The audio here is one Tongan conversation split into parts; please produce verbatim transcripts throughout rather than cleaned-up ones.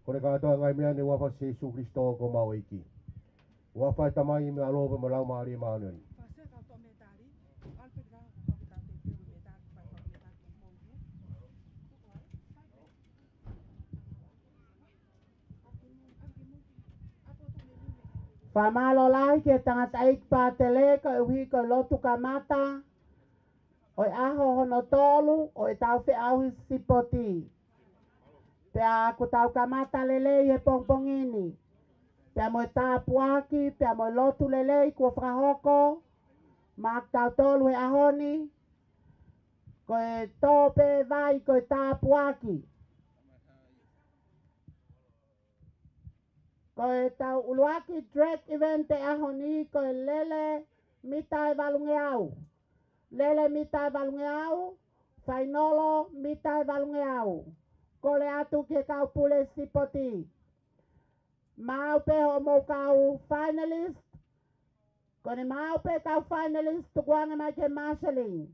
Ko e kātoa ngaahi meʻa ni ʻi he huafa ʻo Sīsū Kalaisi ko homau ʻEiki. Huafa ʻo e Tamai mo e ʻAlo pea mo e Laumālie Māʻoniʻoni. Fakamālō lahi ki he tangataʻeiki pātele koeʻuhi ko e lotu kamata ʻo e ʻaho hono tolu ʻo ʻetau feʻauhi sipoti. Pea kuo tau kamata lelei he pongipongi ni. Pea mo e tāpuaki, pea mo e lotu lelei kuo fakahoko maʻa kitautolu he ʻaho ni, ko e tō pē vai ko e tāpuaki. Ko ʻetau ʻuluaki drag event ʻo e ʻaho ni ko e lele mita ʻe valungeau. Lele mita ʻe valungeau, fainolo mita ʻe valungeau. Kole atu ki he kau pule sipoti. Maʻu pē hoʻomou kau finalist. Ko ʻene maʻu pē kau finalist, tukuange mai ki he marshalling.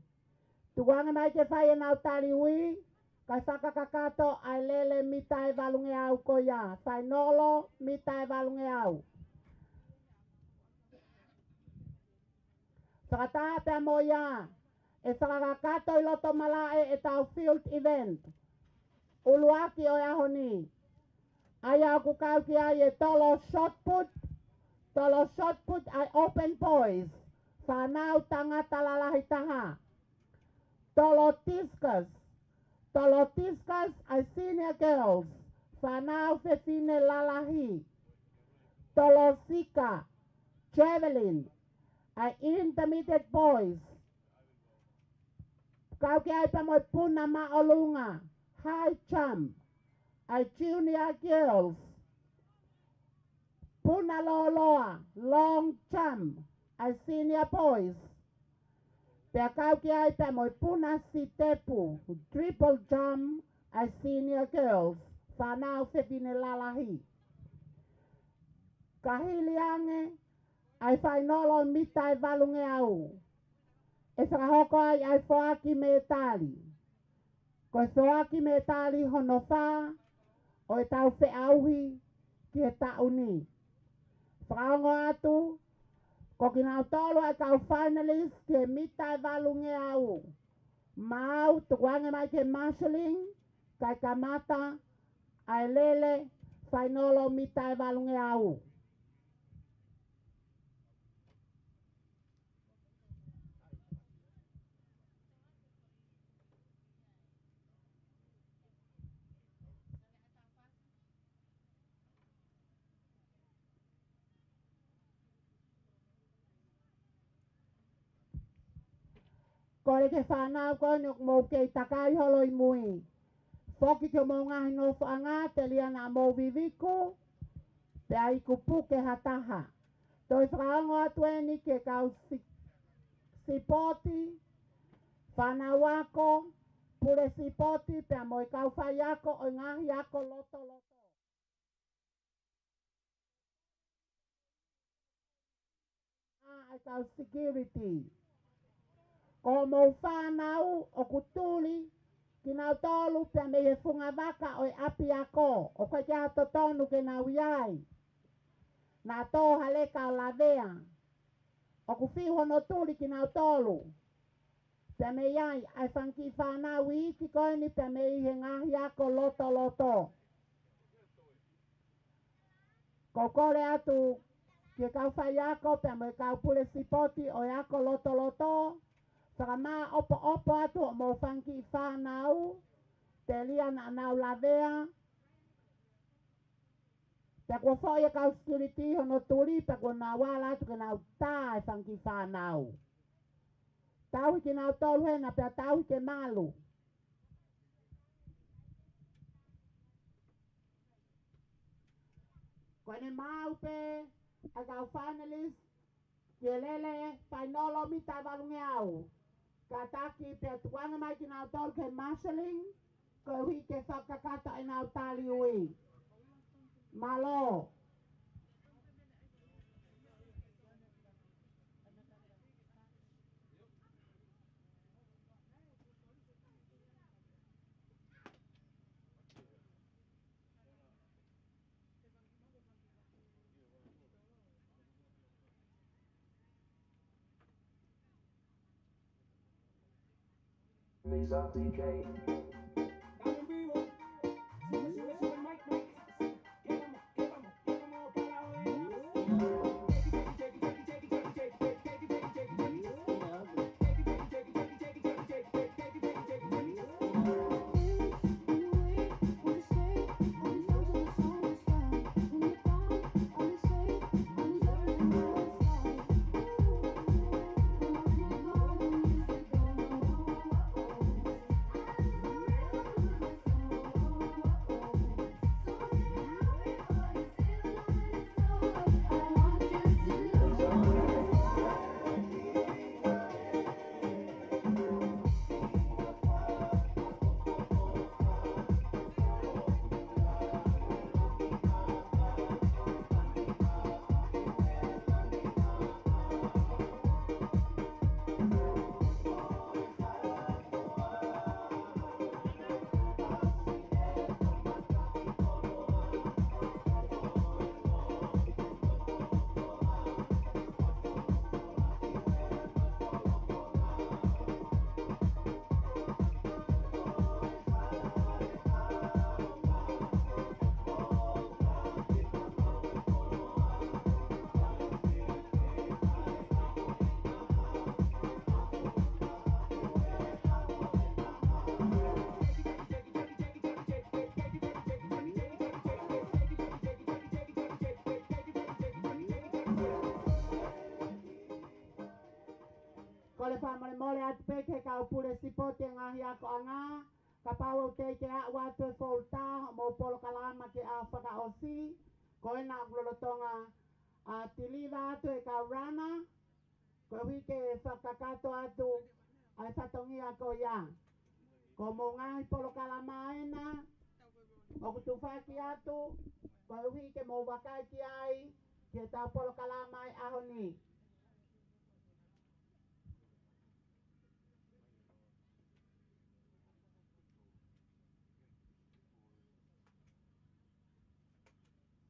Tukuange mai ke fai ʻenau tali ui, kae fakakakato ʻa e lele mita ʻe valungeau ko ia, fainolo mita ʻe valungeau. Fakataha pea mo ia, ʻe fakakakato ʻi loto malaʻe ʻetau field event ʻuluaki ʻo e ʻaho ni. ʻA ia ʻoku kau ki ai e tolo shot put, tolo shot put ʻa e open boys, fānau tangata lalahi taha. Tolo discus, tolo discus ʻa e senior girls, fānau fefine lalahi. Tolo sika, javelin, ʻa e intermediate boys. Kau ki ai pea mo e puna māʻolunga, high jump, ʻa e junior girls. Puna lōloa, long jump, ʻa e senior boys. Pea kau ki ai pea mo e puna sitepu, triple jump, ʻa e senior girls, fānau fefine lalahi. Ka hili ange ʻa e fainolo mita ʻe valungeau, ʻe fakahoko ai ʻa e foaki mētali. Ko e foaki mētali hono fā ʻo ʻetau feʻauhi ki he taʻu ni. Fakaongo atu, ko kinautolu ʻa e kau finalist ki he mita ʻe valungeau. Maʻu, tukuange mai ki he marshalling, kae kamata ʻa e lele fainolo mita ʻe valungeau. Kole ki he fānau ko eni ʻoku mou kei takai holo ʻi mui, foki ki homou ngaahi nofoʻanga telia naʻa mou viviku, pea iku puke ha taha. Toe fakaongo atu eni ki he kau si-, sipoti, fānau ako, pule sipoti, pea mo e kau faiako ʻo e ngaahi ako lotoloto. ʻA e kau security. Ko homou fānau ʻoku tuli kinautolu pea mei he funga vaka ʻo e ʻapiako, ʻoku ʻikai ke ʻi ai ha totonu ke nau ʻi ai. Naʻa tō ha leka ʻo lavea. ʻOku fiu hono tuli kinautolu. Pea mei ai ʻa e fanga kiʻi fānau iiki ko eni pea mei he ngaahi ako lotoloto. Ko e kole atu ki he kau faiako pea mo e kau pule sipoti ʻo e ako lotoloto, fakamāʻopoʻopo atu hoʻomou fanga kiʻi fānau, telia naʻa nau lavea. Pea kuo foʻi e kau security hono tuli, pea kuo nau ala atu ke nau tā e fanga kiʻi fānau. Tauhi kinautolu hena pea tauhi ke malu. Ko ʻene maʻu pē ʻa e kau finalist ki he lele fainolo mita ʻe valungeau. Kātaki pea tukuange mai kinautolu ki he marshalling, koeʻuhi ke fakakakato ʻenau tali ui. Mālō. These are D K. Estamos en vivo. Sube, sube, sube el mic, mic. Sube. Que vamos, que vamos, que vamos para afuera. Kole fakamolemole atu pē ki he kau pule sipoti e ngaahi akoʻanga, kapau ʻoku teʻeki ke aʻu atu e folder hoʻomou polokalama ki he ʻaho fakaʻosi, ko ena ʻoku lolotonga ʻa tiliva atu e kau lana, koeʻuhi ke fakakakato atu ʻa e fatongia ko ia. Ko hoʻomou ngaahi polokalama ena ʻoku tufaki atu, koeʻuhi ke mou vakai ki ai ki heʻetau polokalama ʻi he ʻaho ni.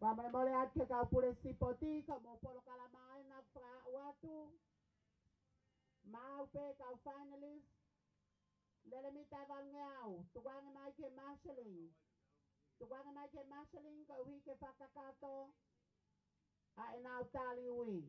Fakamolemole atu ki he kau pule sipoti, ko hoʻomou polokalama ena ʻoku fakaaʻu atu. Maʻu pē kau finalist, lele mita ʻe valungeau, tukuange mai ki he marshalling. Tukuange mai ki he marshalling, koeʻuhi ke fakakakato ʻa ʻenau tali ui.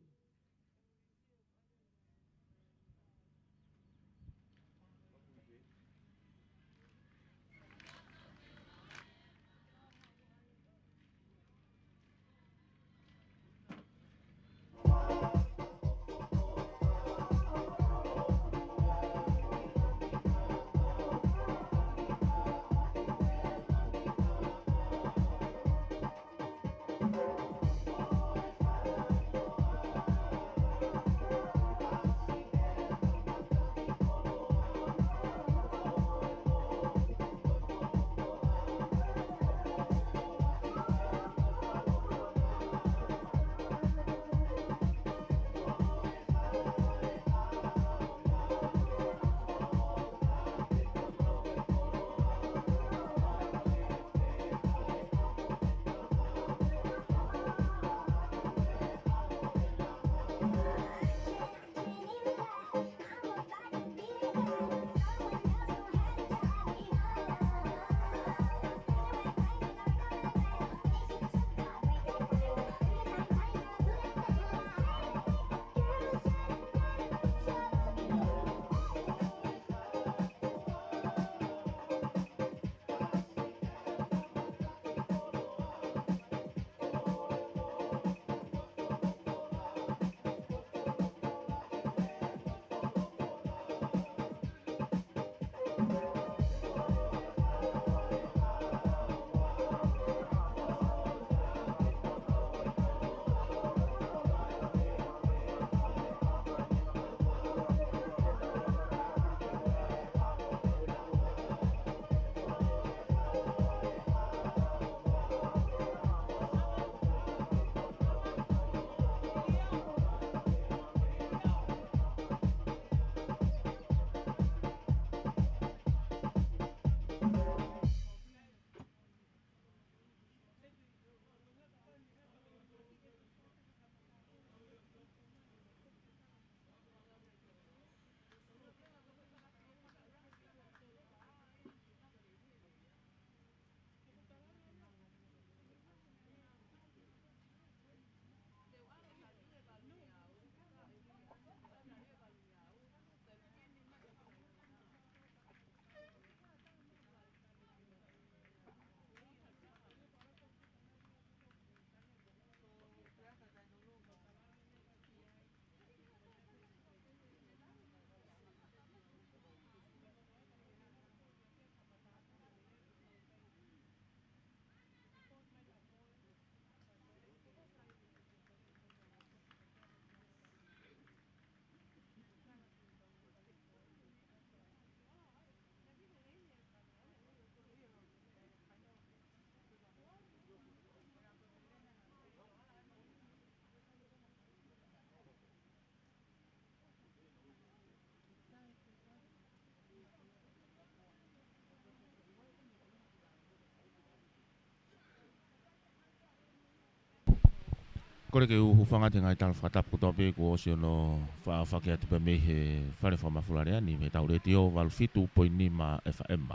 Kole ke u hūfanga atu he ngaahi tala fakatapu kotoa pē kuo ʻosi hono faʻa fakahoko atu pē mei he Fale Fakamafula Lea ni, mei he ʻetau Letiō valu fitu poini nima F M.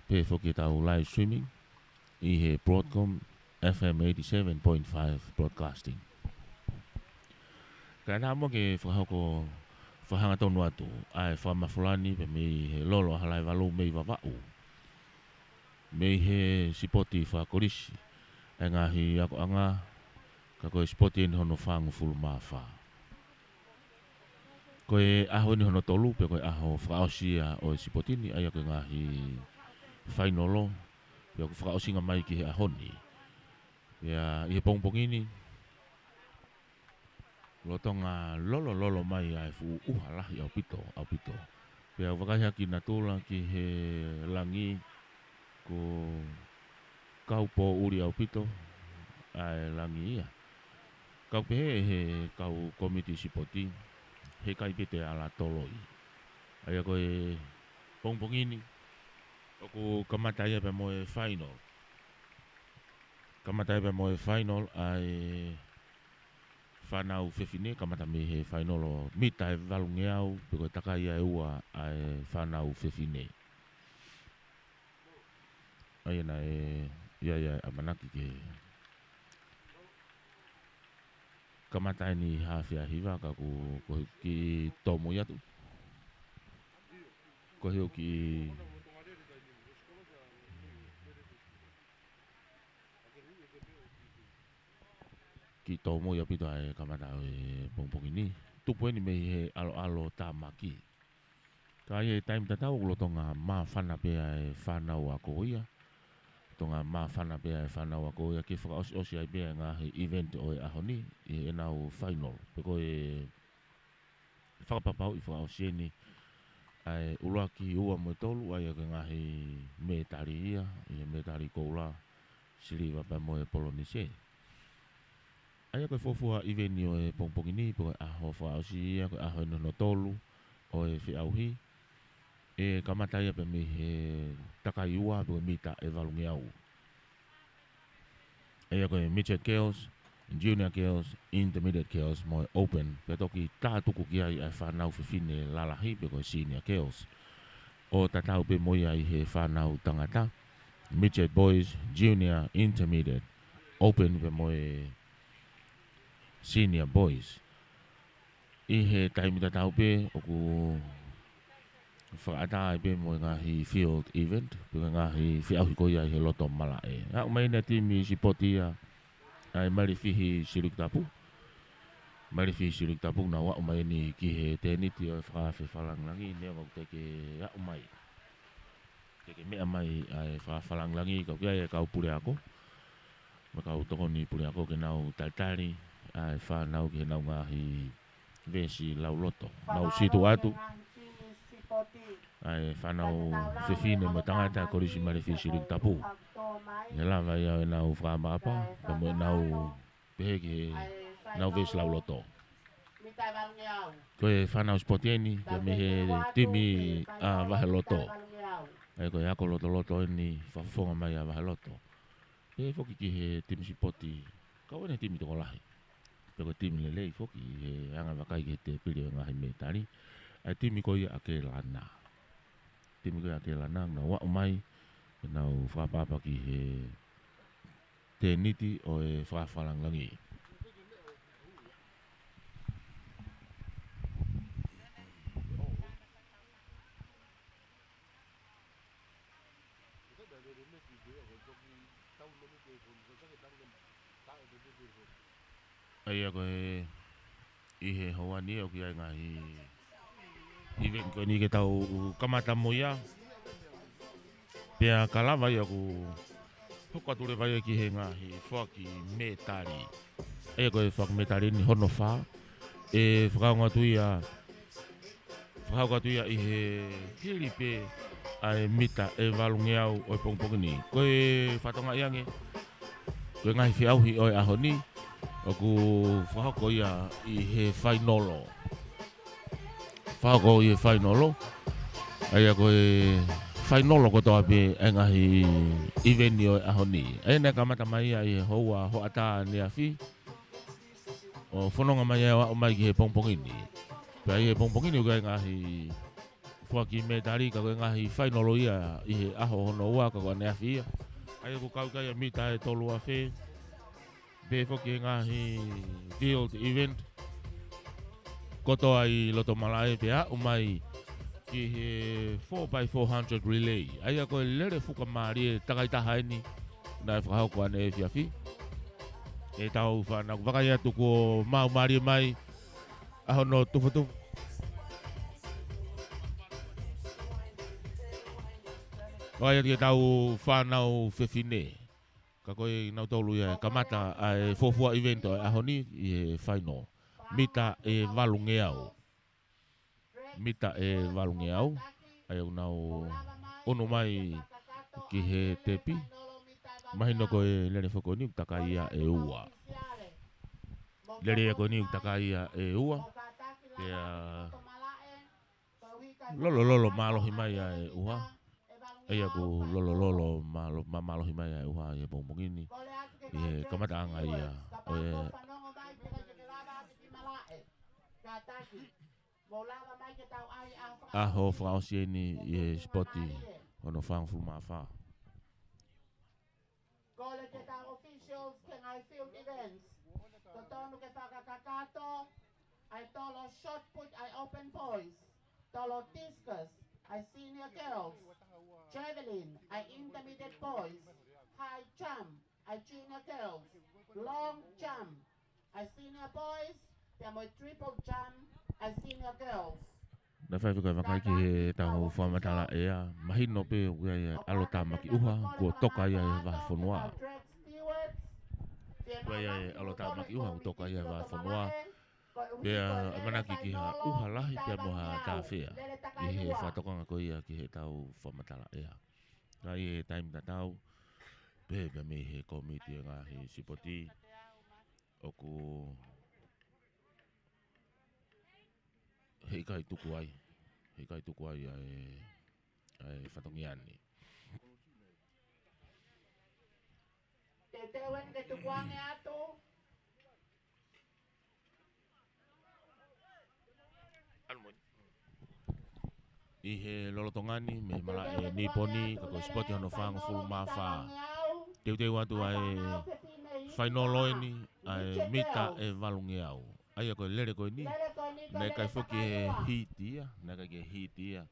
Pehē foki ʻetau live streaming ʻi he Broadcom F M eighty-seven point five Broadcasting. Kae ʻatā muʻa ke fakahoko fakahangatonu atu ʻa e fakamafula ni pē mei he lolo ʻa Halaevalu mei Vavaʻu. Mei he sipoti fakakolisi ʻa e ngaahi akoʻanga, ka ko e sipoti eni hono fāngofulu mā fā. Ko e ʻaho eni hono tolu, pea ko e ʻaho fakaʻosi ia ʻo e sipoti ni, ʻa ia ko e ngaahi fainolo, pea ʻoku fakaʻosinga mai ki he ʻaho ni. Pea ʻi he pongipongi ni, lolotonga lolo, lolo mai ʻa e fuʻu ʻuha lahi ʻaupito, ʻaupito. Pea ʻoku vakai hake natula ki he langi, ʻoku kau pōʻuli ʻaupito ʻa e langi ia. Kau pehē ʻe he kau kōmiti sipoti, heʻikai pē te ala toloi. ʻA ia ko e pongipongi ni, ʻoku kamata ia pea mo e final. Kamata ia pea mo e final ʻa e fānau fefine, kamata mei he fainolo mita ʻe valungeau, pea ko e takai ia ʻe ua ʻa e fānau fefine. ʻA ia naʻe ʻi ai ʻa e ʻamanaki ke kamata eni haafe ʻa hiva, ka ʻoku, ko e kiʻi tōmui atu. Ko e kiʻi kiʻi tōmui ʻaupito ʻa e kamata ʻo e pongipongi ni. Tupu eni mei he ʻaloʻalo Tāmaki. Ka ʻi he taimi tatau ʻoku lolotonga māfana pē ʻa e fānau ako ia. Lolotonga māfana pē ʻa e fānau ako ia ke fakaʻosiʻosi ai pē ʻa e ngaahi event ʻo e ʻaho ni, ʻi heʻenau final. Pea ko e fakapapauʻi fakaʻosi eni ʻa e ʻuluaki, ua mo e tolu, ʻa ia ko e ngaahi mētali ia, ʻi he mētali koula, siliva pea mo e polonise. ʻA ia ko e fuofua event ʻo e pongipongi ni, pea ko e ʻaho fakaʻosi ia, ko e ʻaho eni hono tolu ʻo e feʻauhi. ʻE kamata ia pē mei he takai ua pea ko e mita ʻe valungeau. ʻA ia ko e midget girls, junior girls, intermediate girls mo e open, pea toki tātuku ki ai ʻa e fānau fefine lalahi pea ko e senior girls. ʻO tatau pē mo ia ʻi he fānau tangata, midget boys, junior, intermediate, open pea mo e senior boys. ʻI he taimi tatau pē ʻoku fakaʻatā ai pē mo e ngaahi field event, pea ko e ngaahi feʻauhi ko ia ʻi he loto malaʻe. Aʻu mai eni ʻa e timi sipoti ia ʻa e Malifihi Silikitapu. Malifihi Silikitapu, nau aʻu mai eni ki he tēniti ʻo e fakaafe fakalangilangi, neongo ʻoku teʻeki aʻu mai. Teʻeki meʻa mai ʻa e fakaafe fakalangilangi, ka ʻoku ʻi ai e kau puleako mo e kau tokoni puleako ke nau talitali ʻa e fānau ki heʻenau ngaahi veesi lauloto. Nau sītuʻa atu ʻa e fānau fefine mo e tangata Kolisi Malifihi Silikitapu. ʻE lava ia ʻenau fakaʻapaʻapa, pea mo ʻenau pehē ki heʻenau veesi lauloto. Ko e fānau sipoti eni, pea mei he timi ʻa Vaheloto. ʻA ia ko e ako lotoloto eni, fakafofonga mai ʻa Vaheloto. Pehē foki ki he timi sipoti, kau eni he timi tokolahi. Pea ko e timi lelei foki, he anga vakai ki he tēpile ʻo e ngaahi mētali. ʻA e timi ko ia ʻa Kelana. Timi ko ia ʻa Kelana, nau aʻu mai, nau fakaʻapaʻapa ki he tēniti ʻo e fakaafe fakalangilangi. ʻA ia ko e ʻi he houa ni ʻoku ʻi ai e ngaahi event ko eni ke tau kamata mo ia. Pea ka lava ia ʻoku hoko atu leva ia ki he ngaahi foaki mētali. ʻA ia ko e foaki mētali ni hono fā. ʻE fakaongo atu ia, fakahoko atu ia ʻi he hili pē ʻa e mita ʻe valungeau ʻo e pongipongi ni. Ko e fakatokangaʻi ange, ko e ngaahi feʻauhi ʻo e ʻaho ni, ʻoku fakahoko ia ʻi he fainolo. Fakahoko ʻi he fainolo. ʻA ia ko e fainolo kotoa pē ʻa e ngaahi event ʻo e ʻaho ni. ʻA ia naʻe kamata mai ia ʻi he houa hoʻatā ʻaneafi. ʻo fononga mai ʻo aʻu mai ki he pongipongi ni. Pea ʻi he pongipongi ni ʻoku ʻi ai e ngaahi foaki mētali ka ko e ngaahi fainolo ia ʻi he ʻaho hono ua ka ko ʻaneafi ia. ʻA ia ʻoku kau ki ai e mita ʻe tolu afe. Pehē foki e ngaahi field event kotoa ʻi loto malaʻe pea aʻu mai ki he four by four hundred relay. ʻA ia ko e lele fuka mālie takai taha eni naʻe fakahoko ʻaneefiafi. ʻEtau fānau, vakai atu kuo maumālie mai ʻa hono tufotufa. Vakai atu ki heʻetau fānau fefine. Ka ko kinautolu ia ʻe kamata ʻa e fuofua event ʻo e ʻaho ni ʻi he fainolo. Mita ʻe valungeau. Mita ʻe valungeau. ʻA ia ʻoku nau ʻunu mai ki he tepi. Mahino ko e lele foki ko eni ʻoku takai ia ʻe ua. Lele ia ko eni ʻoku takai ia ʻe ua. Pea lolololo mālohi mai ʻa e ʻuha. ʻA ia ʻoku lolololo mālo-, mā-, mālohi mai ʻa e ʻuha ʻi he pongipongi ni. ʻI he kamataʻanga ia ʻo e ʻaho fakaʻosi eni ʻi he sipoti hono fāngofulu mā fā. Kole ki heʻetau officials ki he ngaahi field events. Totonu ke fakakakato ʻa e tolo shot put ʻa e open boys, tolo discus ʻa e senior girls, javelin ʻa e intermediate boys, high jump ʻa e junior girls, long jump ʻa e senior boys, pea mo e triple jump ʻa e senior girls. Naʻe fai fika vakai ki heʻetau fakamatala ʻea, mahino pē ʻoku ʻi ai e ʻalotāmaki ʻuha kuo toka ia ʻi he vahefonua. ʻOku ʻi ai e ʻalotāmaki ʻuha kuo toka ia ʻi he vahefonua. Pea ʻamanaki ki ha ʻuha lahi pea mo ha tāfea ʻi he fakatokanga ko ia ki heʻetau fakamatala ʻea. Ka ʻi he taimi tatau, pehē pē mei he kōmiti ʻo e ngaahi sipoti, ʻoku heʻikai tuku ai, heʻikai tuku ai ʻa e, ʻa e fatongia ni. Te teu eni ke tukuange atu. ʻI he lolotonga ni, mei he malaʻe Niponi, ka ko e sipoti hono fāngofulu mā fā. Teuteu atu ʻa e fainolo eni, ʻa e mita ʻe valungeau. ʻA ia ko e lele ko eni, naʻe ʻikai foki ke hiti ia, naʻe ʻikai ke hiti ia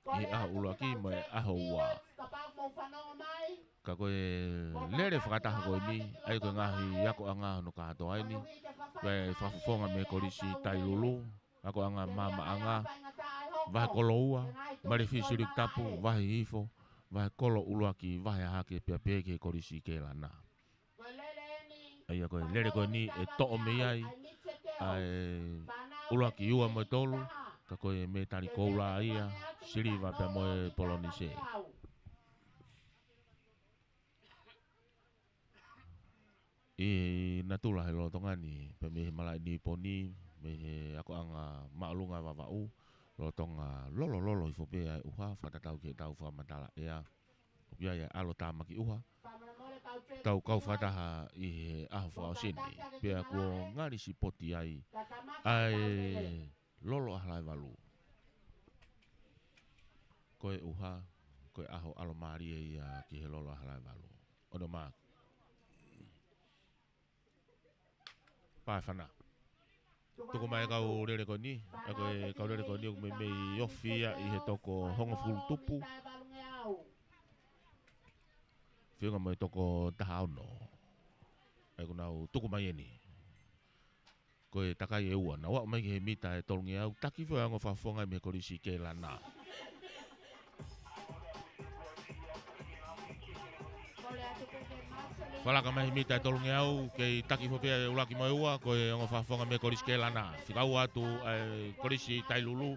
ʻi he ʻaho ʻuluaki mo e ʻaho ua. Ka ko e lele fakataha ko eni, ʻa ia ko e ngaahi akoʻanga hono kātoa eni, ko e fakafofonga mei he Kolisi Tailulu, akoʻanga maamaʻanga, vahekolo ua, Malefi Siliku Tapu, vahe hihifo, vahekolo ʻuluaki, vahe hahake pea pehē ki he Kolisi Keilana. ʻA ia ko e lele ko eni ʻe toʻo mei ai ʻa e ʻuluaki, ua mo e tolu, ka ko e mētali koula ia, siliva pea mo e polonise. ʻI natula he lolotonga ni, pea mei he malaʻe Niponi, mei he akoʻanga māʻolunga Vavaʻu, lolotonga lolololo hifo pē ʻa e ʻuha, fakatatau ki heʻetau fakamatala ʻea. ʻOku ʻi ai e ʻalotāmaki ʻuha. Tau kau fakataha ʻi he ʻaho fakaʻosi ni. Pea kuo ngali sipoti ai ʻa e Lolo ʻAhalaevalu. Ko e ʻuha, ko e ʻaho ʻalomālie ia ki he Lolo ʻAhalaevalu. ʻOno mā. Pae fana. Tuku mai e kau lele ko eni, ʻa ko e kau lele ko eni ʻoku meimei ofi ia ʻi he toko hongofulu tupu. Feʻunga mo e toko taha ono. ʻA ia ʻoku nau tuku mai eni. Ko e takai ʻe ua, nau aʻu mai ki he mita ʻe tolungeau, taki foʻi ongo fakafofonga mei he Kolisi Keilana. Fakalaka mai he mita ʻe tolungeau, kei taki foʻi pē ʻa e ʻuluaki mo e ua, ko e ongo fakafofonga mei he Kolisi Keilana. Fika ua atu ʻa e Kolisi Tailulu.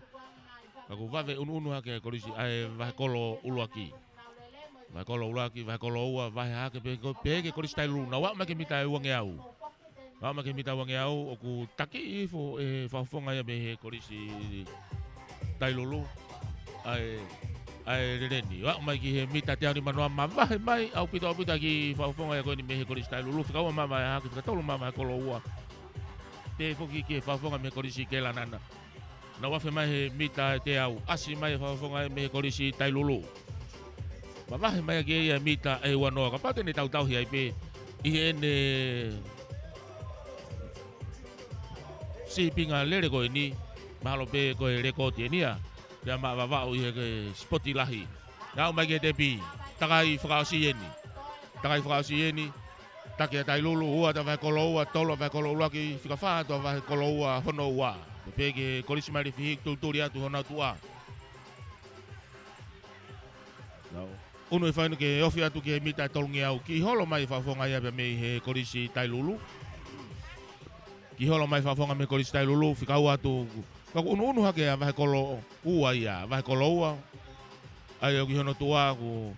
Ka kuo vave ʻunuʻunu hake ʻa e Kolisi ʻa e vahekolo ʻuluaki. Vahekolo ʻuluaki, vahekolo ua, vahe hahake pē ko, pehē ki he Kolisi Tailulu. Nau aʻu mai ki he mita ʻe uangeau. Aʻu mai ki he mita uangeau, ʻoku taki hifo e fakafofonga ia mei he Kolisi Tailulu. ʻA e, ʻa e lele ni. Aʻu mai ki he mita teau nimanoa, mavahe mai, ʻaupito, ʻaupito ʻa e kiʻi fakafofonga ia ko eni mei he Kolisi Tailulu. Fika ua mā vahe hahake, fika tolu mā vahekolo ua. Pehē foki ki he fakafofonga mei he Kolisi Kelana. Nau afe mai he mita ʻe teau, ʻasi mai e fakafofonga mei he Kolisi Tailulu. Mavahe mai ʻaki ia e mita ʻe uanoa, kapau te ne tautauhi ai pē ʻi heʻene sīpinga lele ko eni, mahalo pē ko e lekooti eni ia, pea maʻa Vavaʻu ʻi he sipoti lahi. Aʻu mai ki he tepi, takai fakaʻosi eni. Takai fakaʻosi eni, taki ʻa Tailulu, ua atu ʻa Vahekolo ua, tolu ʻa Vahekolo ʻuluaki, fika fā atu ʻa Vahekolo ua, hono ua. Pehē ki he Kolisi Malifihi, tulituli atu honau tuʻa. Nau ʻunu e fainu ke ofi atu ki he mita ʻe tolungeau, kiʻi holo mai e fakafofonga ia pea mei he Kolisi Tailulu. Kiʻi holo mai e fakafofonga mei he Kolisi Tailulu, fika ua atu. Ka kuo ʻunuʻunu hake ʻa Vahekolo ua ia, Vahekolo ua. ʻAi ʻo ki hono tuʻa, kuo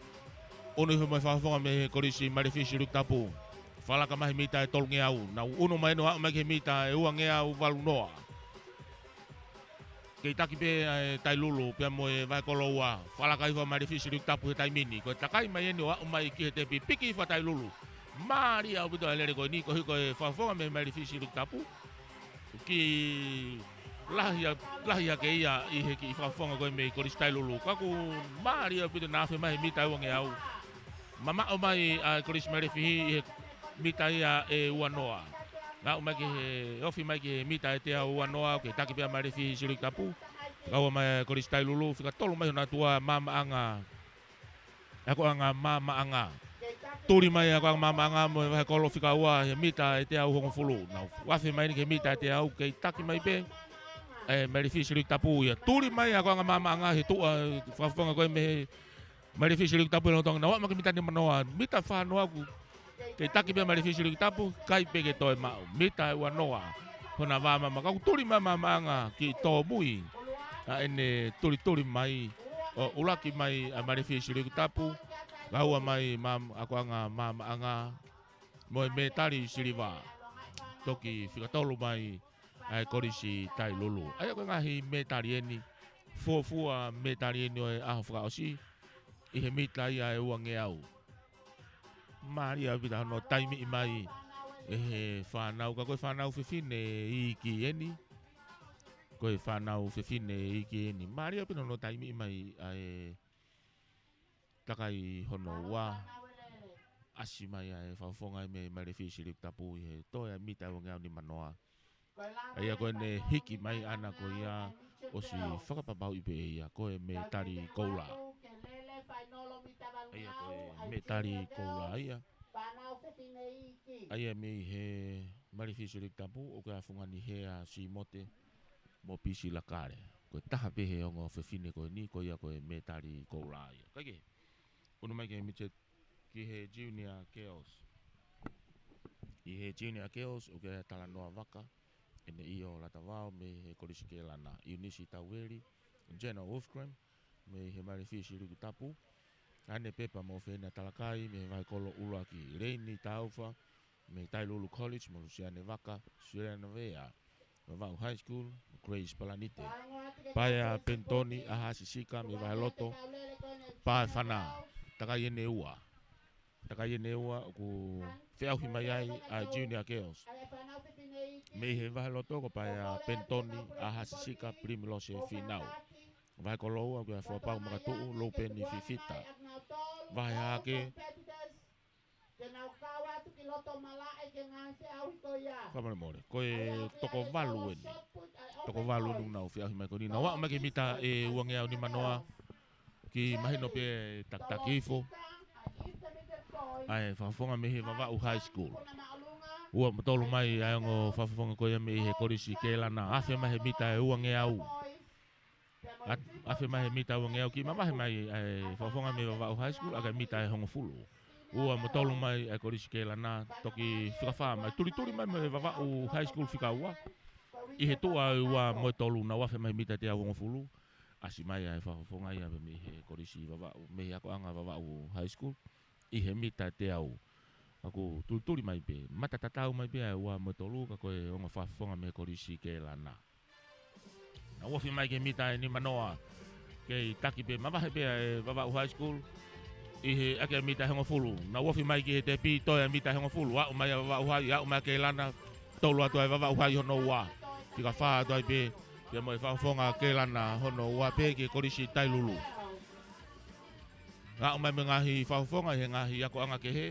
ʻunu hifo mai e fakafofonga mei he Kolisi Malifihi Silikitapu. Fakalaka mai he mita ʻe tolungeau. Nau ʻunu mai eni ʻo aʻu mai ki he mita ʻe uangeau valunoa. Kei taki pē ʻa e Tailulu pea mo e Vahekolo ua. Fakalaka hifo ʻa Malifihi Silikitapu he taimi ni. Ko e takai mai eni ʻo aʻu mai ki he tepi, piki hifo ʻa Tailulu. Mālie ʻaupito ʻa e lele ko eni, koeʻuhi ko e fakafofonga mei Malifihi Silikitapu. Kiʻi lahi ʻa, lahi hake ia ʻi he kiʻi fakafofonga ko ē mei Kolisi Tailulu. Ka kuo mālie ʻaupito, nau afe mai he mita ʻe uangeau. Mamaʻo mai ʻa e Kolisi Malifihi ʻi he mita ia ʻe uanoa. Aʻu mai ki he, ofi mai ki he mita ʻe teau uanoa, kei taki pē ʻa Malifihi Silikitapu. Kaua mai ʻa e Kolisi Tailulu, fika tolu mai honau tuʻa, Maamaʻanga. Akoʻanga Maamaʻanga. Tuli mai ʻa Akoʻanga Maamaʻanga mo e Vahekolo fika ua he mita ʻe teau hongofulu. Nau afe mai eni ki he mita ʻe teau, kei taki mai pē ʻa e Malifihi Silikitapu ia. Tuli mai ʻa Akoʻanga Maamaʻanga he tuʻa, fakafofonga ko ē mei he Malifihi Silikitapu he lolotonga, nau aʻu mai ki he mita ʻe nimanoa, mita ʻe fānoa kuo kei taki pē ʻa Malifihi Silikitapu, ʻikai pē ke toe maʻu. Mita ʻe uanoa, hona vā mama. Ka kuo tuli mai ʻa Maamaʻanga, kiʻi tōmui ʻa ʻene tulituli mai, ʻo ʻuluaki mai ʻa Malifihi Silikitapu, kaua mai Maam-, Akoʻanga Maamaʻanga, mo e mētali siliva. Toki fika tolu mai ʻa e Kolisi Tailulu. ʻA ia ko e ngaahi mētali eni, fuofua mētali eni ʻo e ʻaho fakaʻosi, ʻi he mita ia ʻe uangeau. Mālie ʻaupito hono taimiʻi mai ʻe he fānau, ka ko e fānau fefine iiki eni. Ko e fānau fefine iiki eni. Mālie ʻaupito hono taimiʻi mai ʻa e takai hono ua. ʻAsi mai ʻa e fakafofonga mei Malifihi Silikitapu ʻi he toe ʻa e mita ʻe uangeau nimanoa. ʻA ia ko ʻene hiki mai ʻana ko ia, ʻosi fakapapauʻi pē ʻe ia ko e mētali koula. ʻA ia ko e mētali koula ia. ʻA ia mei he Malifihi Silikitapu, ʻoku ʻi ai ʻa Fungani Hea Simote mo Pisi Lakale. Ko e taha pē he ongo fefine ko eni, ko ia ko e mētali koula ia. Kae kehe, ʻunu mai ki he midget, ki he junior girls. ʻI he junior girls, ʻoku ʻi ai ʻa Talanoa Vaka, ʻEneʻio Latavao mei he Kolisi Kelana, ʻIunisi Taueli, Jenna Wolfgram mei he Malifihi Silikitapu, ʻAne Pepa mo Feina Talakai mei he Vahekolo ʻUluaki, Leini Taufa mei Tailulu College mo Lusiane Vaka, Suliana Vea, Vavaʻu High School, Grace Palanite. Paea Pentoni, ʻAhasi Sika mei Vaheloto, Pae Fana, takai ʻe ua. Takai ʻe ua, ʻoku feʻauhi mai ai ʻa e junior girls. Mei he Vaheloto ko Paea Pentoni, ʻAhasi Sika, Primilose Finau. Vahekolo ua, ko ia Fuapau Makatuʻu, Loupeni Fifita. Vahe hahake, Ke nau kau atu ki loto malaʻe ke ngaahi feʻauhi ko ia. Fakamolemole. Ko e toko valu eni. Toko valu eni ʻoku nau feʻauhi mai ko eni. Nau aʻu mai ki he mita ʻe uangeau nimanoa. Kiʻi mahino pē takitaki hifo ʻa e fakafofonga mei he Vavaʻu High School. Ua mo tolu mai ʻa e ongo fakafofonga ko ia mei he Kolisi Kelana. Afe mai he mita ʻe uangeau. ʻA-, afe mai he mita ʻe uangeau, kiʻi mavahe mai ʻa e fakafofonga mei Vavaʻu High School, ʻaki e mita ʻe hongofulu. Ua mo tolu mai ʻa e Kolisi Kelana, toki fika fā mai, tulituli mai mei Vavaʻu High School fika ua. ʻI he tuʻa ʻe ua mo e tolu, nau afe mai he mita ʻe teau hongofulu. ʻAsi mai ʻa e fakafofonga ia mei he Kolisi Vavaʻu, mei he akoʻanga Vavaʻu High School. ʻI he mita ʻe teau. Ka ʻoku tulituli mai pē, mata tatau mai pē ʻa e ua mo e tolu, ka ko e ongo fakafofonga mei he Kolisi Kelana. Nau ofi mai ki he mita ʻe nimanoa. Kei taki pē, mavahe pē ʻa e Vavaʻu High School. ʻI he ʻaki e mita ʻe hongofulu. Nau ofi mai ki he tepi, toe ʻa e mita ʻe hongofulu. Aʻu mai ʻa Vavaʻu High, aʻu mai ʻa Kelana. tolu atu ai Vavaʻu Hai hono ua. Fika fā atu ai pē, pea mo e fakafofonga Kelana hono ua pē ki he Kolisi Tailulu. Aʻu mai mo e ngaahi fakafofonga ʻi he ngaahi akoʻanga kehe,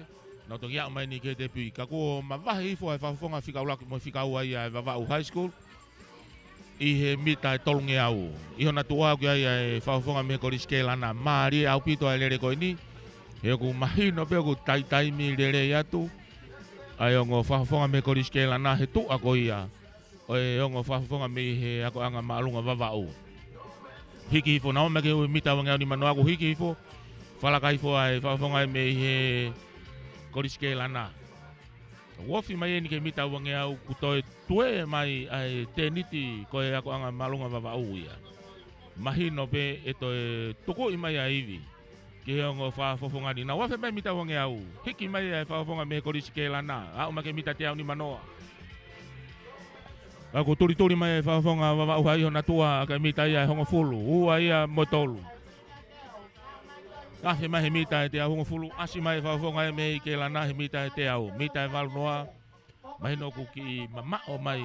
nau toki aʻu mai eni ki he tepi. Ka kuo mavahe hifo ʻa e fakafofonga fika ʻuluaki mo e fika ua ia ʻa e Vavaʻu High School ʻi he mita ʻe tolungeau. ʻI hona tuʻa ʻoku ʻi ai ʻa e fakafofonga mei he Kolisi Kelana. Mālie ʻaupito ʻa e lele ko eni. He ʻoku mahino pē ʻoku taitaimi lelei atu ʻa e ongo fakafofonga mei he Kolisi Kelana he tuʻa ko ia ʻo e ongo fakafofonga mei he akoʻanga māʻolunga Vavaʻu. Hiki hifo, nau ō mai ki he mita ʻe uangeau nimanoa, kuo hiki hifo. Fakalaka hifo ʻa e fakafofonga mei he Kolisi Kelana. Kuo ofi mai eni ki he mita ʻe uangeau, kuo toe tuē mai ʻa e tēniti ko e akoʻanga māʻolunga Vavaʻu ia. Mahino pē ʻe toe tukuʻi mai ʻa e ivi ki he ongo fakafofonga ni. Nau afe mai mita ʻe uangeau. Hiki mai ʻa e fakafofonga mei he Kolisi Kelana. Aʻu mai ki he mita ʻe teau nimanoa. Ka kuo tulituli mai ʻa e fakafofonga Vavaʻu Hai hona tuʻa ki he mita ia ʻe hongofulu. Ua ia mo e tolu. Afe mai he mita ʻe teau hongofulu. ʻAsi mai ʻa e fakafofonga ia mei Kelana he mita ʻe teau. Mita ʻe valunoa. Mahino ʻoku kiʻi mamaʻo mai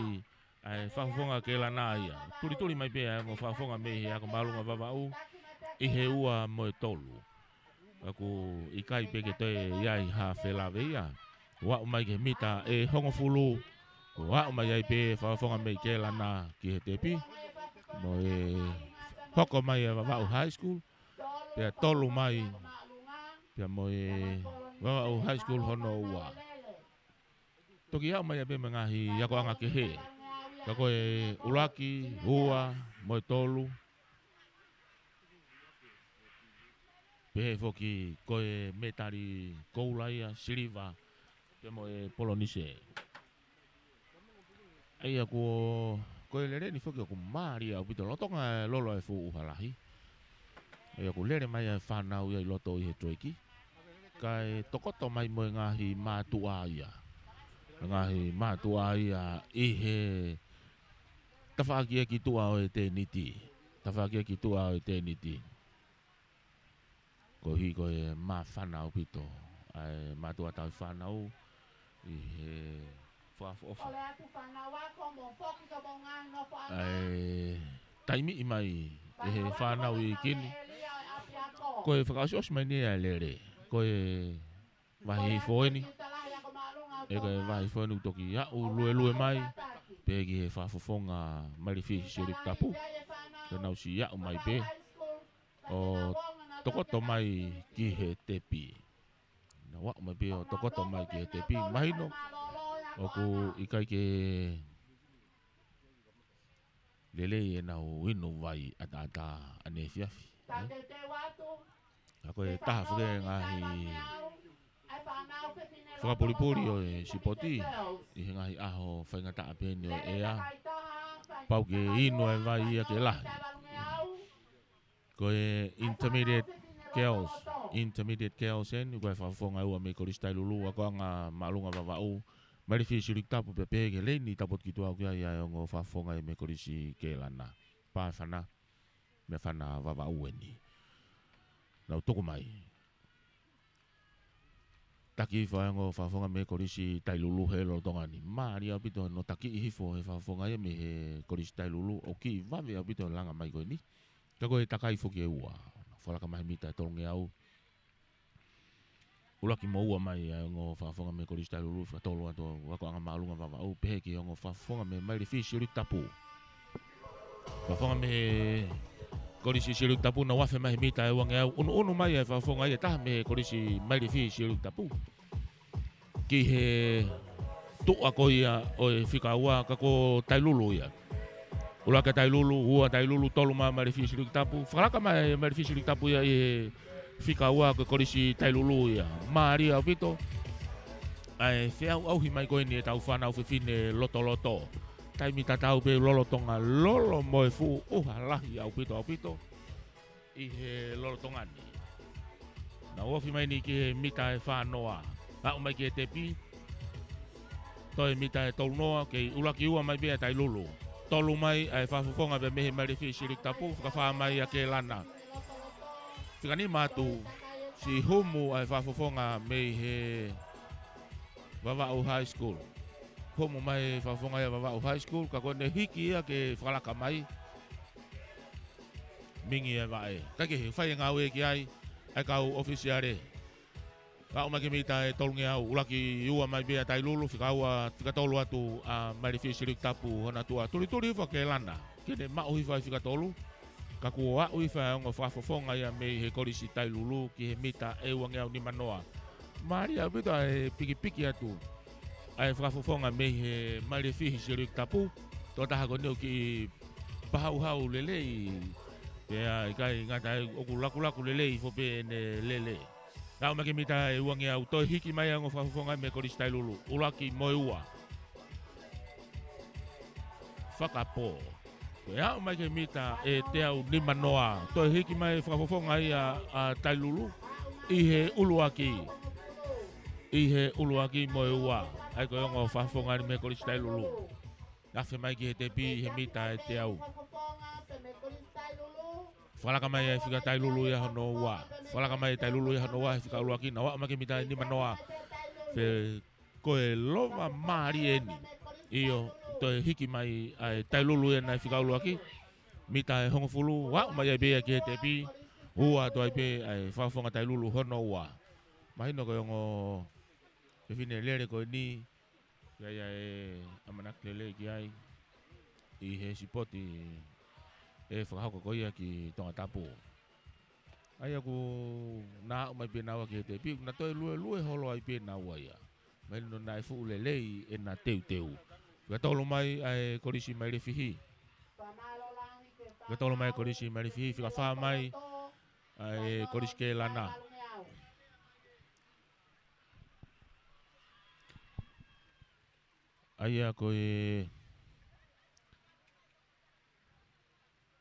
ʻa e fakafofonga Kelana ia. Tulituli mai pē ʻa e ongo fakafofonga mei he ako māʻolunga Vavaʻu ʻi he ua mo e tolu. Ka ʻoku ʻikai pē ke toe ʻi ai ha felāveʻi ia. Kuo aʻu mai ki he mita ʻe hongofulu. Kuo aʻu mai ai pē fakafofonga mei Kelana ki he tepi. Mo e hoko mai ʻa e Vavaʻu High School. Pea tolu mai. Pea mo e Vavaʻu High School hono ua. Toki aʻu mai ia pē mo e ngaahi akoʻanga kehe. Ka ko e ʻuluaki, ua, mo e tolu. Pehē foki ko e mētali koula ia, siliva, pea mo e polonise. ʻA ia kuo, ko e lele ni foki ʻoku mālie ʻaupito lolotonga e lolo ʻa e fuʻu ʻuha lahi. ʻA ia ʻoku lele mai ʻa e fānau ia ʻi loto ʻi he tuʻueki. Kae tokoto mai mo e ngaahi mātuʻa ia. Ngaahi mātuʻa ia ʻi he tafaʻaki ʻe ki tuʻa ʻo e tēniti. Tafaʻaki ʻe ki tuʻa ʻo e tēniti. Koeʻuhi ko e māfana ʻaupito ʻa e mātuʻa tauhi fānau ʻi he fakaʻofoʻofa. ʻA e taimiʻi mai ʻe he fānau ʻi kini. Ko e fakaʻosiʻosi mai ni ʻa e lele. Ko e vahe hifo eni. ʻE ko e vahe hifo eni ʻoku toki aʻu luelue mai. Pehē ki he fakafofonga Malifi Siolitutapu. Ko ʻenau siʻi aʻu mai pē ʻo tokoto mai ki he tepi. Nau aʻu mai pē ʻo tokoto mai ki he tepi. Mahino ʻoku ʻikai ke lelei ʻenau inu vai ʻataʻatā ʻaneefiafi. Ka ko e taha foki e ngaahi fakapulipuli ʻo e sipoti ʻi he ngaahi ʻaho faingataʻa pē eni ʻo e ʻea. Pau ke inu e vai ia ke lahi. Ko e Intermediate Girls, Intermediate Girls eni, ko e fakafofonga ʻe ua mei Kolisi Tailulu, akoʻanga māʻolunga Vavaʻu, Malifi Siolitutapu pea pehē ki he Leini Tapu ʻo Tuʻi Tuʻa ʻoku ʻi ai ʻa e ongo fakafofonga ia mei Kolisi Kelana. Pā fana, meʻafana Vavaʻu eni. Nau tuku mai. Taki hifo ʻa e ongo fakafofonga mei Kolisi Tailulu he lolotonga ni. Mālie ʻaupito hono takiʻi hifo he fakafofonga ia mei he Kolisi Tailulu ʻo kiʻi vave ʻaupito e langa mai ko eni. Ka ko e takai foki ʻe ua. Fakalaka mai he mita ʻe tolungeau. ʻUluaki mo ua mai ʻa e ongo fakafofonga mei Kolisi Tailulu, fakatolu atu ʻa e akoʻanga māʻolunga Vavaʻu, pehē ki he ongo fakafofonga mei Malifi Siolitutapu. Fakafofonga mei Kolisi Siolitutapu, nau afe mai he mita ʻe uangeau, unuunu mai ʻa e fakafofonga ia ʻe taha mei Kolisi Malifi Siolitutapu. Ki he tuʻa ko ia ʻo e fika ua ka ko Tailulu ia. ʻUluaki ʻa Tailulu, ua Tailulu, tolu mai Malifi Siolitutapu. Fakalaka mai Malifi Siolitutapu ia ʻi he fika ua ko e Kolisi Tailulu ia. Mālie ʻaupito ʻa e feʻauʻauhi mai ko eni ʻetau fānau fefine lotoloto. Taimi tatau pē lolotonga lolo mo e fuʻu ʻuha lahi ʻaupito ʻaupito ʻi he lolotonga ni. Nau ofi mai eni ki he mita ʻe fānoa. Aʻu mai ki he tepi. Toe mita ʻe tolunoa, kei ʻuluaki ua mai pē ʻa Tailulu. Tolu mai ʻa e fakafofonga pea mei he Malifi Siolitutapu, fakafā mai ʻa Kelana. Fika nima atu, siʻi humu ʻa e fakafofonga mei he Vavaʻu High School. Pomu mai fakafofonga ia Vavaʻu High School, ka ko ʻene hiki ia ke fakalaka mai. Mingi e vaʻe. Ka ke fai e ngāue ki ai, ʻa e kau ʻōfisiale. Aʻu mai ki he mita ʻe tolungeau, ʻuluaki ua mai pē ʻa Tailulu, fika ua, fika tolu atu ʻa Maile Fihi Silikitapu Honatua. Tulituli hifo ʻa Kelana, ke ne maʻu hifo ʻa e fika tolu. Ka kuo aʻu hifo ʻa e ongo fakafofonga ia mei he Kolisi Tailulu ki he mita ʻe uangeau nima noa. Mālie ʻaupito ʻa e pikipiki atu ʻa e fakafofonga mei he Maile Fihi Silikitapu. Tokotaha ko eni ʻoku kiʻi pahauhau lelei. Pea ʻikai ngata ai, ʻoku lakulaku lelei hifo pē ʻene lele. Aʻu mai ki he mita ʻe uangeau, toe hiki mai ʻa e ongo fakafofonga mei he Kolisi Tailulu. ʻUluaki mo e ua. Fakapō. Toe aʻu mai ki he mita ʻe teau nima noa. Toe hiki mai fakafofonga ia ʻa Tailulu. ʻI he ʻuluaki. ʻI he ʻuluaki mo e ua. ʻA ia ko e ongo fakafofonga mei he Kolisi Tailulu. Afe mai ki he tepi ʻi he mita ʻe teau. Fakalaka mai ʻa e fika Tailulu ia hono ua. Fakalaka mai ʻa Tailulu ia hono ua he fika ʻuluaki, nau aʻu mai ki he mita ʻe nima noa. Pea ko e lova mālie eni. ʻIo, toe hiki mai ʻa e Tailulu ia ʻi he fika ʻuluaki. Mita ʻe hongofulu, aʻu mai ai pē ia ki he tepi. Ua atu ai pē ʻa e fakafofonga Tailulu hono ua. Mahino ko e ongo fefine lele ko eni, ʻa ia ʻe ʻamanaki lelei ki ai ʻi he sipoti ʻe fakahoko ko ia ki Tongatapu. ʻA ia kuo na aʻu mai pē naua ki he tepi, na toe luelue holo ai pē naua ia. Mahino naʻe fuʻu lelei ʻena teuteu. Fika tolu mai ʻa e Kolisi Maile Fihi. Fika tolu mai Kolisi Maile Fihi, fika fā mai ʻa e Kolisi Kelana. ʻA ia ko e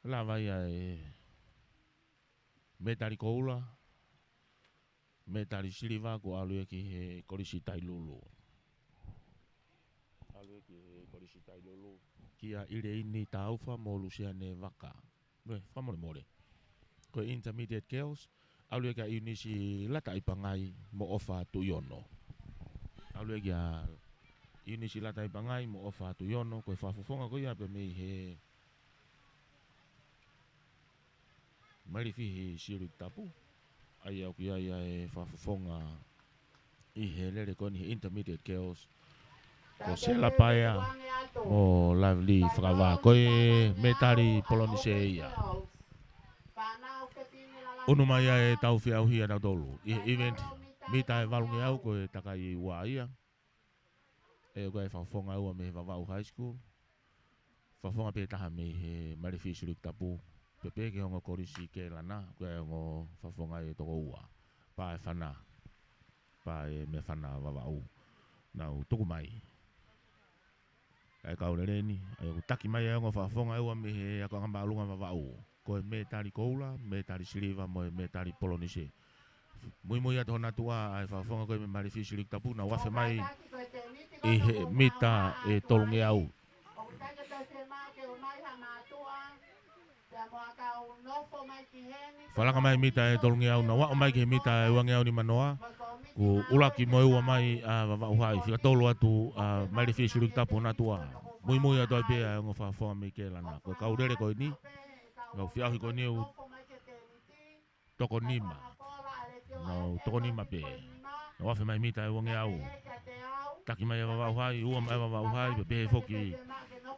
lava ia e mētali koula, mētali siliva kuo ʻalu ia ki he Kolisi Tailulu. ʻAlu ia ki he Kolisi Tailulu. Kia ʻIleini Taufa mo Lusiane Vaka. Nue, fakamolemole. Ko e Intermediate Girls, ʻalu ia kia ʻIunisi Lataʻipangai mo ʻOfa Tuʻiono. ʻAlu ia kia ʻIunisi Lataʻipangai mo ʻOfa Tuʻiono, ko e fakafofonga ko ia pē mei he Maile Fihi Silikitapu. ʻA ia ʻoku ʻi ai ʻa e fakafofonga ʻi he lele ko eni he Intermediate Girls. Ko Sela Paea mo Lovely Fakavā. Ko e mētali Polonise ia. ʻUnu mai ʻa e tau feʻauhi ʻa nautolu ʻi he event mita ʻe valungeau, ko e takai ua ia. ʻE, ko e fakafofonga ua mei he Vavaʻu High School. Fakafofonga pē taha mei he Maile Fihi Silikitapu. Pea pehē ki he ongo Kolisi Kelana, ko e ongo fakafofonga ʻe toko ua. Pā e fana. Pā e meʻafana Vavaʻu. Nau tuku mai ʻa e kau lelei ni, ʻa ia ʻoku taki mai ʻa e ongo fakafofonga ʻe ua mei he akoʻanga māʻolunga Vavaʻu. Ko e mētali koula, mētali siliva mo e mētali Polonise. Muimui atu Honatua ʻa e fakafofonga ko ē mei Maile Fihi Silikitapu, nau afe mai ʻi he mita ʻe tolungeau. Fakalaka mai mita ʻe tolungeau, nau aʻu mai ki he mita ʻe uangeau nima noa. Kuo ʻuluaki mo e ua mai ʻa Vavaʻu High, fika tolu atu ʻa Maile Fihi Silikitapu Honatua. Muimui atu ai pē ʻa e ongo fakafofonga mei Kelana. Ko e kau lele ko eni, kau feʻauhi ko eni ʻoku toko nima. Nau toko nima pē. Nau afe mai mita ʻe uangeau. Taki mai ʻa Vavaʻu High, ua mai ʻa Vavaʻu High, pea pehē foki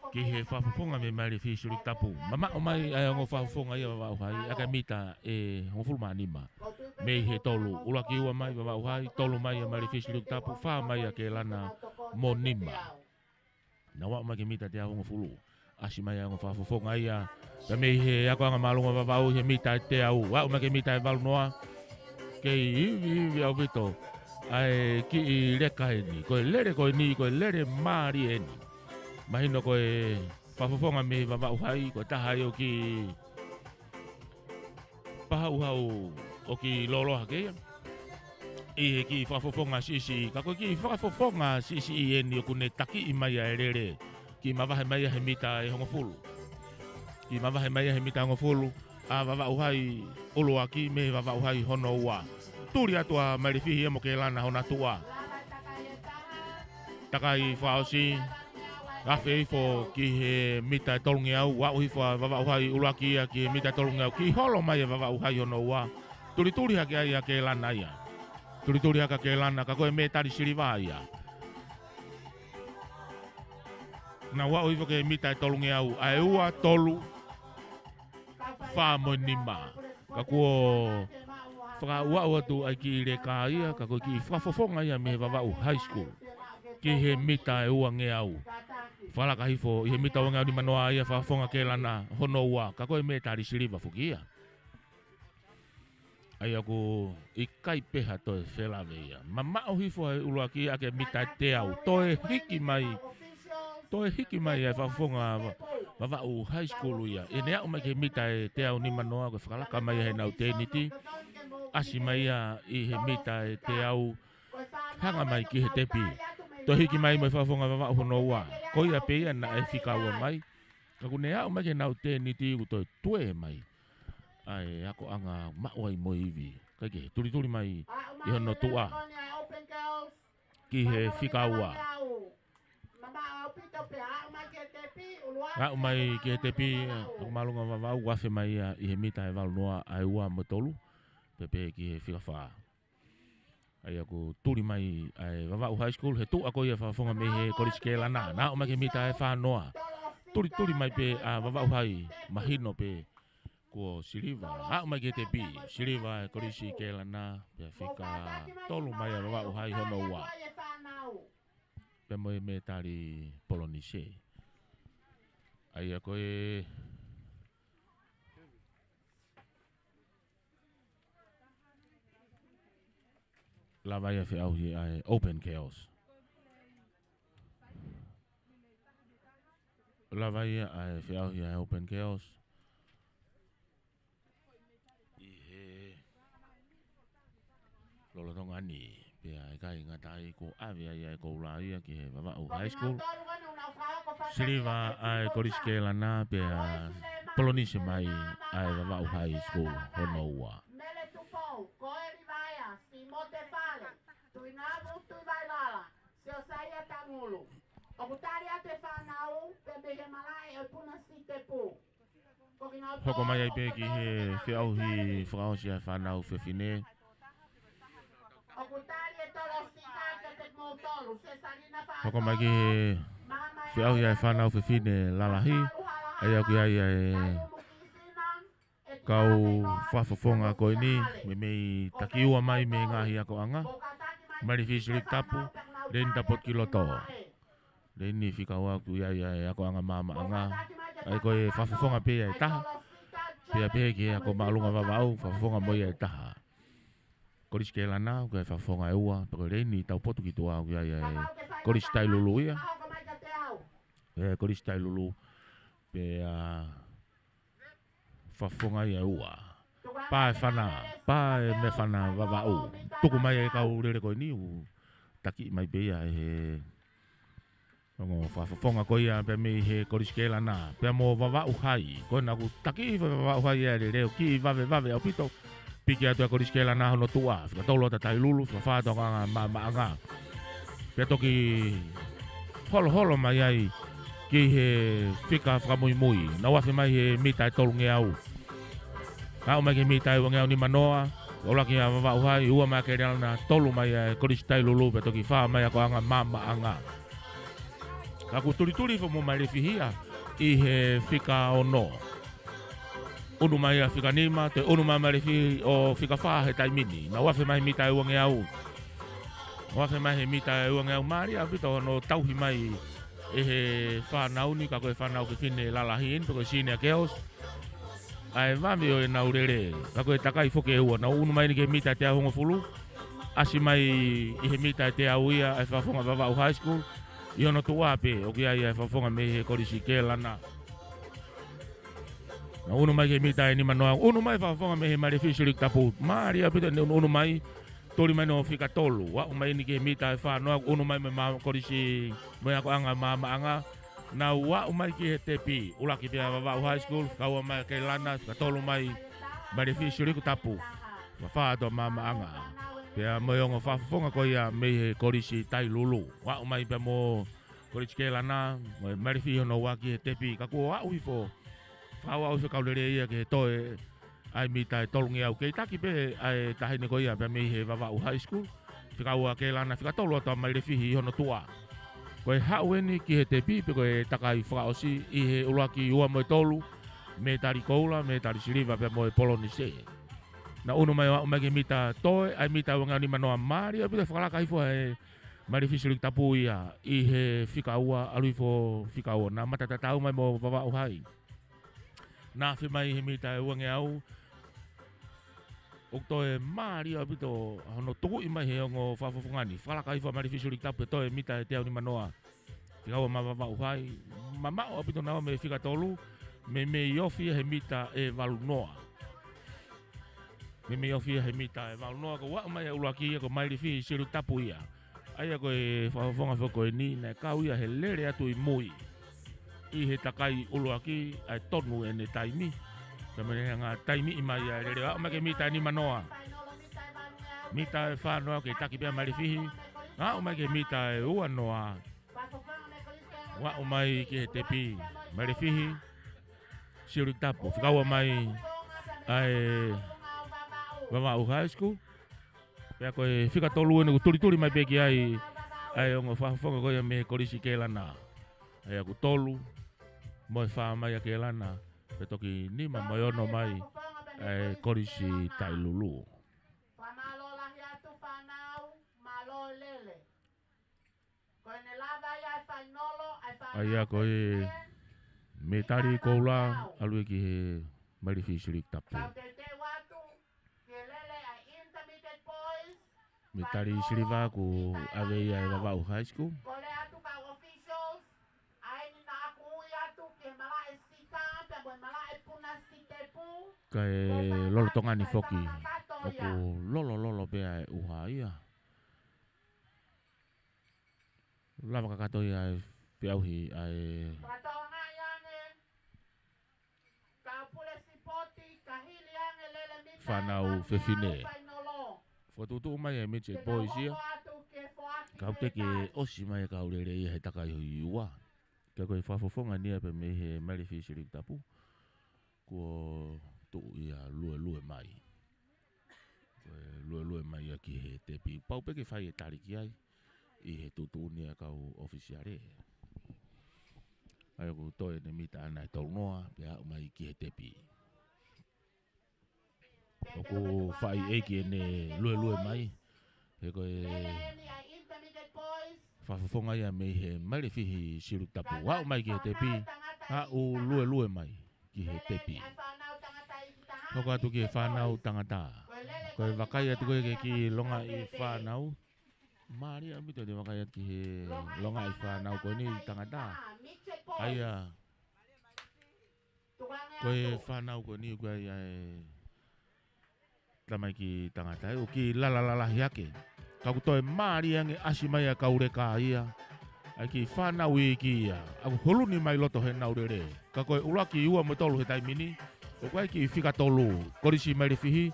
ki he fakafofonga mei Maile Fihi Silikitapu. Mamaʻo mai ʻa e ongo fakafofonga ia Vavaʻu High, ʻaki ʻa e mita ʻe hongofulu mā nima. Mei he tolu, ʻuluaki ua mai Vavaʻu High, tolu mai ʻa Maile Fihi Silikitapu, fā mai ʻa Kelana mo nima. Nau aʻu mai ki he mita ʻe teau hongofulu. ʻAsi mai ʻa e ongo fakafofonga ia. Pea mei he akoʻanga māʻolunga Vavaʻu he mita ʻe teau. Aʻu mai ki he mita ʻe valu noa. Kei ivi ivi ʻaupito ʻa e kiʻi leka eni. Ko e lele ko eni, ko e lele mālie eni. Mahino ko e fakafofonga mei Vavaʻu High, ko e taha ia ʻoku kiʻi pahauhau ʻoku kiʻi lōloa hake ia ʻi he kiʻi fakafofonga siʻisiʻi, ka ko e kiʻi fakafofonga siʻisiʻi eni ʻoku ne takiʻi mai ʻa e lele. Kiʻi mavahe mai ia he mita ʻe hongofulu. Kiʻi mavahe mai ia he mita hongofulu. ʻA Vavaʻu High ʻuluaki mei Vavaʻu High hono ua. Tuli atu ʻa Maile Fihi ia mo Kelana Honatua. Takai fakaʻosi, afe hifo ki he mita ʻe tolungeau, aʻu hifo ʻa Vavaʻu Hai ʻuluaki ia ki he mita ʻe tolungeau, kiʻi holo mai ʻa Vavaʻu Hai hono ua, tulituli hake ai ʻa Kelana ia. Tulituli hake ʻa Kelana, ka ko e mētali siliva ia. Nau aʻu hifo ki he mita ʻe tolungeau, ʻa e ua, tolu, fā mo e nima. Ka kuo fakauaʻu atu ʻa e kiʻi leka ia, ka ko e kiʻi fakafofonga ia mei he Vavaʻu High School ki he mita ʻe uangeau. Fakalaka hifo ʻi he mita uangeau nima noa ia, fakafofonga ʻa Kelana hono ua, ka ko e mētali siliva foki ia. ʻA ia ʻoku ʻikai pē ha toe felave ia. Mamaʻo hifo ʻa e ʻuluaki ia ki he mita ʻe teau. Toe hiki mai, toe hiki mai ʻa e fakafofonga Va-, Vavaʻu High School ia. ʻI heʻene aʻu mai ki he mita ʻe teau nima noa, ko e fakalaka mai ia heʻenau tēniti. ʻAsi mai ia ʻi he mita ʻe teau, hanga mai ki he tepi. Toe hiki mai mo e fakafofonga Vavaʻu hono ua. Ko ia pē ia naʻe fika ua mai. Ka kuo ne aʻu mai ki heʻenau tēniti, kuo toe tue mai ʻa e akoʻanga maʻu ai mo e ivi. Kae kehe, tulituli mai ʻi hono tuʻa ki he fika ua. Aʻu mai ki he tepi, ʻa, ako māʻolunga Vavaʻu, afe mai ia ʻi he mita ʻe valu noa, ʻa e ua mo e tolu, pea pehē ki he fika fā. ʻA ia ʻoku tuli mai ʻa e Vavaʻu High School, he tuʻa ko ia fakafofonga mei he Kolisi Kelana. Naʻa aʻu mai ki he mita ʻe fā noa. Tulituli mai pē ʻa Vavaʻu Hai, mahino pē kuo siliva. Aʻu mai ki he tepi, siliva ʻa e Kolisi Kelana, pea fika tolu mai ʻa Vavaʻu Hai hono ua. Pea mo e mētali polonise. ʻA ia ko e lava ia ʻa e feʻauhi ʻa e Open Chaos. Lava ia ʻa e feʻauhi ʻa e Open Chaos ʻi he lolotonga ni, pea ʻikai ngata ai, kuo ʻave ai ʻa e koula ia ki he Vavaʻu High School. Siliva ʻa e Kolisi Kelana, pea polonise mai ʻa e Vavaʻu High School hono ua. Mele Tupou, Koeli Vaea, Simote Fale, Tuʻinavou Tuʻivailala, Siosaia Tangulu. ʻOku tali atu e fānau, pea mei he malaʻe ʻo e Puna Sitepu. Hoko mai ai pē ki he feʻauhi fakaʻosi ʻa e fānau fefine. Hoko mai ki he feʻauhi ʻa e fānau fefine lalahi, ʻa ia ʻoku ʻi ai ʻa e kau fakafofonga ko eni, meimei takiua mai mei he ngaahi akoʻanga. Malifi Siliki Tapu, Leni Tapotu ki loto. Leni fika ua ʻoku ʻi ai ʻa e akoʻanga maamaʻanga. ʻA ia ko e fakafofonga pē ia ʻe taha. Pea pehē ki he ako māʻolunga Vavaʻu, fakafofonga mo ia ʻe taha. Kolisi Kelana, ko e fakafofonga ʻe ua, pea ko Leni Taupotu ki tuʻa ʻoku ʻi ai ʻa e Kolisi Tailulu ia. ʻE Kolisi Tailulu, pea fakafofonga ia ʻe ua. Pā e fana, pā e mefana Vavaʻu. Tuku mai e kau lele ko eni ʻoku taki mai pē ia ʻe he ongo fakafofonga ko ia pea mei he Kolisi Kelana. Pea mo Vavaʻu Hai. Ko ena ʻoku taki hifo Vavaʻu Hai ʻa e lele ʻo kiʻi vavevave ʻaupito. Piki atu ʻa e Kolisi Kelana hono tuʻa. Fika tolu ʻa Tailulu, fika fā ʻa e akoʻanga maamaʻanga. Pea toki holoholo mai ai ki he fika fakamuimui. Nau afe mai he mita ʻe tolungeau. Aʻu mai ki he mita ʻe uangeau nima noa. ʻUluaki ʻa Vavaʻu Hai, ua mai ʻa Kelana, tolu mai ʻa e Kolisi Tailulu, pea toki fā mai ʻa e akoʻanga maamaʻanga. Ka kuo tulituli hifo mo Malifi ia ʻi he fika ono. ʻUnu mai ʻa fika nima, toe ʻunu mai ʻa Malifi ʻo fika fā he taimi ni. Nau afe mai he mita ʻe uangeau. Nau afe mai he mita ʻe uangeau, mālie ʻaupito hono tauhi mai ʻe he fānau ni, ka ko e fānau fefine lalahi eni, pe ko e senior girls. ʻA e vave ʻo ʻenau lele, ka ko e takai foki ʻe ua, nau ʻunu mai eni ki he mita ʻe teau hongofulu. ʻAsi mai ʻi he mita ʻe teau ia ʻa e fakafofonga Vavaʻu High School. ʻI hono tuʻa pē, ʻoku ʻi ai ʻa e fakafofonga mei he Kolisi Kelana. Nau ʻunu mai ki he mita ʻe nima noa, ʻunu mai fakafofonga mei he Malifi Siliki Tapu. Mālie ʻaupito ʻene ʻunuʻunu mai, tuli mai ʻo fika tolu. Aʻu mai eni ki he mita ʻe fā noa, ʻunu mai mei he Kolisi mo e akoʻanga maamaʻanga. Nau aʻu mai ki he tepi, ʻuluaki pē ʻa Vavaʻu High School, fika ua mai ʻa Kelana, fika tolu mai Malifi Siliki Tapu. Fika fā ʻa e maamaʻanga. Pea mo e ongo fakafofonga ko ia mei he Kolisi Tailulu. Aʻu mai pea mo Kolisi Kelana, mo e Malifi hono ua ki he tepi. Ka kuo aʻu hifo, fakaaʻu hifo e kau lele ia ki he toe ʻa e mita ʻe tolungeau. Kei taki pē ʻa e taʻahine ko ia pea mei he Vavaʻu High School. Fika ua Kelana, fika tolu atu ʻa Malifi ʻi hono tuʻa. Ko e haʻu eni ki he tepi, pe ko e takai fakaʻosi ʻi he ʻuluaki, ua mo e tolu, mētali koula, mētali siliva pea mo e polonise. Naʻa ʻunu mai ʻo aʻu mai ki he mita toe, ʻa e mita ʻe uangeau nima noa. Mālie ʻaupito e fakalaka hifo ʻa e Malifi Silikitapu ia ʻi he fika ua, ʻalu hifo fika ua. Naʻa mata tatau mai mo Vavaʻu High. Naʻe afe mai he mita ʻe uangeau. ʻOku toe mālie ʻaupito hono tukuʻi mai he ongo fakafofonga ni. Fakalaka hifo ʻa Malifi Silikitapu he toe mita ʻe teau nima noa. Fika ua maʻa Vavaʻu High, mamaʻo ʻaupito naua mei he fika tolu, meimei ofi ia he mita ʻe valu noa. Meimei ofi ia he mita ʻe valu noa, ko e aʻu mai ʻa e ʻuluaki ia ko Malifi Silikitapu ia. ʻA ia ko e fakafofonga foki ko eni, naʻe kau ia he lele atu ʻi mui ʻi he takai ʻuluaki, ʻa e tonu ʻene taimi. Pea mo ʻene hanga taimiʻi mai ʻa e lele, aʻu mai ki he mita ʻe nima noa. Mita ʻe fā noa, kei taki pē ʻa Malifi. Aʻu mai ki he mita ʻe ua noa. Aʻu mai ki he tepi, Malifi Silikitapu. Fika ua mai ʻa e Vavaʻu High School. Pea ko e fika tolu eni ʻoku tulituli mai pē ki ai ʻa e ongo fakafofonga ko ia mei he Kolisi Kelana. ʻA ia ʻoku tolu mo e fā mai ʻa Kelana. Pea toki nima mo e ono mai ʻa e Kolisi Tailulu. Fakamālō lahi atu fānau, mālō lele. Ko ʻene lava ia e fainolo, ʻa e fānau. ʻA ia ko e mētali koula, ʻalu ia ki he Malifi Silikitapu. Kau teuteu atu ki he lele ʻa e intermediate boys. Mētali siliva kuo ʻave ia ʻe Vavaʻu High School. Kole atu kau officials, ʻa eni naʻa ku ui atu ki he malaʻe sita, pea mo e malaʻe puna sitepu. Kae lolotonga ni foki, ʻoku lolololo pē ʻa e ʻuha ia. Lava kakato ia ʻa e feʻauhi ʻa e Fakatauange ange, kau pule sipoti, ka hili ange lele mita fānau ʻe fānau fefine. Fainolo. Fakatuʻutuʻu mai ʻa e midget boys ia. Kau teke ʻosi mai ʻa e kau lele ia he takai hono ua. Ka ko e fakafofonga ni ia pē mei he Malifi Silikitapu. Kuo tuʻu ia luelue mai. Ko e luelue mai ia ki he tepi. Pau pē ke fai e tali ki ai ʻi he tuʻutuʻuni ʻa e kau ʻofisiale. ʻA ia ʻoku toe ʻene mita ʻana ʻe tolu noa, pea aʻu mai ki he tepi. ʻOku fai ʻeiki ʻene luelue mai. He ko e fakafofonga ia mei he Malifi Silikitapu. Aʻu mai ki he tepi, aʻu luelue mai ki he tepi. Hoko atu ki he fānau tangata. Ko e vakai atu ko ē ki he kiʻi longaʻi fānau. Mālie ʻaupito ʻene vakai atu ki he longaʻi fānau ko eni tangata. ʻA ia, ko e fānau ko eni ʻoku ʻi ai ʻa e tamaiki tangata ē, ʻoku kiʻi lalalalahi hake. Ka ʻoku toe mālie ange ʻasi mai ʻa e kau leka ia. ʻA e kiʻi fānau iiki ia. ʻOku holuni mai loto heʻenau lele. Ka ko e ʻuluaki, ua mo e tolu he taimi ni, ʻoku ʻi ai e kiʻi fika tolu. Kolisi Malifi,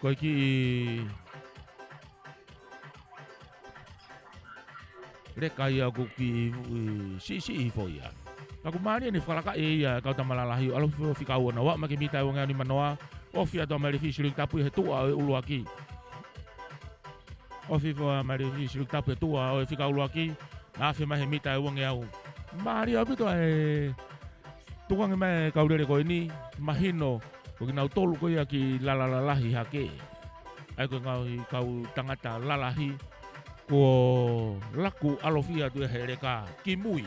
ko e kiʻi leka ia ʻoku kiʻi, ʻi, siʻisiʻi hifo ia. Ka ʻoku mālie ʻene fakalakaʻi ia ʻa e kau tama lalahi ʻo ʻalu hifo fika ua noa, aʻu mai ki he mita ʻe uangeau nima noa, ofi atu ʻa Malifi Silikitapu he tuʻa ʻo e ʻuluaki. Ofi hifo ʻa Malifi Silikitapu he tuʻa ʻo e fika ʻuluaki, naʻe afe mai he mita ʻe uangeau. Mālie ʻaupito ʻa e tukuange mai ʻa e kau lele ko eni, mahino ko kinautolu ko ia kiʻi lalalalahi hake. ʻA ia ko e ngaahi kau tangata lalahi, kuo laku ʻalofia atu ia he leka ki mui.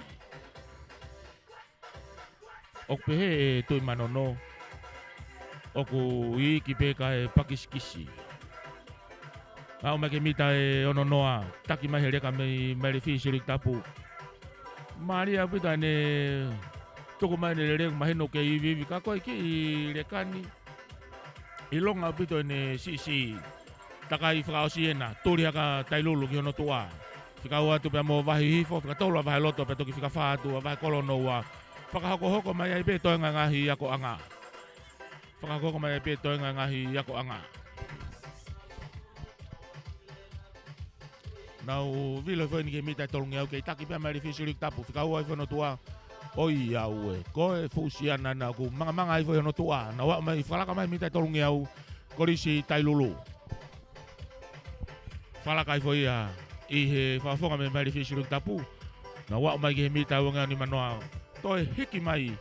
ʻOku pehē ʻe Tuʻimanono, ʻoku iiki pē kae pakisikisi. Aʻu mai ki he mita ʻe ono noa, taki mai he leka mei Malifi Silikitapu. Mālie ʻaupito ʻene tuku mai ʻene lele, mahino kei iviivi ka ko e kiʻi leka ni. ʻIlonga ʻaupito ʻene siʻisiʻi. Takai fakaʻosi ena, tuli hake ʻa Tailulu ki hono tuʻa. Fika ua atu pea mo Vahe Hihifo, fika tolu ʻa Vaheloto pea toki fika fā atu ʻa Vahekolonoua. Fakahokohoko mai ai pē toenga e ngaahi akoʻanga. Fakahokohoko mai ai pē toenga e ngaahi akoʻanga. Nau vilo foʻi eni ki he mita ʻe tolungeau, kei taki pē ʻa Malifi Siuliki Tapu, fika ua hifo hono tuʻa. ʻOiauē, ko e fuʻu siana ena ʻoku mangamanga hifo hono tuʻa. Nau aʻu mai, fakalaka mai mita ʻe tolungeau, Kolisi Tailulu. Fakalaka hifo ia ʻi he fakafofonga mei Malifi Siuliki Tapu. Nau aʻu mai ki he mita ʻe uangeau nimanoa. Toe hiki mai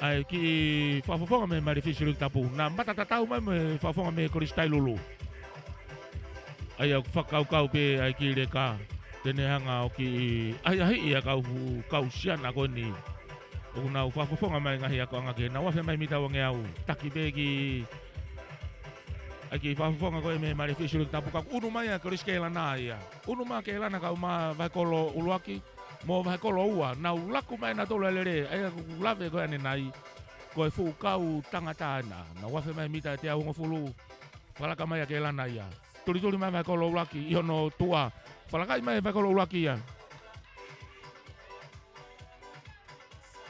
ʻa e kiʻi fakafofonga mei Malifi Siuliki Tapu. Naʻa mata tatau mai mo e fakafofonga mei Kolisi Tailulu. ʻA ia ʻoku fakakaukau pē ʻa e kiʻi leka te ne hanga ʻo kiʻi ʻahiʻahiʻi ʻa e kau fu-, kau siana ko eni ʻoku nau fakafofonga mai ngaahi akoʻanga ki he, nau afe mai mita ʻe uangeau. Taki pē ki ʻa e kiʻi fakafofonga ko ē mei Malifi Siuliki Tapu, ka ʻunu mai ʻa Kolisi Kelana ia. ʻUnu mai ʻa Kelana kae ʻumaʻā Vahekolo ʻUluaki mo Vahekolo Ua. Nau laku mai nautolu ʻa e lele, ʻa ia ʻoku lave ko ē ʻanenai, ko e fuʻu kau tangata ena. Nau afe mai mita ʻe teau hongofulu. Fakalaka mai ʻa Kelana ia. Tulituli mai Vahekolo ʻUluaki ʻi hono tuʻa. Fakalakaʻi mai Vahekolo ʻUluaki ia.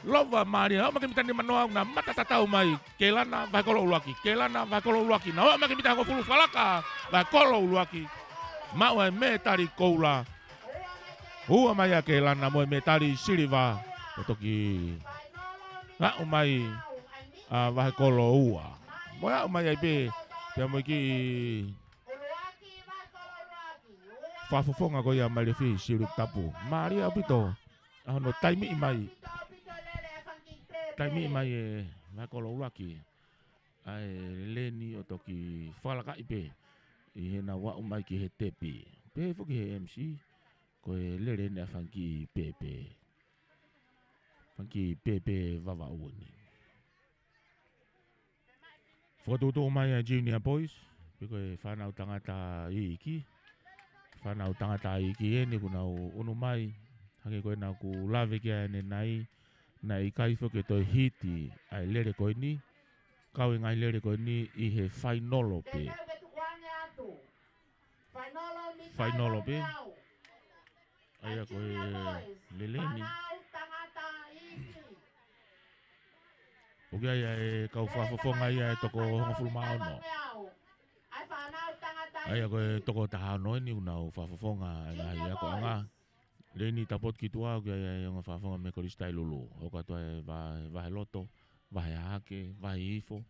Lova mālie, aʻu mai ki he mita nimanoa, naʻa mata tatau mai. Kelana, Vahekolo ʻUluaki. Kelana, Vahekolo ʻUluaki. Naʻa aʻu mai ki he mita hongofulu, fakalaka Vahekolo ʻUluaki. Maʻu ʻa e mētali koula. Ua mai ʻa Kelana mo e mētali siliva. ʻO toki aʻu mai ʻa Vahekolo Ua. Mo e aʻu mai ai pē, pea mo e kiʻi fakafofonga ko ia Malifi Siuliki Tapu. Mālie ʻaupito ʻa hono taimiʻi mai. Taimiʻi mai ʻe Vahekolo ʻUluaki ʻa e leni ʻo toki fakalakaʻi pē ʻi heʻenau aʻu mai ki he tepi. Pehē foki ʻe he M C, ko e lele eni ʻa e fanga kiʻi pēpē. Fanga kiʻi pēpē Vavaʻu eni. Fokotuʻutuʻu mai ʻa e Junior Boys, pe ko e fānau tangata iiki. Fānau tangata iiki eni kuo nau ʻunu mai, hangē ko ē naʻa ku lave ki ai ʻanenai, naʻe ʻikai foki ke toe hiti ʻa e lele ko eni, kau e ngaahi lele ko eni ʻi he fainolo pē. Fainolo pē. ʻA ia ko e lele eni. ʻOku ʻi ai ʻa e kau fakafofonga ia ʻe toko hongofulu mā ono. ʻA ia ko e toko taha ono eni ʻoku nau fakafofonga ʻa e ngaahi akoʻanga. Leni tapotu ki tuʻa ʻoku ʻi ai ʻa e ongo fakafofonga mei Kolisi Tailulu. ʻOku ʻi ai ʻa e va-, Vaheloto, Vahehahake, Vahehifo,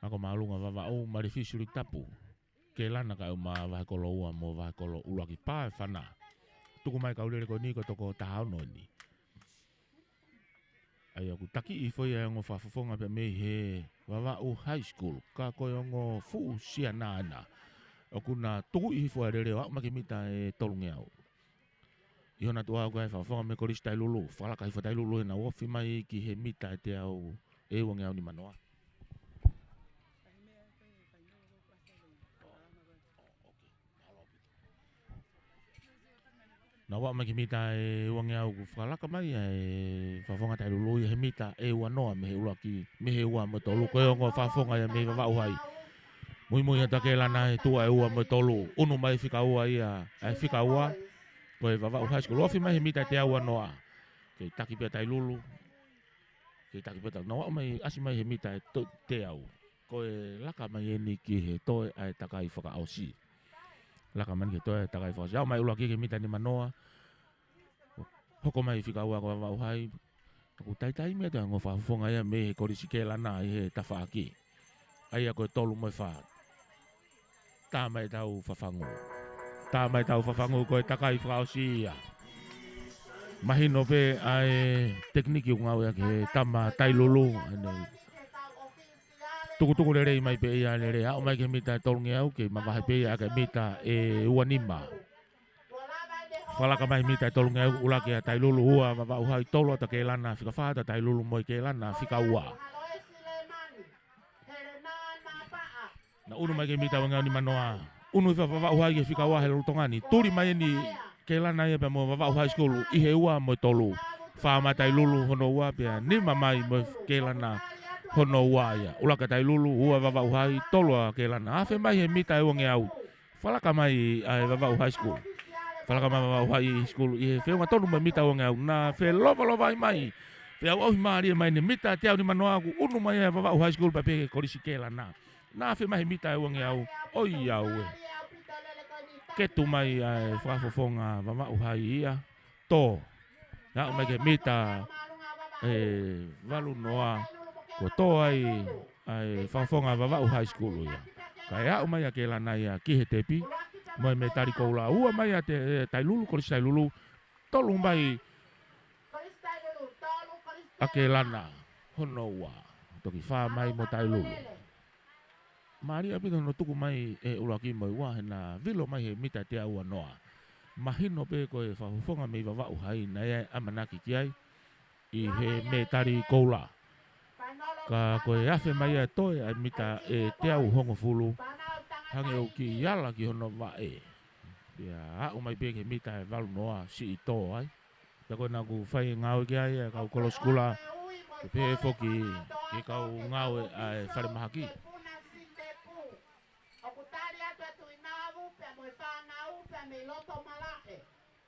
Ako Māʻolunga Vavaʻu, Malifi Siuliki Tapu. Kelana kae ʻumaʻā Vahekolo Ua mo Vahekolo ʻUluaki, pā e fana. Tuku mai kau lele ko eni ko e toko taha ono eni. ʻA ia ʻoku takiʻi foʻi ʻa e ongo fakafofonga pē mei he Vavaʻu High School, ka ko e ongo fuʻu siana ena. ʻOku na tukuʻi hifo ʻa e lele ʻo aʻu mai ki he mita ʻe tolungeau. ʻI hona tuʻa ʻoku ʻi ai e fakafofonga mei Kolisi Tailulu, fakalaka hifo ʻa Tailulu ʻo nau ofi mai ki he mita ʻe teau, ʻe uangeau nimanoa. Nau aʻu mai ki he mita ʻe uangeau, kuo fakalaka mai ʻa e fakafofonga Tailulu ʻi he mita ʻe uanoa mei he ʻuluaki, mei he ua mo e tolu, ko e ongo fakafofonga ia mei Vavaʻu High. Muimui atu ʻa Kelana he tuʻa ʻe ua mo e tolu, ʻunu mai fika ua ia, ʻa e fika ua, ko e Vavaʻu High School, ofi mai he mita ʻe teau uanoa. Kei taki pē ʻa Tailulu. Kei taki pē ʻa Tailulu. Nau aʻu mai, ʻasi mai he mita ʻe to-, teau. Ko e laka mai eni ki he toe ʻa e takai fakaʻosi. Laka mai eni ki he toe ʻa e takai fakaʻosi. Aʻu mai ʻUluaki ki he mita nimanoa. Hoko mai fika ua ko Vavaʻu High. ʻOku taitaimi atu ʻa e ongo fakafofonga ia mei he Kolisi Kelana ʻi he tafaʻaki. ʻA ia ko e tolu mo e fā. Tā mai ʻetau fafangu. Tā mai ʻetau fafangu ko e takai fakaʻosi ia. Mahino pē ʻa e tekiniki ʻoku ngāueʻaki ʻe he tama Tailulu. ʻAne. Tukutuku lelei mai pē ia ʻa e lele. Aʻu mai ki he mita ʻe tolungeau, kei mavahe pē ia ki he mita ʻe uanima. Fakalaka mai mita ʻe tolungeau, ʻuluaki ʻa Tailulu, ua Vavaʻu High, tolu ʻa Kelana, fika fā ʻa Tailulu mo e Kelana, fika ua. Naʻa ʻunu mai ki he mita ʻe uangeau nimanoa. ʻUnu hifo ʻa Vavaʻu High ki he fika ua he lolotonga ni. Tuli mai eni Kelana ia pea mo Vavaʻu High School ʻi he ua mo e tolu. Fā mai ʻa Tailulu hono ua pea nima mai mo e Kelana hono ua ia. ʻUluaki ʻa Tailulu, ua Vavaʻu High, tolu ʻa Kelana. Afe mai he mita ʻe uangeau. Fakalaka mai ʻa e Vavaʻu High School. Fakalaka mai Vavaʻu High School ʻi he feʻunga tonu mo e mita ʻe uangeau. Naʻa felovalovaʻi mai. Feʻauʻauhi mālie mai ʻene mita ʻe teau nimanoa kuo ʻunu mai ʻa e Vavaʻu High School pea pehē ki he Kolisi Kelana. Naʻa afe mai he mita ʻe uangeau. ʻOiauē. ketu mai ʻa e fakafofonga Vavaʻu Hai ia, tō. Aʻu mai ki he mita ʻe valu noa, kuo tō ai ʻa e fakafofonga Vavaʻu High School ia. Kae aʻu mai ʻa Kelana ia ki he tepi, mo e mētali koula. Ua mai ʻa Te-, ʻe, Tailulu, Kolisi Tailulu, tolu mai ʻa Kelana, hono ua. Toki fā mai mo Tailulu. Mālie ʻaupito hono tuku mai ʻe ʻuluaki mo e ua, he na vilo mai he mita ʻe teau ua noa. Mahino pē ko e fakafofonga mei Vavaʻu Hai naʻe ʻamanaki ki ai ʻi he mētali koula. Ka ko e afe mai ʻa e toe ʻa e mita ʻe teau hongofulu, hangē ʻoku kiʻi ala ki hono vaʻe. Pea aʻu mai pē ki he mita ʻe valu noa, siʻi tō ai. Pea ko ena ʻoku fai e ngāue ki ai ʻa e kau kolo sikula, ke pehē foki ki he kau ngāue ʻa e falemahaki.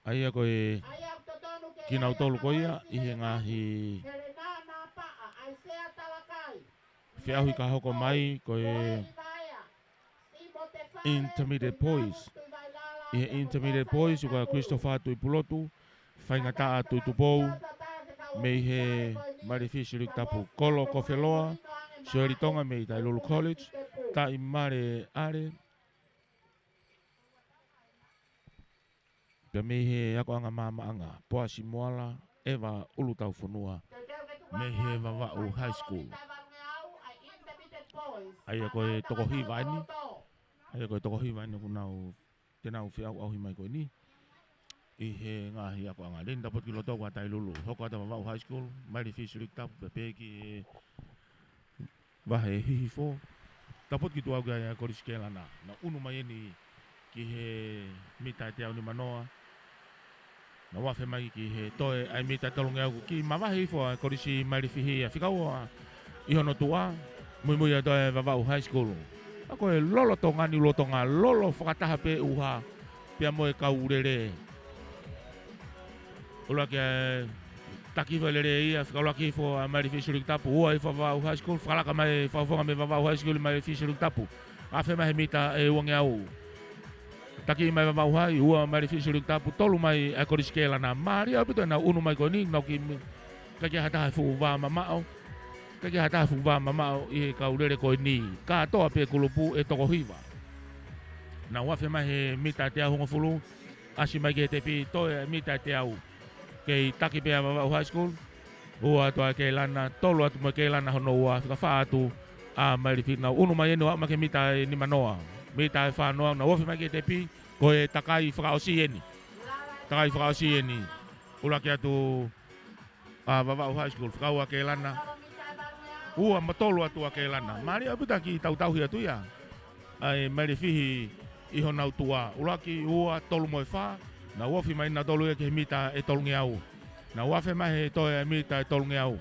ʻA ia ko e kinautolu ko ia ʻi he ngaahi feʻauhi ka hoko mai, ko e Intermediate Boys. ʻI he Intermediate Boys, ko Christopher Tuipulotu, Faingataʻa Tuitupou, mei he Maile Fihia Siliki Tapu, Kolo Kofeloa, Sioeli Tonga mei Tailulu College, Taʻimale ʻAle, pea mei he akoʻanga maamaʻanga, Poasi Moala, ʻEva ʻUlutaufonua, mei he Vavaʻu High School. ʻA ia ko e toko hiva eni, ʻa ia ko e toko hiva eni ʻoku nau, te nau feʻauʻauhi mai ko eni ʻi he ngaahi akoʻanga. Leni, tapu atu ki loto ʻa Tailulu, hoko atu ʻa Vavaʻu High School, Maile Fihia Siliki Tapu, pea pehē ki he vahe hihifo. Tapu atu ki tuʻa ʻoku ʻi ai ʻa Kolisi Kelana. Na unu mai eni ki he mita ʻe teau nima noa. Na ua afe mai ki he toe ʻa e mita ʻe tolungeau, kiʻi mavahe hifo ʻa Kolisi Maile Fihia. Fika ua ʻi hono tuʻa, muimui ʻa e toe Vavaʻu High School. ʻA ko e lolotonga ni, lolotonga, lolo fakataha pē ʻuha pea mo e kau lele. ʻUluaki ʻa e taki hifo e lele ia, fika ʻuluaki hifo ʻa Maile Fihia Siliki Tapu, ua hifo Vavaʻu High School, fakalaka mai fakafofonga mei Vavaʻu High School, Maile Fihia Siliki Tapu. Afe mai he mita ʻe uangeau. Taki mai Vavaʻu Hai, ua Maile Fihia Siliki Tapu, tolu mai ʻa e Kolisi Kelana. Mālie ʻaupito ʻenau unu mai ko eni, nau kiʻi mi-, ʻikai ke ʻi ai ha taha fuʻu vā mamaʻo. ʻIkai ke ʻi ai ha taha fuʻu vā mamaʻo ʻi he kau lele ko eni. Kātoa pē kulupu ʻe toko hiva. Na ua afe mai he mita ʻe teau hongofulu, ʻasi mai ki he tepi, toe mita ʻe teau. Kei taki pē ʻa Vavaʻu High School, ua atu ʻa Kelana, tolu atu mo Kelana hono ua, fika fā atu ʻa Maile Fihia. Na unu mai eni ʻo aʻu mai ki he mita ʻe nima noa. Mita ʻe fā noa, na ua afe mai ki he tepi, ko e takai fakaʻosi eni. Takai fakaʻosi eni. ʻUluaki atu ʻa Vavaʻu High School, fika ua ʻa Kelana. Ua mo tolu atu ʻa Kelana. Mālie ʻaupito e kiʻi tautauhi atu ia ʻa e Maile Fihia ʻi honau tuʻa. ʻUluaki, ua, tolu mo e fā. Na ua afe mai nautolu ia ki he mita ʻe tolungeau. Na ua afe mai he toe mita ʻe tolungeau.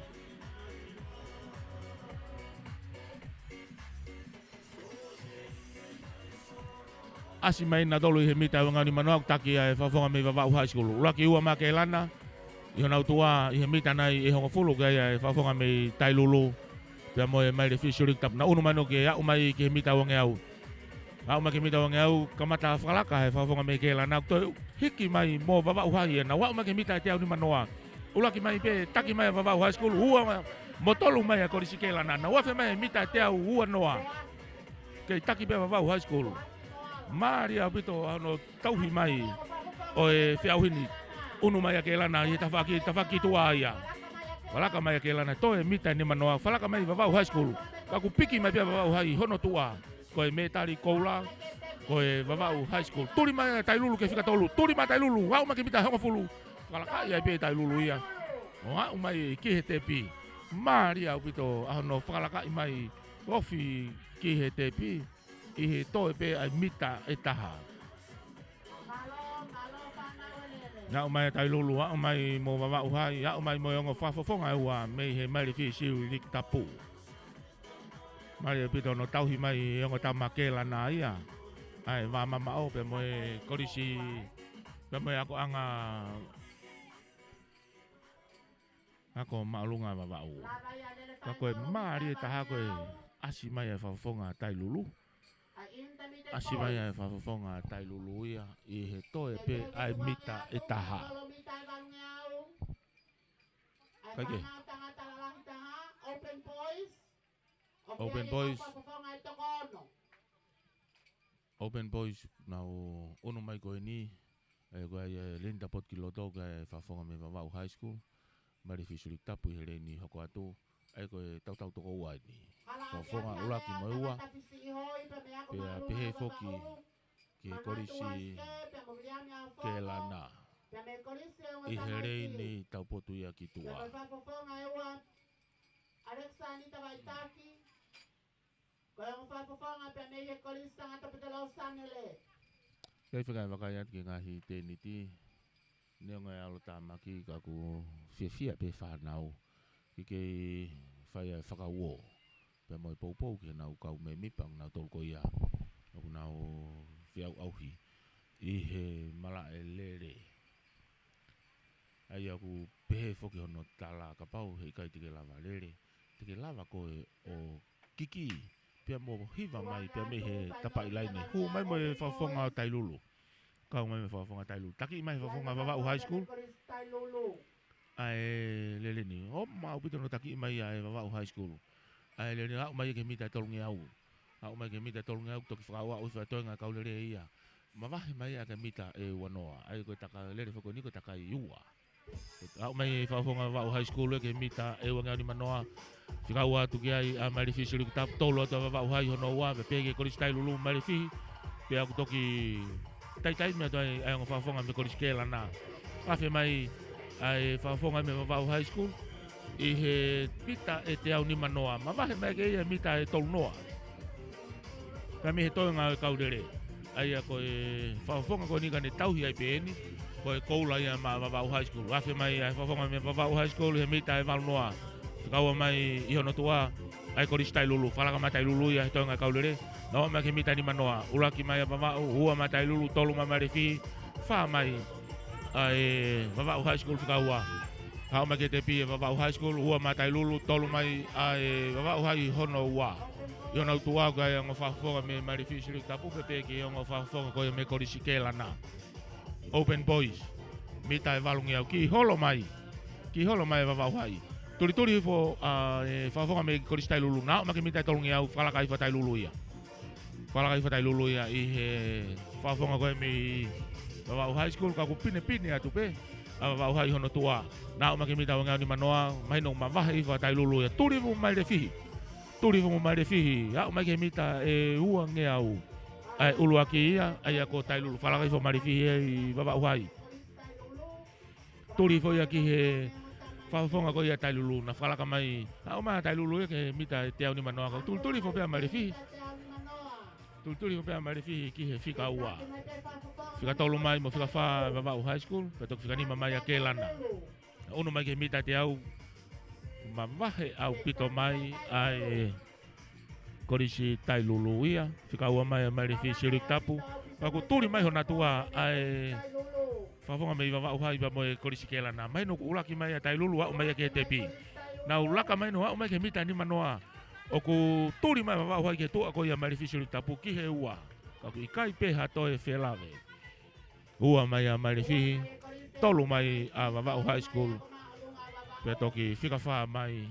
ʻAsi mai nautolu ʻi he mita ʻe uangeau nima noa, ʻoku taki ʻa e fakafofonga mei Vavaʻu High School. ʻUluaki, ua mai ʻa Kelana ʻi honau tuʻa, ʻi he mita nai ʻe hongofulu, ʻoku ʻi ai ʻa e fakafofonga mei Tailulu pea mo e Maile Fihia Siliki Tapu. Na unu mai eni ke aʻu mai ki he mita ʻe uangeau. Aʻu mai ki he mita ʻe uangeau, kamata fakalaka he fakafofonga mei Kelana, ʻoku toe hiki mai mo Vavaʻu Hai ia, na ua aʻu mai ki he mita ʻe teau nima noa. ʻUluaki mai pē, taki mai ʻa Vavaʻu High School, ua mo tolu mai ʻa Kolisi Kelana. Na ua afe mai he mita ʻe teau ua noa. Kei taki pē ʻa Vavaʻu High School. Mālie ʻaupito hono tauhi mai ʻo e feʻauhi ni. Unu mai ʻa Kelana ʻi he tafaʻaki, tafaʻaki tuʻa ia. Fakalaka mai ʻa Kelana, toe mita ʻe nima noa. Fakalaka mai Vavaʻu High School. Ka ʻoku piki mai pē ʻa Vavaʻu Hai hono tuʻa. Ko e mētali koula, ko e Vavaʻu High School. Tuli mai ʻa Tailulu ki he fika tolu. Tuli mai ʻa Tailulu, aʻu mai ki he mita ʻe hongofulu. Fakalaka ai pē ʻe Tailulu ia. ʻO aʻu mai ki he tepi. Mālie ʻaupito ʻa hono fakalaka mai, ofi ki he tepi ʻi he toe pē ʻa e mita ʻe taha. Na aʻu mai ʻa Tailulu, aʻu mai mo Vavaʻu Hai, aʻu mai mo e ongo fakafofonga ʻe ua mei he Maile Fihia Siliki Tapu. Mālie ʻaupito hono tauhi mai ʻe he ongo tama ʻa Kelana ia ʻa e vā mamaʻo pea mo e kolisi, pea mo e akoʻanga ako māʻolunga Vavaʻu. Ka ko e mālie taha ko e ʻasi mai ʻa e fakafofonga ʻa Tailulu. ʻAsi mai ʻa e fakafofonga Tailulu ia ʻi he toe pē ʻa e mita ʻe taha. Kae kehe. Open Boys. Open Boys, nau ʻunu mai ko eni, ʻa ia ko e Leni Tapotu ki loto, ko e fakafofonga mei Vavaʻu High School, Malifi Silikitapu ʻi he leni hoko atu, ʻa ia ko e tautau toko ua eni. Fakafofonga ʻuluaki mo e ua, pea pehē foki ki he Kolisi Kelana. ʻI he leni taupotu ia ki tuʻa. Alexander Vaitaki, ko e ongo fakafofonga pea mei he Kolisi Tangata Petelou Sanele. Kei fekau vakai atu ki he ngaahi tēniti, neongo e ʻalotāmaki ka ʻoku fiefia pē fānau, ke kei fai ʻa e fakauō pea mo e poupou ki heʻenau kau mēmipa, ʻenau tolu ko ia ʻoku nau feʻauʻauhi ʻi he malaʻe lele. ʻA ia ʻoku pehē foki hono tala, kapau he ʻikai te ke lava lele, te ke lava koe ʻo kiki pea mo hiva mai pea mei he tapaʻi laine. Hū mai mo e fakafofonga ʻo Tailulu. Kau mai mo e fakafofonga Tailulu. Taki mai fakafofonga Vavaʻu High School. ʻA e lele ni. ʻO maʻu pē hono taki mai ʻa e Vavaʻu High School. ʻA e lele ni, aʻu mai ki he mita ʻe tolungeau. Aʻu mai ki he mita ʻe tolungeau, toki fakauʻauhi ʻa e toenga kau lele ia. Mavahe mai ia ki he mita ʻe uanoa. ʻA ia ko e takai lele foki eni ko e takai ua. Aʻu mai fakafofonga Vavaʻu High School ia ki he mita ʻe uangeau nimanoa. Fika ua atu ki ai ʻa Malifi Silikitapu, tolu atu ʻa Vavaʻu High hono ua, pea pehē ki he Kolisi Tailulu Malifi. Pea ʻoku toki taitaimi atu ai ʻa e ongo fakafofonga mei he Kolisi Kelana. Afe mai ʻa e fakafofonga mei Vavaʻu High School ʻi he mita ʻe teau nimanoa. Mavahe mai ki ai ʻa e mita ʻe tolunoa. Pea mei he toenga ʻo e kau lele. ʻA ia ko e fakafofonga ko eni ka ne tauhi ai pē eni, ko e koula ia maʻa Vavaʻu High School. Afe mai ʻa e fakafofonga mei Vavaʻu High School ʻi he mita ʻe valunoa. Fika ua mai ʻi hono tuʻa ʻa e Kolisi Tailulu. Fakalaka maʻa Tailulu ia he toenga ʻo e kau lele. Nau aʻu mai ki he mita nimanoa. ʻUluaki mai ʻa Vavaʻu, ua maʻa Tailulu, tolu maʻa Malifi, fā mai ʻa e Vavaʻu High School fika ua. Aʻu mai ki he tepi ʻa e Vavaʻu High School, ua maʻa Tailulu, tolu mai ʻa e Vavaʻu High hono ua. ʻI honau tuʻa ko e ongo fakafofonga mei Malifi Silikitapu, pea pehē ki he ongo fakafofonga ko ia mei he Kolisi Kelana. Open Boys, mita ʻe valungeau, kiʻi holo mai. Kiʻi holo mai ʻa Vavaʻu High. Tulituli hifo ʻa e fakafofonga mei he Kolisi Tailulu. Nau aʻu mai ki he mita ʻe tolungeau, fakalaka hifo ʻa Tailulu ia. Fakalaka hifo ʻa Tailulu ia ʻi he fakafofonga ko ia mei Vavaʻu High School, ka ʻoku pinepine atu pē ʻa Vavaʻu High hono tuʻa. Nau aʻu mai ki he mita ʻe uangeau nimanoa, mahino ʻoku mavahe hifo ʻa Tailulu ia. Tuli hifo mo Malifi. Tuli hifo mo Malifi. Aʻu mai ki he mita ʻe uangeau ʻa e ʻuluaki ia, ʻa ia ko Tailulu. Fakalaka hifo ʻa Malifi ʻi Vavaʻu High. Tuli hifo ia ki he fakafofonga ko ia ʻa Tailulu, naʻe fakalaka mai. Aʻu mai ʻa Tailulu ia ki he mita ʻe teau nimanoa, ka ʻoku tulituli hifo pē ʻa Malifi. Tulituli hifo pē ʻa Malifi ki he fika ua. Fika tolu mai mo fika fā ʻa Vavaʻu High School, pea toki fika nima mai ʻa Kelana. ʻUnu mai ki he mita ʻe teau, mavahe ʻaupito mai ʻa e Kolisi Tailulu ia, fika ua mai ʻa Malifi Silikitapu, ka ʻoku tuli mai hono tuʻa ʻa e fakafofonga mei Vavaʻu High pea mo e Kolisi Kelana. Mahino ʻoku ʻuluaki mai ʻa Tailulu, aʻu mai ia ki he tepi. Nau laka mai, nau aʻu mai ki he mita nimanoa. ʻOku tuli mai ʻa Vavaʻu High ki he tuʻa ko ia ʻa Malifi Silikitapu ki he ua. Ka ʻoku ʻikai pē ha toe felave. Ua mai ʻa Malifi, tolu mai ʻa Vavaʻu High School. Pea toki fika fā mai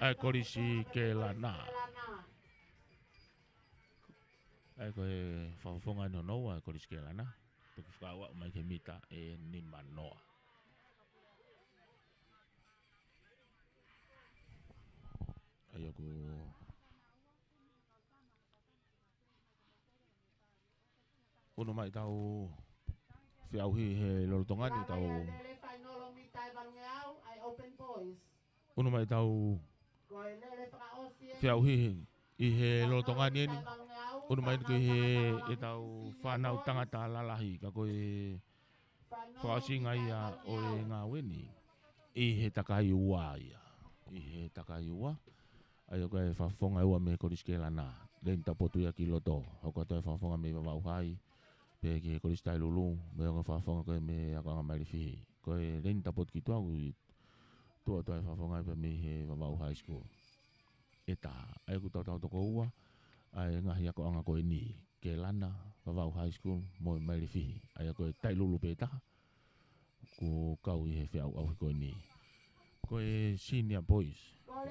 ʻa e Kolisi Kelana. ʻA ia ko e fakafofonga eni hono ua ʻa e Kolisi Kelana. Toki fika ua mai ki he mita ʻe nimanoa. ʻA ia ʻoku ʻunu mai ʻetau feʻauhi he lolotonga ni, ʻetau ʻunu mai ʻetau feʻauhi ʻi he lolotonga ni eni. ʻUnu mai eni ki he ʻetau fānau tangata lalahi, ka ko e fakaʻosinga ia ʻo e ngāue ni. ʻI he takai ua ia. ʻI he takai ua. ʻA ia ko e fakafofonga ʻe ua mei he Kolisi Kelana. Leni Tapotu ia ki loto. Hoko atu e fakafofonga mei Vavaʻu High. Pea ki he Kolisi Tailulu. Mo e ongo fakafofonga ko ē mei he akoʻanga Malifi. Ko e Leni Tapotu ki tuʻa, ʻoku tuʻu atu e fakafofonga pē mei he Vavaʻu High School. ʻE taha, ʻa ia ʻoku tautau toko ua ʻa e ngaahi akoʻanga ko eni. Kelana, Vavaʻu High School, mo e Mailefihi. ʻA ia ko e Tailulu pē taha, kuo kau ʻi he feʻauʻauhi ko eni. Ko e senior boys. Ko e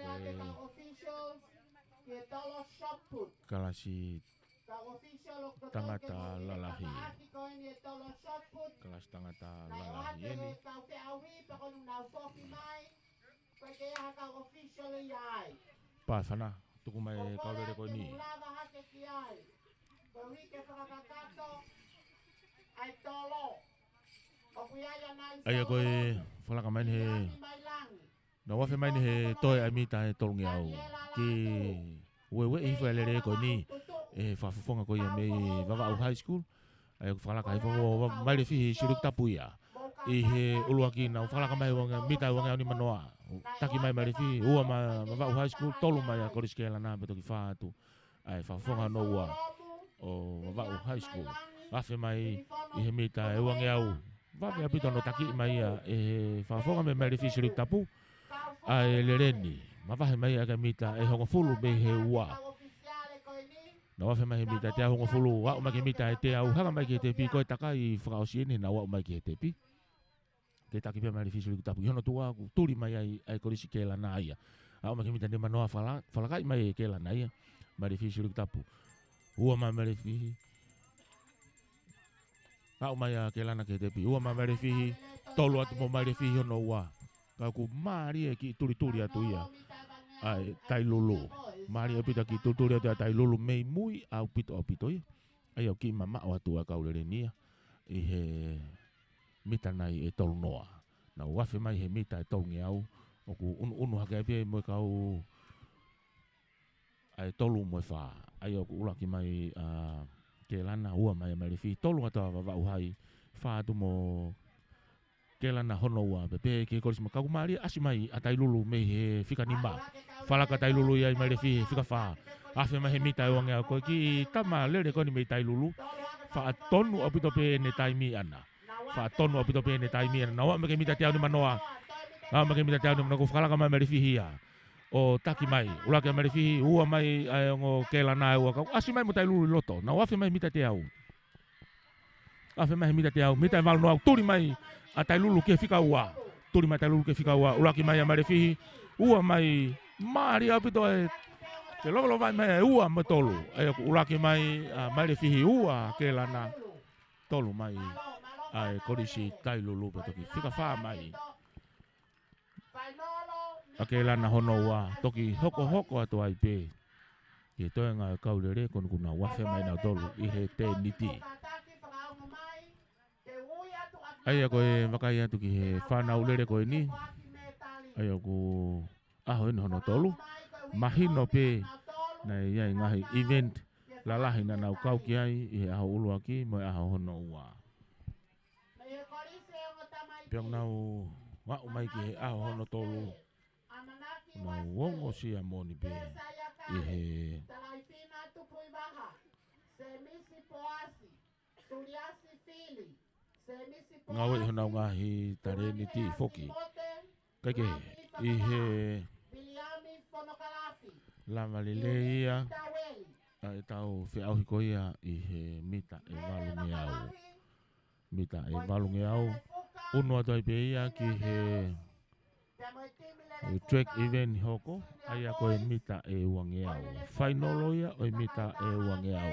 kalasi tangata lalahi. Kalasi tangata lalahi eni. Pāfana, tuku mai e kau lele ko eni. ʻA ia ko e fakalaka mai eni he, naʻe afe mai eni he toe ʻa e mita ʻe tolungeau. Kiʻi ueue hifo e lele ko eni ʻe he fakafofonga ko ia mei Vavaʻu High School. ʻA ia ko e fakalaka hifo mo Mailefihi Siuliki Tapu ia. ʻI he ʻuluaki naʻe fakalaka mai ʻe uange-, mita ʻe uangeau nima noa. Taki mai Mailefihi, ua mai Vavaʻu High School, tolu mai ʻa Kolisi Kelana pea toki fā atu ʻa e fakafofonga hono ua ʻo Vavaʻu High School. Afe mai ʻi he mita ʻe uangeau. Vave ʻaupito hono takiʻi mai ia ʻe he fakafofonga mei Mailefihi Siuliki Tapu. ʻA e lele ni, mavahe mai ʻa e mita ʻe hongofulu mei he ua. Naʻe afe mai he mita ʻe teau hongofulu, aʻu mai ki he mita ʻe teau, hanga mai ki he tepi, ko e takai fakaʻosi eni, naʻe aʻu mai ki he tepi. Ke taki pē Mailefihi Siuliki Tapu. ʻI hono tuʻa, kuo tuli mai ai ʻa e Kolisi Kelana ia. Aʻu mai ki he mita nima noa fala-, fakalaka mai ʻe Kelana ia. Mailefihi Siuliki Tapu. Ua mai Mailefihi. Aʻu mai ʻa Kelana ki he tepi. Ua mai Mailefihi. Tolu atu mo Mailefihi hono ua. Ka kuo mālie kiʻi tulituli atu ia ʻa e Tailulu. Mālie ʻaupito kiʻi tulituli atu ʻa e Tailulu mei mui ʻaupito ʻaupito ia. ʻA ia ʻoku kiʻi mamaʻo atu ʻa e kau lele ni ia. ʻI he mita nai ʻe tolu noa. Naʻe afe mai he mita ʻe tolungeau. ʻOku ʻunuʻunu hake ai pē mo e kau ʻa e tolu mo e fā. ʻA ia ʻoku ʻuluaki mai ʻa Kelana, ua mai ʻa Mailefihi, tolu atu ʻa Vavaʻu High, fā atu mo Kelana hono ua, pea pehē ki he Kolisi Makau. Mālie ʻasi mai ʻa Tailulu mei he fika nima. Fakalaka Tailulu ia ʻi Mailefihi, fika fā. Afe mai he mita ʻe uangeau, ko e kiʻi tama lele ko eni mei Tailulu. Faʻa tonu ʻaupito pē ʻene taimi ʻana. Faʻa tonu ʻaupito pē ʻene taimi ʻana. Naʻe aʻu mai ki he mita teau nima noa. Aʻu mai ki he mita teau nima noa, kuo fakalaka mai Mailefihi ia. ʻO taki mai. ʻUluaki ʻa Mailefihi, ua mai ʻa e ongo Kelana ʻe ua, ka ʻasi mai mo Tailulu ʻi loto. Naʻe afe mai he mita teau. Afe mai he mita teau, mita ʻe valu noa, tuli mai ʻa Tailulu ki he fika ua. Tuli mai Tailulu ki he fika ua. ʻUluaki mai ʻa Mailefihi, ua mai, mālie ʻaupito e, ke lovalovai mai e ua mo e tolu. ʻA ia ʻoku ʻuluaki mai ʻa Mailefihi, ua Kelana, tolu mai ʻa e Kolisi Tailulu pea toki fika fā mai ʻa Kelana hono ua, toki hokohoko atu ai pē ki he toenga e kau lele ko eni kuo nau afe mai nautolu ʻi he tēniti. ʻA ia ko e vakai atu ki he fānau lele ko eni. ʻA ia ʻoku ʻaho eni hono tolu. Mahino pē naʻe ʻi ai e ngaahi event lalahi naʻa nau kau ki ai ʻi he ʻaho ʻuluaki mo e ʻaho hono ua. Pea ʻoku nau aʻu mai ki he ʻaho hono tolu, ʻoku nau ongosia moʻoni pē ʻi he ngāue ʻi honau ngaahi talēniti foki. Kae kehe, ʻi he lava lelei ia ʻa ʻetau feʻauhi ko ia ʻi he mita ʻe valungeau. Mita ʻe valungeau. ʻUnu atu ai pē ia ki he, he track event hoko, ʻa ia ko e mita ʻe uangeau. Fainolo ia ʻo e mita ʻe uangeau.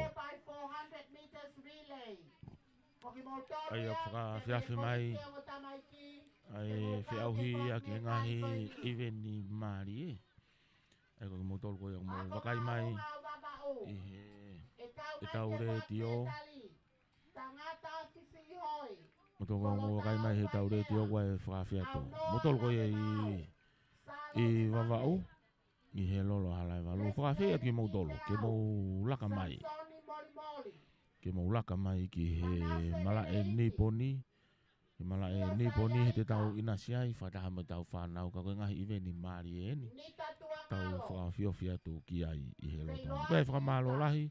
ʻA ia ʻoku fakaafiafi mai ʻa e feʻauhi ia ki he ngaahi event mālie. ʻA ia ko kimoutolu ko ia ʻoku mou vakai mai ʻi he, ʻetau letiō. Mo toko mo vakai mai he tau letiō ʻoku ʻi ai e fakaafe atu. Moutolu ko ia ʻi, ʻi Vavaʻu, ʻi he lolo ʻa Halaevalu. Fakaafe atu kimoutolu, ke mou laka mai. Ke mou laka mai ki he malaʻe Niponi. He malaʻe Niponi he te tau ʻinasi ai, fakataha mo ʻetau fānau, ka ko e ngaahi ʻiveni mālie eni. Tau fakaofiofi atu ki ai ʻi he loto. Ko e fakamālō lahi,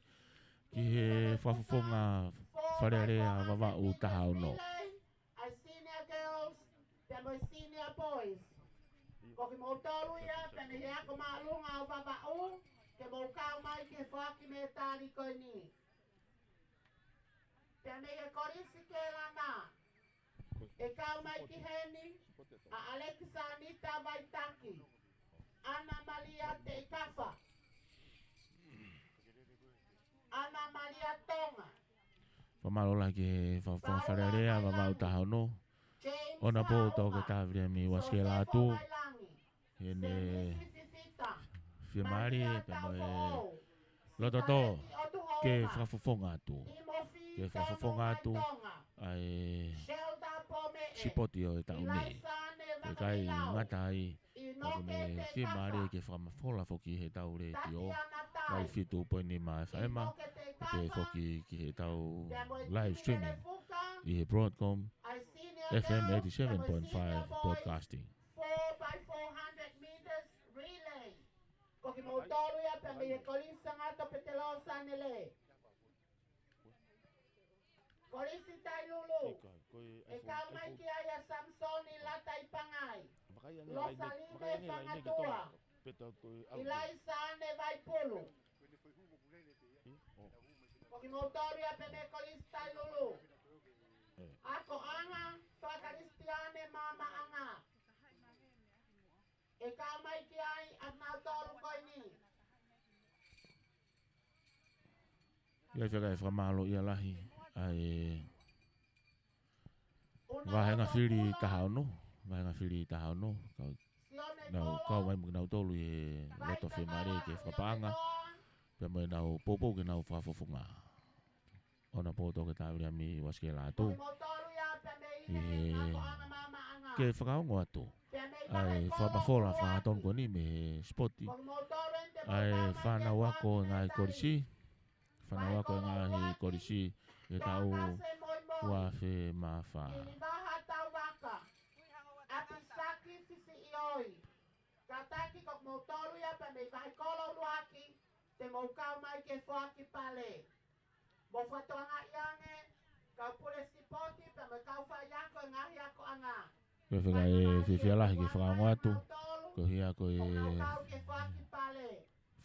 ki he fakafofonga Fale Alea Vavaʻu taha ono. Ko kimoutolu ia, pea mei he ako māʻolunga ʻo Vavaʻu, ke mou kau mai ki he foaki mētali ko eni. Pea mei he Kolisi Kelana, ʻe kau mai ki heni ʻa ʻAlekisanita Vaitaki, ʻAna Malia Teʻikafa, ʻAna Malia Tonga, Fakamālō lahi ki he fa-, fa-, Paula Fale Alea, Vavaʻu Tailani, taha ono. James Ona pō Auma, Toke Taviliami Uasikela Sosefo Atu. Vailangi, Heʻene Semisi Fifita, fiemālie Malia pea mo e Taufo, loto tō Sikaleti ʻOtuhouma, ke fakafofonga atu. Timothy Ke fakafofonga Taufo atu Vaitonga, ʻa e Shelter Pomeʻe, sipoti ʻo e taʻu ni. Ilaisane Ke kai Vakaʻilau, ngata ai, Inoke ka ko e Teʻekafa, fiemālie ke fakamafola foki he tau letiō, Tatiana Tai, nai fitu poini nima F M, Inoke Teʻekafa, pea foki ki he tau pea mo e live Timi streaming Lefuka, ʻi he Broadcom ʻa e Senior F M Girl, eighty-seven point five pea mo e Senior Boys, Broadcasting. Four by four hundred meters relay. Ko kimoutolu ia pea mei he Kolisi Sangato Petelō Sanele. Kolisi Tailulu, ʻe kau mai ki ai ʻa Samisoni Lata ʻi Pangai, Losaline Fangatua, ʻIlaisane Vaipulu. Ko kimoutolu ia pea mei he Kolisi Tailulu. ʻAkoʻanga faka-Kalisitiane Maʻamaʻanga, ʻe kau mai ki ai ʻa kinautolu ko eni. ʻIo, fekau e fakamālō ia lahi ʻa e vāhenga fili taha ono, vāhenga fili taha ono, kau, nau kau mai mo kinautolu ʻi he loto fiemālie ke fakapaʻanga, pea mo ʻenau poupou ke nau fakafofonga. Ona pō Toke Taviliami Uasikela Atu. ʻI he ke fakaongo atu ʻa e fakamafola fakatonu ko eni mei he sipoti ʻa e fānau ako e ngaahi kolisi. Fānau ako e ngaahi kolisi he taʻu ua afe mā fā. Kātaki Fisiʻioi. Kātaki ko kimoutolu ia pea mei Vahikolo ʻUluaki, te mou kau mai ke foaki pale. Mou fakatokangaʻi ange, kau pule sipoti pea mo e kau faiako e ngaahi akoʻanga. Ko e fekau e fiefia lahi ke fakaongo atu, ko e hia ko e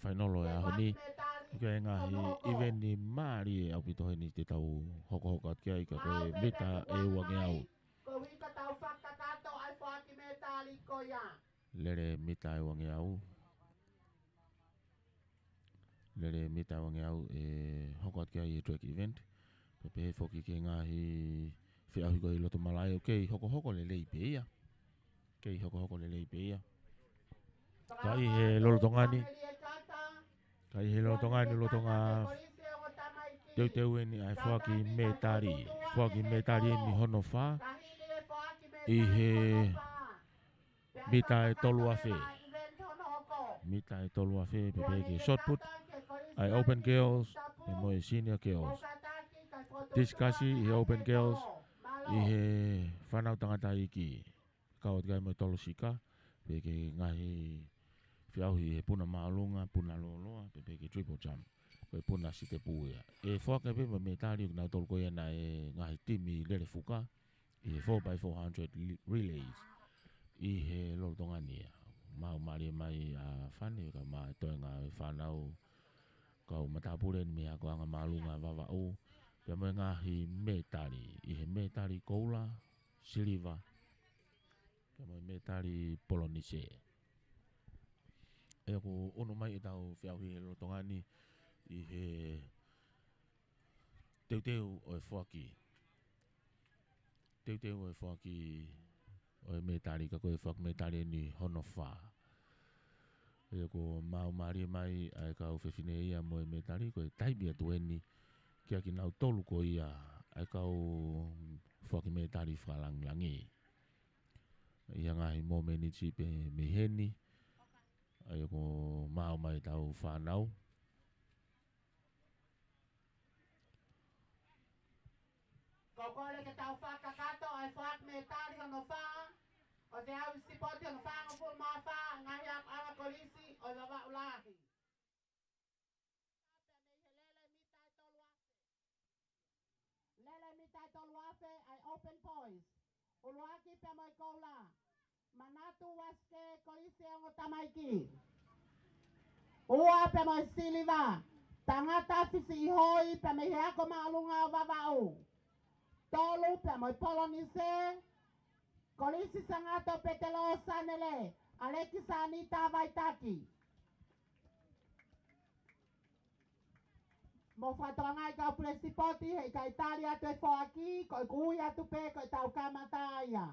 fainolo e ʻaho ni, ko e ngaahi ʻiveni mālie ʻaupito heni te tau hokohoko atu ki ai, ka ko e mita ʻe uangeau. Ko e ʻuhi ka tau fakakakato ʻa e foaki mētali ko ia. Lele mita ʻe uangeau. Lele mita ʻe uangeau ʻe hoko atu ki ai e track event. Pea pehē foki ki he ngaahi feʻauhi ko ē ʻi loto malaʻe, ʻoku kei hokohoko lelei pē ia. Kei hokohoko lelei pē ia. Ka ʻi he lolotonga ni, ka ʻi he lolotonga ni, lolotonga teuteu eni ʻa e foaki mētali. Foaki mētali eni hono fā ʻi he mita ʻe tolu afe. Mita ʻe tolu afe, pehē ki he shot put, ʻa e Open Girls pea mo e Senior Girls. Disikasi ʻi he Open Girls ʻi he fānau tangataʻeiki. Kau atu ki ai mo e tolo sika, pehē ki he ngaahi feʻauhi he puna māʻolunga, puna lōloa, pea pehē ki he triple jump. Ko e puna sitepu ia. ʻE foaki pē mo e mētali ʻo kinautolu ko ia naʻe ngaahi timi lele fuka ʻi he four by four hundred li-, relays ʻi he lolotonga ni ia. Mau mālie mai ʻa Fane, ka ma toenga e fānau kau matāpule ni mei he akoʻanga māʻolunga Vavaʻu, pea mo e ngaahi mētali, ʻi he mētali koula, siliva, pea mo e mētali polonise. ʻE ʻoku ʻunu mai ʻetau feʻauhi he lolotonga ni ʻi he teuteu ʻo e foaki. Teuteu ʻo e foaki ʻo e mētali, ka ko e foaki mētali eni hono fā. ʻE ʻoku mau mālie mai ʻa e kau fefine ia mo e mētali, ko e taipe atu eni kia kinautolu ko ia ʻa e kau foaki mētali fakalangilangi. ʻI ha ngaahi momeniti pē mei heni, ʻa ia ʻoku mau mai ʻetau fānau. Ko e kole ke tau fakakakato ʻa e foaki mētali hono fā ʻo e feʻauhi sipoti hono fāngofulu mā fā ʻa e ngaahi akoʻanga kolisi ʻo e Vavaʻu Lahi. Pea mei he lele mita ʻe tolu afe. Lele mita ʻe tolu afe ʻa e Open Boys. ʻUluaki pea mo e koula, Manatu Uasike, Kolisi ʻo e Ongo Tamaiki. Ua pea mo e siliva, Tangata Fisiʻihoi pea mei he ako māʻolunga ʻo Vavaʻu. Tolu pea mo e Polonise, Kolisi Sangato Petelo Sanele, ʻAlekisānita Vaitaki. Mou fakatokangaʻi kau pule sipoti, heʻikai tali atu e foaki, ko ʻeku ui atu pē ko ʻetau kamata ia.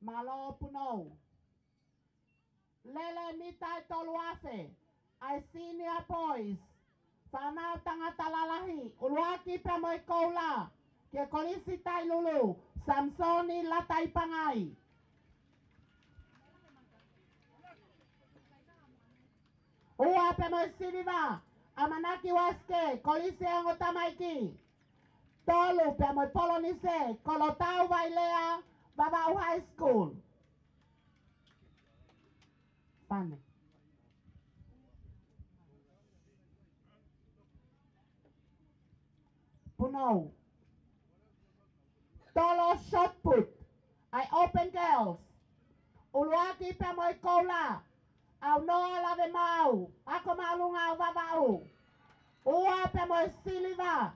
Mālō Punou. Lele mita ʻe tolu afe, ʻa e Senior Boys, fānau tangata lalahi, ʻuluaki pea mo e koula, ki he Kolisi Tailulu, Samisoni Lataipangai. Ua pea mo e siliva, ʻAmanaki Uasike, Kolisi ʻo e Ongo Tamaiki. Tolu pea mo e Polonise, Kolotau Vailea, Vavaʻu High School. Fane. Punou. Tolo shot put, ʻa e Open Girls. ʻUluaki pea mo e koula, ʻAunoa Lavemaau, Ako Māʻolunga ʻo Vavaʻu. Ua pea mo e siliva,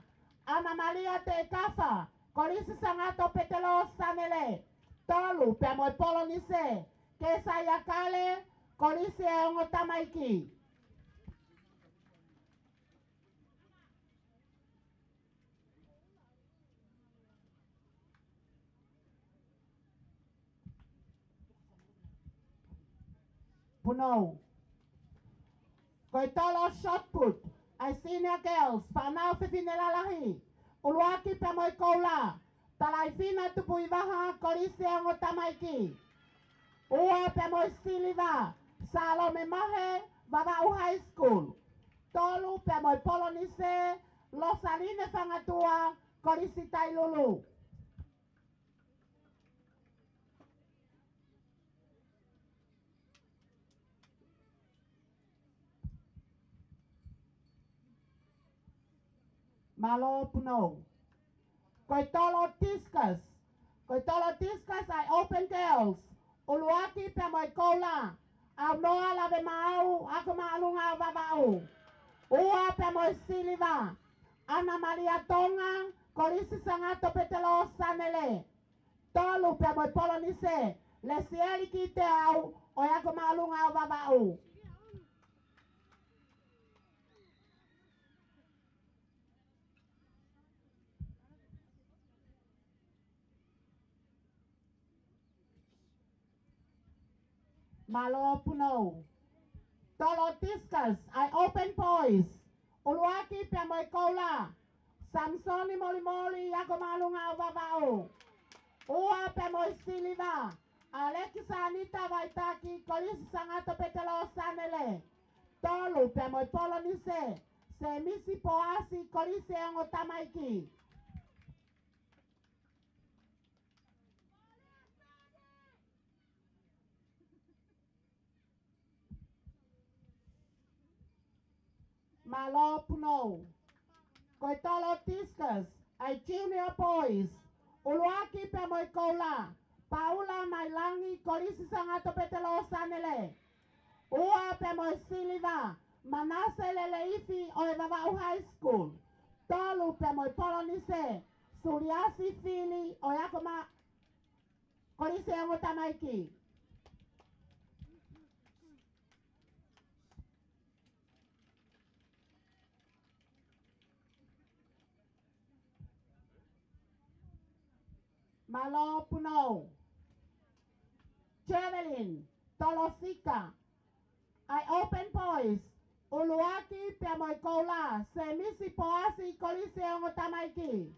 ʻAna Malia Teʻekafa, Kolisi Sangato Petelo Sanele. Tolu pea mo e Polonise, Kesaia Kale, Kolisi ʻo e Ongo Tamaiki. Punou. Ko e tolo shot put, ʻa e Senior Girls, fānau fefine lalahi, ʻuluaki pea mo e koula, Talaifina Tupuivaha, Kolisi ʻo e Ongo Tamaiki. Ua pea mo e siliva, Salome Mahe, Vavaʻu High School. Tolu pea mo e Polonise, Losaline Fangatua, Kolisi Tailulu. Mālō Punou. Ko e tolo discus. Ko e tolo discus ʻa e Open Girls. ʻUluaki pea mo e koula, ʻAunoa Lavemaau, Ako Māʻolunga ʻo Vavaʻu. Ua pea mo e siliva, ʻAna Malia Tonga, Kolisi Sangato Petelo Sanele. Tolu pea mo e Polonise, Lesieli Kiteau, ʻo e Ako Māʻolunga ʻo Vavaʻu. Mālō Punou. Tolo discus ʻa e Open Boys. ʻUluaki pea mo e koula, Samisoni Molimoli, Ako Māʻolunga ʻo Vavaʻu. Ua pea mo e siliva, ʻAlekisānita Vaitaki, Kolisi Sangato Petelo Sanele. Tolu pea mo e Polonise, Semisi Poasi, Kolisi ʻo e Ongo Tamaiki. Mālō Punou. Ko e tolo discus ʻa e Junior Boys. ʻUluaki pea mo e koula, Paula Mailangi, Kolisi Sangato Petelo Sanele. Ua pea mo e siliva, Manase Leleifi ʻo e Vavaʻu High School. Tolu pea mo e Polonise, Suliasi Fili ʻo e Ako Mā-, Kolisi ʻo e Ongo Tamaiki. Mālō Punou. Javelin, tolo sika. ʻA e Open Boys, ʻuluaki pea mo e koula, Semisi Poasi, Kolisi ʻo e Ongo Tamaiki.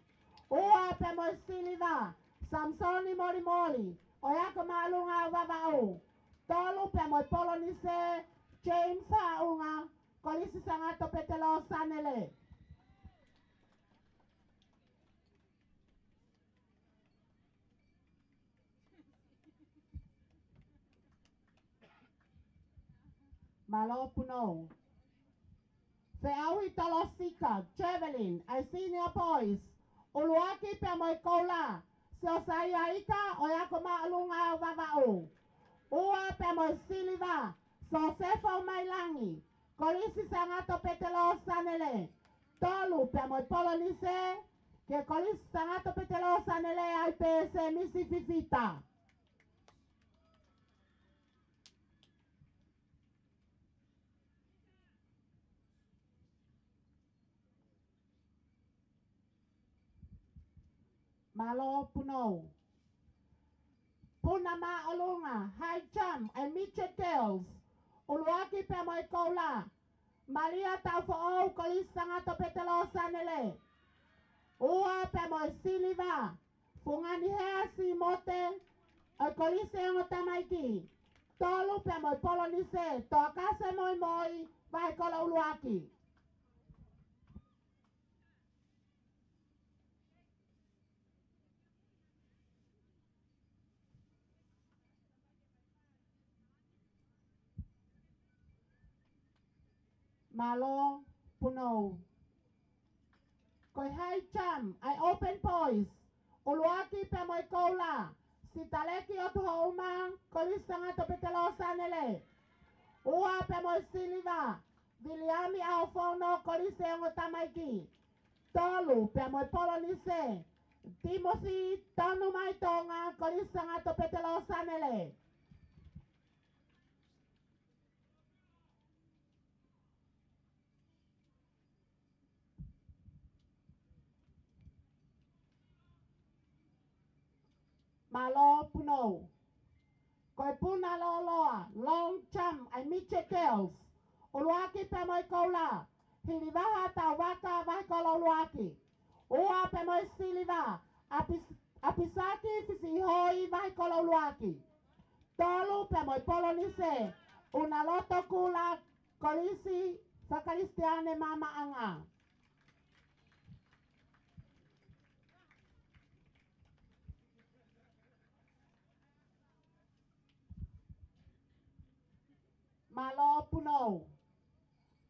Ua pea mo e siliva, Samisoni Molimoli, ʻo e Ako Māʻolunga ʻo Vavaʻu. Tolu pea mo e Polonise, James Haʻunga, Kolisi Sangato Petelo Sanele. Mālō Punou. Feʻauhi tolo sika, Javelin, ʻa e Senior Boys, ʻuluaki pea mo e koula, Siosaia Ika ʻo e Ako Māʻolunga ʻo Vavaʻu. Ua pea mo e siliva, Sosefo Mailangi, Kolisi Sangata Petelo Sanele. Tolu pea mo e polonise, ki he Kolisi Sangata Petelo Sanele, ʻa ia pē Semisi Fifita. Mālō Punou. Puna māʻolunga, high jump, ʻa e midget girls. ʻUluaki pea mo e koula, Malia Taufoʻou, Kolisi Sangata Petelo Sanele. Ua pea mo e siliva, Fungani Hea Simote, ʻo e Kolisi Ongo Tamaiki. Tolu pea mo e polonise, Toakase Moimoi, Vahekolo ʻUluaki. Mālō Punou. Ko e high jump, ʻa e open boys, ʻuluaki pea mo e koula, Sitaleki ʻOtuhouma, Kolisi Sangata Petelo Sanele. Ua pea mo e siliva, Viliami ʻAofono, Kolisi Ongo Tamaiki. Tolu pea mo e polonise, Timothy Tonumaitonga, Kolisi Sangata Petelo Sanele. Mālō Punou. Ko e puna lōloa, long jump, ʻa e midget girls, ʻuluaki pea mo e koula, Hilivaha Tauvaka, Vahekolo ʻUluaki. Ua pea mo e siliva, ʻApis-, ʻApisaki Fisiʻihoi, Vahekolo ʻUluaki. Tolu pea mo e polonise, ʻUnaloto Kula, Kolisi Fakakalisitiane Maʻamaʻanga. Mālō Punou.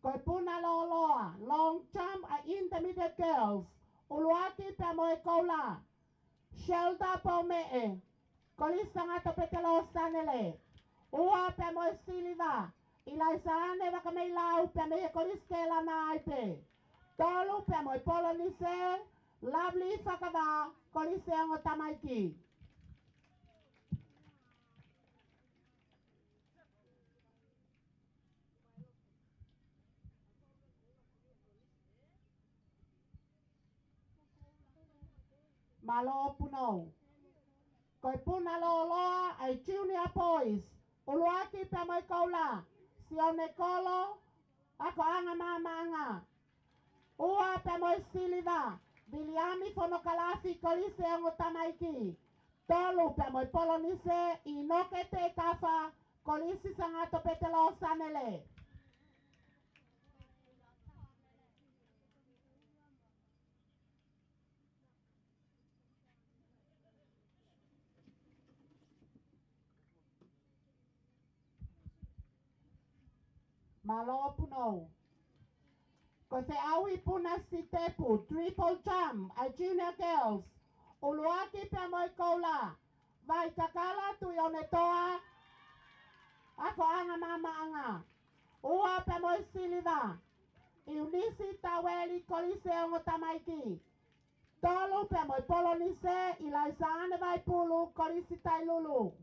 Ko e puna lōloa, long jump, ʻa e intermediate girls, ʻuluaki pea mo e koula, Shelter Pomeʻe, Kolisi Sangata Petelo Sanele. Ua pea mo e siliva, ʻIlaisaane Vakameilau pea mei he Kolisi Kelana ʻa ia pē. Tolu pea mo e polonise, Lovely Fakavā, Kolisi Ongo Tamaiki. Mālō Punou. Ko e puna lōloa, ʻa e junior boys, ʻuluaki pea mo e koula, Sione Kolo, Akoʻanga Maʻamaʻanga. Ua pea mo e siliva, Viliami Fonokalafi, Kolisi Ongo Tamaiki. Tolu pea mo e polonise, ʻInoke Tekafa, Kolisi Sangata Petelo Sanele. Mālō Punou. Ko e feʻauhi puna sitepu, triple jump, ʻa e junior girls, ʻuluaki pea mo e koula, Vaikakala Tuʻionetoa, Akoʻanga Maʻamaʻanga. Ua pea mo e siliva, ʻIunisi Taueli, Kolisi Ongo Tamaiki. Tolu pea mo e polonise, ʻIlaisaane Vaipulu, Kolisi Tailulu.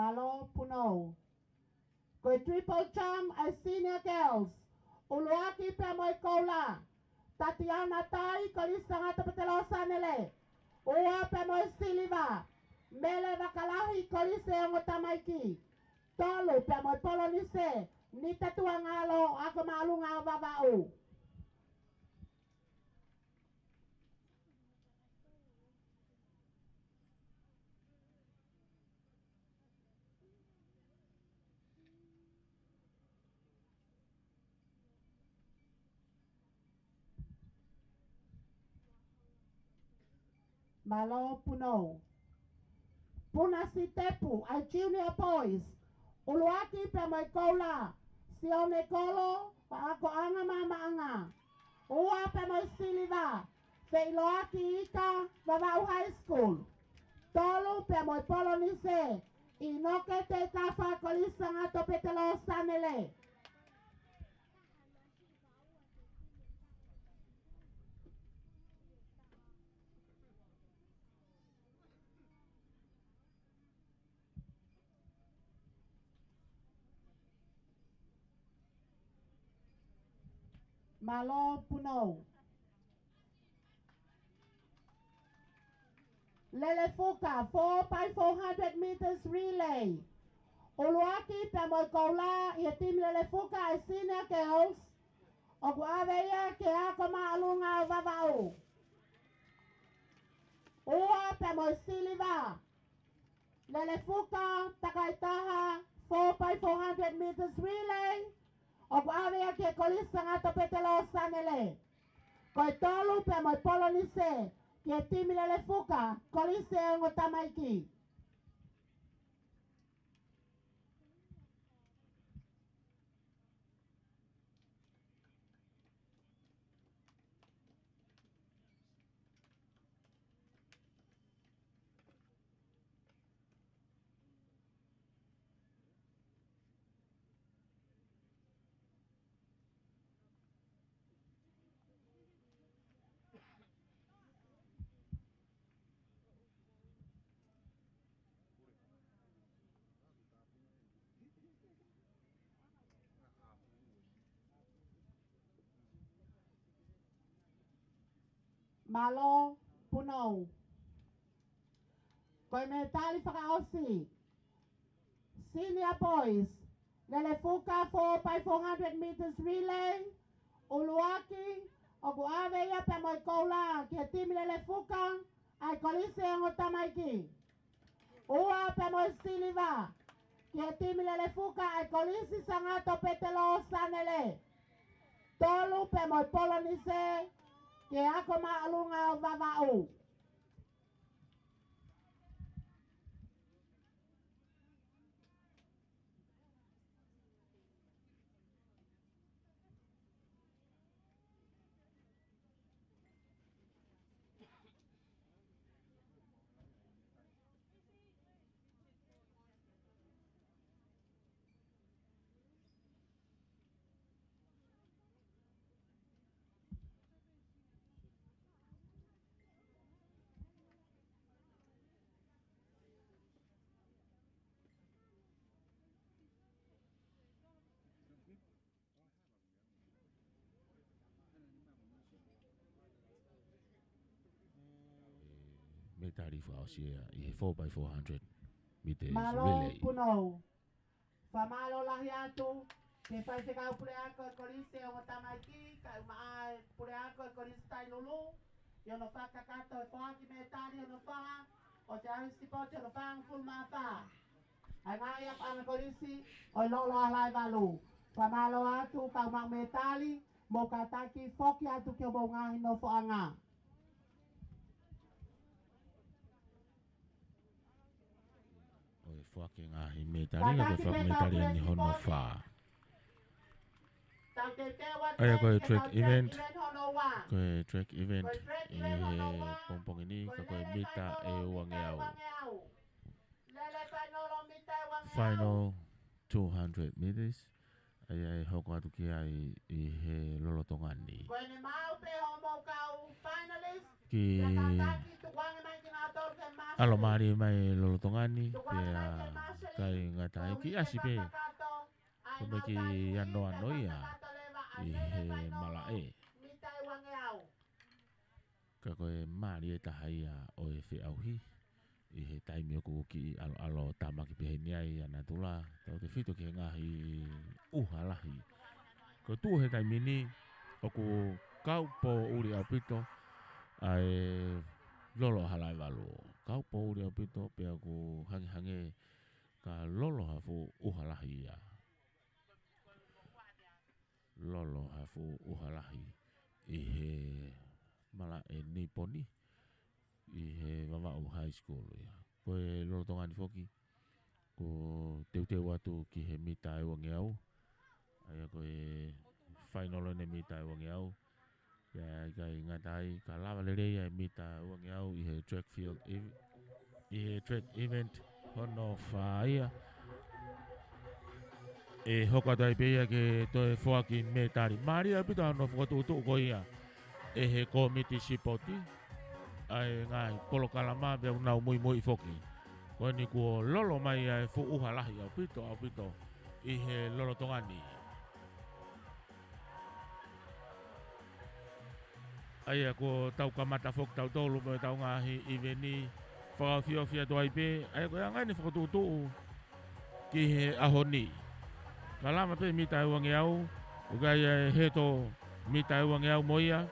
Mālō Punou. Ko e triple jump ʻa e senior girls, ʻuluaki pea mo e koula, Tatiana Tai, Kolisi Sangata Petelo Sanele. Ua pea mo e siliva, Mele Vakalahi, Kolisi Ongo Tamaiki. Tolu pea mo e polonise, Nita Tuangalo, Ako Māʻolunga ʻo Vavaʻu. Mālō Punou. Puna Sitepu ʻa e Junior Boys. ʻUluaki pea mo e koula, Sione Kolo, Faʻakoʻanga Maʻamaʻanga. Ua pea mo e siliva, Feʻiloaki Ika, Vavaʻu High School. Tolu pea mo e polonise, ʻInoke Tetafa, Kolisi Sangato Petelō Sanele. Mālō Punou. Lelefuka, four by four hundred meters relay. ʻUluaki pea mo e koula ʻi he timi Lelefuka ʻa e Senior Girls, ʻoku ʻave ia ki he ako māʻolunga ʻo Vavaʻu. Ua pea mo e siliva, Lelefuka, takaitaha, four by four hundred meters relay, ʻoku ʻave ia ki he Kolisi Sangato Petelō Sanele. Ko e tolu pea mo e polonise, ki he timi Lelefuka, Kolisi ʻo e Ongo Tamaiki. Mālō Punou. Ko e mētali fakaʻosi, Senior Boys, Lelefuka four by four hundred meters relay, ʻUluaki, ʻoku ʻave ia pea mo e koula ki he timi Lelefuka ʻa e Kolisi ʻo e Ongo Tamaiki. Ua pea mo e siliva, ki he timi Lelefuka ʻa e Kolisi Sangato Petelō Sanele. Tolu pea mo e polonise, ki he ako māʻolunga ʻo Vavaʻu. Mētali fakaʻosi ia ʻi he four by four hundred meters relay. Mālō Punou. Fakamālō lahi atu ki he faifekau puleako ʻo e Kolisi ʻo e Ongo Tamaiki, kae ʻumaʻā e puleako ʻo e Kolisi Tailulu, ʻi hono fakakakato e foaki mētali hono fā ʻo e ʻaho sipoti hono fāngofulu mā fā ʻa e ngaahi akoʻanga kolisi ʻo e Lolo ʻa Halaevalu. Fakamālō atu kau maʻu mētali, mou kātaki foki atu ki homou ngaahi nofoʻanga. ʻO e foaki ngaahi mētali, ka ko e foaki mētali eni hono fā. ʻA ia ko e track event, ko e track event ʻi he pongipongi ni, ka ko e mita ʻe uangeau. Final two hundred meters. ʻA ia ʻe hoko atu ki ai ʻi he lolotonga ni. Kiʻi ʻalomālie mai lolotonga ni, pea ʻikai ngata ai, kiʻi ʻasi pē. Ko e meʻa kiʻi anoano ia ʻi he malaʻe. Ka ko e mālie taha ia ʻo e feʻauhi ʻi he taimi ʻoku kiʻi ʻaloʻalo tāmaki pehē ni ai ʻa natula, tautefito ki he ngaahi ʻuha lahi. Ko e tuʻu he taimi ni ʻoku kau pōʻuli ʻaupito ʻa e Lolo ʻa Halaevalu. Kau pōʻuli ʻaupito pea ʻoku hangehangē ka lolo ha fuʻu ʻuha lahi ia. Lolo ha fuʻu ʻuha lahi ʻi he malaʻe Niponi, ʻi he Vavaʻu High School ia. ko e lolotonga ni foki, ko e teuteu atu ki he mita ʻe uangeau. ʻA ia ko e fainolo eni mita ʻe uangeau. Pea ʻikai ngata ai, ka lava lelei ʻa e mita ʻe uangeau ʻi he track field ev-, ʻi he track event hono fā ia. ʻE hoko atu ai pē ia ke toe foaki metali. Mālie ʻaupito hono fokotuʻutuʻu ko ia ʻe he kōmiti sipoti ʻa e ngaahi polokalama pea ʻoku nau muimui foki. Ko eni kuo lolo mai ʻa e fuʻu ʻuha lahi ʻaupito, ʻaupito ʻi he lolotonga ni. ʻA ia kuo tau kamata foki tautolu mo ʻetau ngaahi ʻiveni fakaofiofi atu ai pē, ʻa ia ko e anga eni fokotuʻutuʻu ki he ʻaho ni. Ka lava pē mita ʻe uangeau, ʻoku ʻi ai ʻa e heto mita ʻe uangeau mo ia,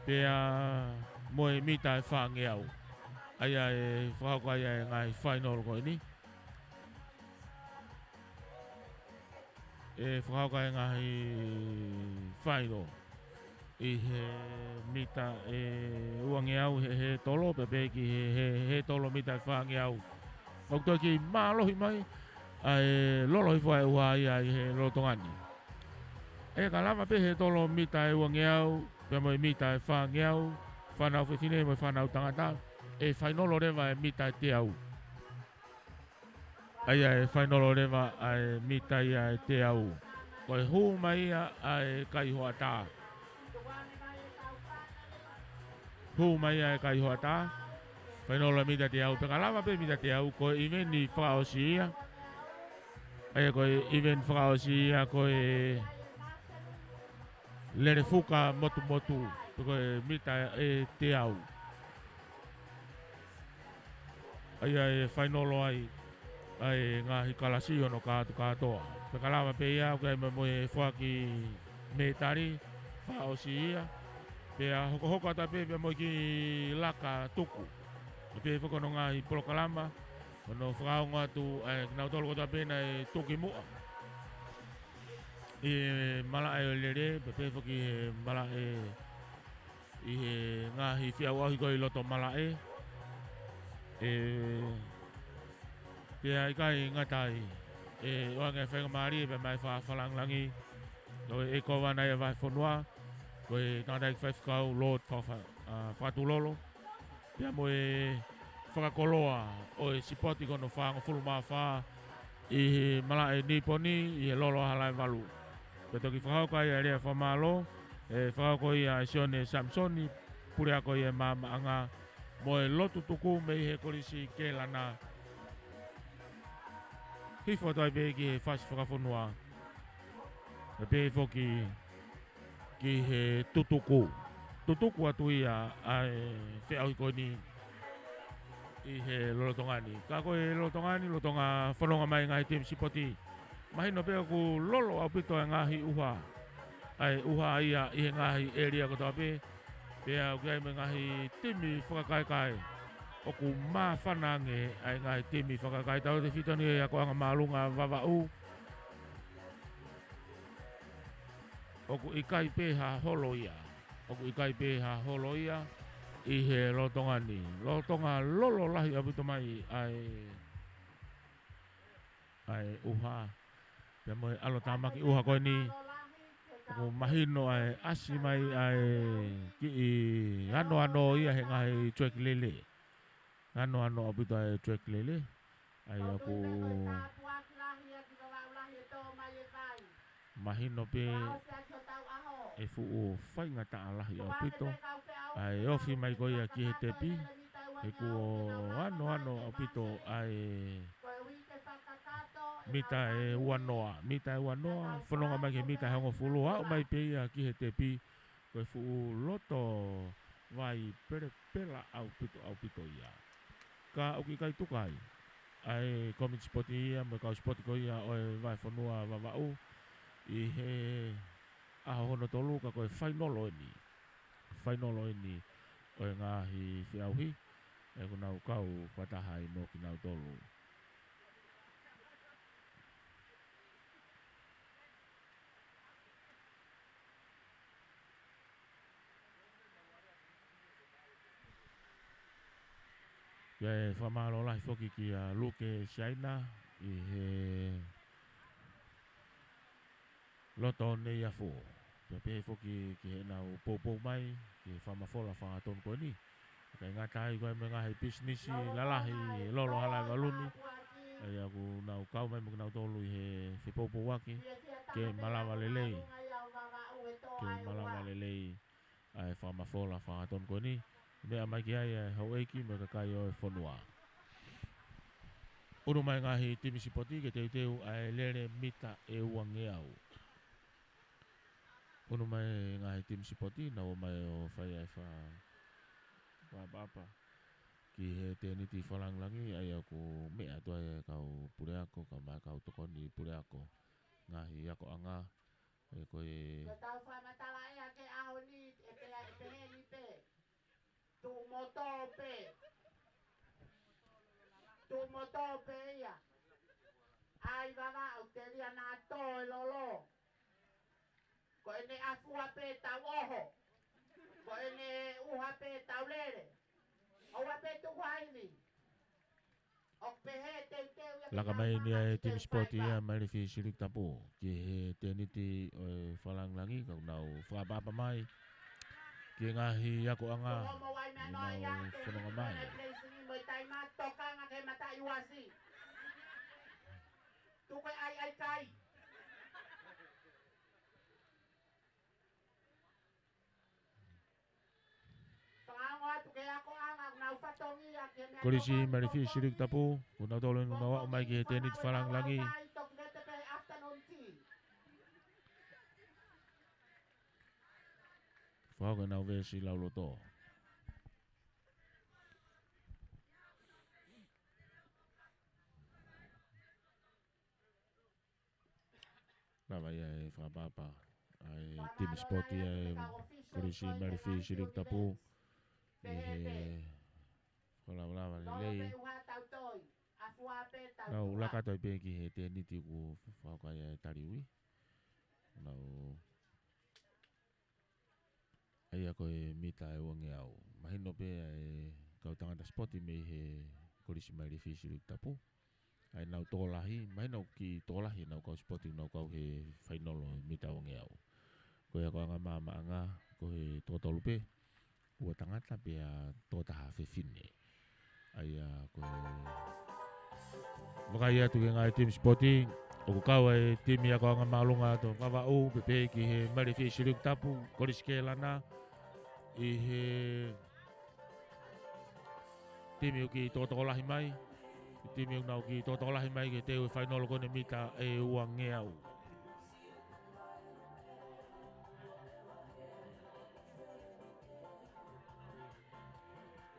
pea mo e mita ʻe fāngeau. ʻA ia ʻe fakahoko ai ʻa e ngaahi fainolo ko eni. ʻE fakahoko ʻa e ngaahi fainolo ʻi he mita ʻe uangeau he, he tolo, pea pehē ki he, he, he tolo mita ʻe fāngeau. ʻOku toe kiʻi mālohi mai ʻa e lolo hifo ʻa e ʻuha ia ʻi he lolotonga ni. ʻE ka lava pē he tolo mita ʻe uangeau, pea mo e mita ʻe fāngeau, fānau fefine mo e fānau tangata, ʻe fainolo leva ʻa e mita ʻe teau. ʻA ia ʻe fainolo leva ʻa e mita ia ʻe teau. Ko e hū mai ia ʻa e kai hoʻatā. Hū mai ia ʻa e kai hoʻatā. Fainolo mita teau. Pea ka lava pē mita teau, ko e ʻiveni fakaʻosi ia. ʻA ia ko e ʻiveni fakaʻosi ia ko e lele fuka motumotu. Pea ko e mita ʻe teau. ʻA ia ʻe fainolo ai ʻa e ngaahi kalasi hono kātu kātoa. Pea ka lava pē ia, ʻoku ʻi ai mo e foaki metali fakaʻosi ia. Pea hokohoko atu pē pea mo e kiʻi laka tuku. ʻE pehē foki hono ngaahi polokalama, hono fakaongo atu ʻa kinautolu kotoa pē naʻe tuku ki muʻa ʻi he malaʻe ʻo e lele, pea pehē foki he malaʻe ʻi he ngaahi feʻauʻauhi ko ē ʻi loto malaʻe. ʻE, pea ʻikai ngata ai, ʻe ʻoange faingamālie pea mo e fakafakalāngilangi ʻo e ʻEiki Kōvana ʻo e Vahefonua, ko e tangataʻeiki faifekau Lord Faka-, ʻa, Fakatulolo, pea mo e fakakoloa ʻo e sipoti ko hono fāngofulu mā fā ʻi he malaʻe Niponi ʻi he Lolo ʻa Halaevalu. Pea toki fakahoko ai ʻa e lea fakamālō, ʻe fakahoko ia ʻe Sione Samisoni, puleako ia ʻo e maamaʻanga, mo e lotu tuku mei he Kolisi Kēlana. Hifo atu ai pē ki he fasi fakafonua. ʻE pehē foki ki he tutuku. Tutuku atu ia ʻa e feʻauhi ko eni ʻi he lolotonga ni. Ka ko e lolotonga ni, lolotonga fononga mai ngaahi timi sipoti. Mahino pē ʻoku lolo ʻaupito ʻa e ngaahi ʻuha. ʻA e ʻuha ia ʻi he ngaahi ʻēlia kotoa pē. Pea ʻoku ʻi ai mo e ngaahi timi fakakaekae ʻoku māfana ange ʻa e ngaahi timi fakakaekae. Tautefito eni ʻa e akoʻanga māʻolunga Vavaʻu. ʻOku ʻikai pē ha holo ia. ʻOku ʻikai pē ha holo ia ʻi he lolotonga ni. Lolotonga lolo lahi ʻaupito mai ʻa e, ʻa e ʻuha. Pea mo e ʻalotāmaki ʻuha ko eni. ʻOku mahino ʻa e ʻasi mai ʻa e kiʻi anoano ia he ngaahi track lele. Anoano ʻaupito ʻa e track lele. ʻA ia ʻoku mahino pē ʻe fuʻu faingataʻa lahi ʻaupito ʻa e ofi mai ko ia ki he tepi. He kuo anoano ʻaupito ʻa e mita ʻe uanoa, mita ʻe uanoa, fononga mai ki he mita ʻe hongofulu, aʻu mai pē ia ki he tepi, ko e fuʻu loto vai pelepela ʻaupito, ʻaupito ia. Ka ʻoku ʻikai tuku ai ʻa e kōmiti sipoti ia mo e kau sipoti ko ia ʻo e Vahefonua Vavaʻu ʻi he ʻaho hono tolu, ka ko e fainolo eni. Fainolo eni ʻo e ngaahi feʻauhi, ʻoku nau kau fakataha ai mo kinautolu. Ke fakamālō lahi foki kia Luke Siaina ʻi he loto nei afo. Pea pehē foki ki heʻenau poupou mai ki he fakamafola fakatonga ko eni. Kae ngata ai ko e ngaahi pisinisi lalahi ʻi he lolo Halaevalu ni. ʻA ia ʻoku nau kau mai mo kinautolu ʻi he fepoupouaki ke malava lelei. Ke malava lelei ʻa e fakamafola fakatonga ko eni. Meʻa mai ki ai ʻa e houʻeiki mo e kakai ʻo e fonua. ʻUnu mai ngaahi timi sipoti ke teuteu ʻa e lele mita ʻe uangeau. ʻUnu mai ngaahi timi sipoti, nau ō mai ʻo fai ʻa e fa-, fakaʻapaʻapa ki he tēniti fakalāngilangi, ʻa ia ʻoku meʻa atu ai ʻa e kau puleako, kau mai kau tokoni puleako, ngaahi akoʻanga, ʻe ko e Ko e tau fakamatala ʻea ki he ʻaho ni, ʻe pehē, ʻe pehē ni pē. Tuʻu motu pē. Tuʻu motu pē ia. ʻAi Vavaʻu, telia naʻa tō e lolo. Ko ʻene ʻafua pē tau ʻoho. Ko ʻene ʻuha pē tau lele. ʻOua pē tuku ha ivi. Laka mai ni ʻa e timi sipoti ʻa Mailefi Silikitapu ki he tēniti ʻo e fakalāngilangi, ka ʻoku nau fakaʻapaʻapa mai ki he ngaahi akoʻanga ʻoku nau fononga mai. Tuku e ʻaiʻai kai. Kolisi Mailefi Silikitapu, ʻoku nau tolo ʻenau aʻu mai ki he tēniti fakalāngilangi. Fakahoko ʻenau veesi lauloto. Lava ia ʻe fakaʻapaʻapa ʻa e timi sipoti ʻa e Kolisi Mailefi Silikitapu ʻi he fakalavalava lelei. Nau laka atu ai pē ki he tēniti ʻoku fakahoko ai ʻa e taliui. Nau ʻA ia ko e mita ʻe uangeau. Mahino pē ʻa e kau tangata sipoti mei he Kolisi Mailefi Silikitapu. ʻA ia ʻoku nau tokolahi, mahino ʻoku kiʻi tokolahi ʻenau kau sipoti ʻoku nau kau he fainolo mita ʻe uangeau. Ko e akoʻanga maʻamaʻanga, ko e toko tolu pē, ua tangata pea toko taha fefine. ʻA ia ko e vakai atu ki he ngaahi timi sipoti, ʻoku kau ai e timi akoʻanga māʻolunga ʻo Vavaʻu, pea pehē ki he Mailefi Silikitapu, Kolisi Kelana, ʻi he timi ʻoku kiʻi tokotokolahi mai, timi ʻoku nau kiʻi tokotokolahi mai ki he teu e fainolo ko eni mita ʻe uangeau.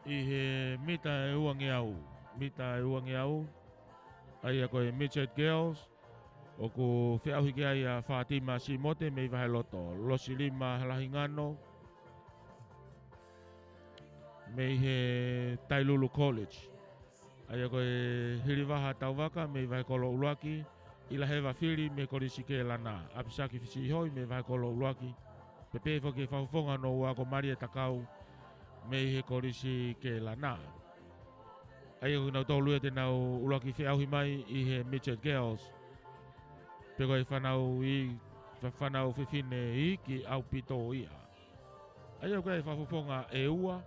ʻI he mita ʻe uangeau, mita ʻe uangeau, ʻa ia ko e Midget Girls, ʻoku feʻauhi ki ai ʻa Fatima Simote mei Vaheloto, Losilima Lahingano mei he Tailulu College. ʻA ia ko e Hilivaha Tauvaka mei Vahekolo ʻUluaki, ʻIlaheva Fili mei Kolisi Kelana, ʻApisaki Fisihoi mei Vahekolo ʻUluaki, pea pehē foki e fakafofonga ʻo Noua ko Malia Takau mei he Kolisi Kelana. ʻA ia ko kinautolu ia te nau ʻuluaki feʻauhi mai ʻi he Midget Girls. Pea ko e fānau ʻi, fa-, fānau fefine iiki ʻaupito ia. ʻA ia ko e fakafofonga ʻe ua,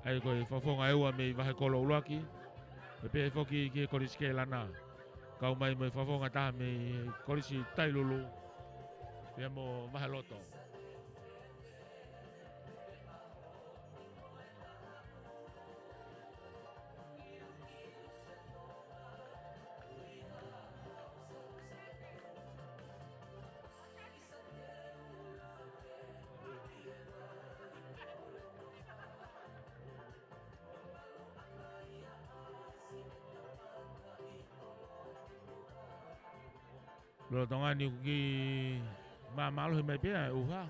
ʻa ia ko e fakafofonga ʻe ua mei Vahekolo ʻUluaki, pea pehē foki ki he Kolisi Kelana. Kau mai mo e fakafofonga taha mei Kolisi Tailulu, pea mo Vaheloto. Lolotonga ni ʻoku kiʻi māmālohi mai pē ʻa e ʻuha.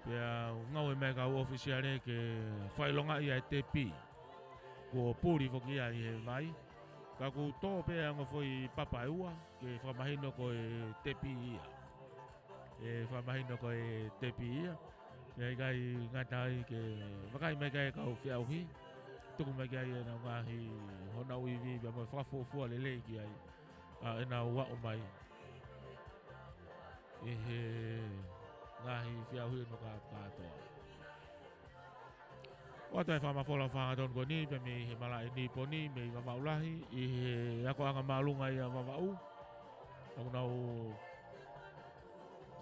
Pea ʻoku ngāue mai e kau ʻōfisiale ke fakaʻilongaʻi ʻa e tepi. Kuo puli foki ia ʻi he vai. Ka ʻoku tō pē ʻa e ongo foʻi papa ʻe ua, ke fakamahino ko e tepi ia. ʻE fakamahino ko e tepi ia. Pea ʻikai ngata ai ke vakai mai ki ai e kau feʻauhi. Tuku mai ki ai ʻenau ngaahi, honau ivi pea mo e fakafuofua lelei ki ai ʻa ʻenau aʻu mai ʻi he ngaahi feʻauhi ʻo e nōkauti kātoa. ʻOatu e fakamafola fakahangatonu ko eni pea mei he malaʻe Niponi mei Vavaʻu Lahi ʻi he akoʻanga māʻolunga ia ʻa Vavaʻu. ʻOku nau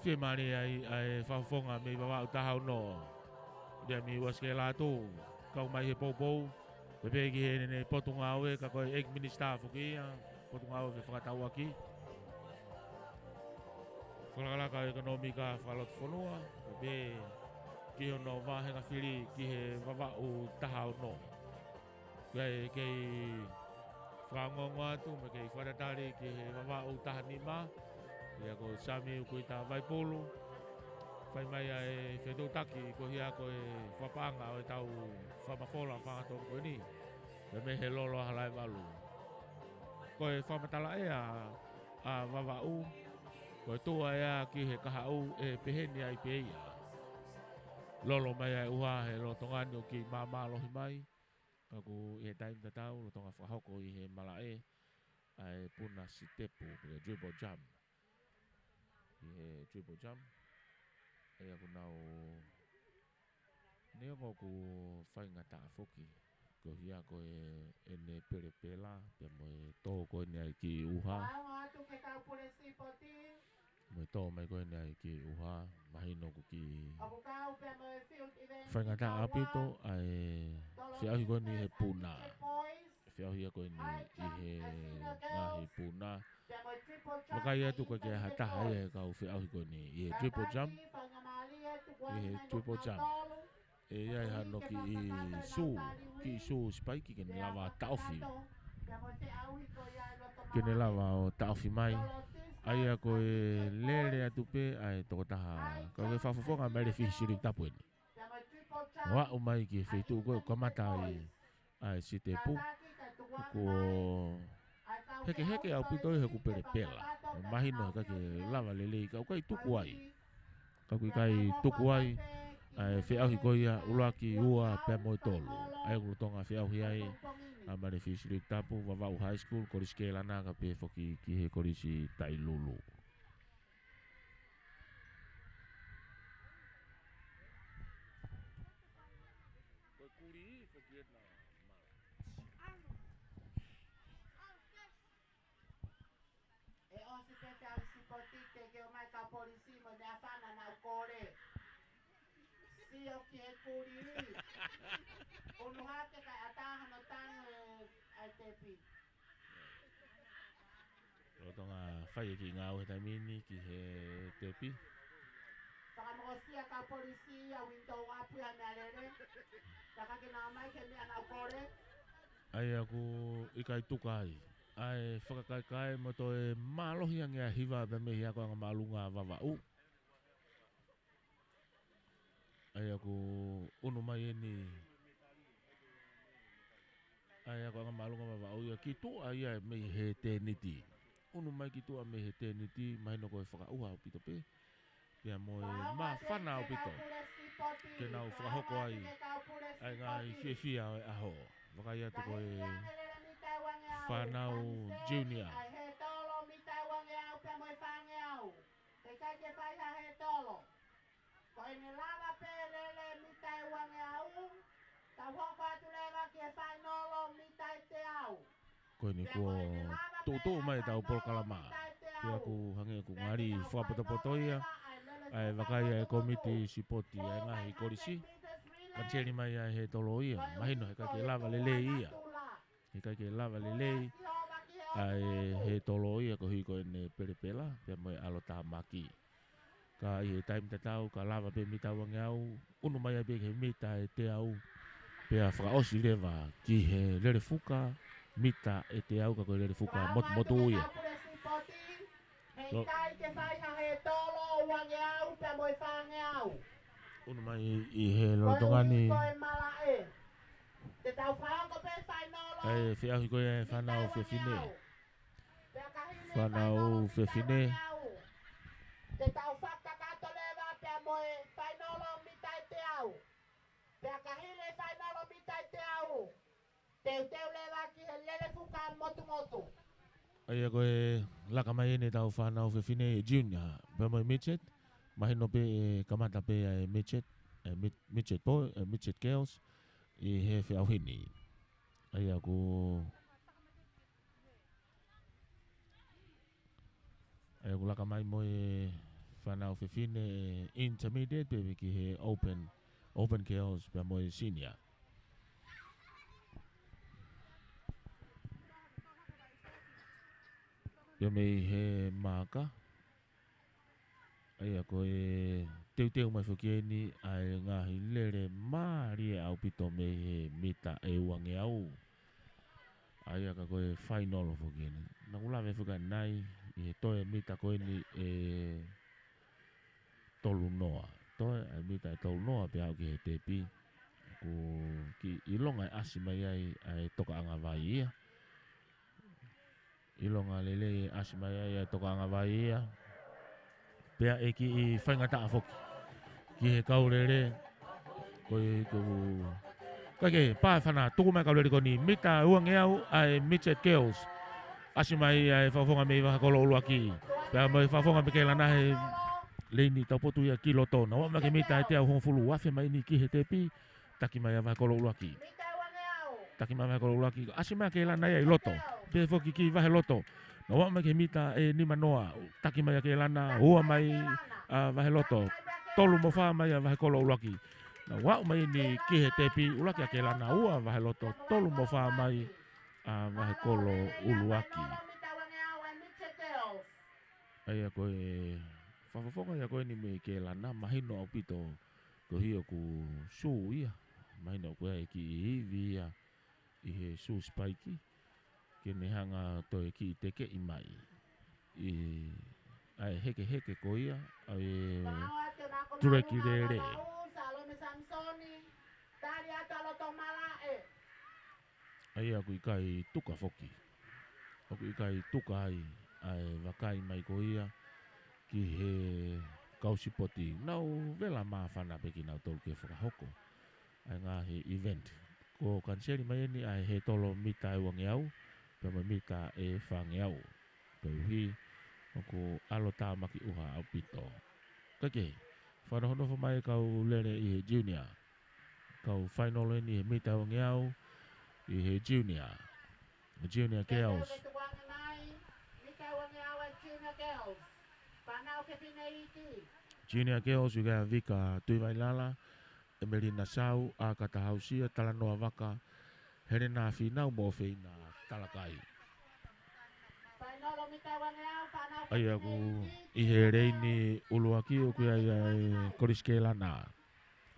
fiemālie ai ʻa e fakafofonga mei Vavaʻu taha ono, Liami Uasikela Atu, kau mai he poupou, pea pehē ki heʻene potungāue, ka ko e ʻEiki Minisitā foki ia, potungāue fefakatauʻaki, fakalakalaka ʻekonōmika fakalotofonua, pea pehē ki hono vāhenga fili ki he Vavaʻu taha ono. Pea kei fakaongoongo atu mo e kei fakatatali ki he Vavaʻu taha nima, ia ko Sami Ukuita Vaipulu. Fai mai ʻa e fetuʻutaki ko ia ko e fakapaʻanga ʻo ʻetau fakamafola fakahangatonu ko eni, pea mei he lolo ʻa Halaevalu. Ko e fakamatala ʻea ʻa Vavaʻu, ko e tuʻu ʻa e ʻea ki he kahaʻu ʻe pehē ni ai pē ia. Lolo mai ʻa e ʻuha he lolotonga ni ʻoku māmālohi mai. Ka ʻoku ʻi he taimi tatau, lolotonga fakahoko ʻi he malaʻe ʻa e puna sitepu, pe ko e triple jump. ʻI he triple jump, ʻa ia ʻoku nau, neongo ʻoku faingataʻa foki, ko ia ko e, ʻene pelepela, pea mo e tō ko eni ʻa e kiʻi ʻuha. Paongo atu ke kau pule sipoti. Mo e tō mai ko eni ʻa e kiʻi ʻuha, mahino ʻoku kiʻi ʻoku kau pea mo e field event faingataʻa ʻaupito ʻa e feʻauhi ko eni he puna. Feʻauhi ia ko eni ʻi he ngaahi puna. Vakai atu ko e ke ha taha ia he kau feʻauhi ko eni ʻi he triple jump. ʻI he triple jump. ʻE ʻi ai hano kiʻi sū, kiʻi sū sipaiki ke ne lava taʻofi. Ke ne lava ʻo taʻofi mai. ʻA ia ko e lele atu pē ʻa e tokotaha. Ka ko e fakafofonga mai ʻa e lēfihi Silikitapu eni. ʻO aʻu mai ki he feituʻu ko ē ʻoku kamata ai ʻa e sitepu. Kuo hekeheke ʻaupito ʻi heʻeku pelepela. Mahino he ʻikai ke lava lelei ka ʻoku ʻikai tuku ai. Ka ʻoku ʻikai tuku ai ʻa e feʻauhi ko ia ʻuluaki, ua pea mo e tolu. ʻA ia ʻoku lolotonga feʻauhi ai ʻa Malefi Silikitapu, Vavaʻu High School, Kolisi Kelana kae pehē foki ki he Kolisi Tailulu. Ko e kuli foki ena mala. ʻE ʻosi pē feʻauhi sipoti, teʻeki ke ʻomai kau polisi mo e meʻafana naʻa ku kole. Sio ki he kuli. Unu hake kae ʻatā hono tangi ʻa e tepi. Lolotonga fai e kiʻi ngāue he taimi ni ki he tepi. Fakamoʻosia kau polisi ʻa window ʻapi ʻa meʻalele. Taka ke nau ʻomai ke meʻa naʻa ku kole. ʻA ia ʻoku ʻikai tuku ai ʻa e fakakaikae mo toe mālohi ange ʻa e hiva pea mei he akoʻanga māʻolunga ʻa Vavaʻu. ʻA ia ʻoku unu mai eni ʻa e akoʻanga māʻolunga ʻa Vavaʻu ia ki tuʻa ia mei he tēniti. Unu mai ki tuʻa mei he tēniti, mahino ko e fakaʻuha ʻaupito pē. Pea mo e māfana ʻaupito ke nau fakahoko ai ʻa e ngaahi fiefia ʻo e ʻaho. Vakai atu ko e fānau junior. Ko ʻene lava pē lele mita ʻe uangeau, tau hoko atu leva ki he fainolo mita ʻe teau. Ko eni kuo tuʻutuʻu mai ʻetau polokalama. Pea ʻoku hangē ʻoku ngali fakapotopoto ia ʻa e vakai ʻa e komiti sipoti ʻa e ngaahi kolisi. Kaniseli mai ʻa e hētolo ia. Mahino he ʻikai ke lava lelei ia. He ʻikai ke lava lelei ʻa e hētolo ia koeʻuhi ko ʻene pelepela pea mo e ʻalotāmaki. Ka ʻi he taimi tatau, ka lava pē mita uangeau, unu mai ai pē ki he mita ʻe teau. Pea fakaʻosi leva ki he lele fuka, mita ʻe teau ka ko e lele fuka motumotu ia. He ʻikai ke fai ha hētolo uangeau pea mo e fāngeau. Unu mai ʻi he lolotonga ni. Ko e malaʻe. Te tau fakahoko pē fainolo. ʻA e feʻauhi ko ia ʻa e fānau fefine. Fānau fefine. Te tau fakakakato leva pea mo e fainolo mita ʻe teau. Pea ka hili e fainolo mita ʻe teau, ʻA ia ko e laka mai eni ʻetau fānau fefine ʻi he junior pea mo e midget. Mahino pē ʻe kamata pē ʻa e midget, ʻa e mid-, midget boy, ʻa e midget girls ʻi he feʻauhi ni. ʻA ia ʻoku, ʻa ia ʻoku laka mai mo e fānau fefine ʻi he intermediate pea ki he open, open girls pea mo e senior. Pea mei he maaka, ʻa ia ko e teuteu mai foki eni ʻa e ngaahi lele mālie ʻaupito mei he mita ʻe uangeau. ʻA ia ka ko e fainolo foki eni. Naʻa ku lave foki ʻanenai ʻi he toe mita ko eni ʻe tolu noa. Toe ʻa e mita ʻe tolu noa pea aʻu ki he tepi. ʻOku kiʻi ʻilonga ʻe ʻasi mai ai ʻa e tokaʻanga vai ia. ʻIlonga lelei ʻe ʻasi mai ai ʻa e tokaʻanga vai ia. Pea ʻe kiʻi faingataʻa foki ki he kau lele. Ko e, ko, kae kehe, pā e fana, tuku mai kau lele ko eni, mita uangeau ʻa e midget girls. ʻAsi mai ʻa e fakafofonga mei Vahekolo ʻUluaki. Pea mo e fakafofonga mei Keilana he leini taupotu ia ki loto. Naʻa ku aʻu mai ki he mita ʻe teau hongofulu, afe mai eni ki he tepi. Taki mai ʻa Vahekolo ʻUluaki. Taki mai Vahekolo ʻUluaki. ʻAsi mai ʻa Keilana ia ʻi loto. Pehē foki ki Vaheloto. Naʻa ku aʻu mai ki he mita ʻe nima noa. Taki mai ʻa Keilana, ua mai ʻa Vaheloto. Tolu mo fā mai ʻa Vahekolo ʻUluaki. Naʻa ku aʻu mai eni ki he tepi, ʻuluaki ʻa Keilana, ua ʻa Vaheloto, tolu mo fā mai ʻa Vahekolo ʻUluaki. ʻA ia ko e fakafofonga ia ko eni mei Keilana, mahino ʻaupito koeʻuhi ʻoku sū ia. Mahino ʻoku ʻi ai e kiʻi ivi ia ʻi he sū sipaiki. Ke ne hanga toe kiʻi tekeʻi mai ʻi ʻa e hekeheke ko ia ʻa e tuleki lele. ʻA ia ʻoku ʻikai tuka foki. ʻOku ʻikai tuka ai ʻa e vakai mai ko ia ki he kau sipoti. Nau vela māfana pē kinautolu ke fakahoko ʻa e ngaahi event. Ko e kaniseli mai eni ʻa e hētolo mita ʻe uangeau, pea mo e mita ʻe fāngeau. Koeʻuhi ʻoku ʻalotāmaki ʻuha ʻaupito. Kae kehe, fakanofonofo mai kau lele ʻi he junior. Kau fainolo eni he mita uangeau ʻi he junior. Junior girls. Junior girls, ʻoku ʻi ai ʻa Vika Tuivailala, ʻEmelina Sau, ʻAkata Hausia, Talanoa Vaka, Helena Finau mo ʻOfeina Talakai. ʻA ia ʻoku ʻi he leini ʻuluaki ʻoku ʻi ai ʻa e Kolisi Keilana.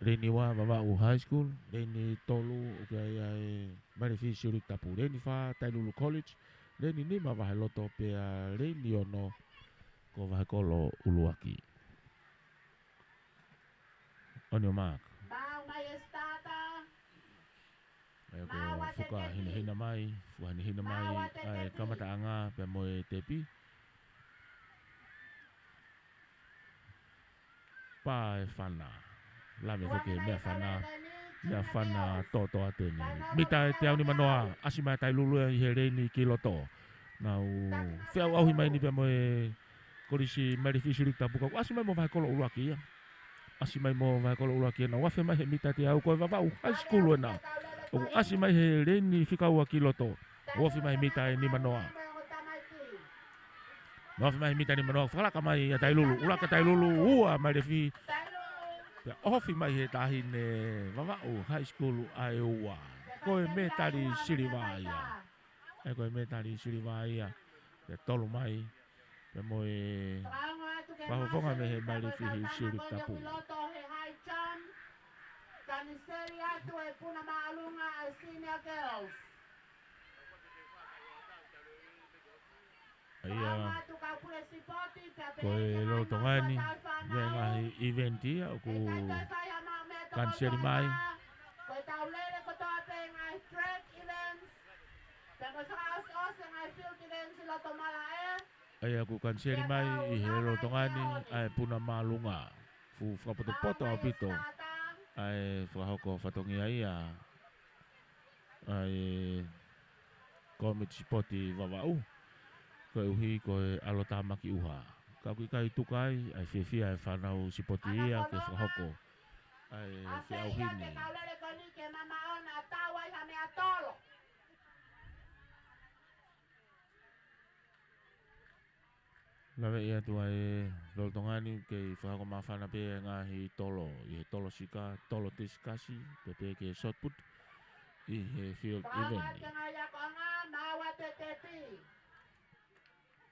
Leini ua, Vavaʻu High School. Leini tolu, ʻoku ʻi ai ʻa e Malifi Siuliki Tapu. Leini fā, Tailulu College. Leini nima, Vaheloto, pea leini ono ko Vahekolo ʻUluaki. On your mark. Mau mai e starter. ʻA ia ko e fuka hinehina mai, fuka hinehina mai ʻa e kamataʻanga pea mo e tepi. Pā e fana. Lave foki e meʻafana. Meʻafana tōtō atu eni. Mita ʻe teau nima noa, ʻasi mai ʻa Tailulu ʻi he leini ki loto. Nau feʻauʻauhi mai eni pea mo e Kolisi Malifi Siuliki Tapu, ka ʻoku ʻasi mai mo Vahekolo ʻUluaki ia. ʻAsi mai mo Vahekolo ʻUluaki ena, ʻo afe mai he mita ʻe teau, ko e Vavaʻu High School ena. ʻOku ʻasi mai he leini fika ua ki loto, ʻo afe mai he mita ʻe nima noa. ʻO afe mai he mita ʻe nima noa, fakalaka mai ʻa Tailulu, ʻuluaki ʻa Tailulu, ua ʻa Malifi. Pea ʻohofi mai he taʻahine Vavaʻu High School ʻa e ua. Ko e mētali siliva ia. ʻA ia ko e mētali siliva ia. Pea tolu mai. Pea mo e fakafofonga mei he Malifi Siuliki Tapu. Kaniseli atu e Puna Māʻolunga ʻa e Senior Girls. ʻA ia ko e lolotonga eni ʻa e ngaahi event ia ʻoku kaniseli mai. Ko e tau lele kotoa pē ngaahi track events. Pea mo e fakaʻosiʻosi ngaahi field events ʻi loto Malaʻe. ʻA ia ʻoku kaniseli mai ʻi he lolotonga ni ʻa e Puna Māʻolunga. Fuʻu fakapotopoto ʻaupito ʻa e fakahoko fatongia ia ʻa e Kōmiti Sipoti Vavaʻu. koeʻuhi ko e ʻalotāmaki ʻuha. Ka ʻoku ʻikai tuku ai ʻa e fiefia ʻa e fānau sipoti ia ke fakahoko ʻa e feʻauhi ni. Kaulele ko eni ke mamaʻona ʻo tau ai ha meʻatolo. Laveʻi atu ʻa e lolotonga ni ke fakahoko māfana pē ʻa e ngaahi tolo, ʻi he tolo sika, tolo tisikasi, pea pehē ki he shot put, ʻi he field event. Fakaʻamu atu ke ngaahi akoʻanga, maʻu atu e tepi.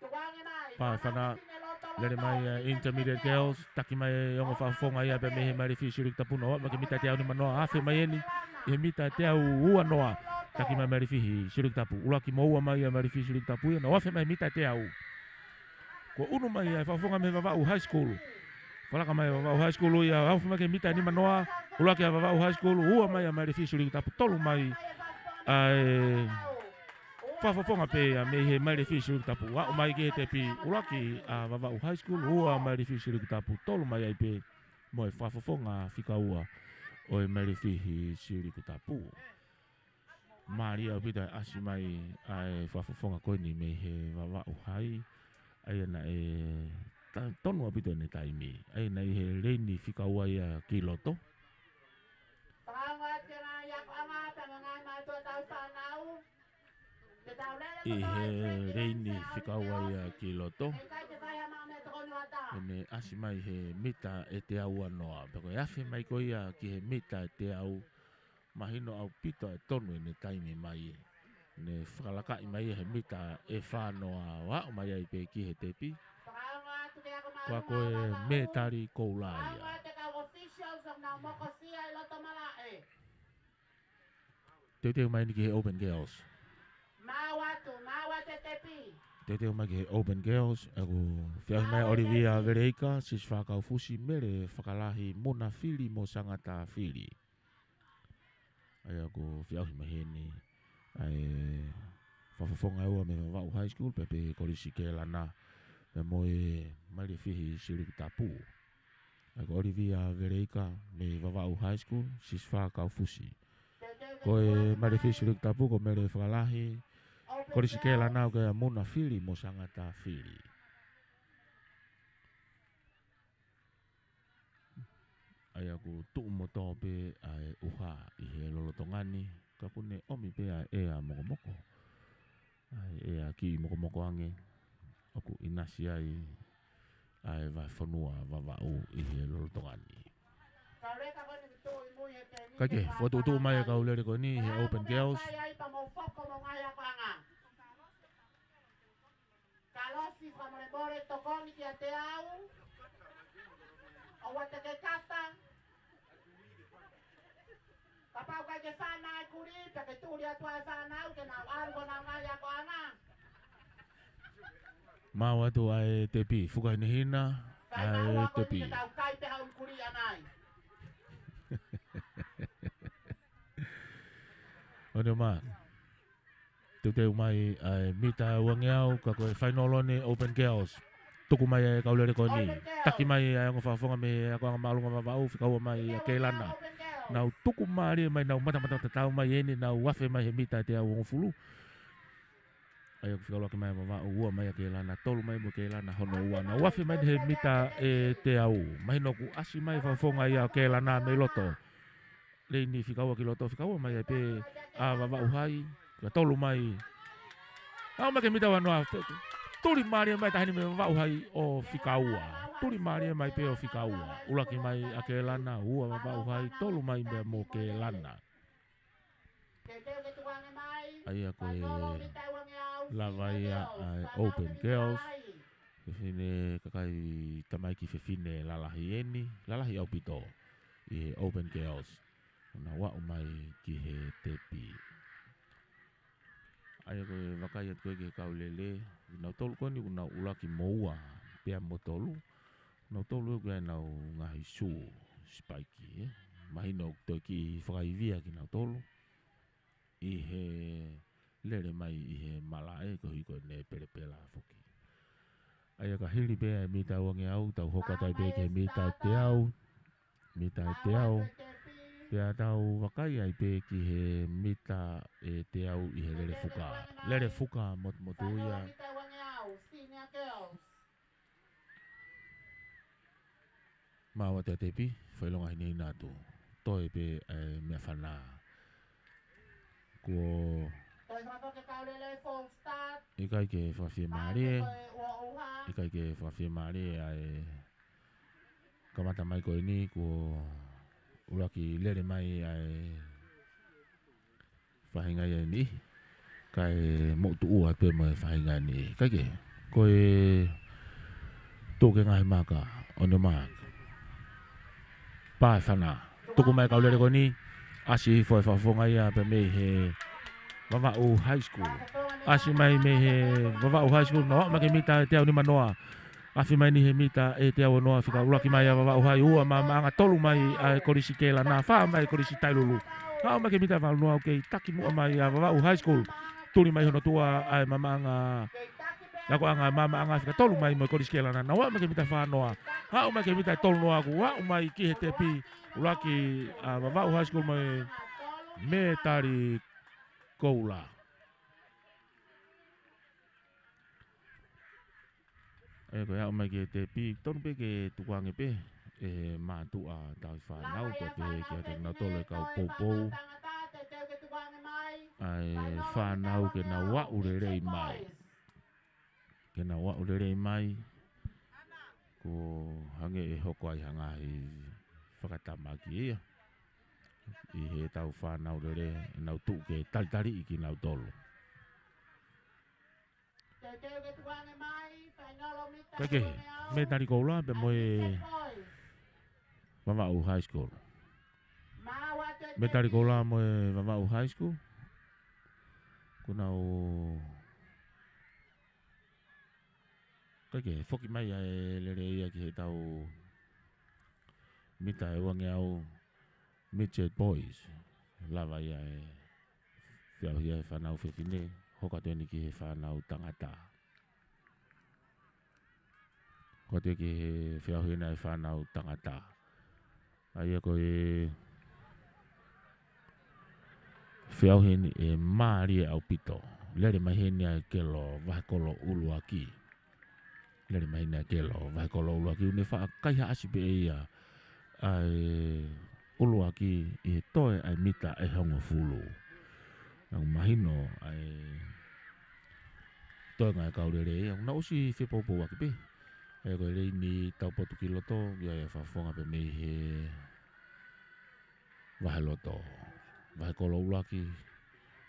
Tukuange mai, Pā fana, fana, lele mai, eh, Intermediate Girls, taki mai e ongo fakafofonga ia pea mei he Maile Fihi Siulekitapu, ʻo aʻu mai ki he mita ʻe teau nima noa, afe mai eni ʻi he mita ʻe teau ua noa, taki mai Maile Fihi Siulekitapu, ʻuluaki mo ua mai ʻa Maile Fihi Siulekitapu ia, ʻo afe mai mita ʻe teau. Kuo ʻunu mai ʻa e fakafofonga mei Vavaʻu High School. Falaka mai Vavaʻu High School ia, afe mai ki he mita ʻe nima noa, ʻuluaki ʻa Vavaʻu High School, ua mai ʻa Maile Fihi Siulekitapu, tolu mai ʻa e fakafofonga pē ia mei he Maile Fihi Siulekitapu. Aʻu mai ki he tepi, ʻuluaki ʻa Vavaʻu High School, ua Maile Fihi Siulekitapu, tolu mai ai pē mo e fakafofonga fika ua ʻo e Maile Fihi Siulekitapu. Mālie ʻaupito e ʻasi mai ʻa e fakafofonga ko eni mei he Vavaʻu High, ʻa ia naʻe ta-, tonu ʻaupito ʻene taimi. ʻA ia naʻe ʻi he leini fika ua ia ki loto. Fakaongo atu ke ngaahi akoʻanga, pea mo e ngaahi mātuʻa tau fānau. ʻI he leini fika ua ia ki loto. ʻE ʻikai ke fai ha maʻu meʻatokoni ʻo ʻatā. ʻEne ʻasi mai he mita ʻe teau ua noa. Pea ko e afe mai ko ia ki he mita ʻe teau, mahino ʻaupito e tonu ʻene taimi mai. Ne fakalakaʻi mai he mita ʻe fā noa ʻo aʻu mai ai pē ki he tepi. Fakaongo atu ke ako māʻolunga. Pea ko e mētali koula ia. Fakaongo atu e kau officials ʻoku nau mokosia ʻi loto malaʻe. Teuteu mai eni ki he Open Girls. Maʻu atu, maʻu atu e tepi. Teuteu mai ki he Open Girls, ʻoku feʻauhi mai ʻa ʻOlivia Veleika, Sisifā Kaufusi, Mele Fakalahi, Muna Fili mo Sangata Fili. ʻA ia ʻoku feʻauhi mai heni ʻa e fakafofonga ʻe ua mei Vavaʻu High School, pea pehē ki he Kolisi Kēlana, pea mo e Maile Fihi Siulekitapu. ʻA ia ko ʻOlivia Veleika mei Vavaʻu High School, Sisifā Kaufusi. Ko e Maile Fihi Siulekitapu, ko Mele Fakalahi, Kolisi Kēlana, ko ia Muna Fili mo Sangata Fili. ʻA ia ʻoku tuʻu mo tō pē ʻa e ʻuha ʻi he lolotonga ni, ka ʻoku ne ʻomi pē ʻa e ʻea mokomoko. ʻA e ʻea kiʻi mokomoko ange, ʻoku ʻinasi ai ʻa e vahefonua Vavaʻu ʻi he lolotonga ni. Kae kehe, fokotuʻutuʻu mai e kau lele ko eni he Open Girls. Kalosi fakamolemole tokoni kiate au. ʻOua te ke kata. Kapau ʻoku ʻikai ke fānau e kulī, pea ke tuli atu ʻa e fānau ke nau ʻalu ko nau ngaahi akoʻanga. Maʻu atu ʻa e tepi, fuka hinehina, ʻa e tepi. Kai maua ko ʻeni ke tau kai pē haʻu kulī ʻanai. Ono ma. Teuteu mai ʻa e mita ʻe uangeau, ka ko e fainolo eni Open Girls. Tuku mai e kau lele ko eni. Taki mai ʻa e ongo fakafofonga mei he akoʻanga māʻolunga Vavaʻu, fika ua mai ʻa Kēlana. Nau tuku mālie mai, nau matamata tatau mai eni, nau afe mai he mita ʻe teau hongofulu. ʻA ia ʻoku fika ʻuluaki mai ʻa Vavaʻu, ua mai ʻa Kēlana, tolu mai mo Kēlana, hono ua. Nau afe mai he mita ʻe teau. Mahino ʻoku ʻasi mai fakafofonga ia ʻo Kēlana mei loto. Leini fika ua ki loto, fika ua mai ai pē ʻa Vavaʻu High, ka tolu mai. Aʻu mai ki he mita ua noa, tuli mālie mai taha eni mei Vavaʻu High ʻo fika ua. Tuli mālie mai pē ʻo fika ua. ʻUluaki mai ʻa Kēlana, ua Vavaʻu High, tolu mai pē mo Kēlana. ʻA ia ko e lava ia ʻa e Open Girls. Fefine kakai tamaiki fefine lalahi eni, lalahi ʻaupito ʻi he Open Girls. Nau aʻu mai ki he tepi. ʻA ia ko e vakai atu ko ē ki he kau lele, nautolu ko eni ʻoku nau ʻuluaki mo ua, pea mo tolu. Nautolu ʻoku ʻi ai ʻenau ngaahi sū, sipaiki, ē. Mahino ʻoku toe kiʻi fakaivia kinautolu ʻi he lele mai ʻi he malaʻe koeʻuhi ko ʻene pelepela foki. ʻA ia ka hili pē ʻa e mita uangeau, tau hoko atu ai pē ki he mita ʻe teau, mita ʻe teau. Pea tau vakai ai pē ki he mita ʻe teau ʻi he lele fuka. Lele fuka motumotu ia. Maua ʻa e tepi, fai longa hina atu. Toe pē ʻa e meʻafana. Kuo ʻikai ke fakafiemālie, ʻikai ke fakafiemālie ʻa e kamata mai ko eni, kuo ʻuluaki lele mai ʻa e faʻahinga ia ni. Kae moʻutuʻu atu pē mo e faʻahinga ni. Kae kehe, ko e tuku e ngaahi maka, on your mark. Pā e fana. Tuku mai e kau lele ko eni, ʻasi hifo e fakafofonga ia pē mei he Vavaʻu High School. ʻAsi mai mei he Vavaʻu High School, nau aʻu mai ki he mita ʻe teau nima noa. Afi mai ni he mita ʻe teau ono, fika ʻuluaki mai ʻa Vavaʻu High, ua maʻamaʻanga, tolu mai ʻa e Kolisi Kēlana, fā mai Kolisi Tailulu. Aʻu mai ki he mita valu noa, ʻoku kei taki muʻa mai ʻa Vavaʻu High School. Tuli mai hono tuʻa ʻa e maʻamaʻanga, akoʻanga maʻamaʻanga, fika tolu mai mo e Kolisi Kēlana. Nau aʻu mai ki he mita fā noa. Aʻu mai ki he mita tolu noa, kuo aʻu mai ki he tepi, ʻuluaki ʻa Vavaʻu High School mo e mētali koula. ʻE, ko e aʻu mai ki he tepi, tonu pē ke tukuange pē ʻe he mātuʻa tauhi fānau, pea pehē kiate kinautolu e kau poupou ʻa e fānau ke nau aʻu lelei mai. Ke nau aʻu lelei mai, kuo hangē ʻe hoko ai ha ngaahi fakatamaki ia ʻi heʻetau fānau lelei, ʻenau tuʻu ke talitaliʻi kinautolu. Kae kehe, mētali koula pea mo e Vavaʻu High School. Mētali koula mo e Vavaʻu High School. Kuo nau, kae kehe, foki mai ʻa e lele ia ki heʻetau mita ʻe uangeau, Midget Boys. Lava ia e feʻauhi ʻa e fānau fefine, hoko atu eni ki he fānau tangata. Hoko atu ki he feʻauhi ʻa e fānau tangata. ʻA ia ko e feʻauhi eni ʻe mālie ʻaupito. Lele mai heni ʻa e kelo, vahekolo ʻuluaki. Lele mai heni ʻa e kelo, vahekolo ʻuluaki, ʻoku ne faʻa kaihaʻasi pē ʻe ia ʻa e ʻuluaki ʻi he toe ʻa e mita ʻe hongofulu. Naʻa ku mahino ʻa e toenga e kau lele ia, naʻa ku ʻosi fepoupouaki pē. ʻA ia ko e leini taupotu ki loto, ʻa ia ʻe fakafofonga pē mei he vaheloto. Vahekolo ʻuluaki,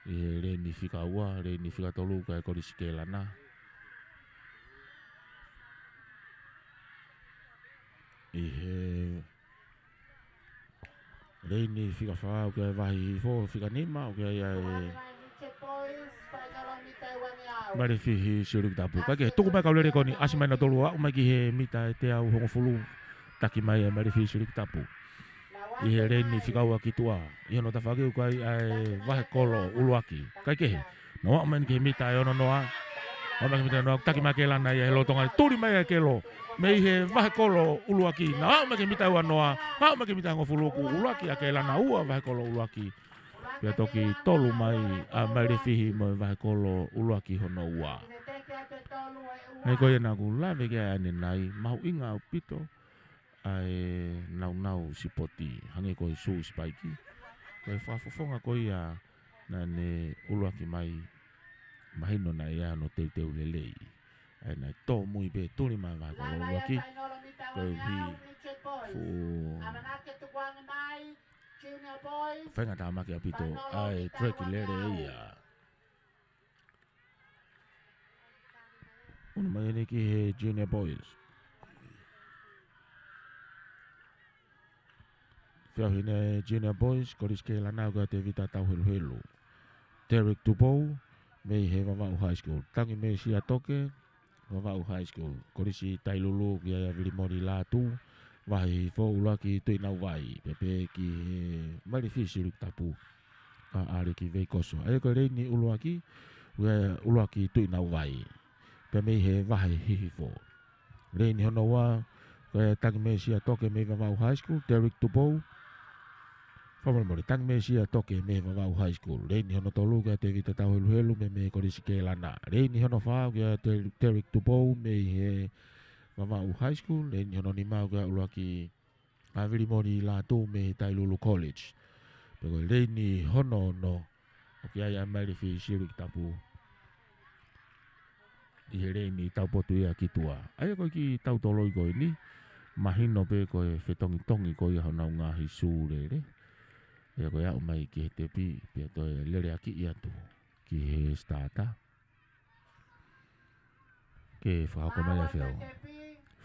ʻi he leini fika ua, leini fika tolu ko e Kolisi Kēlana. ʻI he leini fika fā, ʻoku ʻi ai e Vahe Hihifo, fika nima, ʻoku ʻi ai e Malifihi Silikitapu. Kae kehe, tuku mai e kau lele ko eni, ʻasi mai nautolu, aʻu mai ki he mita ʻe teau hongofulu, taki mai ʻa e Malifihi Silikitapu. ʻI he leini fika ua ki tuʻa, ʻi hono tafaʻaki ʻoku ʻi ai ʻa e vahekolo ʻuluaki. Kae kehe, nau aʻu mai eni ki he mita ʻe ono noa. Aʻu mai ki he mita ʻe ono noa, taki mai ʻa Kēlana ia he lolotonga, tuli mai ʻa e kelo mei he vahekolo ʻuluaki. Nau aʻu mai ki he mita ʻe ua noa, aʻu mai ki he mita ʻe hongofulu, kuo ʻuluaki ʻa Kēlana, ua vahekolo ʻuluaki. Pea toki tolu mai ʻa Malifihi mo e vahekolo ʻuluaki hono ua. ʻA ia ko ia naʻa ku lave ki ai ʻanenai, mahuʻinga ʻaupito ʻa e naunau sipoti, hangē ko e sū sipaiki. Ko e fakafofonga ko ia naʻa ne ʻuluaki mai, mahino naʻe ʻi ai hono teuteu lelei. ʻA ia naʻe tōmui pē, tuli mai e vahekolo ʻuluaki. Koeʻuhi fuʻu faingataʻa mālie ʻaupito ʻa e track lele ia. ʻOmai eni ki he Junior Boys. Feʻauhi ʻa e Junior Boys, Kolisi Kēlana, ko Tevita Tauheluhelu. Derek Tupou, mei he Vavaʻu High School. Tangi Mesia Toke, Vavaʻu High School. Kolisi Tailulu, ʻoku ʻi ai ʻa Vilimoni Lātū, Vahe Hihifo, ʻuluaki Tuʻi Nauvai. Pea pehē ki he Malifihi Silikitapu, ʻa ʻAleki Veikoso. ʻA ia ko e leini ʻuluaki, ʻoku ʻi ai ʻa ʻuluaki Tuʻi Nauvai. Pea mei he Vahe Hihifo. Leini hono ua, ko e Tangi Mesia Toke mei Vavaʻu High School, Derek Tupou. Fakamolemole, Tangi Mesia Toke mei Vavaʻu High School. Leini hono tolu, ko e Tevita Tauheluhelu mei, mei Kolisi Kēlana. Leini hono fā, ko e Ter-, Derek Tupou mei he Vavaʻu High School. Leini hono nima, ko e ʻuluaki Avili Moni Lātū mei he Tailulu College. Pea ko e leini hono ono, ʻoku ʻi ai ʻa e Malifi Siuliki Tapu ʻi he leini taupotu ia ki tuʻa. ʻA ia ko e kiʻi tautoloi ko eni, mahino pē ko e fetongitongi ko ia honau ngaahi sūlele. ʻA ia ko e aʻu mai ki he tepi, pea toe lele ʻaki atu ki he starter. Ke fakahoko mai ʻa e feau.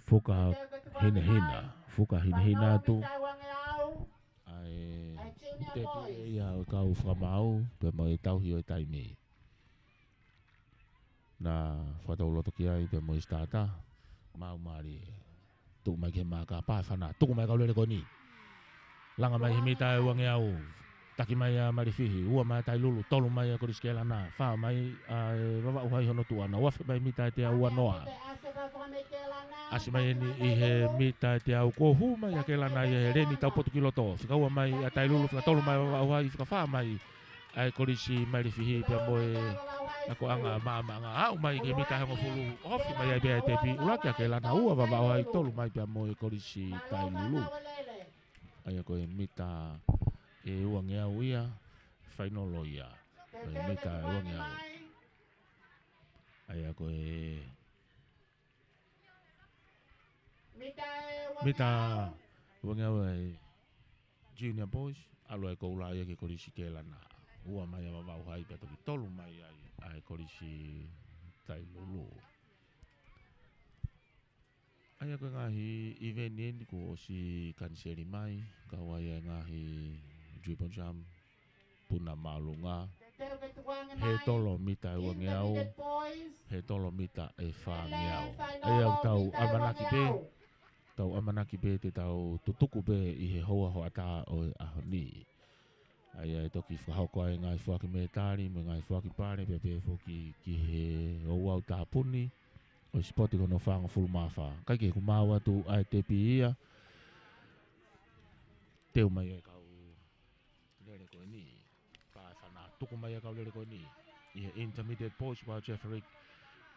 Fuka hinehina, fuka hinehina atu. ʻA e tepi ia ʻo e kau fakamaau, pea mo e tauhi ʻo e taimi. Na fakatauloto ki ai pea mo e starter. Maumali. Tuku mai ki he mākapa, fana. Tuku mai kau lele ko eni. Langa mai he mita ʻe uangeau. Taki mai ʻa Malifi, ua mai ʻa Tailulu, tolu mai ʻa Kolisi Kelana, fā mai ʻa e Vavaʻu Hai hono tuʻa na, ua afe mai mita ʻe teau ua noa. ʻAsi mai eni ʻi he mita ʻe teau, kuo hū mai ʻa Kelana ia he leini taupotu ki loto. Fika ua mai ʻa Tailulu, fika tolu mai ʻa Vavaʻu Hai, fika fā mai ʻa e Kolisi Malifi pea mo e akoʻanga maʻamaʻanga. Aʻu mai ki he mita ʻe hongofulu, ofi mai ai pea ʻa e tepi, ʻuluaki ʻa Kelana, ua Vavaʻu Hai, tolu mai pea mo e Kolisi Tailulu. ʻA ia ko e mita ʻe uangeau ia, fainolo ia. Ko e mita ʻe uangeau. ʻA ia ko e mita uangeau ʻa e Junior Boys, ʻalu ʻa e koula ia ki he Kolisi Kelana. Ua mai ʻa Vavaʻu Hai pea toki tolu mai ai ʻa e Kolisi Tailulu. ʻA ia ko e ngaahi ʻiveni eni kuo ʻosi kaniseli mai, kau ai ʻa e ngaahi dribble jump, puna māʻolunga, he tolo mita ʻe uangeau, he tolo mita ʻe fāngeau. ʻA ia ʻoku tau ʻamanaki pē, tau ʻamanaki pē te tau tutuku pē ʻi he houa hoʻatā ʻo e ʻaho ni. ʻA ia ʻe toki fakahoko ai ngaahi foaki mētali, mo e ngaahi foaki pale, pea pehē foki ki he ouau tāpuni ʻo e sipoti ko hono fāngofulu mā fā. Kae kehe kuo maau atu ʻa e tepi ia. Teu mai ʻa e kau lele ko eni. Pea fana tuku mai ʻa e kau lele ko eni. ʻI he intermediate boys, ko Jeffrey,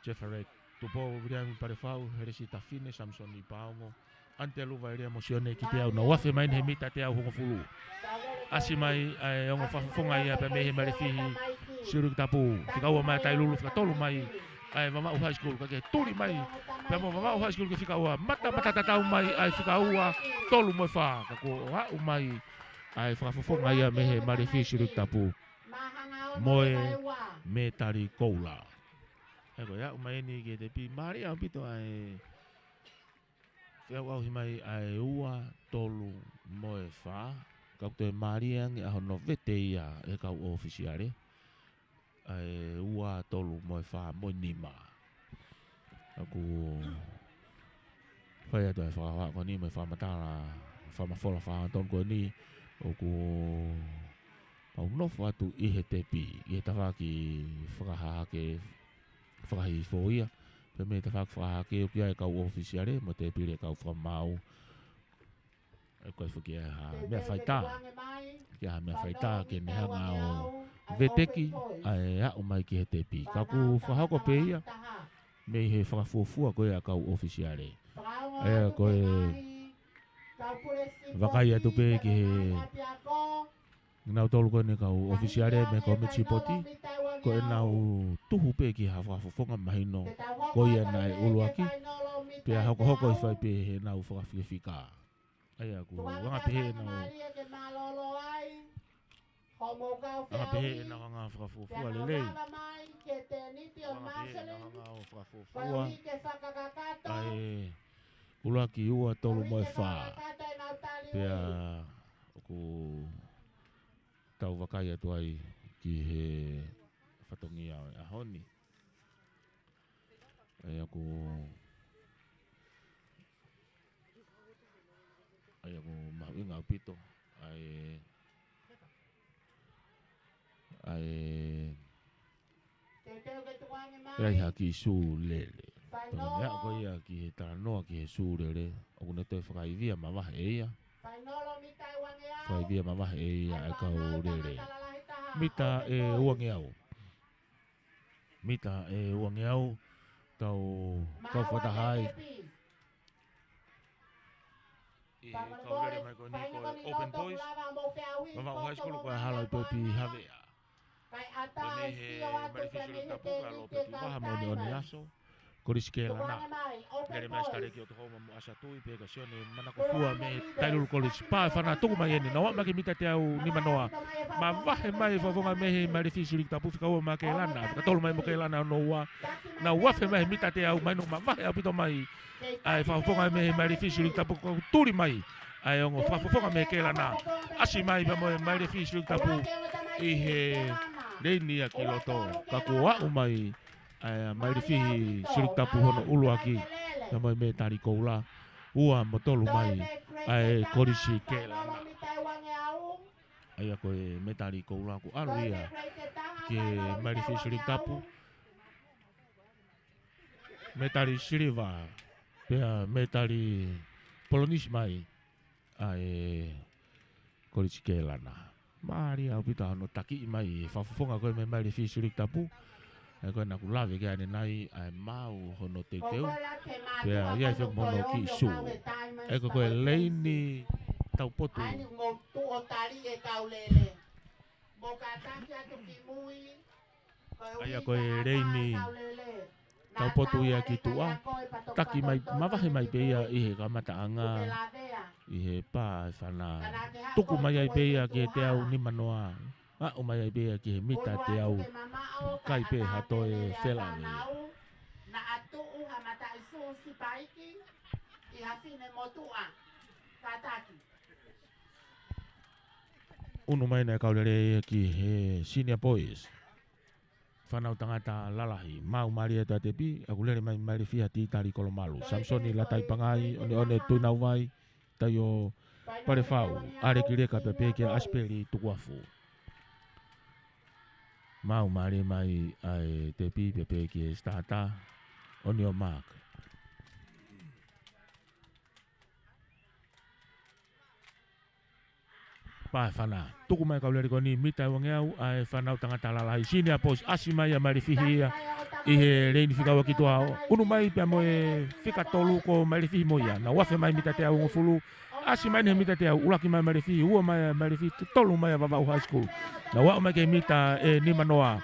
Jeffrey Tupou, Viliami Palefau, Helesi Tafine, Samsoni Paongo, Ante Luva, Elia Mosione, ki teau, na ua afe mai eni he mita teau hongofulu. ʻAsi mai ʻa e ongo fakafofonga ia pea mei he Malifi Siuliki Tapu. Fika ua mai ʻa Tailulu, fika tolu mai ʻa e Vavaʻu High School, kae kehe tuli mai pea mo Vavaʻu High School ki he fika ua. Mata, mata tatau mai ʻa e fika ua, tolu mo e fā. Ka kuo aʻu mai ʻa e fakafofonga ia mei he Malifi Siuliki Tapu mo e mētali koula. ʻA ia ko e aʻu mai eni ki he tepi, mālie ʻaupito ʻa e feʻauʻauhi mai ʻa e ua, tolu mo e fā. Ka ʻoku toe mālie ange ʻa hono vete ia ʻe he kau ʻōfisiale, ʻa e ua, tolu mo e fā mo e nima. ʻOku fai atu ʻa e fakahohaʻa ko eni mo e fakamatala fakamafola fakahangatonu ko eni, ʻoku mau nofo atu ʻi he tepi, ʻi he tafaʻaki fakahahake, fakahihifo ia. Pea mei he tafaʻaki fakahahake ʻoku ʻi ai e kau ʻōfisiale mo e tēpile ʻa e kau fakamaau. ʻOku ʻikai foki ʻi ai ha meʻa faitā. ʻIkai ha meʻa faitā ke ne hanga ʻo veteki ʻa e aʻu mai ki he tepi. Ka ʻoku fakahoko pē ia mei he fakafuofua ko ia ʻa e kau ʻōfisiale. ʻA ia ko e vakai atu pē ki he kinautolu ko eni kau ʻōfisiale mei he kōmiti sipoti, ko ʻenau tuhu pē ki ha fakafofonga mahino ko ia naʻe ʻuluaki, pea hokohoko hifo ai pē heʻenau fakafikafika. ʻA ia ʻoku anga pehē ʻenau, anga pehē ʻenau anga fakafuofua lelei. Anga pehē ʻenau anga fakafuofua. ʻA e ʻuluaki, ua, tolu mo e fā. Pea ʻoku tau vakai atu ai ki he fatongia ʻo e ʻaho ni. ʻA ia ʻoku, ʻa ia ʻoku mahuʻinga ʻaupito ʻa e, ʻa e, ʻa e haki sū lele. Pea ko e meʻa ko ia ki he talanoa ki he sū lele, ʻoku ne toe fakaivia mavahe ʻe ia. Fakaivia mavahe ʻe ia ʻa e kau lele. Mita ʻe uangeau. Mita ʻe uangeau, tau kau fakataha ai. ʻI he kau lele mai ko eni ko e Open Boys, Vavaʻu High School, ko e hala ʻi Popi Havea. Ko e mei he Maile Fihi Siliki Tapu, ko e Lōpetu Vaha mo Nioni Aso. Kolisi Kelana. Lele mai Sitaleki ʻOtuhoma mo ʻAsa Tui, pea ko Sione Manakofua mei he Tailulu Kolisi. Pā e fana, tuku mai eni, nau aʻu mai ki he mita teau nima noa. Mavahe mai e fakafofonga mei he Maile Fihi Siliki Tapu, fika ua mai Kelana, fika tolu mai mo Kelana hono ua. Nau afe mai he mita teau, mahino mavahe ʻaupito mai ʻa e fakafofonga mei he Maile Fihi Siliki Tapu, ka kuo tuli mai ʻa e ongo fakafofonga mei Kelana. ʻAsi mai pea mo e Maile Fihi Siliki Tapu ʻi he leini ia ki loto, ka kuo aʻu mai ʻa e Maile Fihi Siliki Tapu hono ʻuluaki, pea mo e mētali koula. Ua mo tolu mai ʻa e Kolisi Kelana. ʻA ia ko e mētali koula kuo ʻalu ia ki he Maile Fihi Siliki Tapu. Mētali siliva, pea mētali polonisi mai ʻa e Kolisi Kelana. Mālie ʻaupito hono takiʻi mai e fakafofonga ko ē mei he Maile Fihi Siliki Tapu. ʻA ia ko ē naʻa ku lave ki ai ʻanenai, ʻa e maau hono teuteu. Pea ʻi ai foki mo hono kiʻi sū. ʻA ia ko e leini taupotu. ʻA ia ko e leini taupotu ia ki tuʻa, taki mai, mavahe mai pē ia ʻi he kamataʻanga, ʻi he pā e fana, tuku mai ai pē ia ki he teau nima noa, aʻu mai ai pē ia ki he mita teau, kai pē ha toe felāveʻi. Naʻa tuʻu ha mataʻi sū sipaiki ʻi ha fine motuʻa. Kātaki. Unu mai ʻa e kau lele ia ki he Senior Boys. Fānau tangata lalahi, maau mālie atu ʻa e tepi, ʻa ia kuo lele mai Maile Fihi ʻa Titali Kolomalu, Samisoni Lataipangai, ʻOneʻone Tuinauvai, Taio Palefau, ʻAleki Leka pea pehē kia ʻAsipeli Tukuafu. Maau mālie mai ʻa e tepi pea pehē ki he starter, ʻOnio Mark. Pā e fana. Tuku mai e kau lele ko eni, mita ʻe uangeau ʻa e fānau tangata lalahi. Senior Boys, ʻasi mai ʻa Maile Fihi ia ʻi he leini fika ua ki tuʻa. Unu mai pea mo e fika tolu ko Maile Fihi mo ia. Nau afe mai mita teau hongofulu. ʻAsi mai eni he mita teau, ʻuluaki mai Maile Fihi, ua mai Maile Fihi, tolu mai ʻa Vavaʻu High School. Nau aʻu mai ki he mita ʻe nima noa.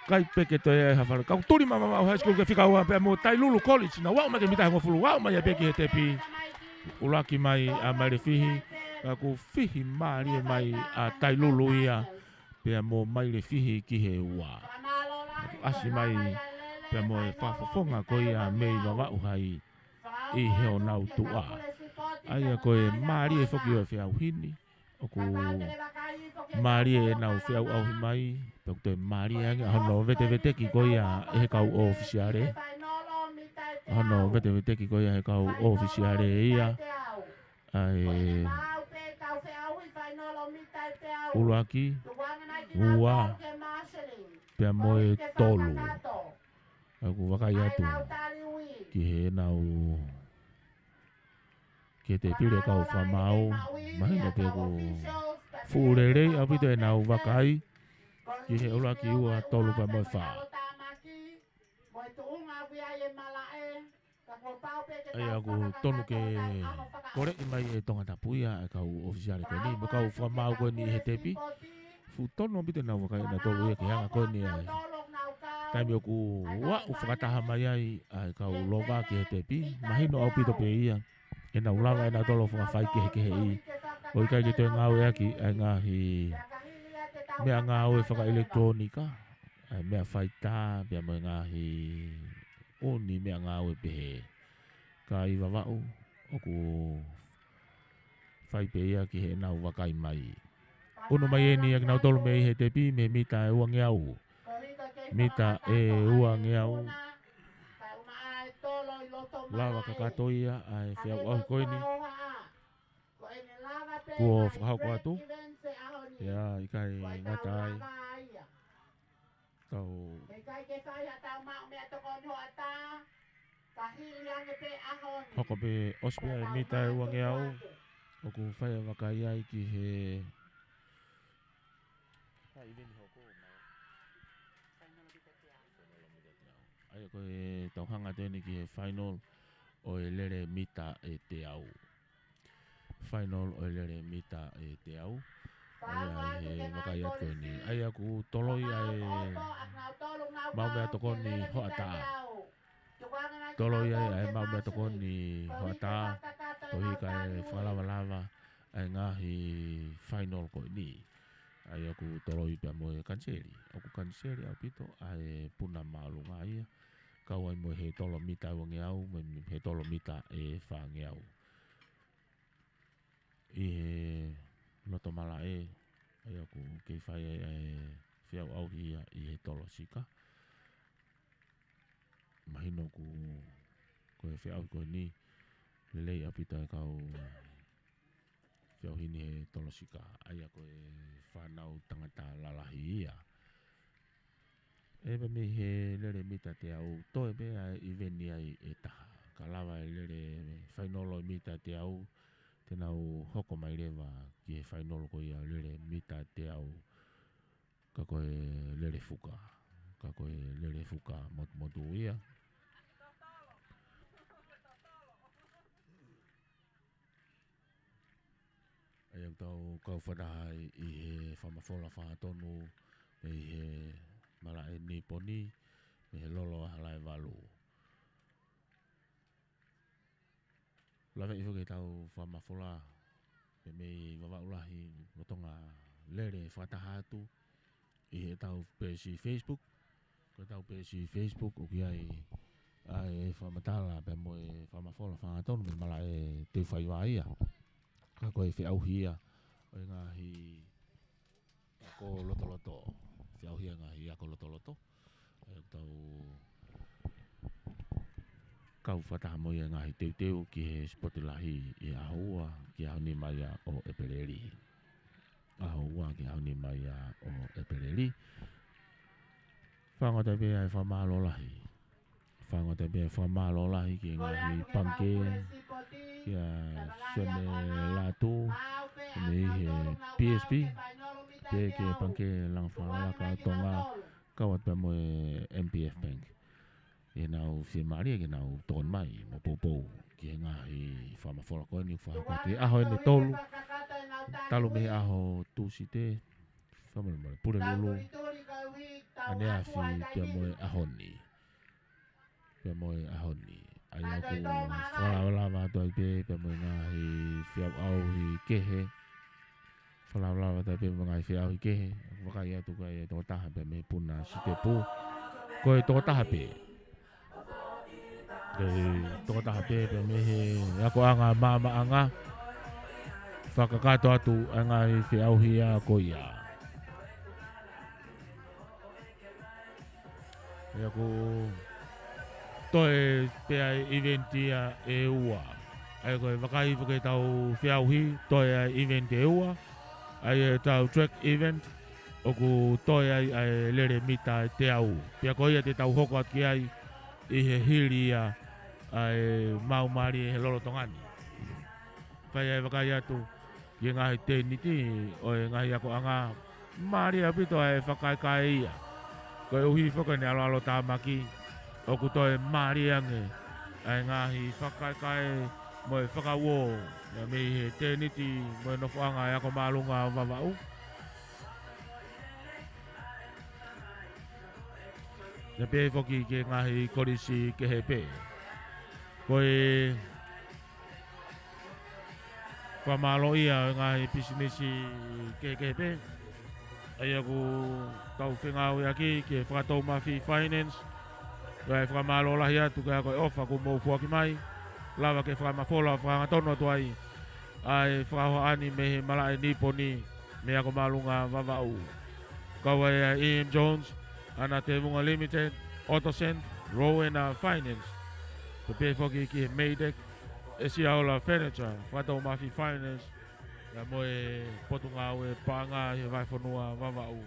Kai pē ke toe ai ha fale. Ka kuo tuli mai Vavaʻu High School ki he fika ua pea mo Tailulu College. Nau aʻu mai ki he mita hongofulu, aʻu mai ia pē ki he tepi. ʻUluaki mai ʻa Maile Fihi, ka kuo fihi mālie mai ʻa Tailulu ia, pea mo Maile Fihi ki he ua. ʻAsi mai pea mo e fakafofonga ko ia mei Vavaʻu High ʻi he ʻenau tuʻa. ʻA ia ko e mālie foki ʻo e feʻauhi ni, ʻoku mālie ʻenau feʻauʻauhi mai, pea ʻoku toe mālie ange ʻa hono veteveteki ko ia ʻe he kau ʻōfisiale. ʻA hono veteveteki ko ia ʻe he kau ʻōfisiale ia. ʻA e ʻuluaki, ua, pea mo e tolu. ʻA ia ʻoku vakai atu ki heʻenau, ki he tepi ʻa e kau fakamaau, mahino pē ʻoku fuʻu lelei ʻaupito ʻenau vakai ki he ʻuluaki, ua, tolu pea mo e fā. ʻA ia ʻoku tonu ke koleʻi mai ʻe Tongatapu ia ʻa e kau ʻōfisiale ko eni, mo e kau fakamaau ko eni ʻi he tepi. Fuʻu tonu ʻaupito ʻenau vakai ʻanautolu ia ki he anga ko eni ʻa e taimi ʻoku aʻu fakataha mai ai ʻa e kau lova ki he tepi. Mahino ʻaupito pē ia ʻenau lava ʻenautolu ʻo fakafaikehekeheʻi, ʻo ʻikai ke toe ngāueʻaki ʻa e ngaahi meʻangāue fakaʻilekitulōnika, ʻa e meʻa faitā, pea mo e ngaahi ʻū meʻangāue pehē. Ka ʻi Vavaʻu, ʻoku fai pē ia ki heʻenau vakai mai. Unu mai eni ʻa kinautolu mei he tepi, mei he mita ʻe uangeau. Mita ʻe uangeau. Lava kakato ia ʻa e feʻauʻauhi ko eni. Kuo fakahoko atu. Pea ʻikai ngata ai. Tau hoko pē ʻosi pē ʻa e mita ʻe uangeau. ʻOku fai ʻa e vakai ai ki he ʻa ia ko e tau hanga atu eni ki he final ʻo e lele mita ʻe teau. final ʻo e lele mita ʻe teau. ʻA ia ʻi he vakai atu ko eni, ʻa ia ʻoku toloi ʻa e maʻu meʻatokoni hoʻatā. Toloi ʻa e, ʻa e maʻu meʻatokoni hoʻatā, koeʻuhi kae fakalavalava ʻa e ngaahi final ko eni. ʻA ia ʻoku toloi pea mo e kaniseli. ʻOku kaniseli ʻaupito ʻa e puna māʻolunga ia. Kau ai mo e hētolo mita ʻe uangeau, mo e hētolo mita ʻe fāngeau. ʻI he loto malaʻe, ʻa ia ʻoku kei fai ai ʻa e feʻauʻauhi ia ʻi he tolo sika. Mahino ʻoku, ko e feʻauhi ko eni, lelei ʻaupito ʻa e kau feʻauhi ni he tolo sika, ʻa ia ko e fānau tangata lalahi ia. ʻE pea mei he lele mita teau, toe pē ʻa e ʻiveni ai ʻe taha. Ka lava e lele fainolo mita teau, te nau hoko mai leva ki he fainolo ko ia lele mita teau. Ka ko e lele fuka. Ka ko e lele fuka motumotu ia. ʻA ia ʻoku tau kau fakataha ai ʻi he fakamafola fakahangatonu mei he malaʻe Niponi, mei he Lolo ʻAhalaevalu. Laveʻi foki ʻetau fakamafola, pea mei Vavaʻu lahi, lolotonga lele fakataha atu ʻi heʻetau peesi Facebook. Ko ʻetau peesi Facebook, ʻoku ʻi ai ʻa e fakamatala pea mo e fakamafola fakahangatonu mei malaʻe Teufaiva ia. Ka ko e feʻauhi ia ʻo e ngaahi ako lotoloto. Feʻauhi ʻa e ngaahi ako lotoloto. ʻE tau kau fakataha mo ia ʻa e ngaahi teuteu ki he sipoti lahi ʻi he ʻaho ua, ki he ʻaho nima ia ʻo ʻEpeleli. ʻAho ua ki he ʻaho nima ia ʻo ʻEpeleli. Fakaongo atu pē ʻa e fakamālō lahi. Fakaongo atu pē ʻa e fakamālō lahi ki he ngaahi pangikē, kia Sene Latu, mei he P S P, pea ki he pangikē Langa Fakalaka ʻo Tonga, kau atu pea mo e M P F Bank. ʻI heʻenau fiemālie ke nau tokoni mai mo poupou ki he ngaahi fakamafola ko eni ʻoku fakahoko atu ʻi he ʻaho ʻe tolu, talu mei he ʻaho Tūsite, fakamolemole, Pulelulu, ʻaneafi pea mo e ʻaho ni. Pea mo e ʻaho ni. ʻA ia ʻoku fakalavalava atu ai pē, pea mo e ngaahi feʻauʻauhi kehe. Fakalavalava atu ai pē mo e ngaahi feʻauhi kehe. Vakai atu ka ʻi ai e tokotaha pē mei he puna sitepu. Ko e tokotaha pē. Ko e tokotaha pē pea mei he akoʻanga maʻamaʻanga. Fakakakato atu ʻa e ngaahi feʻauhi ia ko ia. ʻA ia ʻoku toe pē ʻa e event ia ʻe ua. ʻA ia ko e vakai foki ʻetau feʻauhi, toe ʻa e event ʻe ua. ʻA ia ʻetau track event, ʻoku toe ai ʻa e lele mita ʻe teau. Pea ko ia te tau hoko atu ki ai ʻi he hili ia ʻa e maumali ʻi he lolotonga ni. Fai ʻa e vakai atu ki he ngaahi tēniti ʻo e ngaahi akoʻanga, mālie ʻaupito ʻa e fakakaikae ia. Koeʻuhi foki ʻene ʻaloʻalo tāmaki, ʻoku toe mālie ange ʻa e ngaahi fakakaikae mo e fakauō ia mei he tēniti mo e nofoʻanga ʻa e ako māʻolunga ʻo Vavaʻu. Pea pehē foki ki he ngaahi kolisi kehe pē. Ko e fakamālō ia ʻo e ngaahi pisinisi kehekehe pē. ʻA ia ʻoku tau fengāueʻaki ki he Fakatoumafi Finance. Kae fakamālō lahi atu ka ko e ʻofa kuo mou foaki mai. Lava ke fakamafola fakahangatonu atu ai ʻa e fakahohaʻa ni mei he malaʻe Niponi mei he ako māʻolunga Vavaʻu. Kau ai ʻa E M Jones, ʻAna Tevunga Limited, Autosen, Rowena Finance. Pea pehē foki ki he Meidek, ʻEsiaola Furniture, Fakatoumafi Finance, pea mo e Potungāue Paʻanga ʻi he Vahefonua Vavaʻu.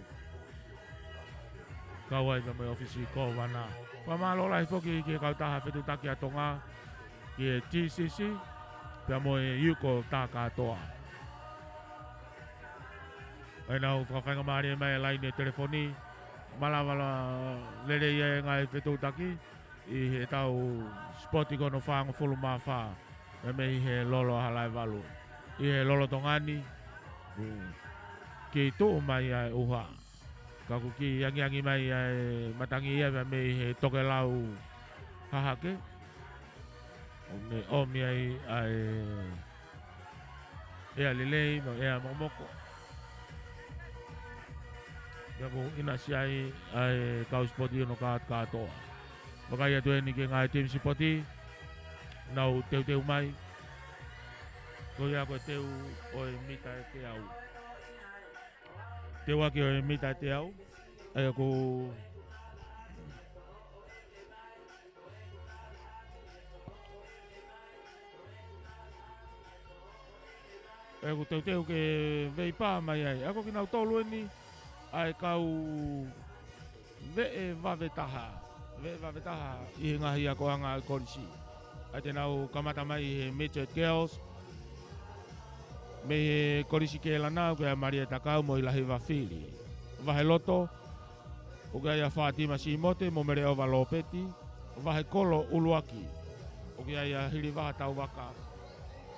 Kau ai pea mo e ʻōfisi Kōvana. Fakamālō lahi foki ki he kautaha fetuʻutaki ʻa Tonga, ki he T C C, pea mo e Yuko Takatoa. ʻA ia ʻoku fakafaingamālie mai ʻa e laine telefoni, malava lelei ʻa e ngaahi fetuʻutaki ʻi heʻetau sipoti ko hono fāngofulu mā fā, ʻa ia mei he Lolo ʻAhalaevalu. ʻi he lolotonga ni, ʻoku kei tuʻu mai ʻa e ʻuha. Ka ʻoku kei angiangi mai ʻa e matangi ia mei he tokelau hahake. ʻO ne ʻomi ai ʻa e ʻea lelei mo e ʻea mokomoko. Pea ʻoku ʻinasi ai ʻa e kau sipoti ʻo e kātoa. Vakai atu eni ki he ngaahi timi sipoti, nau teuteu mai. Ko ia ko e teu ʻo e mita ʻe teau. Teu ʻaki ʻo e mita ʻe teau. ʻA ia ko ʻoku teuteu ke veipā mai ai. ʻA ia ko kinautolu eni, ʻa e kau veʻe vave taha. Veʻe vave taha ʻi he ngaahi akoʻanga ʻa e kolisi. ʻA ia te nau kamata mai he Midget Girls. Mei he kolisi Kēlana, ʻoku ʻi ai ʻa Malia Takau mo ʻIlahiva Fili. Vahe loto, ʻoku ʻi ai ʻa Fātima Simote mo Meleʻova Lopeti. Vahe kolo ʻuluaki, ʻoku ʻi ai ʻa Hilivaha Tauvaka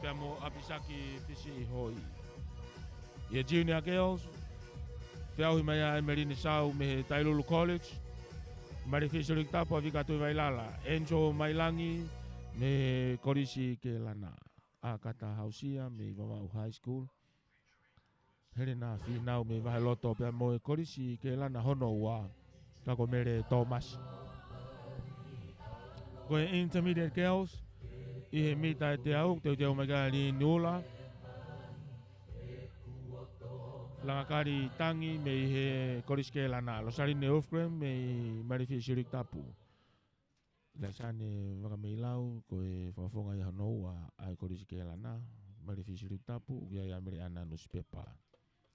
pea mo ʻApisaki Fisiʻihoi. ʻI he Junior Girls, feʻauhi mai ʻa Emelini Sau mei he Tailulu College, Malifi Silikitapu ʻa Vika Tuʻivailala, Angel Mailangi mei he kolisi Kēlana, ʻAkata Hausia mei Vavaʻu High School, Helena Finau mei Vaheloto pea mo e kolisi Kēlana hono ua, ka ko Mele Tōmasi. Ko e Intermediate Girls, ʻi he mita ʻe teau, teuteu mai ʻa Lini Ula, Langakali Tangi mei he kolisi Kēlana, Losaline Wolfgram mei Malifi Silikitapu, Laisane Vakameilau, ko e fakafofonga ia hono ua ʻa e kolisi Kēlana, Malifi Silikitapu, ʻoku ʻi ai ʻa Mele ʻAna Nusipepa.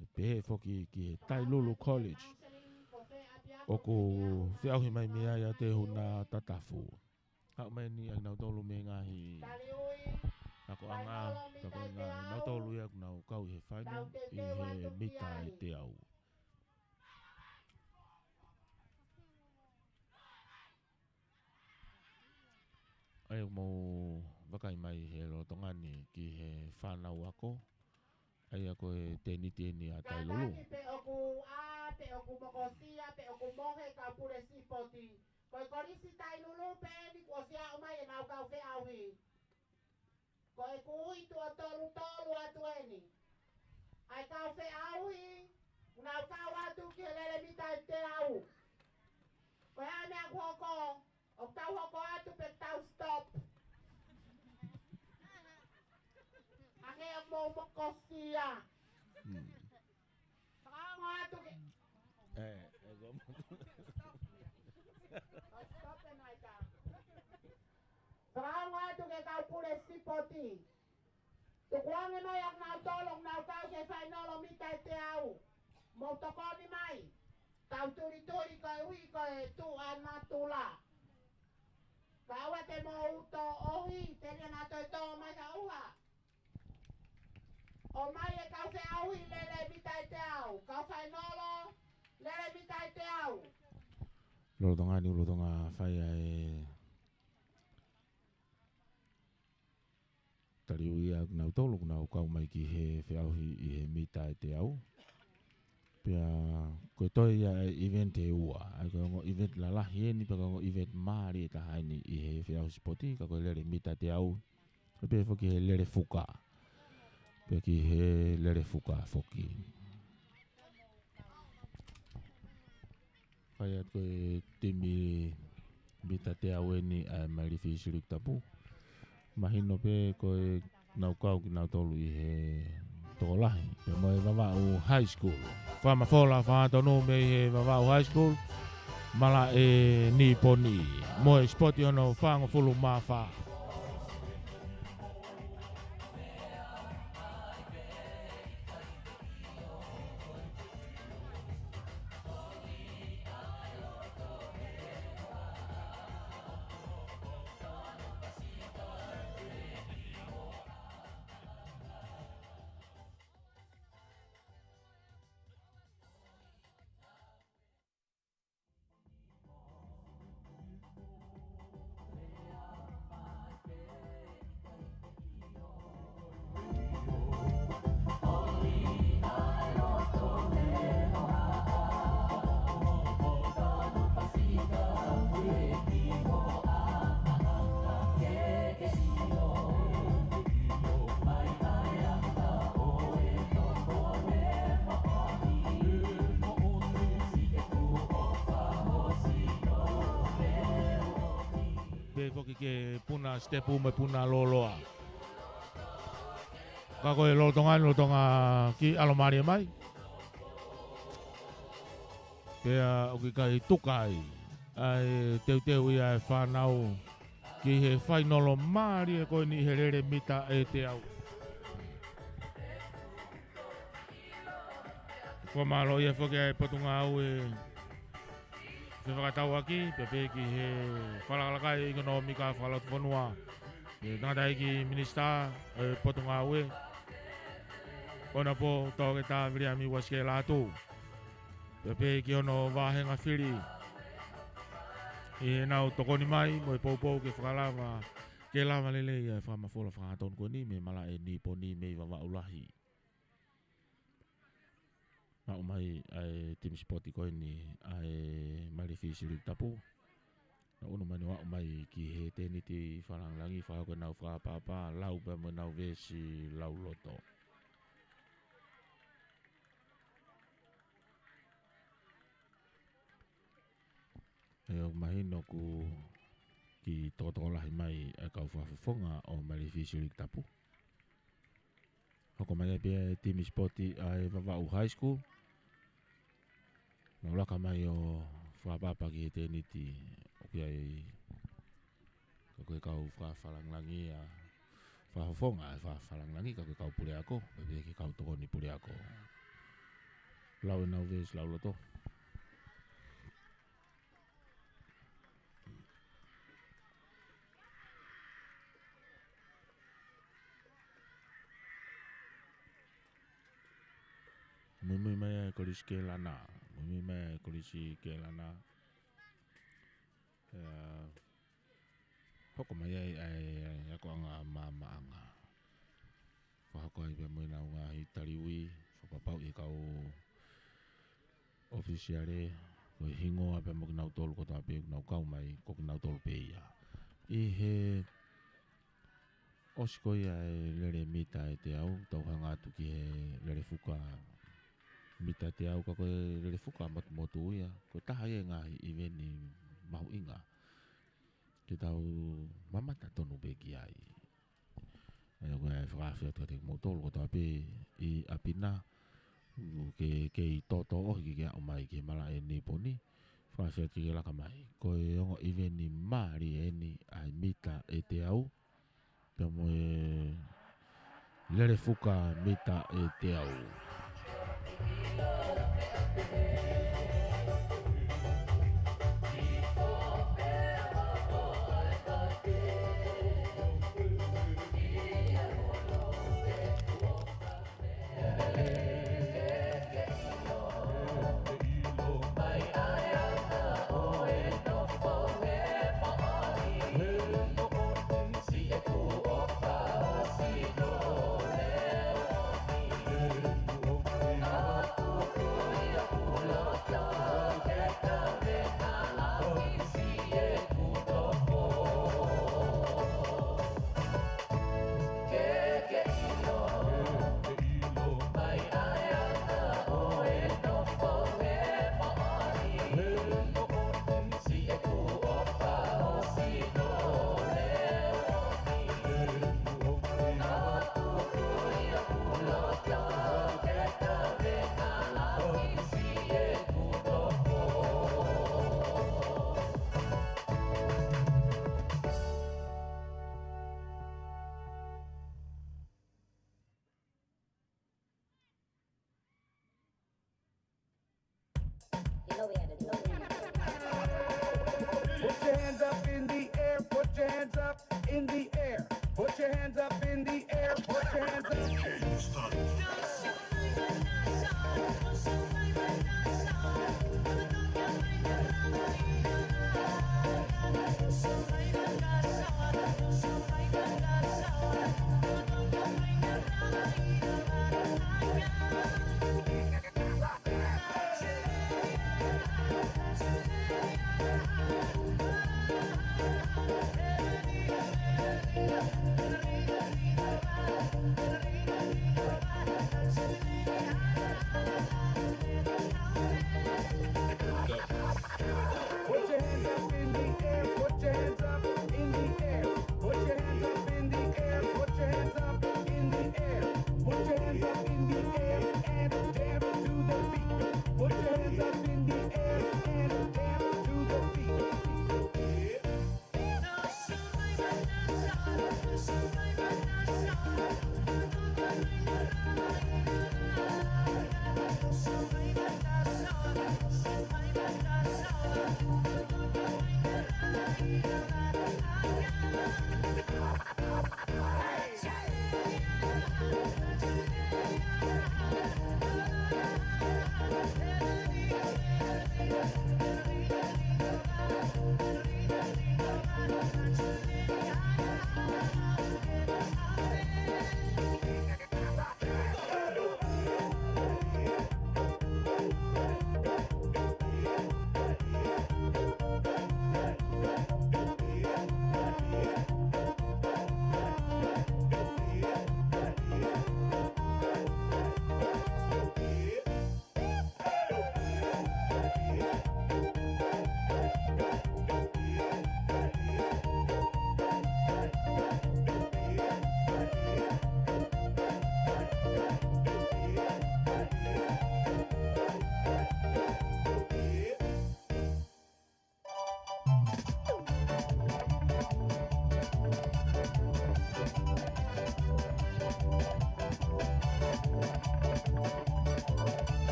ʻE pehē foki ki he Tailulu College, ʻoku feʻauhi mai mei ai ʻa Tehuna Tatafu. Haʻu mai eni ʻa kinautolu mei he ngaahi akoʻanga, ka ko e ngaahi nautolu ia ʻoku nau kau ʻi he final, ʻi he mita ʻe teau. ʻA ia ʻoku mou vakai mai he lolotonga ni ki he fānau ako, ʻa ia ko e tēniti eni ʻa Tailulu. Kātaki pe ʻoku ʻā, pe ʻoku mokosia, pe ʻoku mohe kau pule sipoti. Ko e kolisi Tailulu pē eni kuo ʻosi aʻu mai ʻenau kau feʻauhi. Ko e kui tuʻo tolu tolu atu eni. ʻA e kau feʻauhi, ʻoku nau kau atu ki he lele mita ʻe teau. Ko e hā e meʻa ʻoku hoko, ʻoku tau hoko atu pe tau stop? Hangē ʻoku mou mokosia. Hmm. Fakaongo atu ke, ʻe, ʻe, ko, stop e maika. Fakaongo atu ki he kau pule sipoti. Tukuange mai ʻa kinautolu ʻoku nau kau ki he fainolo mita ʻe teau. Mou tokoni mai. Tau tulituli koeʻuhi ko e tuʻa natula. Kaua te mou tō ʻohi, telia naʻa toe tō mai ha ʻuha. ʻOmai e kau feʻauhi lele mita ʻe teau, kau fainolo lele mita ʻe teau. Lolotonga ni, lolotonga fai ʻa e taliui ʻa kinautolu ʻoku nau kau mai ki he feʻauhi ʻi he mita ʻe teau. Pea ko e toe ia e event ʻe ua, ʻa ia ko e ongo event lalahi eni, pea ko e ongo event mālie taha eni ʻi he feʻauhi sipoti, ka ko e lele mita ʻe teau, pea pehē foki he lele fuka. Pea ki he lele fuka foki. Fai atu ko e timi mita ʻe teau eni ʻa e Malifi Silikitapu. Mahino pē ko e nau kau kinautolu ʻi he tokolahi pea mo e Vavaʻu High School. Fakamafola fakatonutonu mei he Vavaʻu High School, Malaʻe Niponi, mo e sipoti hono fāngofulu mā fā. Foki ke puna sitepu mo e puna lōloa. Ka ko e lolotonga ni, lolotonga kiʻi ʻalomālie mai. Pea ʻoku ʻikai tuka ai ʻa e teuteu ia ʻa e fānau ki he fainolo mālie ko eni he lele mita ʻe teau. Fakamālō ia foki ʻa e Potungāue Fefakatauʻaki, pea pehē ki he Fakalakalaka ʻEkonōmika Fakalotofonua, ʻa e Tangataʻeiki Minisitā ʻo e Potungāue, ʻOnapō Toketā Viliami Uesikē Lātū. Pea pehē ki hono vāhenga fili ʻi heʻenau tokoni mai mo e poupou ke fakalava, ke lava lelei ʻa e fakamafola fakatonu ko eni mei he malaʻe Nīponi mei Vavaʻu Lahi. Aʻu mai ʻa e timi sipoti ko eni ʻa e Maile Fisi League Tapu. Naʻa nau ʻunu mai ʻo aʻu mai ki he tēniti fakalāngilangi, fakahoko ʻenau fakaʻapaʻapa, lau pea mo ʻenau veesi lauloto. ʻE, ʻoku mahino ʻoku kiʻi tokotokolahi mai ʻa e kau fakafofonga ʻo Maile Fisi League Tapu. Hoko mai ai pē ʻa e timi sipoti ʻa e Vavaʻu High School. Nau laka mai ʻo fakaʻapaʻapa ki he tēniti, ʻoku ʻi ai ka ko e kau fakafakalāngilangi ʻa e fakafofonga ʻa e fakafakalāngilangi, ka ko e kau puleako, pea pehē ki he kau tokoni puleako. Lau ʻenau veesi lauloto. Muimui mai ʻa e Kolisi Kēlana. Muimui mai ʻa e Kolisi Kēlana. ʻE, hoko mai ai ʻa e, ʻa e akoʻanga maʻamaʻanga. Fakahoko ai pea mo ʻenau ngaahi taliui, fakapapauʻi ʻe he kau ʻōfisiale, ko e hingoa pea mo kinautolu kotoa pē ʻoku nau kau mai, ko kinautolu pē ia. ʻI he ʻosi ko ia ʻa e lele mita ʻe teau, tau hanga atu ki he lele fuka mita ʻe teau, ka ko e lele fuka motumotu ia, ko e taha ia e ngaahi ʻiveni mahuʻinga ke tau mamata tonu pē ki ai. ʻA ia ko e fakaafe atu kiate kimoutolu kotoa pē ʻi ʻapi na, ʻoku ke kei tōtōʻohi ke ke aʻu mai ki he malaʻe Nīponi, fakaafe atu ke ke laka mai. Ko e ongo ʻiveni mālie eni ʻa e mita ʻe teau, pea mo e lele fuka mita ʻe teau. Put your hands up in the air, put your hands up in the air, put your hands up in the air, put your hands up. Put your hands up in the air, put your hands up in the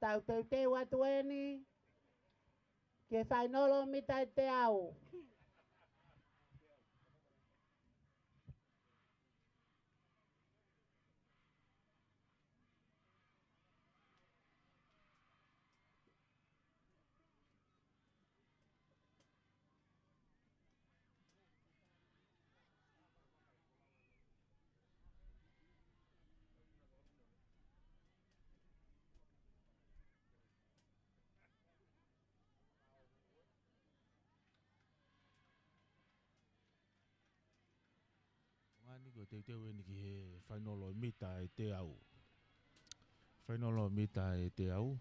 Tau teuteu atu eni ki he fainolo mita ʻe teau. Ngani ko e teuteu eni ki he fainolo mita ʻe teau. Fainolo mita ʻe teau.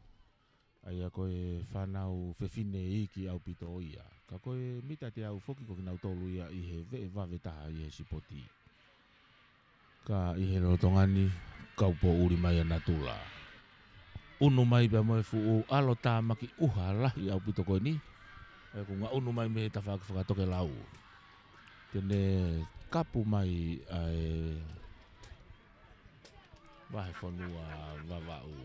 ʻA ia ko e fānau fefine iiki ʻaupito ia. Ka ko e mita ʻe teau foki ko kinautolu ia ʻi he veʻe vave taha ʻi he sipoti. Ka ʻi he lolotonga ni, kau poʻuli mai ʻa natula. ʻUnu mai pea mo e fuʻu ʻalotāmaki ʻuha lahi ʻaupito ko eni. ʻE, ʻoku ngaʻunu mai mei he tafaʻaki fakatokelau. Te ne kapu mai ʻa e vahefonua Vavaʻu.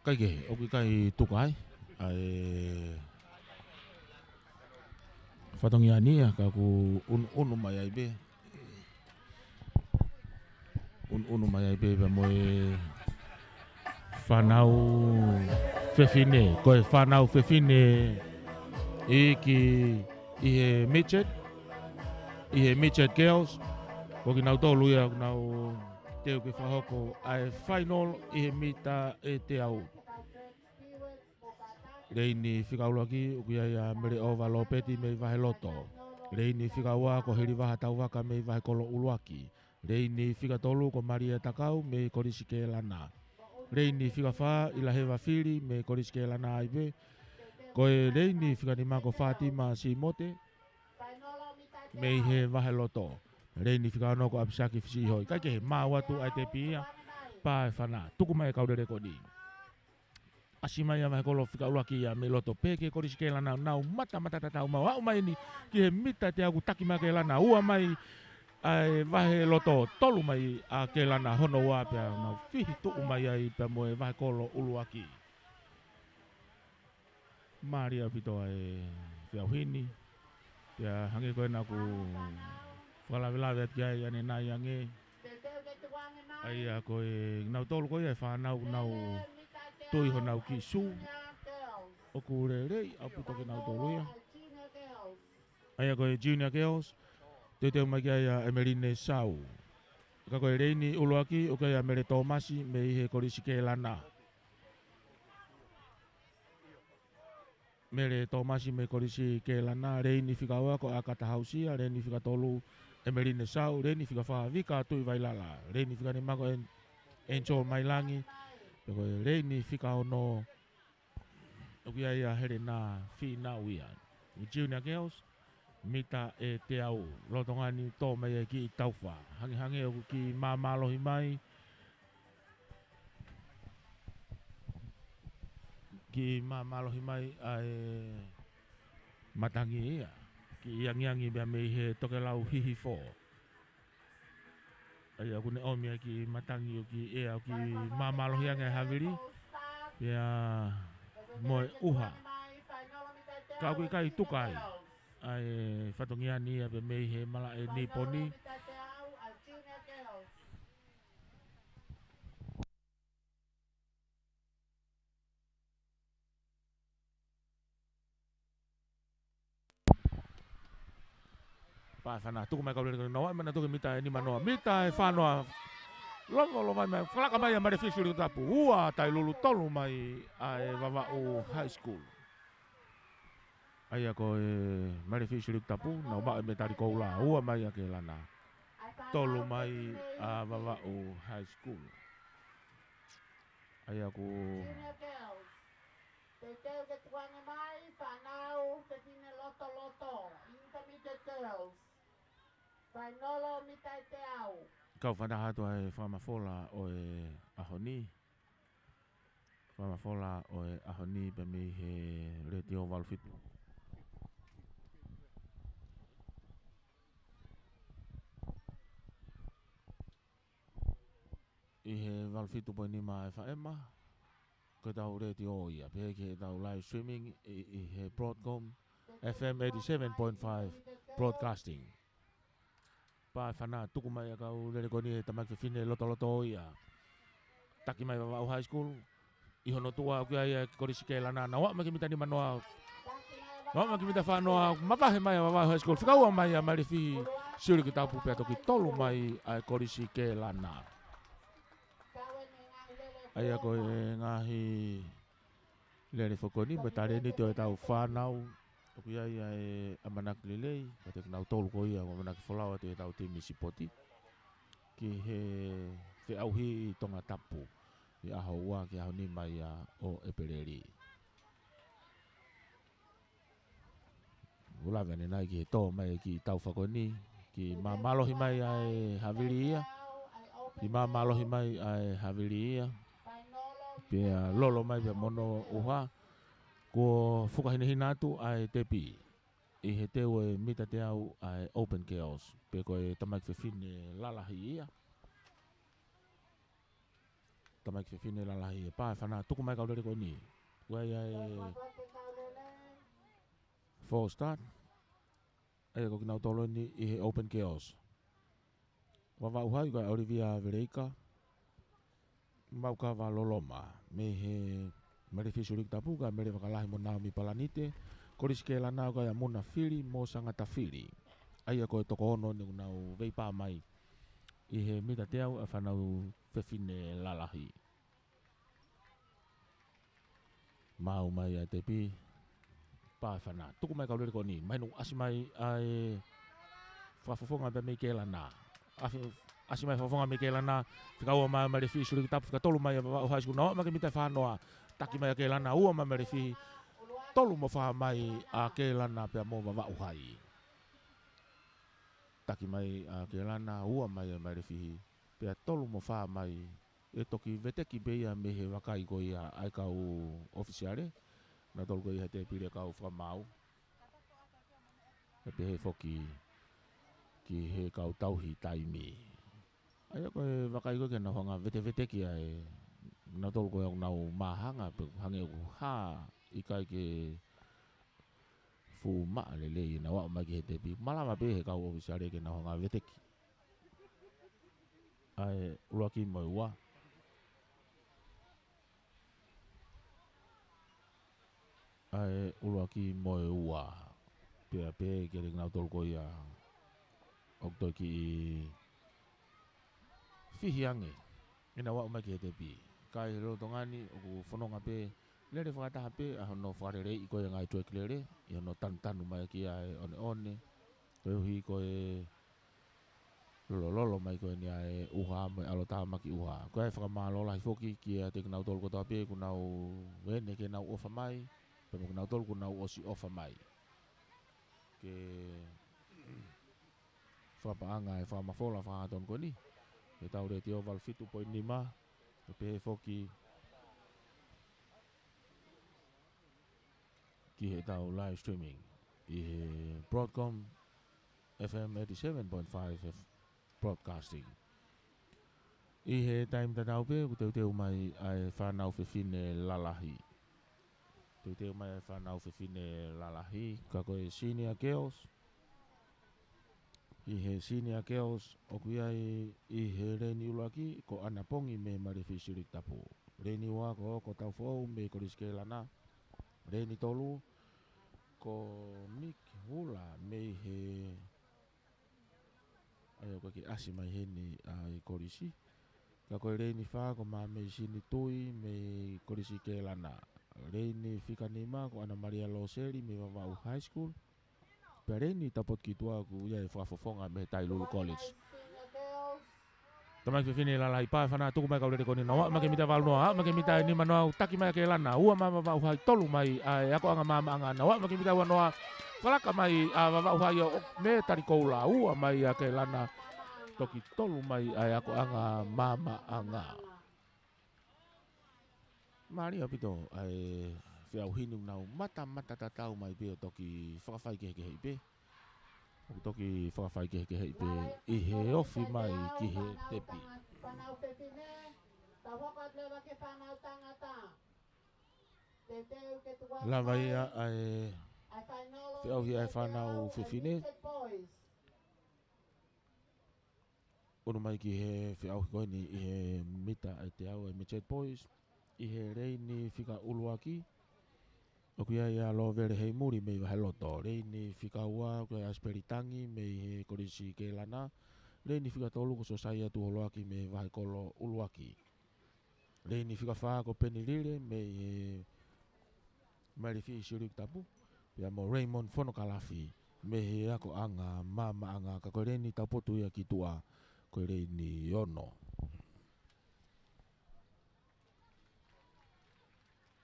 Kae kehe, ʻoku ʻikai tuka ai ʻa e fatongia ni ia, ka ʻoku ʻunu, ʻunu mai ai pē. ʻUnu, ʻunu mai ai pē pea mo e fānau fefine, ko e fānau fefine iiki ʻi he midget, ʻi he midget girls, ko kinautolu ia ʻoku nau teu ke fakahoko ʻa e fainolo ʻi he mita ʻe teau. Leini fika ʻuluaki, ʻoku ʻi ai ʻa Meleʻova Lopeti mei Vaheloto. Leini fika ua ko Hilivaha Tauvaka mei Vahekolo ʻUluaki. Leini fika tolu ko Malia Takau mei Kolisi Kelana. Leini fika fā, ʻIlaheva Fili mei Kolisi Kelana ai pē. Ko e leini fika nima ko Fātima Simote mei he Vaheloto. Leini fika ono ko ʻApisaki Fisiʻihoi. Kae kehe, maʻu atu ʻa e tepi ia, pā e fana. Tuku mai e kau lele ko eni. ʻAsi mai ʻa Vahekolo fika ʻuluaki ia mei loto pē ki he Kolisi Kelana, nau matamata tatau mau. Aʻu mai eni ki he mita ʻe teau, ʻoku taki mai ʻa Kelana, ua mai ʻa e Vaheloto, tolu mai ʻa Kelana, hono ua pea nau fihi tuʻu mai ai pea mo e Vahekolo ʻUluaki. Mālie ʻaupito ʻa e feʻauhi ni. Pea hangē ko ena ʻoku fakalavelave atu ki ai ʻanenai ange. ʻA ia ko e, nautolu ko ia e fānau ʻoku nau tui honau kiʻi sū. ʻOku lelei ʻaupito kinautolu ia. ʻA ia ko e Junior Girls, teuteu mai ki ai ʻa ʻEmeline Sau. Ka ko e leini ʻuluaki, ʻoku ʻi ai ʻa Mele Tōmasi mei he Kolisi Kelana. Mele Tōmasi mei Kolisi Kelana, leini fika ua ko ʻAkata Hausia, leini fika tolu ʻEmeline Sau, leini fika fā Vika Tuʻivailala, leini fika nima ko En-, Enzo Mailangi, pea ko e leini fika ono ʻoku ʻi ai ʻa Helena Fīnau ia. Junior Girls, mita ʻe teau, lolotonga ni tō mai e kiʻi taufa. Hangehangē ʻoku kiʻi māmālohi mai. Kiʻi māmālohi mai ʻa e matangi ia. Kiʻi angiangi pea mei he tokelau hihifo. ʻA ia ʻoku ne ʻomi ʻa e kiʻi matangi ʻo kiʻi ʻea ʻo kiʻi māmālohi ange ʻa e havili. Pea mo e ʻuha. Ka ʻoku ʻikai tuka ai ʻa e fatongia ni ia pea mei he malaʻe Niponi. Pā e fana, tuku mai kau lele kau noa, mana tuku mita ʻe nima noa, mita ʻe fā noa. Longo lo mai mai, fakalaka mai ʻa Male Fisi Likutapu, ua Tailulu, tolu mai ʻa e Vavaʻu High School. ʻA ia ko e Male Fisi Likutapu, nau maʻu e metali koula, ua mai ʻa Kelana. Tolu mai ʻa Vavaʻu High School. ʻA ia ko Teuteu ke tukuange mai, fānau fefine lotoloto, intermediate girls. Fainolo mita ʻe teau. Kau fakataha atu ʻa e fakamafola ʻo e ʻaho ni. Fakamafola ʻo e ʻaho ni pea mei he Letiō valu fitu. ʻi he valu fitu poini nima F M, ko ʻetau letiō ia, pehē ki heʻetau live streaming ʻi, ʻi he Broadcom F M eighty-seven point five Broadcasting. Pā e fana, tuku mai ʻa e kau lele ko eni he tamaiki fefine lotoloto ia. Taki mai Vavaʻu High School, ʻi hono tuʻa ʻoku ʻi ai ʻa e Kolisi Kelana, na ua mai ki he mita nima noa, ua mai ki he mita fā noa, mavahe mai ʻa Vavaʻu High School, fika ua mai ʻa Malefihi Siuliki Tapu pea toki tolu mai ʻa e Kolisi Kelana. ʻA ia ko e ngaahi lele foki ko eni mo e talēniti ʻo ʻetau fānau, ʻoku ʻi ai ʻa e ʻamanaki lelei, ka te kinautolu ko ia ʻoku ʻamanaki folau atu ʻetau timi sipoti ki he feʻauhi ʻi Tongatapu, ʻi he ʻaho ua ki he ʻaho nima ia ʻo ʻEpeleli. ʻOku lave ʻanenai ki he tō mai e kiʻi taufa ko eni, kiʻi māmālohi mai ʻa e havili ia, kiʻi māmālohi mai ʻa e havili ia, pea lolo mai pea mo hono ʻuha, kuo fukahinehina atu ʻa e tepi ʻi he teu ʻo e mita teau ʻa e Open Girls, pe ko e tamaiki fefine lalahi ia. Tamaiki fefine lalahi ia, pā e fana, tuku mai kau lele ko eni. ʻOku ʻi ai ʻa e false start. ʻA ia ko kinautolu eni ʻi he Open Girls. Vavaʻu High ko ʻa Olivia Veleika, Maukava Loloma, mei he Malefihi Siuliki Tapu ko ʻa Mele Vakalahi mo Naomi Palanite, Kolisi Kelana ko ʻa Muna Fili mo Sangata Fili. ʻA ia ko e toko ono eni ʻoku nau veipā mai ʻi he mita teau ʻa e fānau fefine lalahi. Maʻu mai ʻa e tepi, pā e fana, tuku mai kau lele ko eni, mahino ʻasi mai ʻa e fakafofonga pea mei Kelana. ʻAsi, ʻasi mai fakafofonga mei Kelana, fika ua mai ʻa Malefihi Siuliki Tapu, fika tolu mai ʻa Vavaʻu High School, na ua mai ki he mita fā noa, taki mai ʻa Kelana, ua mai Malefihi, tolu mo fā mai ʻa Kelana pea mo Vavaʻu High. Taki mai ʻa Kelana, ua mai ʻa Malefihi, pea tolu mo fā mai, ʻe toki veteki pē ia mei he vakai ko ia ʻa e kau ʻofisiale, nautolu ko ia he tēpile kau fakamaau. ʻE pehē foki ki he kau tauhi taimi. ʻA ia ko e vakai ko ē ke nau hanga veteveteki ʻa e, nautolu ko ia ʻoku nau māhanga, pe hangē ʻoku hā, ʻikai ke fuʻu maʻa lelei ʻenau aʻu mai ki he tepi. Malava pē he kau ʻofisiale ke nau hanga veteki ʻa e ʻuluaki mo e ua. ʻA e ʻuluaki mo e ua. Pea pehē kiate kinautolu ko ia ʻoku toe kiʻi fihi ange ʻenau aʻu mai ki he tepi. Ka ʻi he lolotonga ni ʻoku fononga pē, lele fakataha pē ʻa hono fakaleleiʻi ko ia e ngaahi track lele, ʻi hono tanutanu mai ki ai ʻa e ʻoneʻone, koeʻuhi ko e lolololo mai ko eni ʻa e ʻuha mo e ʻalotāmaki ʻuha. Ko e fakamālō lahi foki kiate kinautolu kotoa pē kuo nau ʻi heni ke nau ʻofa mai, pea mo kinautolu kuo nau ʻosi ʻofa mai. Ke fakapaʻanga e fakamafola fakahangatonu ko eni ʻetau letiō valu fitu poini nima, ʻe pehē foki ki heʻetau live streaming ʻi he Broadcom F M eighty-seven point five Broadcasting. ʻI he taimi tatau pē, ʻoku teuteu mai ʻa e fānau fefine lalahi. Teuteu mai ʻa e fānau fefine lalahi, ka ko e senior girls. ʻI he senior girls, ʻoku ʻi ai ʻi he leini ʻuluaki, ko ʻAna Pongi mei Malefihi Siuliki Tapu. Leini ua ko, ko Taufoʻou mei Kolisi Kelana. Leini tolu, ko Miki Hula mei he, ʻa ia ʻoku ʻikai ke ʻasi mai heni ʻa e kolisi. Ka ko e leini fā ko Māmeisini Tui mei Kolisi Kelana. Leini fika nima ko ʻAna Malia Loseli mei Vavaʻu High School. Pea leini tapu atu ki tuʻa ʻoku ʻi ai e fakafofonga mei he Tailulu College. Tamaiki fefine lalahi, pā e fana, tuku mai kau lele ko eni, na ua mai ki he mita valu noa, ua mai ki he mita nima noa, taki mai ʻa Kelana, ua mai Vavaʻu High, tolu mai ʻa e akoʻanga maamaʻanga, na ua mai ki he mita ua noa, fakalaka mai ʻa Vavaʻu High ʻo, mei Talikoula, ua mai ʻa Kelana, toki tolu mai ʻa e akoʻanga maamaʻanga. Mālie ʻaupito ʻa e feʻauhi ni, nau matamata tatau mai pē ʻo toki fakafaikehekeheʻi pē. ʻO toki fakafaikehekeheʻi pē ʻi he ofi mai ki he tepi. Leva ke fānau tangata. Teuteu ke tuku atu Lava mai ia ʻa e ʻa e fainolo feʻauhi ʻa e mita ʻe fānau teau ʻa e fefine. Midget Boys. ʻUnu mai ki he feʻauhi ko eni ʻi he mita ʻe teau ʻa e Midget Boys. ʻI he leini fika ʻuluaki. ʻOku ʻi ai ʻa Lovele Heimuli mei Vaheloto. Leini fika ua, ʻoku ʻi ai ʻa Sipeli Tangi mei he Kolisi Kelana. Leini fika tolu ko Sosaia Tuholoaki mei Vahekolo ʻUluaki. Leini fika fā ko Peni Lile mei he Malifi Siuliuki Tapu. Pea mo Raymond Fonokalafi mei he akoʻanga maamaʻanga, ka ko e leini taupotu ia ki tuʻa, ko e leini ono.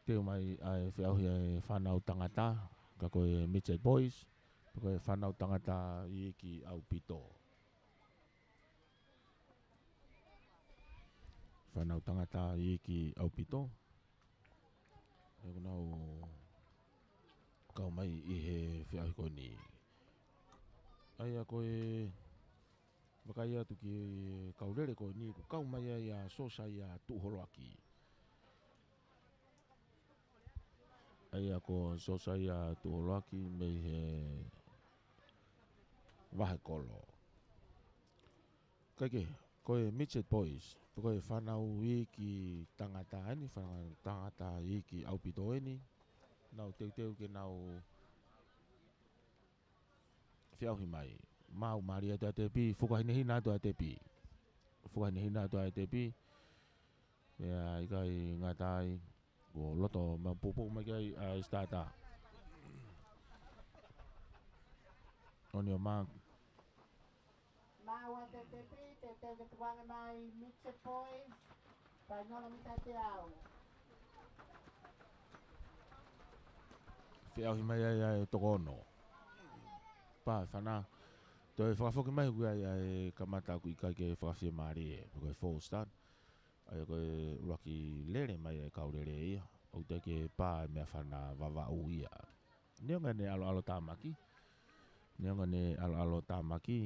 Teu mai ʻa e feʻauhi ʻa e fānau tangata, ka ko e Midget Boys, ka ko e fānau tangata iiki ʻaupito. Fānau tangata iiki ʻaupito. ʻOku nau kau mai ʻi he feʻauhi ko eni. ʻA ia ko e vakai atu ki he kau lele ko eni, ʻoku kau mai ai ʻa Sosaia Tuholoaki. ʻA ia ko Sosaia Tuholoaki mei he Vahekolo. Kae kehe, ko e Midget Boys, pe ko e fānau iiki tangata eni, fānau tangata iiki ʻaupito eni, nau teuteu ke nau feʻauhi mai. Mau mālie atu ʻa e tepi, fukahinehina atu ʻa e tepi. Fukahinehina atu ʻa e tepi. ʻIkai ngata ai, kuo loto maʻu pupuʻu mai ki ai ʻa e starter. On your mark. Maʻu ʻa e tepi, teuteu ke tukuange mai Midget Boys. Fainolo mita ʻe teau. Feʻauhi mai ai ʻa e toko ono. Pā, fānau. Toe fakafoki mai ʻoku ʻi ai ʻa e kamata ʻoku ʻikai ke fakafiemālie, pe ko e false start. ʻA ia ko e ʻuluaki lele mai ʻa e kau lele ia. ʻOku teʻeki ke pā ʻa e meʻafana Vavaʻu ia. Neongo ʻene ʻaloʻalo tāmaki. Neongo ʻene ʻaloʻalo tāmaki.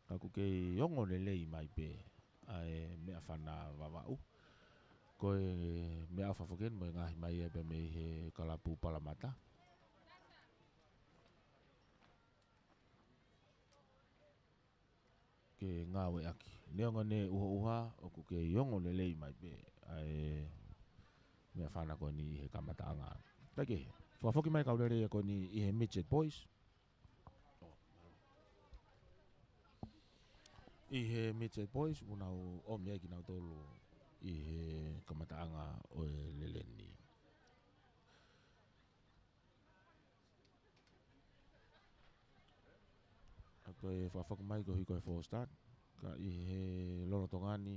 Ka ʻoku kei ongo lelei mai pē ʻa e meʻafana Vavaʻu. Ko e meʻa ʻoku fakafoki eni mo e ngaohi mai ia pē mei he kalapu Palamata ke ngāueʻaki. Neongo ʻene ʻuhoʻuha, ʻoku kei ongo lelei mai pē ʻa e meʻafana ko eni ʻi he kamataʻanga. Kae kehe, fakafoki mai kau lele ia ko eni ʻi he Midget Boys. ʻI he Midget Boys, ʻoku nau ʻomi ai kinautolu ʻi he kamataʻanga ʻo e lele ni. ʻA ia ko e fakafoki mai koeʻuhi ko e false start. Ka ʻi he lolotonga ni,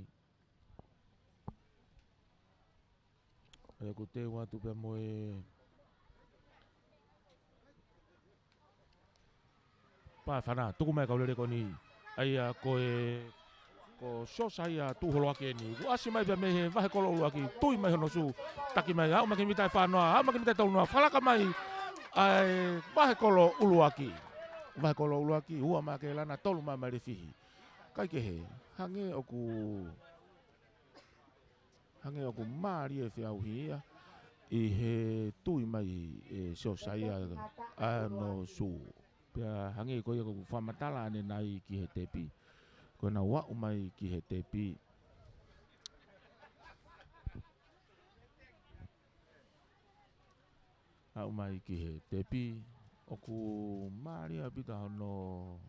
ʻa ia ʻoku teu atu pē mo e pā, fānau, tuku mai kau lele ko eni. ʻA ia ko e, ko Sosaia Tuholoaki eni. Kuo ʻasi mai pē mei he Vahekolo ʻUluaki, tui mai hono sū, taki mai, aʻu mai ki he mita ʻe fānoa, aʻu mai ki he mita ʻe tolunoa, falaka mai ʻa e Vahekolo ʻUluaki. Vahekolo ʻUluaki, ua maʻa Kelana, tolu maʻa Malifihi. Kae kehe, hangē ʻoku, hangē ʻoku mālie e feʻauhi ia ʻi he tui mai ʻe Sosaia ʻa hono sū. Pea hangē ko ia ʻoku fakamatala ʻanenai ki he tepi. Ko ʻenau aʻu mai ki he tepi. Aʻu mai ki he tepi. ʻOku mālie ʻaupito hono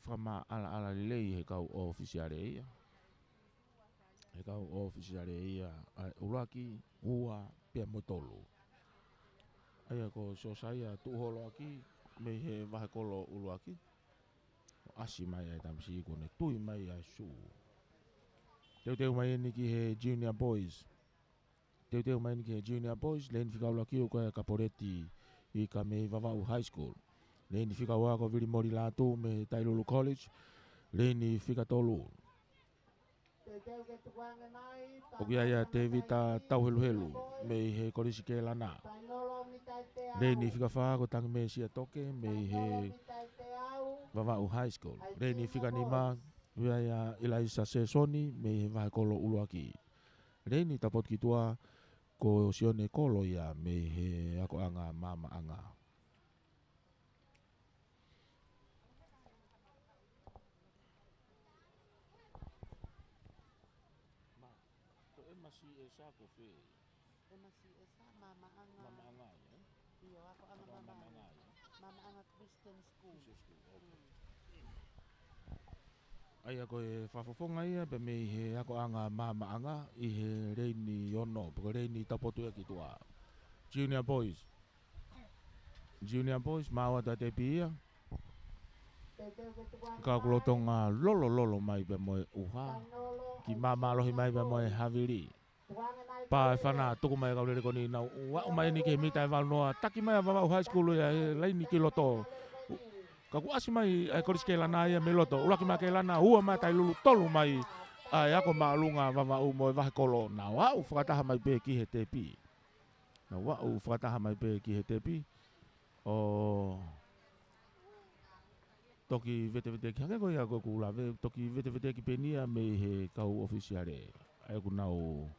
fakamaʻalaʻala lelei he kau ʻōfisiale ia. He kau ʻōfisiale ia, ʻa e ʻuluaki, ua, pea mo e tolu. ʻA ia ko Sosaia Tuholoaki mei he Vahekolo ʻUluaki. ʻAsi mai ʻa e tamasiʻi kuo ne tui mai ʻa e sū. Teuteu mai eni ki he Junior Boys. Teuteu mai eni ki he Junior Boys, leini fika ʻuluaki ʻoku ʻi ai ʻa Kapoleti Ika mei Vavaʻu High School. Leini fika ua ko Vilimoli Lātū mei Tailulu College. Leini fika tolu ʻoku ʻi ai ʻa Tēvita Tauheluhelu mei he Kolisi Kelana. Leini fika fā ko Tangi Mesia Toke mei he Vavaʻu High School. Leini fika nima ʻoku ʻi ai ʻa ʻIlaisa Sesoni mei he Vahekolo ʻUluaki. Leini Tapotukituʻa, ko Sione Kolo ia mei he akoʻanga Maamaʻanga. Ma, ko M C S ko fē? M C S Maamaʻanga. Maamaʻanga ia, ē? ʻIo, akoʻanga Maamaʻanga. Maamaʻanga ia. Maamaʻanga Christian School. Christian School, ʻo. ʻA ia ko e fakafofonga ia pea mei he akoʻanga Maamaʻanga ʻi he leini ono, pe ko e Leini Tapotukituʻa. Junior Boys. Junior Boys, maʻu atu ʻa e tepi ia. Ka ʻoku lolotonga lolololo mai pea mo e ʻuha. Kiʻi māmālohi mai pea mo e havili. Pā e fana, tuku mai e kau lele ko eni, nau aʻu mai eni ki he mita ʻe valu noa, taki mai ʻa Vavaʻu High School ia he laini ki loto. Ka kuo ʻasi mai ʻa e Kolisi Kelana ia mei loto, ʻuluaki mai Kelana, ua mai Tailulu, tolu mai ʻa e ako māʻolunga Vavaʻu mo e Vahekolo. Nau aʻu fakataha mai pē ki he tepi. Nau aʻu fakataha mai pē ki he tepi. ʻO toki veteveteʻaki hake ko ia ko ʻeku lave, toki veteveteʻaki pē eni ia mei he kau ʻōfisiale. ʻA ia ʻoku nau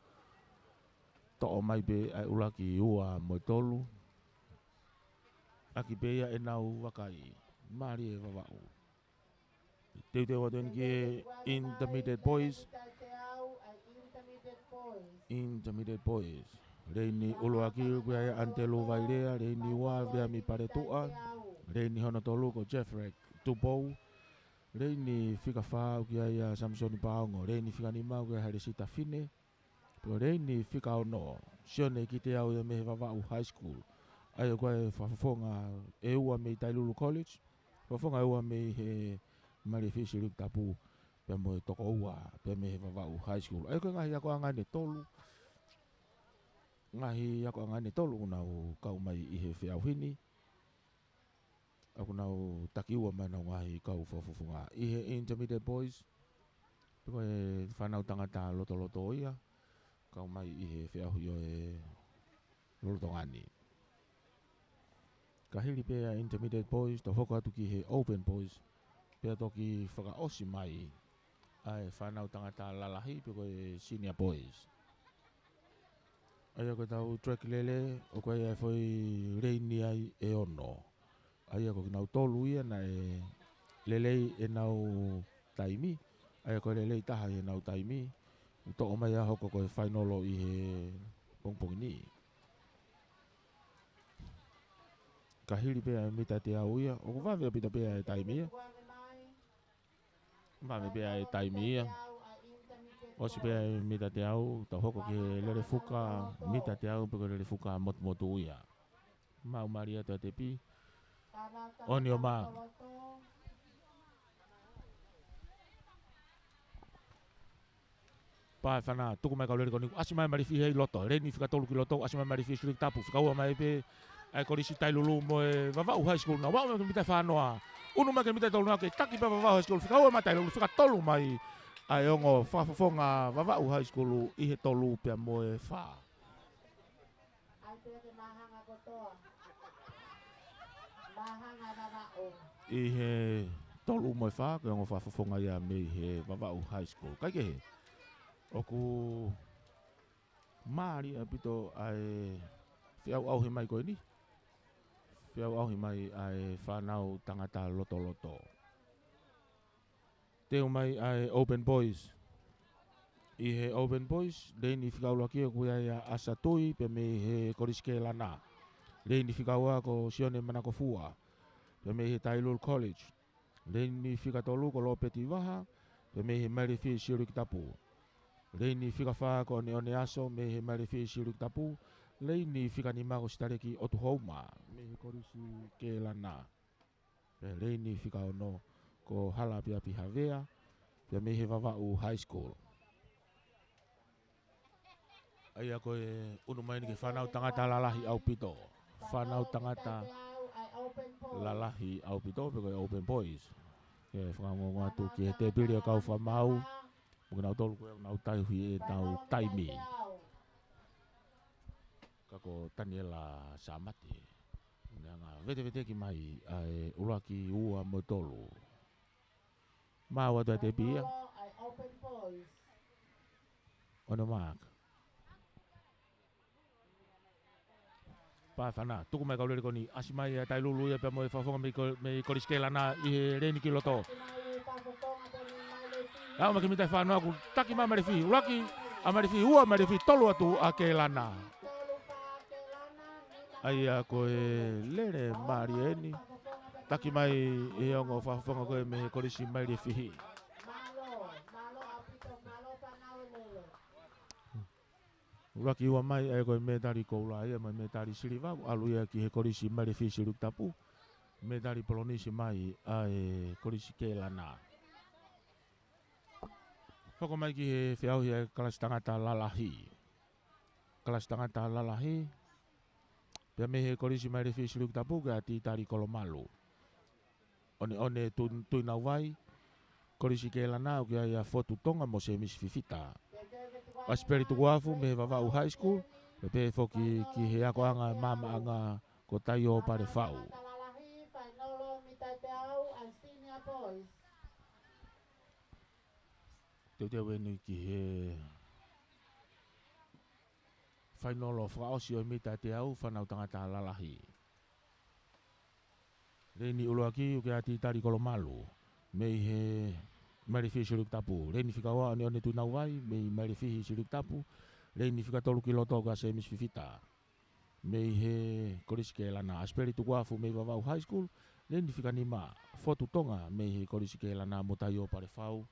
toʻo mai pē ʻa e ʻuluaki, ua mo e tolu. ʻAki pē ia ʻenau vakai. Mālie Vavaʻu. Teuteu atu eni ki he Intermediate Boys. Intermediate Boys. Leini ʻuluaki ʻoku ʻi ai ʻa Antelu Vailea, leini ua Viliami Paletuʻa, leini hono tolu ko Jeffrey Tupou, leini fika fā ʻoku ʻi ai ʻa Samisoni Paongo, leini fika nima ʻoku ʻi ai ʻa Halesi Tafine, pea leini fika ono, Sione Kiteau ia mei he Vavaʻu High School. ʻA ia ko e fakafofonga ʻe ua mei Tailulu College, fakafofonga ʻe ua mei he Malifi Silikitapu, pea mo e toko ua pē mei he Vavaʻu High School. ʻA ia ko e ngaahi akoʻanga eni ʻe tolu. Ngaahi akoʻanga eni ʻe tolu ʻoku nau kau mai ʻi he feʻauhi ni. ʻOku nau taki ua mai ʻenau ngaahi kau fakafofonga. ʻI he Intermediate Boys, pe ko e fānau tangata lotoloto ia, kau mai ʻi he feʻauhi ʻo e lolotonga ni. Ka hili pē ʻa e Intermediate Boys, tau hoko atu ki he Open Boys, pea toki fakaʻosi mai ʻa e fānau tangata lalahi pe ko e Senior Boys. ʻA ia ko ʻetau track lele, ʻoku ʻi ai ʻa e foʻi leini ai ʻe ono. ʻA ia ko kinautolu ia naʻe lelei ʻenau taimi. ʻA ia ko e lelei taha ʻi heʻenau taimi, ʻoku toʻo mai ʻa e hoko ko e fainolo ʻi he pongipongi ni. Ka hili pē ʻa e mita ʻe teau ia, ʻoku vave ʻaupito pē ʻa e taimi ia. Vave pē ʻa e taimi ia. ʻOsi pē ʻa e mita ʻe teau, tau hoko ki he lele fuka mita ʻe teau pe ko e lele fuka motumotu ia. Maʻu mālie atu ʻa e tepi. On your mark. Pā e fana, tuku mai kau lele ko eni, ʻasi mai Malifi ʻi loto, leini fika tolu ki loto, ʻasi mai Malifi Silikitapu, fika ua mai pē ʻa e Kolisi Tailulu mo e Vavaʻu High School, nau aʻu mai ki he mita ʻe fā noa, unu mai ki he mita ʻe tolu noa, kei taki pē Vavaʻu High School, fika ua mai Tailulu, fika tolu mai ʻa e ongo fakafofonga Vavaʻu High School ʻi he tolu pea mo e fā. ʻAi pē ke māhanga kotoa. Māhanga Vavaʻu. ʻI he tolu mo e fā, ko e ongo fakafofonga ia mei he Vavaʻu High School. Kaikehe, ʻoku mālie ʻaupito ʻa e feʻauʻauhi mai ko eni. Feʻauʻauhi mai ʻa e fānau tangata lotoloto. Teu mai ʻa e Open Boys. ʻI he Open Boys, leini fika ʻuluaki ʻoku ʻi ai ʻa ʻAsa Tui, pea mei he Kolisi Kelana. Leini fika ua ko Sione Manakofua, pea mei he Tailulu College. Leini fika tolu ko Lopeti Vaha, pea mei he Malifi Silikitapu. Leini fika fā ko ʻOneʻone Aso, mei he Malifi Silikitapu. Leini fika nima ko Sitaleki ʻOtuhouma, mei he Kolisi Kelana. Pea leini fika ono ko Halapiapi Havea, pea mei he Vavaʻu High School. ʻA ia ko e unu mai eni ki he fānau tangata lalahi ʻaupito. Fānau tangata lalahi ʻaupito, pe ko e Open Boys. Ke fakaongoongo atu ki he tēpile ʻo e kau fakamaau, mo kinautolu ko ē ʻoku nau tauhi ʻenau taimi. Ka ko Taniela Samate. Ne hanga ʻo veteveteʻaki mai ʻa e ʻuluaki, ua mo e tolu. Maʻu atu ʻa e tepi ia. On the mark. Pā e fana, tuku mai e kau lele ko eni, ʻasi mai ʻa Tailulu ia pea mo e fakafofonga mei ko-, mei Kolisi Kēlana ʻi he leini ki loto. Aʻu mai ki he mita ʻe fā noa kuo taki mai e Mailefihi. ʻUluaki ʻa Mailefihi, ua Mailefihi, tolu atu ʻa Kēlana. ʻA ia ko e lele mālie eni. Taki mai ʻe he ongo fakafofonga ko ē mei he Kolisi Mailefihi. ʻUluaki ua mai, ʻa ia ko e mētali koula ia mo e mētali siliva, ʻalu ia ki he Kolisi Mailefihi Silikitapu. Mētali polonisi mai ʻa e Kolisi Kēlana. Hoko mai ki he feʻauhi ʻa e kalasi tangata lalahi. Kalasi tangata lalahi. Pea mei he Kolisi Mailefihi Silikitapu ko ʻa Titali Kolomalu. ʻOneʻone Tu-, Tuinauvai, Kolisi Kēlana, ʻoku ʻi ai ʻa Fotu Tonga mo Semisi Fifita. ʻAsipeli Tukuafu mei he Vavaʻu High School, pea pehē foki ki he akoʻanga maamaʻanga ko Taio Palefau. Teuteu eni ki he fainolo fakaʻosi ʻo e mita ʻe teau, fānau tangata lalahi. Leini ʻuluaki ʻoku ʻi ai ʻa Titali Kolomalu mei he Mailefihi Silikitapu. Leini fika ua ʻOneʻone Tuinauvai mei Mailefihi Silikitapu. Leini fika tolu ki loto ko ʻa Semisi Fifita mei he Kolisi Kēlana. ʻAsipeli Tukuafu mei Vavaʻu High School. Leini fika nima Fotu Tonga mei he Kolisi Kēlana mo Taio Palefau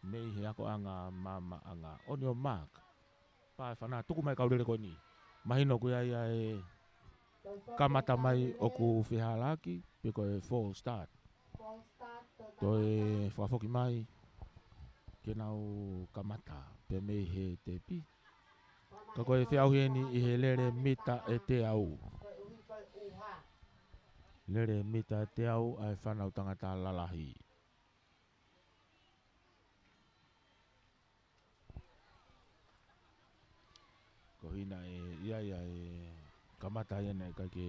mei he akoʻanga maamaʻanga. ʻOni ʻo Mark. Pā e fana, tuku mai e kau lele ko eni. Mahino ʻoku ʻi ai ʻa e kamata mai ʻoku fehālaaki, pe ko e false start. Toe fakafoki mai ke nau kamata pē mei he tepi. Ka ko e feʻauhi eni ʻi he lele mita ʻe teau. Lele mita ʻe teau ʻa e fānau tangata lalahi. Ko hina e ia ia e kamata ia naʻe ʻikai ke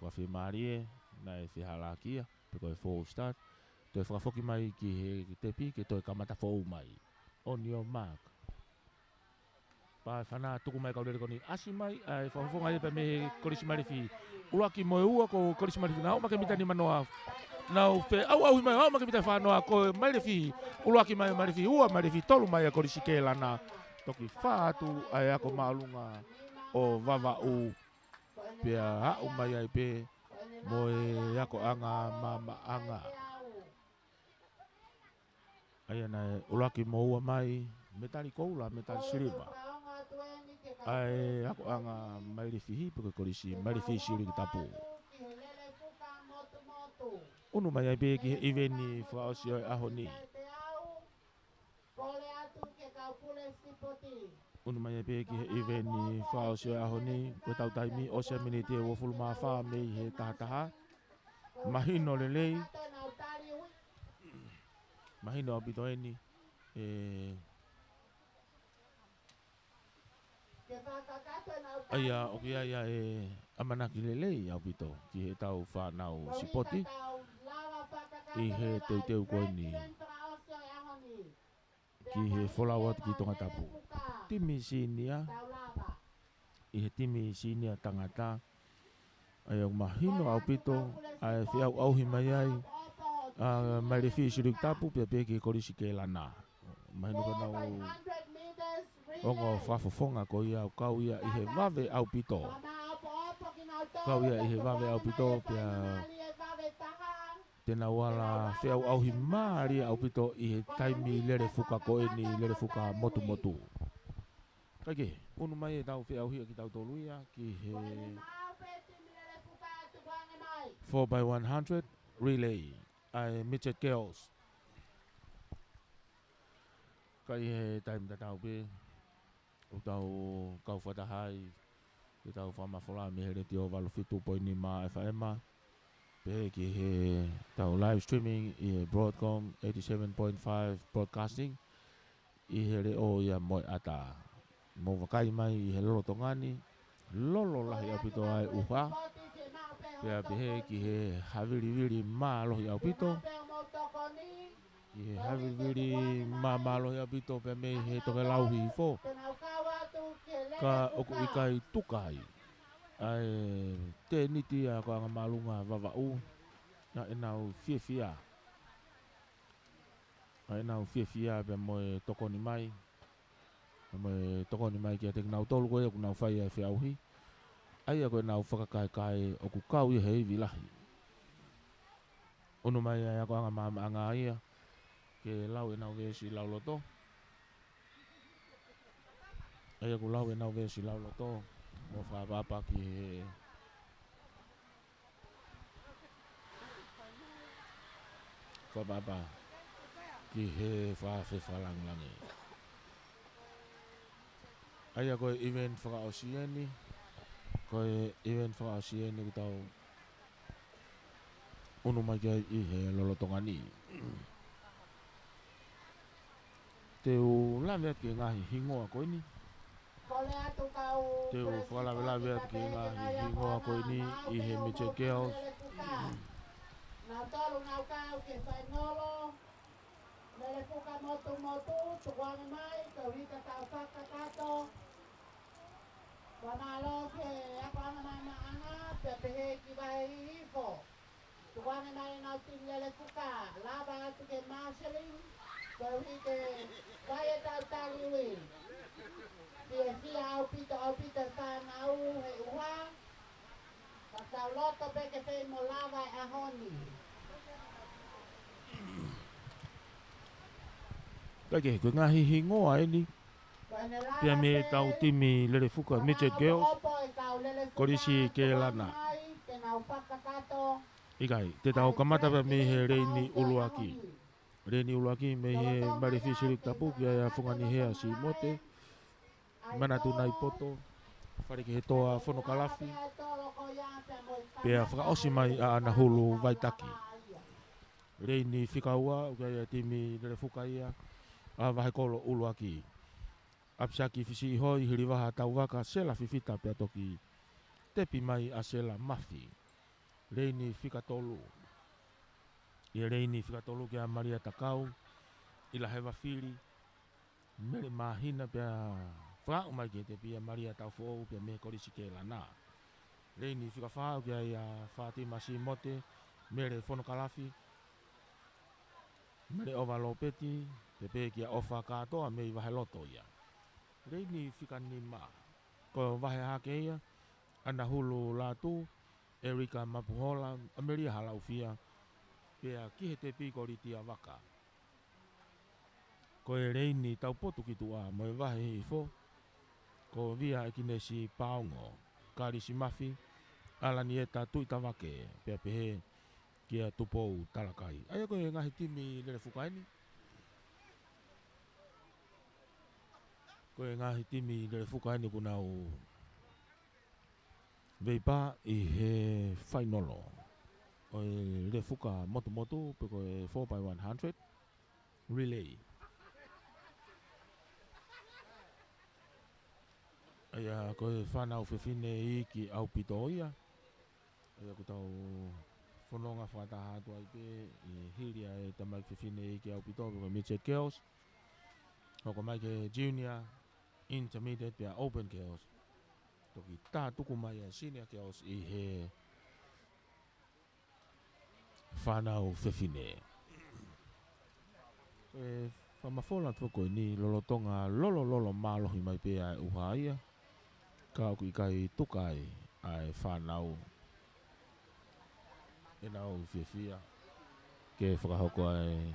fakafiemālie, naʻe fehālaaki ia, pe ko e false start. Toe fakafoki mai ki he tepi ke toe kamata foʻou mai. ʻOni ʻo Mark. Pā e fana, tuku mai e kau lele ko eni, ʻasi mai ʻa e fakafofonga ia pea mei he Kolisi Mailefihi. ʻUluaki mo e ua ko Kolisi Mailefihi. Nau aʻu mai ki he mita nima noa. Nau feʻauʻauhi mai, aʻu mai ki he mita ʻe fā noa ko Mailefihi. ʻUluaki mai Mailefihi, ua Mailefihi, tolu mai ʻa Kolisi Kēlana. Toki fā atu ʻa e ako māʻolunga ʻo Vavaʻu. Pea aʻu mai ai pē mo e akoʻanga maamaʻanga. ʻA ia naʻe ʻuluaki mo ua mai, mētali koula, mētali siliva. ʻA e akoʻanga Mailefihi, pe ko e Kolisi Mailefihi Silikitapu. ʻUnu mai ai pē ki he ʻiveni fakaʻosi ʻo e ʻaho ni. ʻUnu mai ai pē ki he ʻiveni fakaʻosi ʻo e ʻaho ni, ko ʻetau taimi ʻosi ʻa e miniti ʻe uofulu mā fā mei he taha taha. Mahino lelei. Mahino ʻaupito eni. ʻE, ʻa ia, ʻoku ʻi ai ʻa e ʻamanaki lelei ʻaupito ki heʻetau fānau sipoti ʻi he teuteu ko eni ki he folau atu ki Tongatapu. Timi sīnia, ʻi he timi sīnia tangata, ʻa ia ʻoku mahino ʻaupito ʻa e feʻauʻauhi mai ai ʻa Mailefihi Silikitapu pea pehē ki he Kolisi Kēlana. Mahino ko ʻenau ongo fakafofonga ko ia ʻoku kau ia ʻi he vave ʻaupito. Kau ia ʻi he vave ʻaupito pea te nau ala feʻauʻauhi mālie ʻaupito ʻi he taimi lele fuka ko eni, lele fuka motumotu. Kae kehe, ʻunu mai ʻetau feʻauhi ʻa kitautolu ia ki he four by one hundred relay ʻa e Midget Girls. Ka ʻi he taimi tatau pē, ʻoku tau kau fakataha ai, ke tau fakamafola mei he Letiō valu fitu poini nima F M, pehē ki heʻetau live streaming ʻi he Broadcom eighty-seven point five Broadcasting, ʻi he leʻo ia mo e ʻata. Mou vakai mai ʻi he lolotonga ni, lolo lahi ʻaupito ʻa e ʻuha, pea pehē ki he havilivili mālohi ʻaupito, ki he havilivili māmālohi ʻaupito pea mei he tokelau hihifo. Ka ʻoku ʻikai tuka ai. ʻa e tēniti ʻa Akoʻanga Māʻolunga Vavaʻu, ʻa ʻenau fiefia. ʻA ʻenau fiefia pea mo e tokoni mai. Pea mo e tokoni mai kiate kinautolu ko ia ʻoku nau fai ʻa e feʻauhi. ʻA ia ko ʻenau fakakaekae ʻoku kau ia he ivi lahi. ʻUnu mai ʻa e Akoʻanga Maamaʻanga ia ke lau ʻenau veesi lauloto. ʻA ia ʻoku lau ʻenau veesi lauloto mo fakaʻapaʻapa ki he fakaʻapaʻapa ki he fakafakalāngilangi. ʻA ia ko e event fakaʻosi eni, ko e event fakaʻosi eni ʻoku tau ʻunu mai ki ai ʻi he lolotonga ni. Te u lave atu ki he ngaahi hingoa ko eni. Te u fakalavelave atu ki he ngaahi hingoa ko eni ʻi he Midget Girls. Nau tolu nau kau ki he fainolo. Mele Fuka Motumotu, tukuange mai, ko Rita Taufaka Kato. Fakamālō ki he Akoʻanga Maamaʻanga, pea pehē ki Vahe Hihifo. Tukuange mai ʻenau timi lele fuka, lava atu ki he Marshall, koeʻuhi ke fai ʻetau taliui. Fiefia ʻaupito, ʻaupito e fānau he ʻuha. Ka tau loto pē ke fai mo lava e ʻaho ni. Kae kehe, ko e ngaahi hingoa eni. Pea mei heʻetau timi lele fuka Midget Girls, Kolisi Kēlana. ʻIkai, te tau kamata pē mei he leini ʻuluaki. Leini ʻuluaki mei he Malefi Silipi Tapu kia Funganihea Simote, Manatu Naipoto, Falekehetoa Fonokalafi, pea fakaʻosi mai ʻa Anahulu Vaitaki. Leini fika ua, ʻoku ʻi ai e timi lele fuka ia ʻa Vahekolo ʻUluaki. ʻApisaki Fisiʻihoi, Hilivaha Tauvaka, Sela Fifita pea toki tepi mai ʻa Sela Mafi. Leini fika tolu. ʻI he leini fika tolu kia Malia Takau, ʻIlaheva Fili, Mele Māhina pea fakaaʻu mai ki he tepi ʻa Malia Taufoʻou pea mei he Kolisi Kēlana. Leini fika fā ʻoku ʻi ai ʻa Fātima Simote, Mele Fonokalafi, Mele ʻOva Lopeti, pea pehē kia ʻOfa Kātoa mei Vaheloto ia. Leini fika nima, ko Vahe Hake ia, Anahulu Lātū, Erika Mapuhola, ʻAmelia Halaufia, pea ki he tepi ko Litia Vaka. Ko e leini taupotu ki tuʻa mo e Vahe Hihifo, ko Via ʻEkinesi Paongo, Kalisi Mafi, ʻAlanieta Tuʻitavake, pea pehē kia Tupou Talakai. ʻA ia ko e ngaahi timi lele fuka eni. Ko e ngaahi timi lele fuka eni ʻoku nau veipā ʻi he fainolo ʻo e lele fuka motumotu pe ko e four by one hundred relay. ʻA ia ko e fānau fefine iiki ʻaupito ia. ʻA ia ʻoku tau fononga fakataha atu ai pē ʻi he hili ʻa e tamaiki fefine iiki ʻaupito pe ko e Midget Girls. Hoko mai ki he Junior, Intermediate pea Open Girls. Toki tā tuku mai ʻa e Senior Girls ʻi he fānau fefine. ʻE fakamafola atu ko eni lolotonga lolo lolo mālohi mai pē ʻa e ʻuha ia. Ka ʻoku ʻikai tuka ai ʻa e fānau ʻenau fiefia ke fakahoko ʻa e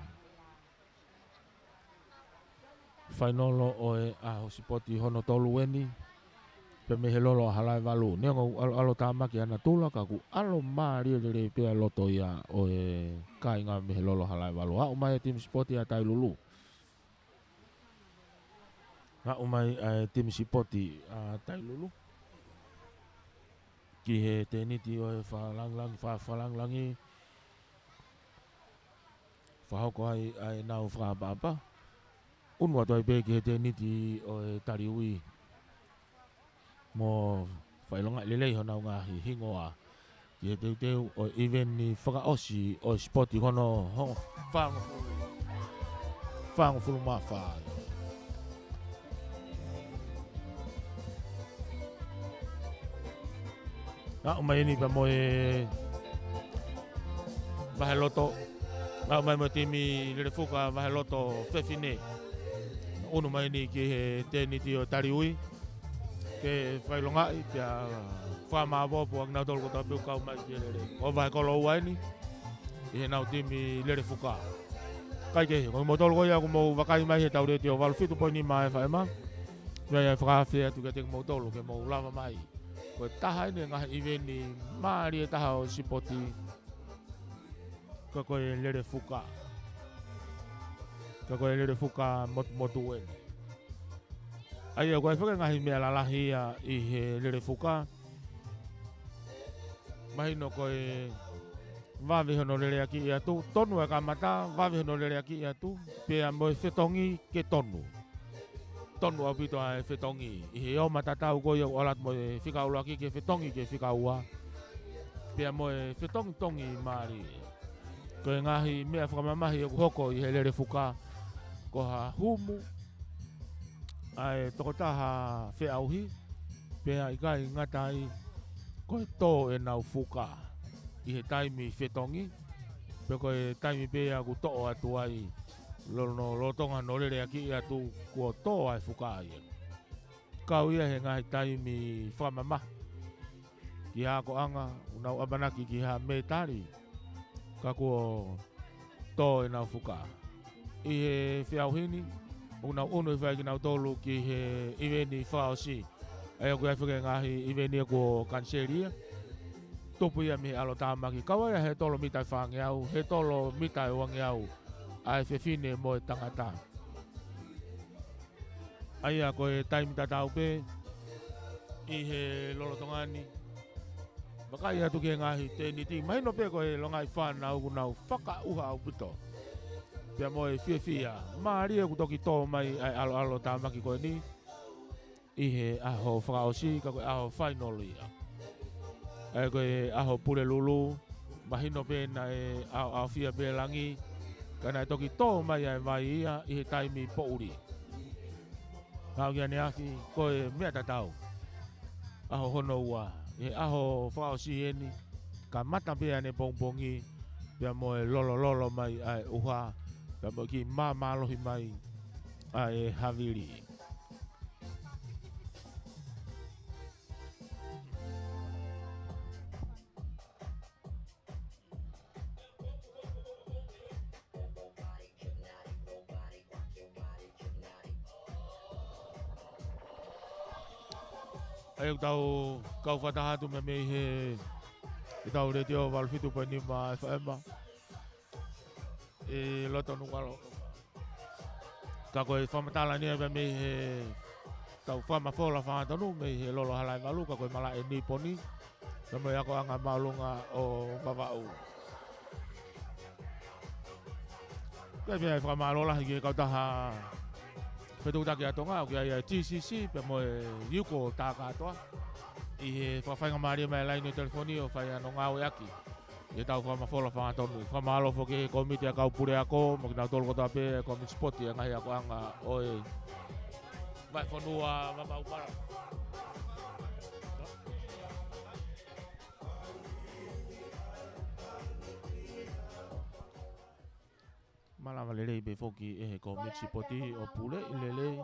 fainolo ʻo e ʻaho sipoti hono tolu eni. Pea mei he lolo ʻa Halaevalu. Neongo ʻalu, ʻalu tāmaki ʻa natula ka ʻoku ʻalu mālie lelei pē ʻa e loto ia ʻo e kāinga mei he lolo ʻa Halaevalu. Aʻu mai e timi sipoti ʻa Tailulu. Aʻu mai ʻa e timi sipoti ʻa Tailulu ki he tēniti ʻo e fakalāngilangi, fa-, fakalāngilangi. Fakahoko ai ʻa ʻenau fakaʻapaʻapa. ʻUnu atu ai pē ki he tēniti ʻo e taliui mo fakaʻilongaʻi lelei honau ngaahi hingoa ki he teuteu ʻo e ʻiveni fakaʻosi ʻo e sipoti ko hono hongofulu, fāngofulu mā fā. Aʻu mai eni pea mo e Vaheloto. Aʻu mai mo e timi Lelefuka Vaheloto Fefine. ʻUnu mai eni ki he tēniti ʻo Taliui ke fakaʻilongaʻi, pea fakamāʻopoʻopo ʻa kinautolu kotoa pē ʻoku kau mai ki he lele. Ko Vahekolo ua eni ʻi heʻenau timi Lelefuka. Kae kehe, ko kimoutolu ko ia ʻoku mou vakai mai heʻetau Letiō valu fitu poini nima F M. Meʻa ia ʻe fakaafe atu kiate kimoutolu ke mou lava mai. Ko e taha eni e ngaahi ʻiveni mālie taha ʻo e sipoti. Ka ko e Lelefuka. Ka ko e Lelefuka motumotu eni. ʻA ia, ʻoku ʻi ai foki e ngaahi meʻa lalahi ia ʻi he Lelefuka. Mahino ko e vave hono leleakiʻi atu, tonu e kamata, vave hono leleakiʻi atu, pea mo e fetongi ke tonu. Tonu ʻaupito ʻa e fetongi. ʻI he ō mai tatau ko ia ʻo ʻalu atu mo e fika ʻuluaki ki he fetongi ki he fika ua. Pea mo e fetongitongi mālie. Ko e ngaahi meʻa fakamamahi ʻoku hoko ʻi he Lelefuka, ko ha humu ʻa e tokotaha feʻauhi, pea ʻikai ngata ai, ko e tō ʻenau fuka ʻi he taimi fetongi, pe ko e taimi pē ʻoku toʻo atu ai, lolotonga hono leleakiʻi atu kuo tō ʻa e fuka ia. Kau ia he ngaahi taimi fakamamahi ki ha akoʻanga, ʻoku nau ʻamanaki ki ha mētali, ka kuo tō ʻenau fuka. ʻI he feʻauhi ni, ʻoku nau ʻunu hifo ai kinautolu ki he ʻiveni fakaʻosi. ʻA ia ʻoku ʻi ai foki e ngaahi ʻiveni ia kuo kaniseli ia. Tupu ia mei he ʻalotāmaki. Kau ai ʻa e tolo mita ʻe fāngeau, he tolo mita ʻe uangeau, ʻa e fefine mo e tangata. ʻA ia ko e taimi tatau pē ʻi he lolotonga ni. Vakai atu ki he ngaahi tēniti. Mahino pē ko e longaʻi fānau ʻoku nau fakaʻuha ʻaupito. Pea mo e fiefia. Mālie ʻoku toki tō mai ʻa e ʻaloʻalotāmaki ko eni ʻi he ʻaho fakaʻosi, ka ko e ʻaho fainolo ia. ʻA ia ko e ʻaho Pulelulu, mahino pē naʻe ʻaoʻaofia pē langi, ka naʻe toki tō mai ʻa e vai ia ʻi he taimi poʻuli. Haʻu ki ʻaneafi, ko e meʻa tatau. ʻAho hono ua, ʻi he ʻaho fakaʻosi eni, kamata pē ʻanepongipongi, pea mo e lolololo mai ʻa e ʻuha, pea mo e kiʻi māmālohi mai ʻa e havili. ʻA ia ʻoku tau kau fakataha atu mei, mei he, ʻetau Letiō valu fitu poini nima F M ʻi loto Nukuʻalofa. Ka ko e fakamatala ni ia pea mei heʻetau fakamafola fakahangatonu, mei he Lolo Halaevalu, ka ko e malaʻe Niponi, pea mo e akoʻanga māʻolunga ʻo Vavaʻu. Ko e meʻa ʻe fakamālō lahi ki he kautaha fetuʻutaki ʻa Tonga, ʻoku ʻi ai ʻa e T C C, pea mo e Yuko Takatoa, ʻi he fakafaingamālie mai e laine ʻo e telefoni ʻo fai hano ngāueʻaki ʻi heʻetau fakamafola fakahangatonu. Fakamālō foki ki he kōmiti ʻa e kau puleako, mo kinautolu kotoa pē, kōmiti sipoti ʻa e ngaahi akoʻanga ʻo e vahefonua Vavaʻu, Palau. Malava lelei pē foki ʻe he kōmiti sipoti ʻo puleʻi lelei.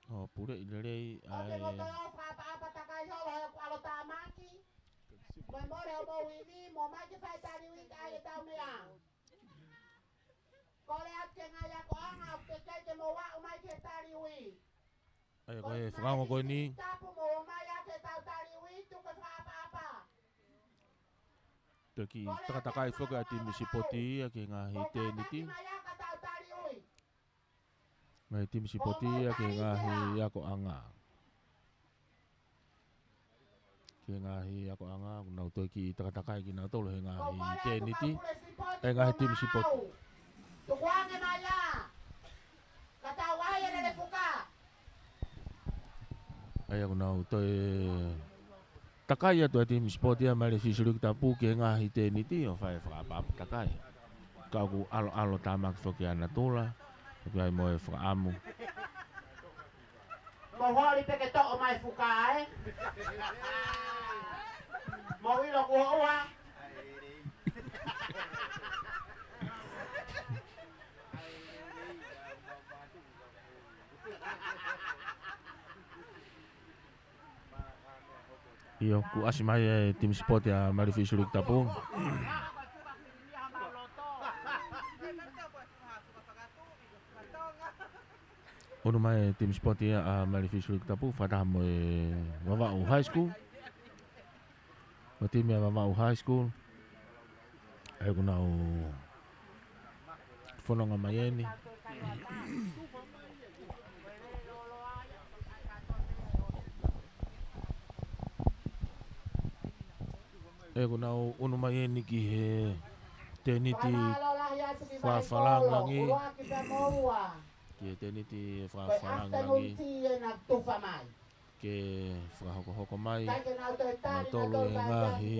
ʻO puleʻi lelei ʻa e ʻapaʻapa takai holo he ʻalotāmaki. Mo e mole hoʻomou ivi, mou ō mai ke fai Taliui ki ai ʻetau meʻa. Kole atu ki he ngaahi akoʻanga ʻoku teʻeki ai ke mou aʻu mai ki he Taliui. ʻA ia ko e fakaongo ko eni. Tapu, mou ō mai ʻa ʻetau Taliui, tuku e fakaʻapaʻapa. Toki takatakai foki ʻa e timi sipoti ia ki he ngaahi tēniti. Mai ʻa ʻetau Taliui. Ngaahi timi sipoti ia ki he ngaahi akoʻanga. Ki he ngaahi akoʻanga, ʻoku nau toe kiʻi takatakai kinautolu he ngaahi tēniti. ʻE ngaahi timi sipoti. Tukuange mai ā. Ka tau ai e Lelefuka. ʻA ia ʻoku nau toe takai atu ʻa e timi sipoti ia mei he Fisiliuki Tapu ki he ngaahi tēniti ʻo fai e fakaʻapaʻapa takai. Ka ʻoku ʻaloʻalotāmaki foki ʻa natula, ʻoku ʻi ai mo e fakaʻamu. Mou holi pē ke toʻo mai fuka, ē? Mou ʻilo kuo ʻoua. ʻIo, kuo ʻasi mai e timi sipoti ʻa Malifi Siliu Tapu. ʻUnu mai e timi sipoti ia ʻa Malifi Siliu Tapu, fakataha mo e Vavaʻu High School. Ko e timi ʻa Vavaʻu High School. ʻOku nau fononga mai eni. ʻOku nau ʻunu mai eni ki he tēniti fakafalangilangi. Ki he tēniti fakafalangilangi. Ke fakahokohoko mai. Nautolu e ngaahi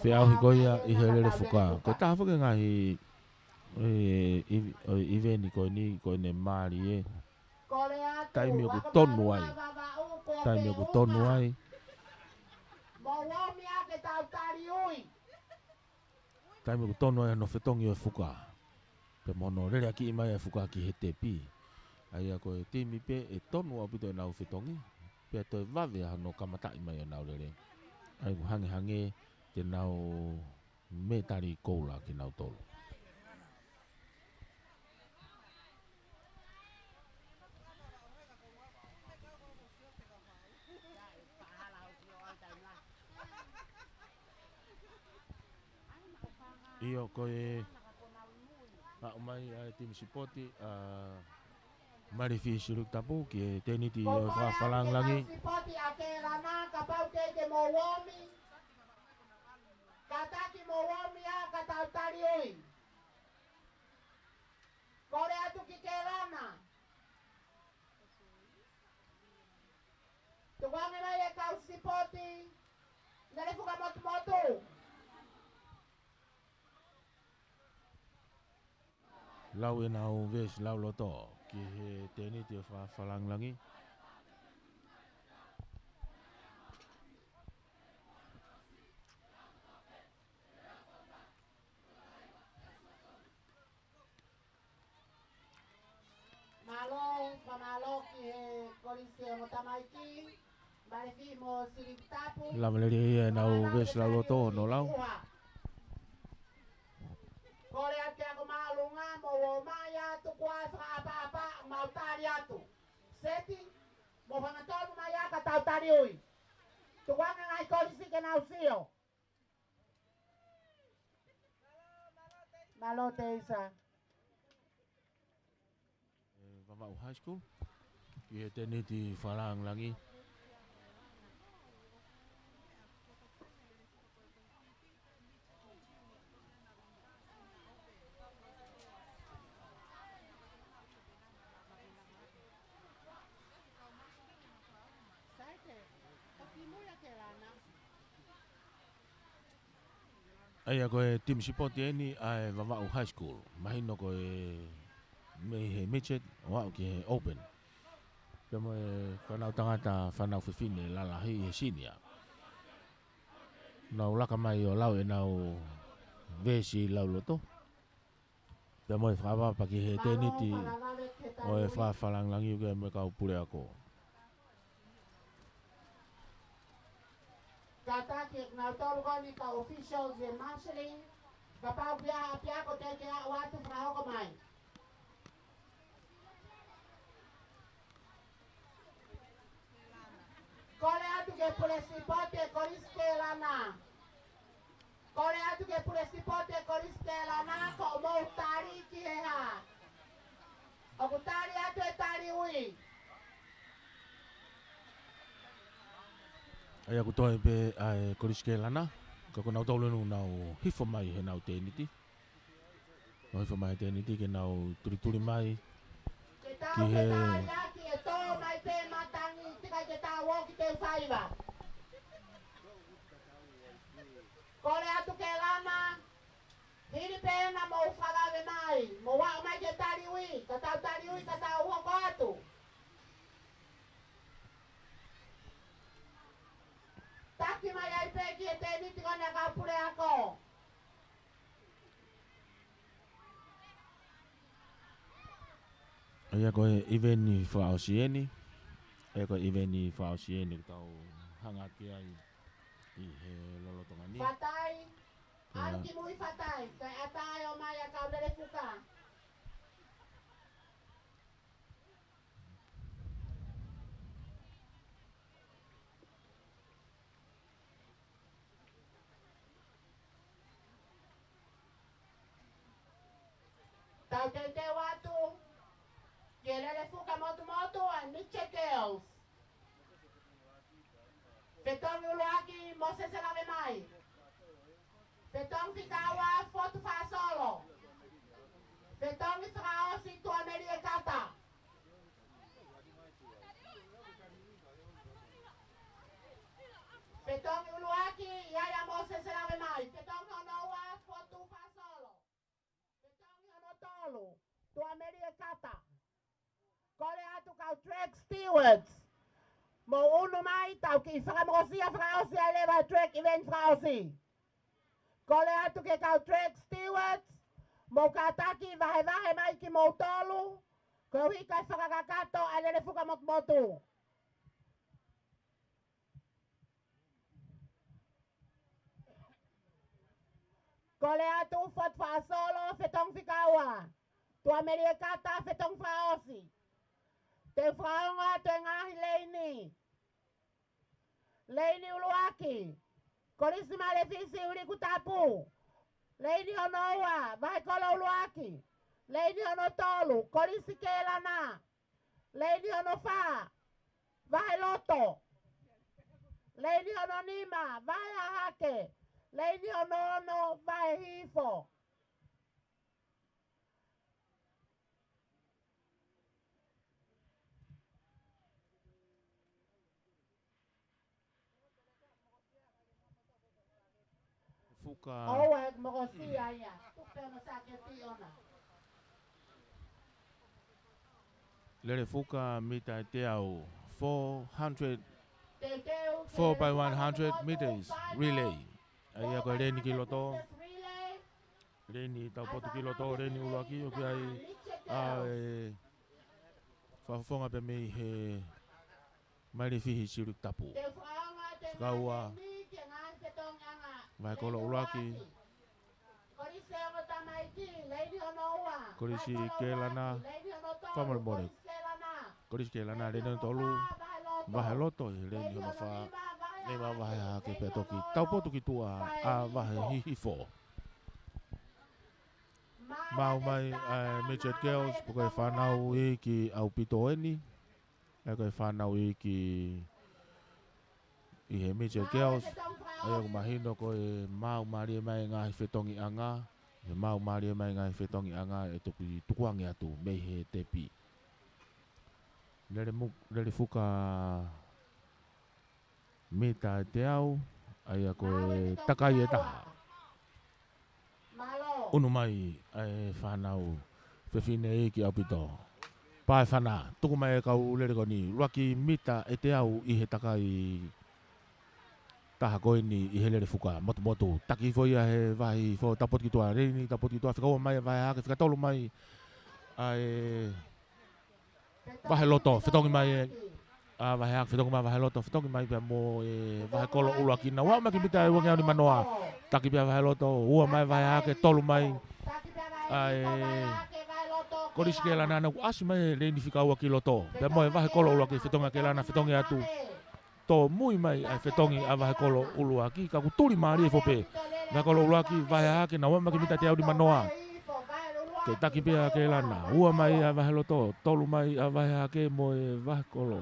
feʻauhi ko ia ʻi he lele fuka. Ko e taha foki e ngaahi, e, i-, ʻo e ʻiveni ko eni, ko ʻene mālie. Taimi ʻoku tonu ai. Taimi ʻoku tonu ai. Taimi ʻoku tonu ai hono fetongi ʻo e fuka. Pea mo hono leleakiʻi mai e fuka ki he tepi. ʻA ia ko e timi pē ʻe tonu ʻaupito ʻenau fetongi. Pea toe vave ʻa hono kamataʻi mai ʻenau lele. ʻA ia ʻoku hangehangē te nau mētali koula kinautolu. ʻIo, ko e aʻu mai ʻa e timi sipoti ʻa Malifi Siliu Tapu ki he tēniti ʻo e fakafalangilangi. Sipoti ʻa Kelana, kapau te ke mou ōmi. Kātaki mou ōmi ā ka tau tali ui. Kole atu ki Kelana. Tukuange mai e kau sipoti. Lele fuka motumotu. Lau ʻenau veesi lauloto ki he tēniti ʻo e fakafalangilangi. Mālō, fakamālō ki he Kolisi ʻo e Tamaiki, Malifi mo Siliu Tapu. Lava lelei ia ʻenau veesi lauloto ʻo nau lau. Kole atu ki he ako māʻolunga, mou ō mai atu, kuo fakaʻapaʻapa, mau tali atu. Seti, mou hangatonu mai ā ka tau tali ui. Tukuange ngaahi kolisi ke nau sio. Mālō Teisa. E, Vavaʻu High School. Ki he tēniti fakalangilangi. ʻA ia ko e timi sipoti eni ʻa e Vavaʻu High School. Mahino ko e mei he midget ʻo aʻu ki he open. Pea mo e fānau tangata, fānau fefine lalahi he senior. Nau laka mai ʻo lau ʻenau veesi lauloto. Pea mo e fakaʻapaʻapa ki he tēniti ʻo e fakafalangilangi ʻoku ʻi ai mo e kau puleako. Kātaki ʻe kinautolu ko eni kau officials ʻi he marshalling, kapau ʻoku ʻi ai ha ʻapiako te ke aʻu atu fakahoko mai. Kole atu ki he pule sipoti ʻe Kolisi Kelana. Kole atu ki he pule sipoti ʻe Kolisi Kelana, ko hoʻomou tali ki he hā? ʻOku tali atu e tali ui. ʻA ia ʻoku toe pē ʻa e Kolisi Kelana, ka ko nautolu eni ʻoku nau hifo mai heʻenau tēniti. Nau hifo mai he tēniti ke nau tulituli mai. Ke tau ki he ke tau ia ki he tō mai pē matangi, tikai ke tau ō ki te faiva. Kole atu Kelana, hili pē ena mou fakavave mai, mou aʻu mai ke tali ui, ka tau tali ui, ka tau hoko atu. Ia ko e iveni fakaʻosi eni. Ia ko e iveni fakaʻosi eni ʻoku tau hanga ki ai ʻi he lolotonga ni. Fatai, ʻalu ki mui fatai, kae ʻatā ʻo mai ʻa e kau lele fuka. Tau teuteu atu ki he lele fuka motumotu ʻa e Mitchell Girls. Fetongi ʻuluaki, Mosese Lavemai. Fetongi fika ua, Fotu Faasolo. Fetongi fakaʻosi, Tuamelie Kata. Fetongi ʻuluaki, ʻi ai ʻa Mosese Lavemai. Fetongi hono ua, Fotu Faasolo. Fetongi hono tolu, Tuamelie Kata. Kole atu kau track stewards, mou ʻunu mai, tau kiʻi fakamokosia fakaʻosi ai leva track event fakaʻosi. Kole atu ki he kau track stewards, mou kātaki vahevahe mai kimoutolu, koeʻuhi kae fakakakato ʻa e lele fuka motumotu. Kole atu Fotu Faasolo, fetongi fika ua. Tuamelie Kata, fetongi fakaʻosi. Te u fakaongo atu e ngaahi leini. Leini ʻuluaki, Kolisi Malefisi Ulikutapu. Leini hono ua, Vahekolo ʻUluaki. Leini hono tolu, Kolisi Kelana. Leini hono fā, Vaheloto. Leini hono nima, Vahehahake. Leini hono ono, Vahehihifo. Fuka. ʻOua ʻe mokosia ia. Tupe no sake ti ona. Lele fuka mita ʻe teau, four hundred, four by one hundred meters relay. ʻA ia ko e leini ki loto. Leini taupotu ki loto, leini ʻuluaki, ʻoku ʻi ai ʻa e fakafofonga pē mei he Malefisi Ulikutapu. Fika ua, Vahekolo ʻUluaki. Kolisi Kelana, fakamolemole. Kolisi Kelana, leini hono tolu, Vaheloto, ʻi he leini hono fā, nima Vahehahake pea toki taupotu ki tuʻa ʻa Vahehihifo. Maʻu mai ʻa e Midget Girls, pe ko e fānau iiki ʻaupito eni. ʻA ia ko e fānau iiki ʻi he Midget Girls. ʻA ia ʻoku mahino ko e maʻu mālie mai e ngaahi fetongiʻanga. ʻI he maʻu mālie mai e ngaahi fetongiʻanga ʻe toki tukuange atu mei he tepi. Lele mu-, lele fuka mita ʻe teau, ʻa ia ko e takai ʻe taha. ʻUnu mai ʻa e fānau fefine iiki ʻaupito. Pā e fana, tuku mai e kau lele ko eni, ʻuluaki mita ʻe teau ʻi he takai taha ko eni ʻi he lele fuka motumotu. Taki hifo ia he Vahehihifo, taupotu ki tuʻa, leini taupotu ki tuʻa, fika ua mai e Vahehahake, fika tolu mai ʻa e Vaheloto, fetongi mai e, ʻa Vahehahake, fetongi mai Vaheloto, fetongi mai pea mo e Vahekolo ʻUluaki, naʻa nau aʻu mai ki he mita ʻe uangeau nimanoa. Taki pē ʻa Vaheloto, ua mai Vahehahake, tolu mai ʻa e Kolisi Kelana, naʻa nau ʻasi mai e leini fika ua ki loto. Pea mo e Vahekolo ʻUluaki, fetongi ʻa Kelana, fetongi atu. Tōmui mai ʻa e fetongi ʻa Vahekolo ʻUluaki, ka kuo tuli mālie hifo pē. Vahekolo ʻUluaki, Vahehahake, naʻa nau aʻu mai ki he mita ʻe teau nimanoa. Ke taki pē ʻa Kelana, ua mai ʻa Vaheloto, tolu mai ʻa Vahehahake mo e Vahekolo.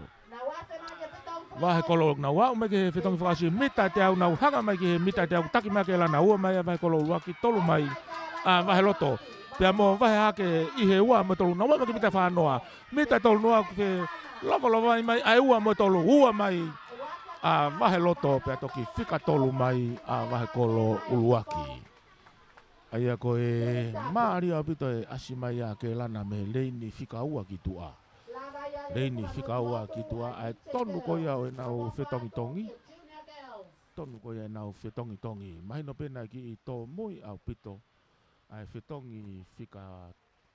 Vahekolo, naʻa nau aʻu mai ki he fetongi fakaʻosi, mita ʻe teau, naʻa nau hanga mai ki he mita ʻe teau, taki mai ʻa Kelana, ua mai ʻa Vahekolo ʻUluaki, tolu mai ʻa Vaheloto. Pea mo Vahehahake ʻi he ua mo e tolu, naʻa nau aʻu mai ki he mita ʻe fāngofulu. Mita ʻe tolunoa kuo fie lovolova mai ʻa e ua mo e tolu, ua mai ʻa Vaheloto pea toki fika tolu mai ʻa Vahekolo ʻUluaki. ʻA ia ko e mālie ʻaupito e ʻasi mai ʻa Kelana mei he leini fika ua ki tuʻa. Leini fika ua ki tuʻa, ʻa e tonu ko ia ʻo ʻenau fetongitongi. Tonu ko ia ʻenau fetongitongi. Mahino pē naʻe kiʻi tōmui ʻaupito ʻa e fetongi fika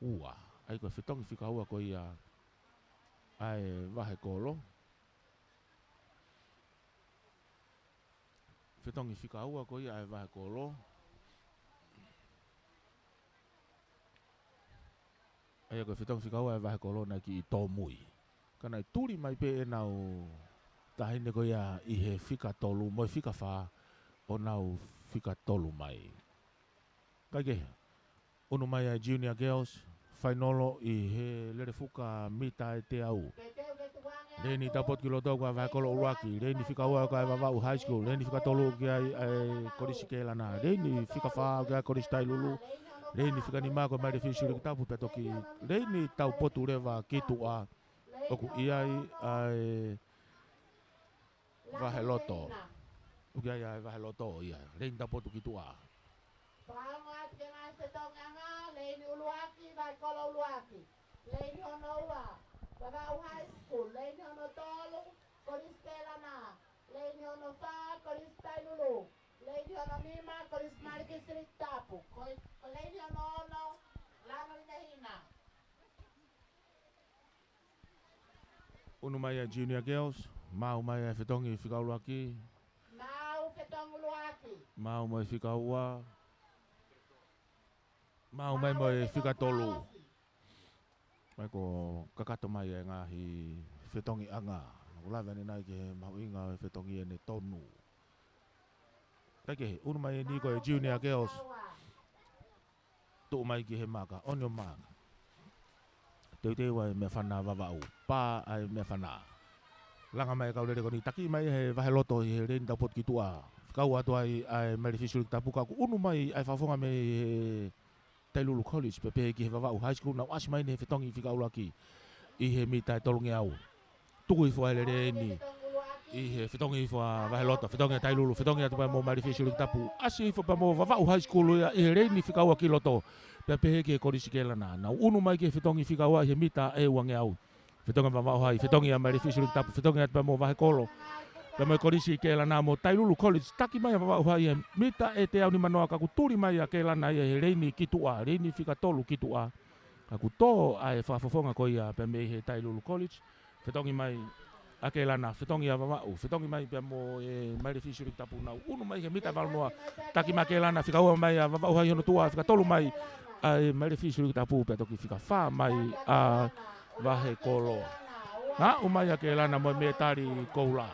ua. ʻA ia ko e fetongi fika ua ko ia ʻa e Vahekolo. Fetongi fika ua ko ia ʻa e Vahekolo. ʻA ia ko e fetongi fika ua ʻa e Vahekolo naʻe kiʻi tōmui. Ka naʻe tuli mai pē ʻenau taʻahine ko ia ʻi he fika tolu mo e fika fā ʻo nau fika tolu mai. Kae kehe, ʻunu mai ʻa e Junior Girls, fainolo ʻi he lele fuka mita ʻe teau. Leini taupotu ki loto ko e Vahekolo ʻUluaki, leini fika ua ko e Vavaʻu High School, leini fika tolu ki ai ʻa e Kolisi Kelana, leini fika fā ki ai Kolisi Tailulu, leini fika nima ko e Maile Fisiuliki Tapu pea toki leini taupotu leva ki tuʻa ʻoku ʻi ai ʻa e Vaheloto. ʻOku ʻi ai ʻa e Vaheloto ia, leini taupotu ki tuʻa. Fakaongo atu ki he ngaahi fetongiʻanga, leini ʻuluaki, Vahekolo ʻUluaki. Leini hono ua, Vavaʻu High School. Leini hono tolu, Kolisi Kelana. Leini hono fā, Kolisi Tailulu. Leini hono nima, Kolisi Maile Fisiuliki Tapu. Ko, ko leini hono ono, Lano Hinehina. ʻUnu mai ʻa e Junior Girls, maʻu mai ʻa e fetongi fika ʻuluaki. Maʻu fetongi ʻuluaki. Maʻu mai fika ua. Maʻu mai mo e fika tolu. Mai ko e kakato mai ʻa e ngaahi fetongiʻanga. Naʻa ku lave ʻanenai ki he mahuʻinga ʻo e fetongi ʻene tonu. Kae kehe, ʻunu mai eni ko e Junior Girls. Tuʻu mai ki he maka, on your mark. Teuteu ʻa e meʻafana Vavaʻu, pā ʻa e meʻafana. Langa mai e kau lele ko eni, taki mai he Vaheloto ʻi he leini taupotu ki tuʻa. Fika ua atu ai ʻa e Maile Fisiuliki Tapu ka kuo ʻunu mai ʻa e fakafofonga mei he Tailulu College, pea pehē ki he Vavaʻu High School, nau ʻasi mai eni he fetongi fika ʻuluaki ʻi he mita ʻe tolungeau. Tuku hifo ʻa e lele eni ʻi he fetongi hifo ʻa Vaheloto, fetongi ʻa Tailulu, fetongi atu pea mo Maile Fisiuliki Tapu. ʻAsi hifo pea mo Vavaʻu High School ia ʻi he leini fika ua ki loto. Pea pehē ki he Kolisi Kelana. Nau ʻunu mai ki he fetongi fika ua ʻi he mita ʻe uangeau. Fetongi ʻa Vavaʻu High, fetongi ʻa Maile Fisiuliki Tapu, fetongi atu pea mo Vahekolo. Pea mo e Kolisi Kelana mo Tailulu College, taki mai ʻa Vavaʻu High ʻi he mita ʻe teau nimanoa ka kuo tuli mai ʻa Kelana ia he leini ki tuʻa, leini fika tolu ki tuʻa. Ka kuo tō ʻa e fakafofonga ko ia pea mei he Tailulu College. Fetongi mai ʻa Kelana, fetongi ʻa Vavaʻu, fetongi mai pea mo e Maile Fisiuliki Tapu, nau ʻunu mai he mita ʻe valungofulu. Taki mai ʻa Kelana, fika ua mai ʻa Vavaʻu High hono tuʻa, fika tolu mai ʻa e Maile Fisiuliki Tapu, pea toki fika fā mai ʻa Vahekolo. Aʻu mai ʻa Kelana mo e mētali koula.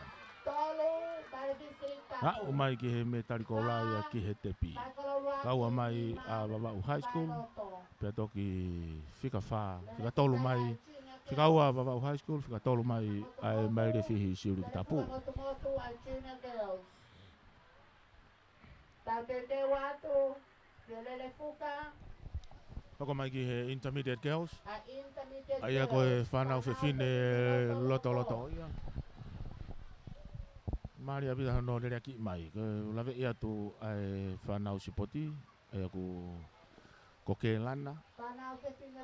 Aʻu mai ki he mētali koula ia ki he tepi. Kaua mai ʻa Vavaʻu High School, pea toki fika fā, fika tolu mai, fika ua Vavaʻu High School, fika tolu mai ʻa e Maile Fisiuliki Tapu. Tau teuteu atu, ke lele fuka. Hoko mai ki he Intermediate Girls. ʻA ia ko e fānau fefine lotoloto ia. Mālie ʻaupito hono lele ʻaki mai. Ko e laveʻi atu ʻa e fānau sipoti, ʻa ia ko, ko Kelana.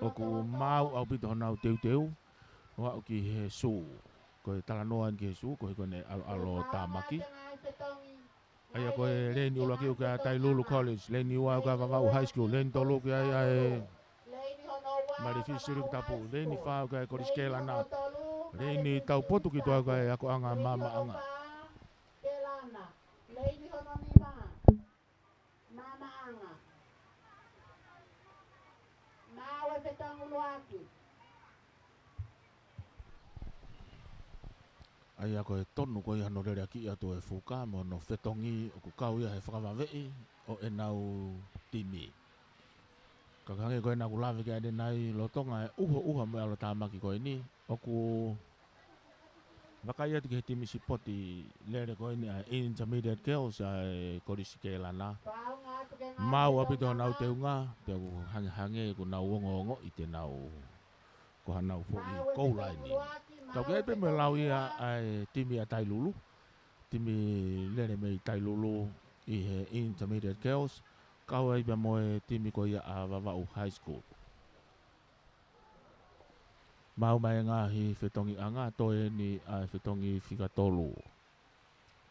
ʻOku maau ʻaupito honau teuteu. ʻO aʻu ki he sū. Ko e talanoa eni ki he sū, ko e hiko ʻene ʻaloʻalo tāmaki. ʻA ia ko e leini ʻuluaki ʻoku ʻi ai ʻa Tailulu College, leini ua ʻoku ʻi ai ʻa Vavaʻu High School, leini tolu ʻoku ʻi ai ʻa e Maile Fisiuliki Tapu, leini fā ʻoku ʻi ai ʻa e Kolisi Kelana, leini taupotu ki tuʻa ʻoku ʻi ai ʻa e akoʻanga maamaʻanga. Maamaʻanga. Maʻu e fetongi ʻuluaki. ʻA ia ko e tonu ko ia hono lele ʻaki atu e fuka mo hono fetongi ʻoku kau ia he fakavaveʻi ʻo ʻenau timi. Ka hangē ko ʻeku lave ki ai ʻanenai, lolotonga e ʻuhoʻuha mo e ʻalotāmaki ko eni, ʻoku vakai atu ki he timi sipoti lele ko eni ʻa e Intermediate Girls ʻa e Kolisi Kelana. Maau ʻaupito honau teunga, pea ʻoku hangehangē ʻoku nau ongoongoʻi te nau ko hanau foʻi goal line. Kau ki ai pē mo e lau ia ʻa e timi ʻa Tailulu. Timi lele mei Tailulu ʻi he Intermediate Girls. Kau ai pea mo e timi ko ia ʻa Vavaʻu High School. Maau mai e ngaahi fetongiʻanga, toe eni ʻa e fetongi fika tolu.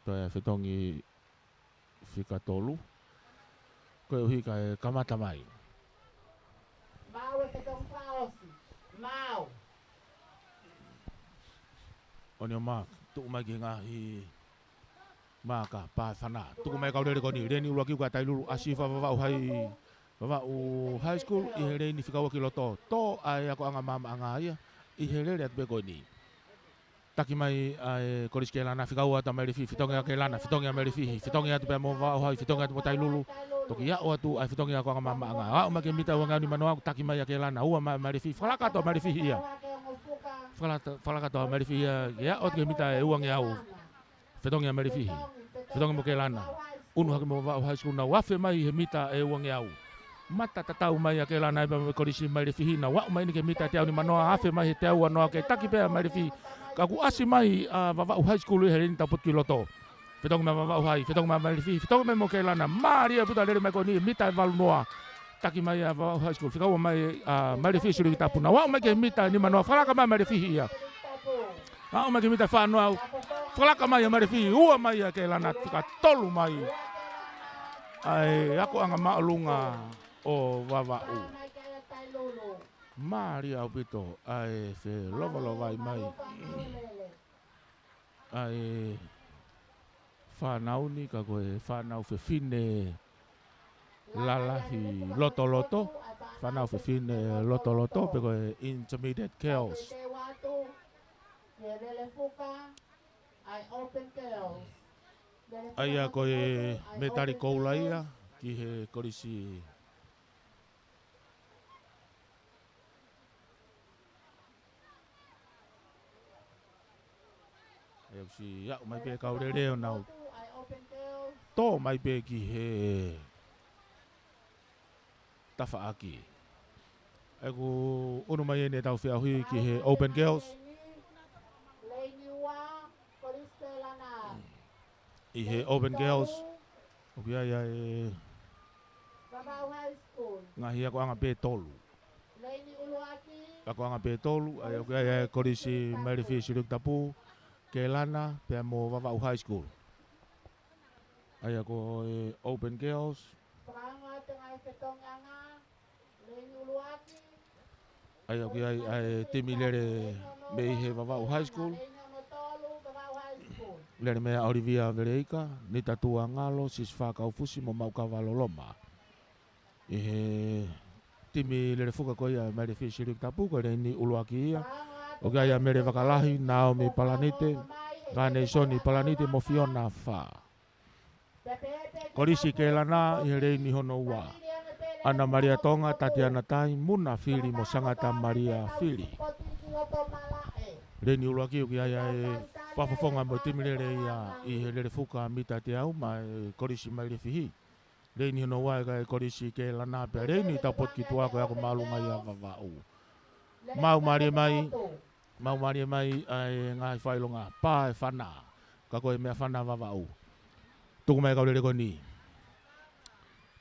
Toe ʻa e fetongi fika tolu. Koeʻuhi kae kamata mai. Maau e fetongi fakaʻosi. Maau. On your mark, tuʻu mai ki he ngaahi maaka, pae fana. Tuku mai e kau lele ko eni, leini ʻuluaki ʻoku ʻa Tailulu, ʻasi Vavaʻu Hai, Vavaʻu High School, ʻi he leini fika ua ki loto. Tō ʻa e akoʻanga maʻamaʻanga ia, ʻi he lele atu pē ko eni. Taki mai ʻa e Kolisi Kelana, fika ua atu ʻa Mailefihi, fetongi ʻa Kelana, fetongi ʻa Mailefihi, fetongi atu pea mo Vavaʻu Hai, fetongi atu mo Tailulu. Toki aʻu atu ʻa e fetongi akoʻanga maʻamaʻanga. Aʻu mai ki he mita ua ngeau nima noa, taki mai ʻa Kelana, ua mai ʻa Mailefihi, fakalaka atu ʻa Mailefihi ia. Fakalaka-, fakalaka atu ʻa Mailefihi ia, ke aʻu atu ki he mita ʻe ua ngeau. Fetongi ʻa Mailefihi. Fetongi mo Kelana. ʻUnu hake mo Vavaʻu High School, nau afe mai he mita ʻe ua ngeau. Mata tatau mai ʻa Kelana ʻi he Kolisi Mailefihi, nau aʻu mai eni ki he mita ʻe teau nima noa, afe mai he teau ua noa, ke taki pē ʻa Mailefihi. Ka kuo ʻasi mai ʻa Vavaʻu High School ʻi he leini taupotu ki loto. Fetongi mai Vavaʻu Hai, fetongi mai Mailefihi, fetongi mai mo Kelana, mālie ʻaupito e lele mai ko eni, mita ʻe valu noa. Taki mai ʻa Vavaʻu High School, fika ua mai ʻa Mailefihi Siuliki Tapu, nau aʻu mai ki he mita ʻe nima noa, fakalaka mai ʻa Mailefihi ia. Aʻu mai ki he mita ʻe fā noa, fakalaka mai ʻa Mailefihi, ua mai ʻa Kelana, fika tolu mai ʻa e akoʻanga māʻolunga ʻo Vavaʻu. Mālie ʻaupito ʻa e felovalovai mai ʻa e fānau ni, ka ko e fānau fefine lalahi lotoloto, fānau fefine lotoloto, pe ko e intermediate girls. ʻA ia ko e mētali koula ia ki he Kolisi. ʻE ʻosi aʻu mai pē kau lele ʻo nau tō mai pē ki he tafaʻaki. ʻE ʻoku ʻunu mai eni ʻetau feʻauhi ki he Open Girls. ʻI he Open Girls, ʻoku ʻi ai ʻa e ngaahi akoʻanga pē tolu. Akoʻanga pē tolu, ʻa ia ʻoku ʻi ai ʻa e Kolisi Mailefihi Siuliki Tapu, Kelana, pea mo Vavaʻu High School. ʻA ia ko e Open Girls. ʻA ia ʻoku ʻi ai ʻa e timi lele mei he Vavaʻu High School. Lele meia ʻOlivia Veleika, Nita Tuangalo, Sisifā Kaufusi mo Maukava Loloma. ʻI he timi lele fuka ko ia ʻa e Mailefihi Siuliki Tapu, ko e leini ʻuluaki ia. ʻOku ʻi ai ʻa Mele Vakalahi, Naomi Palanite, Kaneisoni Palanite mo Fiona Fā. Kolisi Kelana ʻi he leini hono ua. ʻAna Malia Tonga, Tatiana Tai, Muna Fili mo Sangata Malia Fili. Leini ʻuluaki ʻoku ʻi ai ʻa e fakafofonga mo e timi lele ia ʻi he lele fuka mita ʻe teau maʻa e Kolisi Mailefihi. Leini hono ua ʻa e Kolisi Kelana pea leini taupotu ki tuʻa ko e ako māʻolunga ia ʻa Vavaʻu. Mau mālie mai, mau mālie mai ʻa e ngaahi fakaʻilonga, pae fana, ka ko e meʻafana ʻa Vavaʻu. Tuku mai e kau lele ko eni.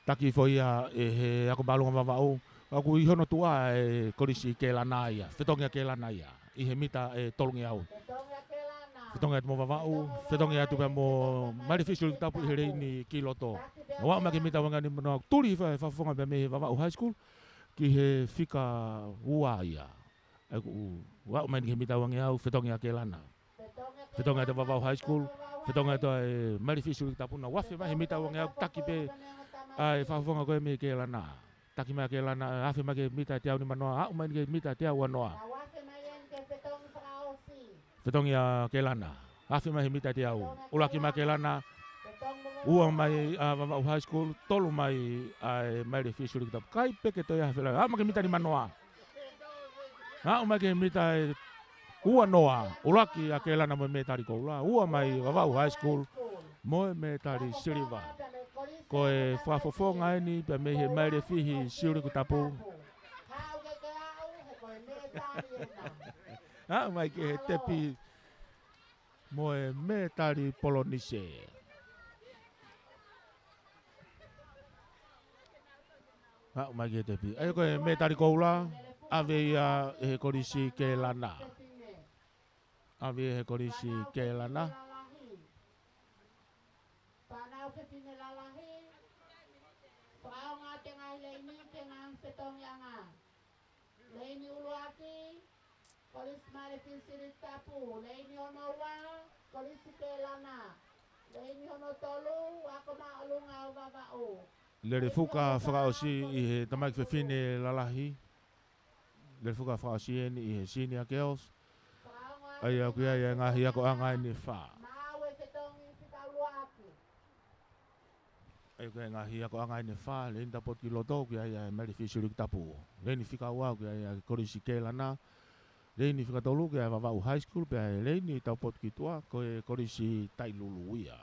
Taki foʻi ia ʻe he ako māʻolunga ʻa Vavaʻu, ka ʻoku ʻi hono tuʻa ʻa e Kolisi Kelana ia, fetongi ʻa Kelana ia ʻi he mita ʻe tolungeau. Fetongi atu mo Vavaʻu, fetongi atu pea mo Mailefihi Siuliki Tapu ʻi he leini ki loto. Nau aʻu mai ki he mita ʻe ua ngeau nima noa, tuli hifo e fakafofonga pea mei he Vavaʻu High School ki he fika ua ia. ʻE ʻoku aʻu mai eni ki he mita ʻe ua ngeau, fetongi ʻa Kelana. Fetongi atu Vavaʻu High School, fetongi atu ʻa e Mailefihi Siuliki Tapu, nau afe mai he mita ʻe ua ngeau, taki pē ʻa e fakafofonga ko ē mei Kelana. Taki mai ʻa Kelana, afe mai ki he mita ʻe teau nima noa, aʻu mai eni ki he mita ʻe teau ua noa. Fetongi ʻa Kelana, afe mai he mita ʻe teau. ʻUluaki mai ʻa Kelana, ua mai ʻa Vavaʻu High School, tolu mai ʻa e Mailefihi Siuliki Tapu. ʻIkai pē ke toe ʻi ai ha felāveʻi. Aʻu mai ki he mita nima noa. Aʻu mai ki he mita ʻe ua noa, ʻuluaki ʻa Kelana mo e mētali koula, ua mai Vavaʻu High School mo e mētali siliva. Ko e fakafofonga eni pea mei he Mailefihi Siuliki Tapu. Aʻu mai ki he tepi mo e mētali polonise. Aʻu mai ki he tepi. ʻA ia ko e mētali koula, ʻave ia ʻe he Kolisi Kelana. ʻAve ʻe he Kolisi Kelana. Fānau fefine lalahi, fakaʻaonga atu e ngaahi leini ki he ngaahi fetongiʻanga. Leini ʻuluaki, Kolisi Malifi Siliki Tapu, leini hono ua, Kolisi Kelana. Leini hono tolu, ako māʻolunga ʻo Vavaʻu. Lele fuka fakaʻosi ʻi he tamaiki fefine lalahi. Lele fuka fakaʻosi eni ʻi he senior girls. ʻA ia ʻoku ʻi ai e ngaahi akoʻanga ʻe fā. Maʻu e fetongi fika ua ʻaki. ʻA ia ʻoku ʻi ai e ngaahi akoʻanga ʻe fā, leini taupotu ki loto, ʻoku ʻi ai ʻa e Malifi Siliki Tapu. Leini fika ua, ʻoku ʻi ai ʻa e Kolisi Kelana. Leini fika tolu, ʻoku ʻi ai ʻa e Vavaʻu High School, pea ʻi he leini taupotu ki tuʻa, ko e Kolisi Tailulu ia.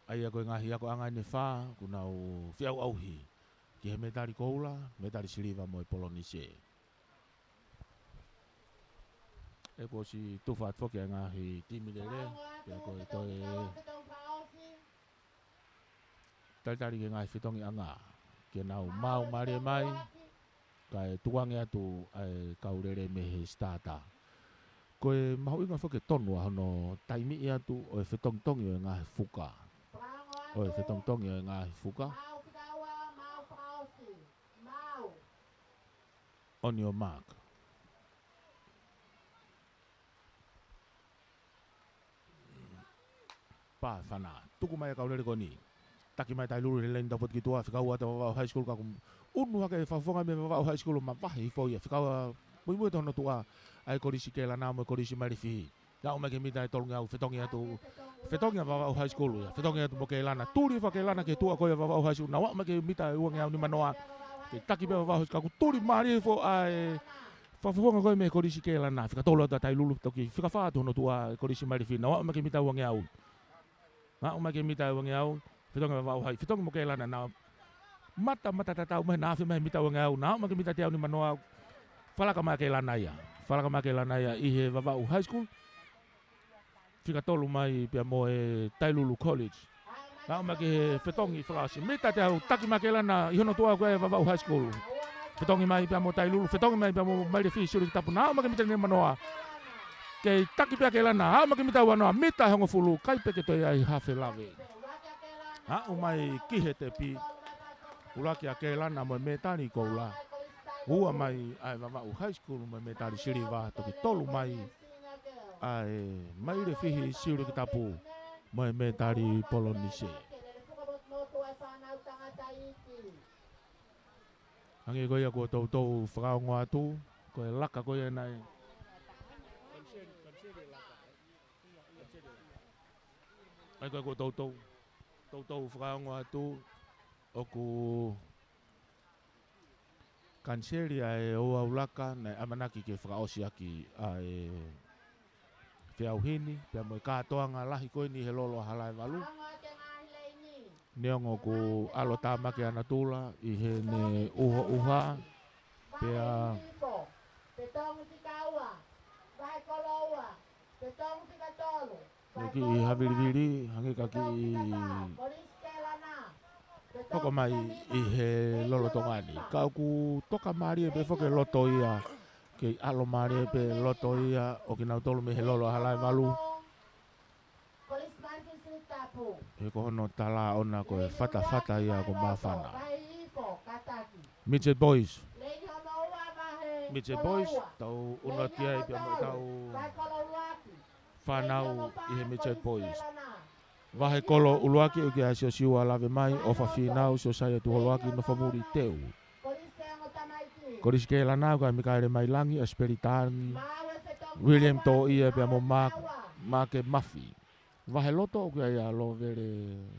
ʻA ia ko e ngaahi akoʻanga ʻe fā, ʻoku nau feʻauʻauhi ki he mētali koula, mētali siliva mo e polonise. ʻE kuo ʻosi tufa atu foki ʻa e ngaahi timi lele, pea ko e toe talitali ki he ngaahi fetongiʻanga ke nau maumālie mai, kae tukuange atu ʻa e kau lele mei he starter. Ko e mahuʻinga foki ke tonu ʻa hono taimiʻi atu ʻo e fetongitongi ʻo e ngaahi fuka. ʻO e fetongitongi ʻo e ngaahi fuka. On your mark. Pā fana. Tuku mai e kau lele ko eni. Taki mai Tailulu he leini taupotu ki tuʻa, fika ua ʻa Vavaʻu High School ka ʻoku ʻunu hake e fakafofonga mei Vavaʻu High School, mavahe hifo ia. Fika ua muimui atu hono tuʻa, ʻa e Kolisi Kelana mo e Kolisi Malifi. Aʻu mai ki he mita ʻe tolungeau, fetongi atu. Fetongi ʻa Vavaʻu High School ia. Fetongi atu mo Kelana. Tuli fakakelana ki he tuʻa ko ia Vavaʻu High School. Nau aʻu mai ki he mita ʻe uangeau nima noa. Ke taki pē Vavaʻu High School. Ka ʻoku tuli mālie hifo ʻa e fakafofonga ko ē mei he Kolisi Kelana. Fika tolu atu ʻa Tailulu toki. Fika fā atu hono tuʻa e Kolisi Malifi. Nau aʻu mai ki he mita uangeau. Aʻu mai ki he mita uangeau, fetongi Vavaʻu High, fetongi mo Kelana, nau mata, mata tatau mai, nau afe mai he mita uangeau, nau aʻu mai ki he mita teau nima noa, falaka mai Kelana ia, falaka mai Kelana ia ʻi he Vavaʻu High School, fika tolu mai pea mo e Tailulu College. Nau aʻu mai ki he fetongi fakaʻosi, mita teau, taki mai Kelana, ʻi hono tuʻa ko ē Vavaʻu High School. Fetongi mai pea mo Tailulu, fetongi mai pea mo Malifi Siliki Tapu, nau aʻu mai ki he mita nima noa. Kei taki pē ʻa Kelana, aʻu mai ki he mita uanoa, mita hongofulu, ʻikai pē ke toe ʻi ai ha felave. Aʻu mai ki he tepi, ʻuluaki ʻa Kelana mo e mētali koula. Ua mai ʻa e Vavaʻu High School mo e mētali siliva, toki tolu mai ʻa e Malifi Siliki Tapu mo e mētali polonise. Hangē ko ia kuo toutou fakaongo atu, ko e laka ko ia naʻe. ʻA ia ko ia kuo toutou, toutou fakaongo atu, ʻoku kaniseli ʻa e ouau laka naʻe ʻamanaki ke fakaʻosi ʻaki ʻa e feʻauhi ni, pea mo e kātoanga lahi ko eni he lolo ʻa Halaevalu. Neongo ʻoku ʻalu ʻo tāmaki ʻa natula ʻi heʻene ʻuhoʻuha, pea ʻoku kiʻi havilivili, hangē ka kiʻi hoko mai ʻi he lolotonga ni. Ka ʻoku toka mālie pē foki e loto ia, kei ʻalo mālie pē loto ia ʻo kinautolu mei he lolo ʻa Halaevalu. He ko hono tala ʻona ko e fatafata ia ko Māfana. Midget Boys. Midget Boys, tau ʻunu atu ki ai pea mo ʻetau fānau ʻi he Midget Boys. Vahe kolo ʻuluaki ʻoku ʻi ai ʻa Siosiua Lavemai, ʻOfa Fīnau, Siosaia Tuholoaki, Nofomuli Teu. Kolisi Kelana ʻoku ʻi ai ʻa Mikaele Mailangi, ʻAsipeli Tangi, William Toʻia pea mo Mark, Maake Mafi. Vahe loto ʻoku ʻi ai ʻa Lovele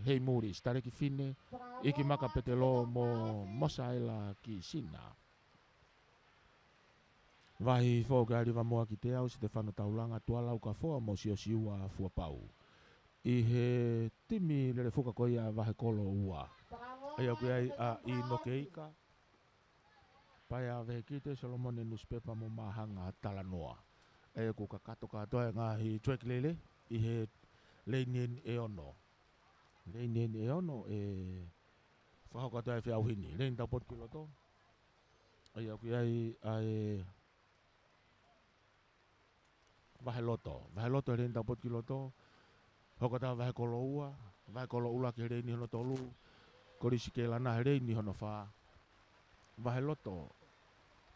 Heimuli, Sitaleki Fine, ʻIkimaka Petelo mo Mosaela Kisina. Vahe hihifo ʻoku ʻi ai ʻa Livamoa Kiteau, Sitefano Taulanga, Tualau Kafoa mo Siosiua Fuapau. ʻI he timi lele fuka ko ia vahe kolo ua. ʻA ia ʻoku ʻi ai ʻa ʻInoke Ika, Paea Vehikite, Solomone Nusipepa mo Māhanga Talanoa. ʻA ia ʻoku kakato kātoa e ngaahi track lele ʻi he leini eni ʻe ono. Leini eni ʻe ono ʻe fakahoko atu ai e feʻauhi ni. Leini taupotu ki loto. ʻA ia ʻoku ʻi ai ʻa e vahe loto. Vahe loto he leini taupotu ki loto. Hoko atu ʻa e vahe kolo ua, vahe kolo ʻuluaki he leini hono tolu, Kolisi Kelana he leini hono fā. Vahe loto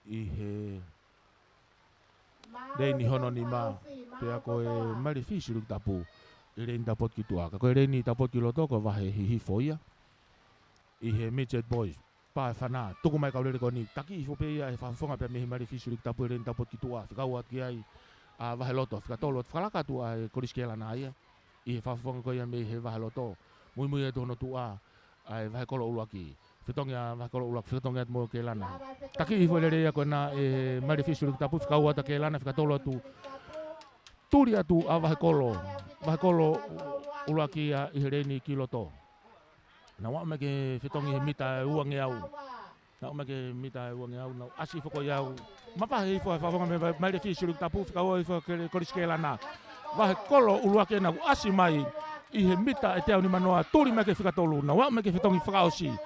ʻi he Leini hono nima, pea ko e Maile Fisi Luke Tapu, ʻi he leini taupotu ki tuʻa. Ka ko e leini taupotu ki loto ko e vahe hihifo ia ʻi he midget boys. Pā e fana, tuku mai e kau lele ko eni, taki hifo pē ia he fakafofonga pea mei he Maile Fisi Luke Tapu ʻi he leini taupotu ki tuʻa, fekau atu ki ai ʻa Vahe Loto, fika tolu atu, fakalaka atu ʻa e Kolisi Kelana ia ʻi he fakafofonga ko ia mei he Vahe Loto. Muimui atu hono tuʻa ʻa e Vahe Kolo ʻUluaki. Fetongi ʻa Vahe Kolo ʻUluaki, fetongi atu mo Kelana. Taki hifo e lele ia ko ena ʻe he Maile Fisi Luke Tapu, fekau atu ʻa Kelana, fika tolu atu. Tuli atu ʻa Vahe Kolo. Vahe Kolo ʻUluaki ia ʻi he leini ki loto. Nau aʻu mai ki he fetongi he mita ʻe uangeau. Nau aʻu mai ki he mita ʻe uangeau, nau ʻasi hifo ko ia ʻo mavahe hifo e fakafofonga mei he Maile Fisi Luke Tapu, fekau hifo ʻa e Kolisi Kelana. Vahe Kolo ʻUluaki ʻenau ʻasi mai ʻi he mita ʻe teau nimanoa, tuli mai ki he fika tolu, nau aʻu mai ki he fetongi fakaʻosi.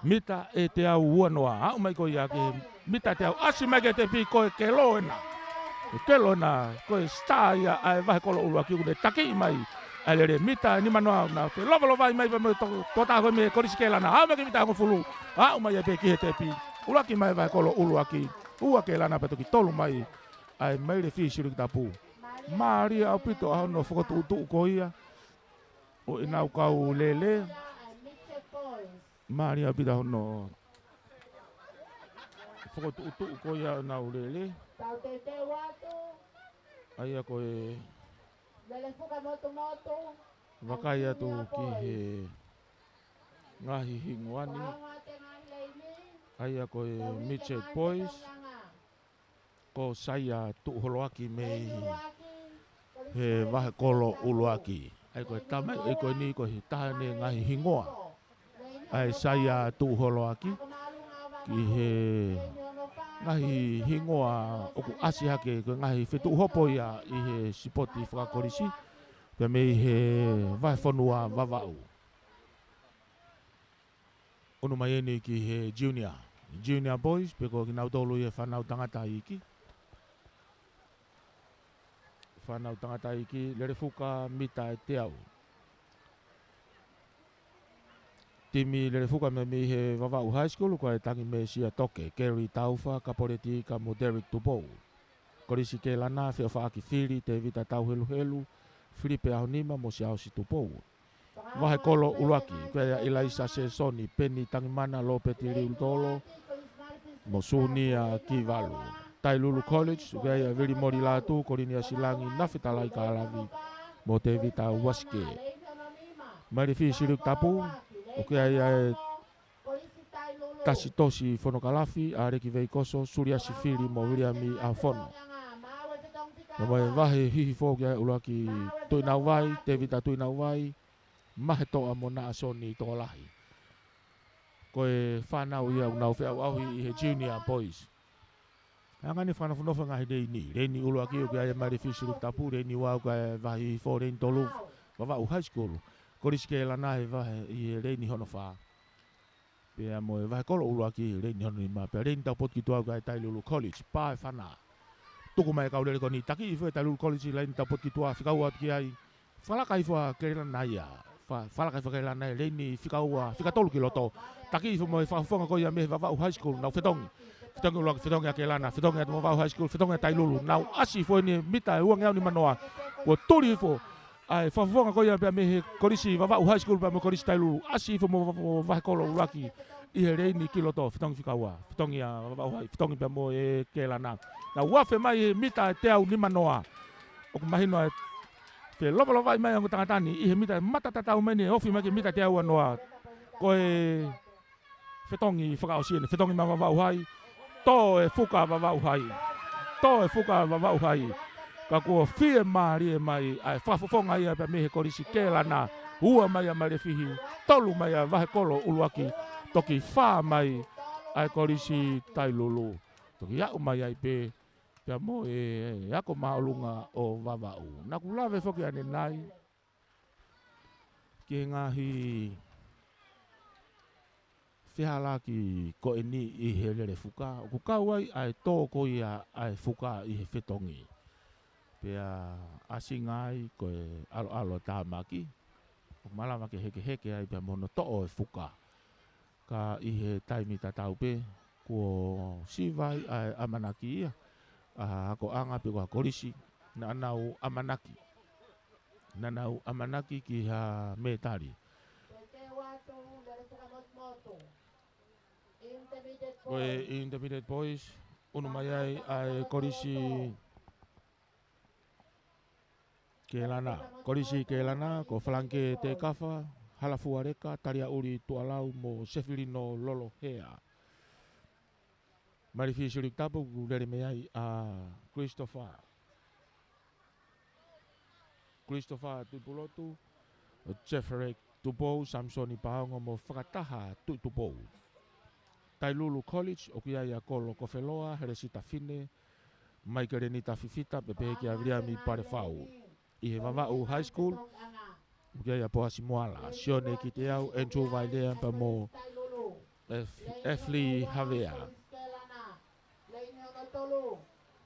Mita ʻe teau uanoa, aʻu mai ko ia ki he mita ʻe teau, ʻasi mai ki he tepi, ko e kelo ena. Ko e kelo ena, ko e star ia ʻa e Vahe Kolo ʻUluaki, ʻoku ne takiʻi mai ʻa e lele. Mita ʻe nimanoa, nau felovalovai mai pea mo e to-, tokotaha ko ē mei he Kolisi Kelana, aʻu mai ki he mita ʻe hongofulu, aʻu mai ai pē ki he tepi. ʻUluaki mai Vahe Kolo ʻUluaki, ua Kelana pea toki tolu mai ʻa e Maile Fisi Luke Tapu. Mālie ʻaupito ʻa hono fokotuʻutuʻu ko ia ʻo ʻenau kau lele. Mālie ʻaupito ʻa hono fokotuʻutuʻu ko ia ʻenau lele. ʻA ia ko e vakai atu ki he ngaahi hingoa ni. ʻA ia ko e midget boys. Ko Saia Tuʻuholoaki mei he Vahe Kolo ʻUluaki. ʻA ia ko e tamaioʻeiki ko eni ko e taha eni e ngaahi hingoa ʻa e Saia Tuʻuholoaki ki he ngaahi hingoa ʻoku ʻasi hake, ko e ngaahi fetuʻu hopo ia ʻi he sipoti fakakolisi pea mei he vahefonua Vavaʻu. ʻUnu mai eni ki he junior. Junior boys, pe ko kinautolu ia e fānau tangataʻeiki. Fānau tangataʻeiki, lele fuka mita ʻe teau. Timi lele fuka mei, mei he Vavaʻu High School, ko e Tangi Mesia Toke, Kerry Taufa, Kapoleti Ika mo Derek Tupou. Kolisi Kelana, Feʻofaʻaki Fili, Tevita Tauheluhelu, Filipe Ahonima mo Siaosi Tupou. Vahe Kolo ʻUluaki, ko ia ʻIlaisa Sesoni, Peni Tangimana, Lopeti Liutolo, mo Sunia Kivalu. Tailulu College, ko ia Vili Moli Latu, Kolinia Silangi, Nafi Talai Kalavi, mo Tevita Uasike. Maile Fisi Luke Tapu, ko ia e Tasitosi Fonokalafi, ʻAleki Veikoso, Suliasi Fili mo Viliami ʻAhofono. Pea mo e vahe hihifo ko ia ʻUluaki Tuʻinauvai, Tevita Tuʻinauvai, Mahetoʻa mo Naʻasoni Tokolahi. Ko e fānau ia ʻoku nau feʻauʻauhi ʻi he junior boys. Hangē ni e fakanofonofo e ngaahi leini. Leini ʻuluaki ʻoku ʻi ai e Maile Fisi Luke Tapu, leini ua ʻoku ʻi ai e vahe hihifo, leini tolu Vavaʻu High School. Kolisi Kelana he vahe ʻi he leini hono fā. Pea mo e Vahe Kolo ʻUluaki, leini hono nima. Pea leini taupotu ki tuʻa ʻoku ʻi ai e Tailulu College, pā e fana. Tuku mai e kau lele ko eni, taki hifo e Tailulu College, leini taupotu ki tuʻa, fika ua atu ki ai. Fakalaka hifo ʻa Kelana ia. Fa-, fakalaka hifo ʻa Kelana ia, leini fika ua, fika tolu ki loto. Taki hifo mo e fakafofonga ko ia mei he Vavaʻu High School, nau fetongi. Fetongi ʻuluaki, fetongi ʻa Kelana, fetongi atu mo Vavaʻu High School, fetongi ʻa Tailulu. Nau ʻasi hifo eni mita ʻe uangeau nimanoa. Kuo tuli hifo ʻa e fakafofonga ko ia pea mei he kolisi Vavaʻu High School pea mo e kolisi Tailulu. ʻAsi hifo mo, mo Vahe Kolo ʻUluaki ʻi he leini ki loto, fetongi fika ua. Fetongi ʻa Vavaʻu High, fetongi pea mo e Kelana. Nau afe mai he mita ʻe teau nimanoa. ʻOku mahino ʻa e felovalovaʻi mai ʻa e ongo tangata ni ʻi he mita, mata tatau mai eni, ofi mai ki he mita ʻe teau uanoa. Ko e fetongi fakaʻosi eni, fetongi mai Vavaʻu High. Tō e fuka Vavaʻu High. Tō e fuka Vavaʻu High. Ka kuo fiemālie mai ʻa e fakafofonga ia pea mei he kolisi Kelana. Ua mai ʻa Maile Fisi, tolu mai ʻa Vahe Kolo ʻUluaki. Toki fā mai ʻa e kolisi Tailulu. Toki aʻu mai ai pē pea mo e ako māʻolunga ʻo Vavaʻu. Naʻa ku lave foki ʻanenai ki he ngaahi fehālaaki ko eni ʻi he lele fuka. ʻOku kau ai ʻa e tō ko ia ʻa e fuka ʻi he fetongi. Pea ʻasinga ai ko e ʻaloʻalo tāmaki. ʻOku malava ke hekeheke ai pea mo hono toʻo e fuka. Ka ʻi he taimi tatau pē, kuo siva ai ʻa e ʻamanaki ia ʻa e akoʻanga pe ko e kolisi naʻa nau ʻamanaki. Naʻa nau ʻamanaki ki ha mētali. Ko e Intermediate Boys, ʻunu mai ai ʻa e kolisi Kēlana. Kolisi Kēlana, ko Falanke Tekafa, Halafualeka Taliaʻuli Tuʻalau mo Sefilino Lolohea. Malifi Silikitapu, ʻoku lele mei ai ʻa Christopher. Christopher Tuipulotu, Jeffrey Tupou, Samsoni Paongo mo Fakataha Tuitupou. Tailulu College, ʻoku ʻi ai ʻa Kolo Kofeloa, Helesita Fine, Maikelenita Fifita, pea pehē kia Viliami Palefau. ʻI he Vavaʻu High School, ʻoku ʻi ai ʻa Poasi Moala, Sione Kiteau, Andrew Vailea, pea mo F-, Efli Havea.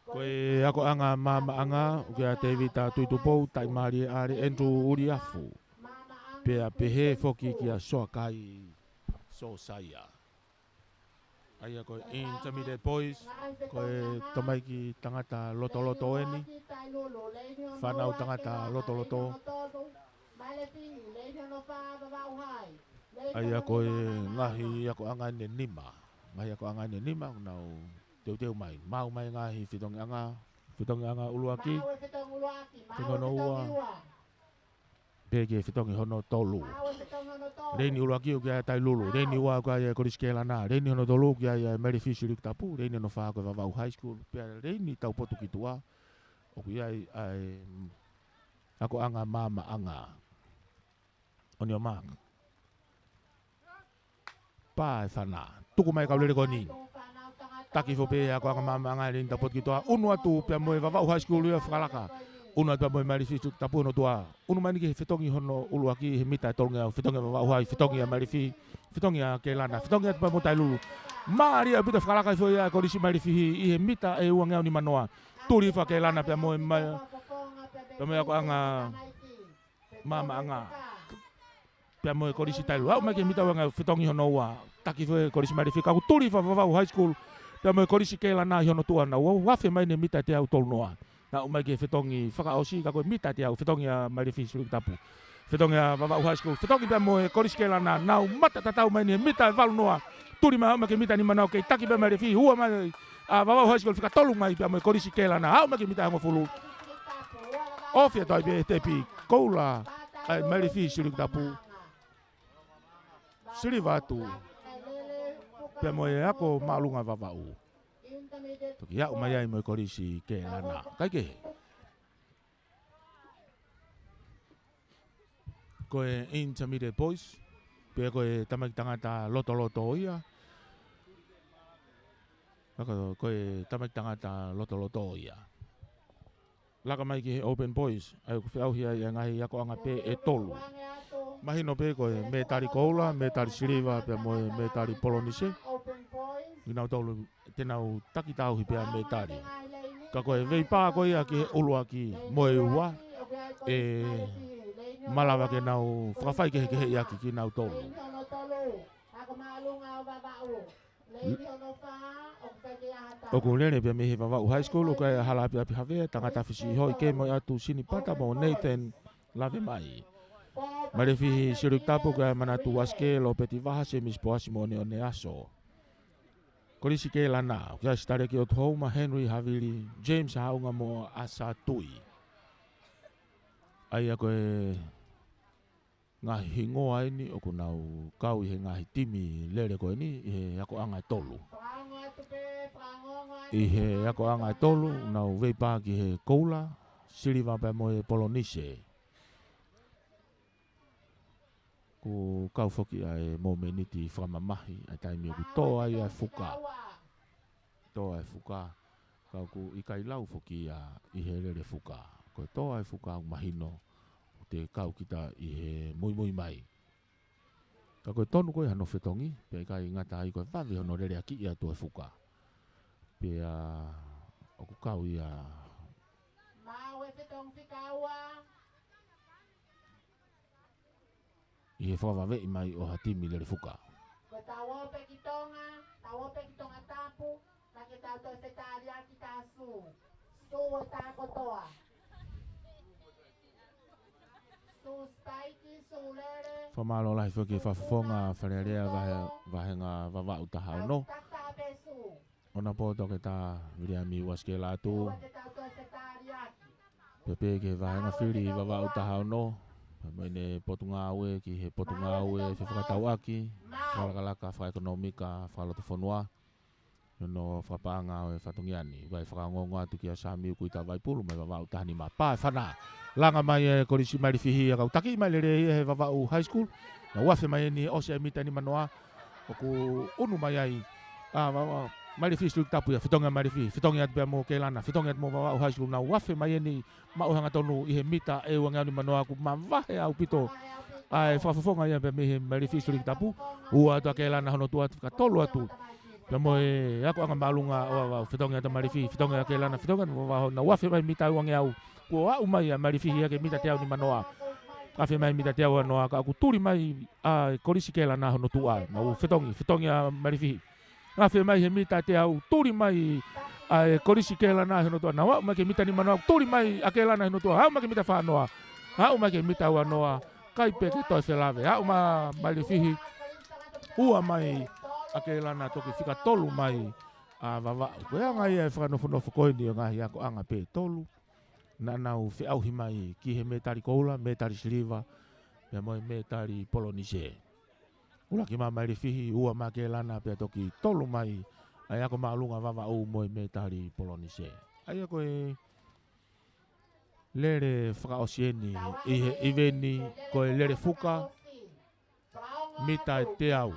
Ko e akoʻanga maamaʻanga, ʻoku ʻi ai ʻa Tevita Tuitupou, Taimālie ʻAle, Andrew Uliafu. Pea pehē foki kia Soakai Sosaia. ʻA ia ko e Intermediate Boys, ko e tamaiki tangata lotoloto eni. Fānau tangata lotoloto. ʻA ia ko e ngaahi akoʻanga ʻe nima. Ngaahi akoʻanga ʻe nima, ʻoku nau teuteu mai. Maʻu mai ngaahi fetongiʻanga, fetongiʻanga ʻuluaki, fetongi hono ua, pea ki he fetongi hono tolu. Leini ʻuluaki ʻoku ʻi ai ʻa Tailulu. Leini ua ʻoku ʻi ai ʻa e Kolisi Kēlana. Leini hono tolu ʻoku ʻi ai ʻa e Malifi Silikitapu. Leini hono fā ko e Vavaʻu High School. Pea leini taupotu ki tuʻa ʻoku ʻi ai ʻa e, mm, akoʻanga maamaʻanga. On your mark. Pā e fana. Tuku mai kau lele ko eni. Taki foki pē akoʻanga maamaʻanga, leini taupotu ki tuʻa. ʻUnu atu pea mo e Vavaʻu High School ia ʻo fakalaka. ʻUnu atu pea mo e Malifi Silikitapu hono tuʻa. ʻUnu mai eni ki he fetongi hono ʻuluaki he mita ʻe tolungeau. Fetongi ʻa Vavaʻu High, fetongi ʻa Malifi, fetongi ʻa Kēlana, fetongi atu pea mo Tailulu. Mālie ʻaupito e fakalaka foki ia ʻa e Kolisi Malifi ʻi he mita ʻe uangeau nimanoa. Tuli hifo ʻa Kēlana pea mo e ma-, pea mo e akoʻanga maamaʻanga. Pea mo e Kolisi Tailulu. Aʻu mai ki he mita uangeau, fetongi hono ua. Taki foki e Kolisi Malifi, ka kuo tuli hifo ʻa Vavaʻu High School pea mo e Kolisi Kēlana ʻi hono tuʻa, nau afe mai eni he mita ʻe teau tolunoa. Aʻu mai ki he fetongi fakaʻosi, ka ko e mita ʻe teau, fetongi ʻa Malifi Silikitapu. Fetongi ʻa Vavaʻu High School, fetongi pea mo e Kolisi Kēlana, nau mata tatau mai eni he mita ʻe valunoa. Tuli mai, aʻu mai ki he mita nimanoa, kei taki pē ʻa Malifi, ua mai ʻa Vavaʻu High School, fika tolu mai pea mo e Kolisi Kēlana, aʻu mai ki he mita ʻe hongofulu. Ofi atu ai pē he tepi, koula ʻa e Malifi Silikitapu. Siliva atu pea mo e ako māʻolunga Vavaʻu. Toki aʻu mai ai mo e Kolisi Kēlana. Kaikehe, ko e Intermediate Boys, pea ko e tamaiki tangata lotoloto ia. Ka ko, ko e tamaiki tangata lotoloto ia. Laka mai ki he Open Boys, ʻa ia ʻoku feʻauhi ai ʻa e ngaahi akoʻanga pē ʻe tolu. Mahino pē ko e mētali koula, mētali siliva, pea mo e mētali polonise. Kinautolu te nau taki tauhi pē ʻa e mētali. Ka ko e veipā ko ia ki he ʻuluaki mo e ua, ʻe malava ke nau fakafaikehekeheʻi ʻaki kinautolu. ʻOku lele pē mei he Vavaʻu High School, ʻoku ʻi ai ʻa Hala ʻApiʻapi Havea, Tangata Fisi Hoi, Kemo ʻAtu Sinipata mo Nathan Lavemai. Malifi Silikitapu, ʻoku ʻi ai ʻa Manatu Aske, Lopeti Vaha, Semisi Poasi mo ʻOneʻone Aso. Kolisi Kēlana, ʻoku ʻi ai ʻa Sitaleki ʻOtuhouma, Henry Havili, James Haʻunga mo ʻAsa Tui. ʻA ia ko e ngaahi hingoa eni ʻoku nau kau ʻi he ngaahi timi lele ko eni, ʻi he akoʻanga ʻe tolu. ʻI he akoʻanga ʻe tolu, nau veipā ki he koula, siliva pea mo e polonise. ʻOku kau foki ʻa e momeniti fakamamahi, ʻa e taimi ʻoku tō ai ʻa e fuka. Tō ʻa e fuka, ka ʻoku ʻikai lau foki ia ʻi he lele fuka. Ko e tō ʻa e fuka ʻoku mahino, ʻoku te kau kita ʻi he muimui mai. Ka ko e tonu ko ē hano fetongi, pea ʻikai ngata ai ko e vave hono leleakiʻi atu ʻa e fuka. Pea ʻoku kau ia. Maʻu e fetongi fika ua. ʻI he fakavaveʻi mai ʻo ha timi lele fuka. Ko e tau ō pē ki Tonga, tau ō pē ki Tongatapu, ka ke Tau toe fetaliaki tasu. Sū ʻo tā kotoa. Sū sitaiki, sū lele. Fakamālō lahi foki ki he fakafofonga Fale Alea vahe-, vāhenga Vavaʻu taha ono. Tau tā pē sū. ʻOna poto ke tā Viliami Uasikela atu. Sū ʻo tau toe fetaliaki. Pēpē ki he vāhenga fili Vavaʻu taha ono. Pea mo ʻene potungāue ki he potungāue fefakatauʻaki, fakalakalaka, fakaʻekonōmika, fakalotofonua. ʻI hono fakapaʻanga ʻo e fatongia ni. Vai fakaongoongo atu kia Samiu Kuita Vaipulu mai Vavaʻu taha nima. Pā e fana. Langa mai e kolisi Mailifihi ʻa e kau taki mai lelei ʻe he Vavaʻu High School. Naʻa nau afe mai eni ʻosi e mita nima noa. ʻOku ʻunu mai ai. ʻA, Vavaʻu, Mailifihi Silikitapu ia. Fetongi ʻa Mailifihi. Fetongi atu pea mo Kelana. Fetongi atu mo Vavaʻu High School. Naʻa nau afe mai eni maʻu hangatonu ʻi he mita ʻe uangeau nima noa ʻoku mavahe ʻaupito. ʻA e fakafofonga ia pea mei he Mailifihi Silikitapu. Ua atu ʻa Kelana hono tuʻa, fakatolu atu. Pea mo e akoʻanga māʻolunga ʻo Vavaʻu, fetongi atu ʻa Mailifihi, fetongi ʻa Kelana, fetongi atu Vavaʻu, naʻa nau afe mai mita uangeau. Kuo aʻu mai ʻa Mailifihi ia ki he mita teau nima noa. Afe mai mita teau ua noa, ka ʻoku tuli mai ʻa e kolisi Kelana hono tuʻa. Naʻa nau fetongi, fetongi ʻa Mailifihi. Afe mai he mita teau, tuli mai ʻa e kolisi Kelana hono tuʻa. Naʻa nau aʻu mai ki he mita nima noa, tuli mai ʻa Kelana hono tuʻa. Aʻu mai ki he mita fā noa. Aʻu mai ki he mita ua noa. ʻIkai pē ke toe felave. Aʻu mai Mailifihi. Ua mai ʻa Kelana, toki fika tolu mai ʻa Vavaʻu. Ko e anga ia e fakanofonofo ko eni ʻo e ngaahi akoʻanga pē ʻe tolu. Naʻa nau feʻauhi mai ki he mētali koula, mētali siliva, pea mo e mētali polonise. ʻUluaki mai Mailifihi, ua mai Kelana, pea toki tolu mai ʻa e ako māʻolunga Vavaʻu mo e mētali polonise. ʻA ia ko e lele fakaʻosi eni ʻi he ʻiveni, ko e lele fuka mita ʻe teau.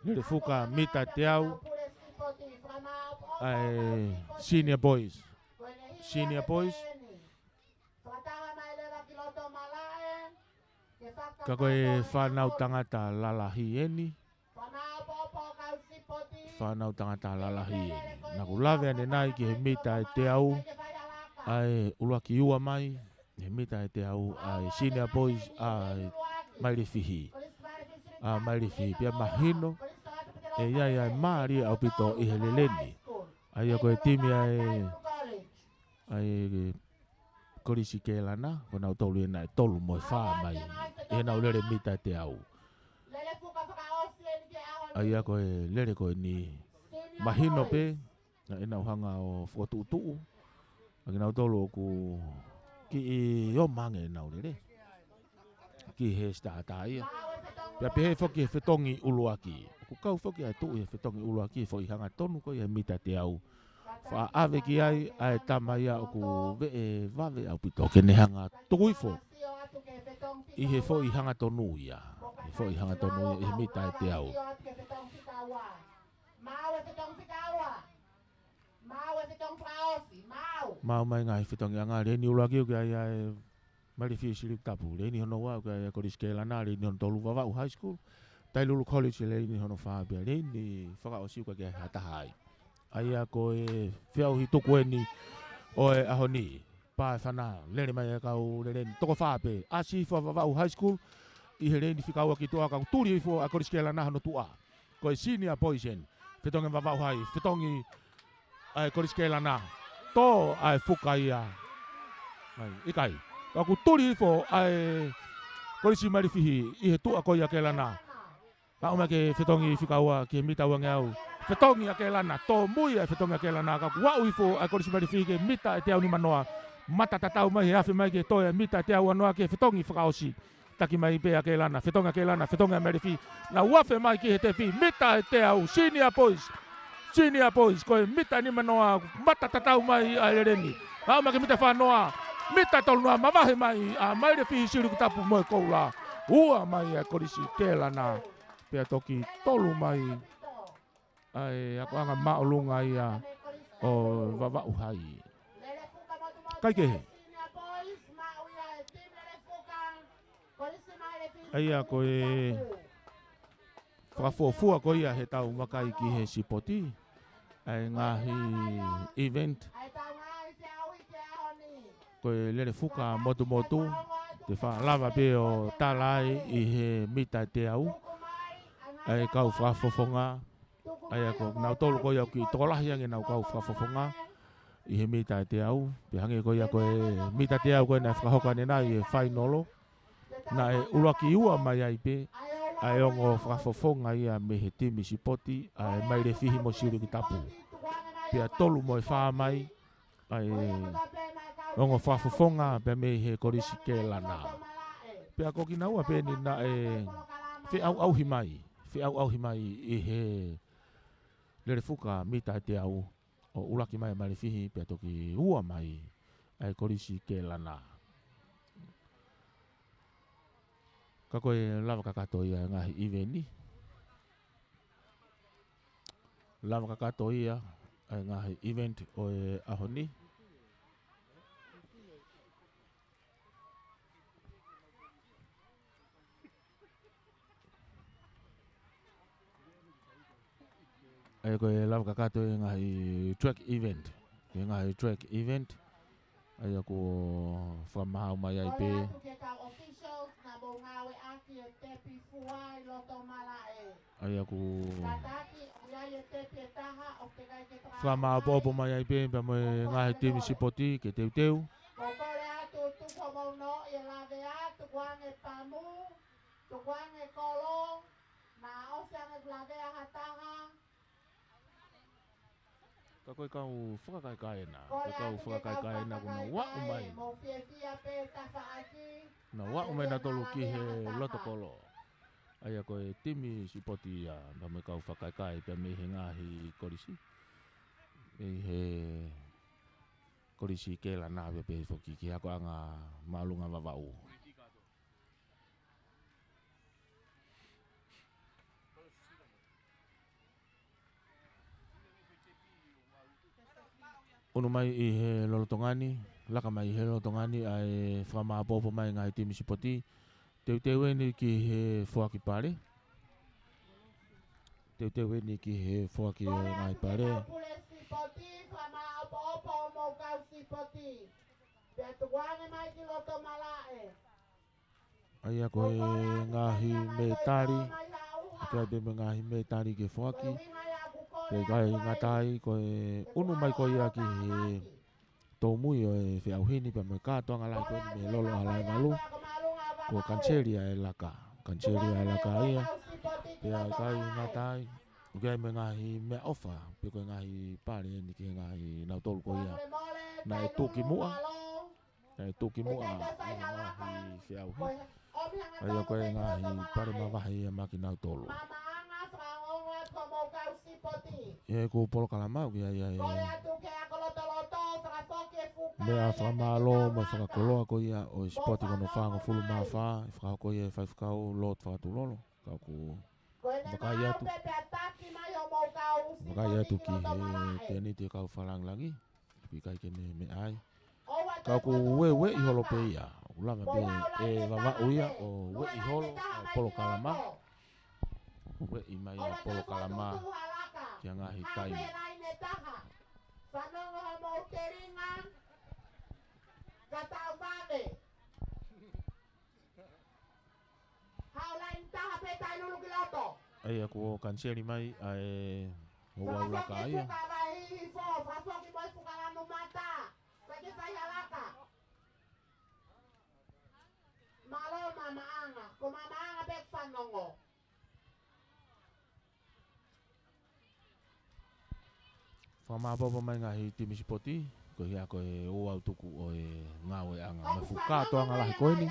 Lele fuka mita ʻe teau ʻa e Senior Boys. Senior Boys. Ka ko e fānau tangata lalahi eni. Fānau tangata lalahi eni. Naʻa ku lave ʻanenai ki he mita ʻe teau ʻa e ʻuluaki ua mai, he mita ʻe teau ʻa e Senior Boys ʻa e Mailifihi. ʻA Mailifihi, pea mahino ʻe ʻi ai ʻa e mālie ʻaupito ʻi he lele ni. ʻA ia ko e timi ʻa e, ʻa e kolisi Kelana, ko nautolu eni ʻe tolu mo e fā mai ʻi heʻenau lele mita ʻe teau. ʻA ia ko e lele ko eni mahino pē, naʻa nau hanga ʻo fokotuʻutuʻu ʻa kinautolu ʻoku kiʻi ō mai ange ʻenau lele ki he sitata ia. Pea pehē foki he fetongi ʻuluaki. ʻOku kau foki ʻa e tuʻu he fetongi ʻuluaki, foʻi hangatonu ko ia he mita ʻe teau. Faʻa ʻave ki ai ʻa e tama ia ʻoku veʻe vave ʻaupito ke ne hanga tuku hifo ʻi he foʻi hangatonu ia. He foʻi hangatonu ia ʻi he mita ʻe teau. Maʻu e fetongi fika ua. Maʻu e fetongi fakaʻosi. Maʻu. Maʻu mai ngaahi fetongi ʻanga, lele ni ʻuluaki ʻoku ʻi ai ʻa e Mailifihi Silikitapu, lele ni hono ua ʻoku ʻi ai ʻa e kolisi Kelana, lele ni hono tolu Vavaʻu High School, Tailulu College, lele ni hono fā pea lele ni fakaʻosi ʻoku ʻikai ha taha ai. ʻA ia ko e feʻauhi tuku eni ʻo e ʻaho ni. Pā e fana, lele mai e kau lele ni toko fā pē. ʻAsi hifo ʻa Vavaʻu High School ʻi he lele ni fika ua ki tuʻa, ka ʻoku tuli hifo ʻa e kolisi Kelana hono tuʻa. Ko e Senior Boys eni. Fetongi Vavaʻu High, fetongi ʻa e kolisi Kelana. Tō ʻa e fuka ia. ʻIkai. Ka ʻoku tuli hifo ʻa e kolisi Mailifihi ʻi he tuʻa ko ia Kelana. Aʻu mai ki he fetongi fika ua ki he mita uangeau. Fetongi ʻa Kelana, tōmui ʻa e fetongi ʻa Kelana, ka kuo aʻu hifo ʻa e kolisi Mailifihi ki he mita ʻe teau nima noa. Mata tatau mai he afe mai ki he toe mita ʻe teau ua noa ki he fetongi fakaʻosi. Taki mai pē ʻa Kelana, fetongi ʻa Kelana, fetongi ʻa Mailifihi. Naʻa nau afe mai ki he tepi, mita ʻe teau, Senior Boys. Senior Boys, ko e mita nima noa, mata tatau mai ʻa e lele ni. Aʻu mai ki he mita fā noa, mita tolu noa, mavahe mai ʻa Mailifihi Silikitapu mo e koula. Ua mai ʻa e kolisi Kelana. Pea toki tolu mai ʻa e akoʻanga māʻolunga ia ʻo Vavaʻu High. Kaikehe. ʻA ia ko e fakafuofua ko ia he tau vakai ki he sipoti. ʻA e ngaahi event. Ko e lele fuka motumotu. Te faʻa lava pē ʻo tala ai ʻi he mita ʻe teau. ʻA e kau fakafofonga. ʻA ia ko kinautolu ko ia ʻoku kiʻi tokolahi ange ʻenau kau fakafofonga ʻi he mita ʻe teau. Pea hangē ko ia ko e mita teau ko ē naʻe fakahoko ʻanenai ʻi he fainolo, naʻe ʻuluaki ua mai ai pē ʻa e ongo fakafofonga ia mei he timi sipoti, ʻa e Mailefihi mo Siuliki Tapu. Pea tolu mo e fā mai ʻa e ongo fakafofonga pea mei he Kolisi Kelana. Pea ko kinaua pē eni naʻe feʻauʻauhi mai, feʻauʻauhi mai ʻi he lele fuka mita ʻe teau, ʻo ʻuluaki mai ʻa Mailefihi pea toki ua mai ʻa e Kolisi Kelana. Ka ko e lava kakato ia e ngaahi ʻiveni. Lava kakato ia e ngaahi event ʻo e ʻaho ni. ʻA ia ko e lava kakato e ngaahi track event. Ko e ngaahi track event. ʻA ia kuo fakamaau mai ai pē. Kole atu ki he kau officials naʻa mou ngāueʻaki e tepi fua ʻi loto malaʻe. ʻA ia kuo Tataki, ʻoku ʻi ai e tepi ʻe taha, ʻoku teʻeki ai ke fakamaau. Fakamāopoopo mai ai pē, pea mo e ngaahi timi sipoti ke teuteu. Ko kole atu tuku hoʻomou noʻi e lavea, tukuange pamu, tukuange kolo, naʻa ʻosi ange lavea ha taha. Ka ko e kau fakakaikaina, ko e kau fakakaikaina kuo nau aʻu mai. Nau aʻu mai nautolu ki he loto kolo. ʻA ia ko e timi sipoti ia, pea mo e kau fakakaikai pea mei he ngaahi kolisi. Mei he Kolisi Kelana pea pehē foki ki he akoʻanga māʻolunga Vavaʻu. ʻUnu mai ʻi he lolotonga ni, laka mai ʻi he lolotonga ni ʻa e fakamāopoopo mai ngaahi timi sipoti. Teuteu eni ki he foaki pale. Teuteu eni ki he foaki ʻo e ngaahi pale. Pule sipoti, fakamāopoopo mo kau sipoti. Pea tukuange mai ki loto malaʻe. ʻA ia ko e ngaahi mētali, ʻoku ʻi ai pē mo e ngaahi mētali ke foaki. Pea ʻikai ngata ai ko e ʻunu mai ko ia ki he tōmui ʻo e feʻauhi ni pea mo e kātoanga lahi ko eni mei Lolo ʻa Laevalu. Kuo kaniseli ʻa e laka. Kaniseli ʻa e laka ia. Pea ʻikai ngata ai, ʻoku ʻi ai mo e ngaahi meʻaʻofa, pe ko e ngaahi pale eni ki he ngaahi nautolu ko ia naʻe tuki muʻa. ʻE tuki muʻa ʻi he ngaahi feʻauhi. ʻA ia ko e ngaahi pale mavahe ia maʻa kinautolu. ʻI heʻeku polokalama ʻoku ʻi ai ʻa e meʻa fakamālō mo e fakakoloa ko ia ʻo e sipoti ko hono fāngofulu mā fā, ʻe fakahoko ia ʻe Faifekau Lord Fakatulolo. Ka ʻoku vakai atu. Vakai atu ki he tēniti ʻo e kau fakalangilangi. ʻOku ʻikai ke ne meʻa ai. Ka ʻoku ueʻi holo pē ia. ʻOku lava pē ʻe Vavaʻu ia ʻo ueʻi holo ʻa e polokalama. Ueʻi mai ʻa e polokalama ki he ngaahi taimi. Fanongo hoʻomou telinga. Ka tau vave. Haʻu laini taha pē, Tailulu ki loto. ʻA ia kuo kaniseli mai ʻa e ouau laka ia. Fakafoki fuka vahihi fo, fakafoki mo e fuka lanu mata. Fai ke fai ha laka. Mālō Mamaʻanga, ko Mamaʻanga pē fanongo. Fakamāopoopo mai ngaahi timi sipoti, ko ia ko e ouau tuku ʻo e ngāueʻanga mo e fuʻu kātoanga lahi ko eni.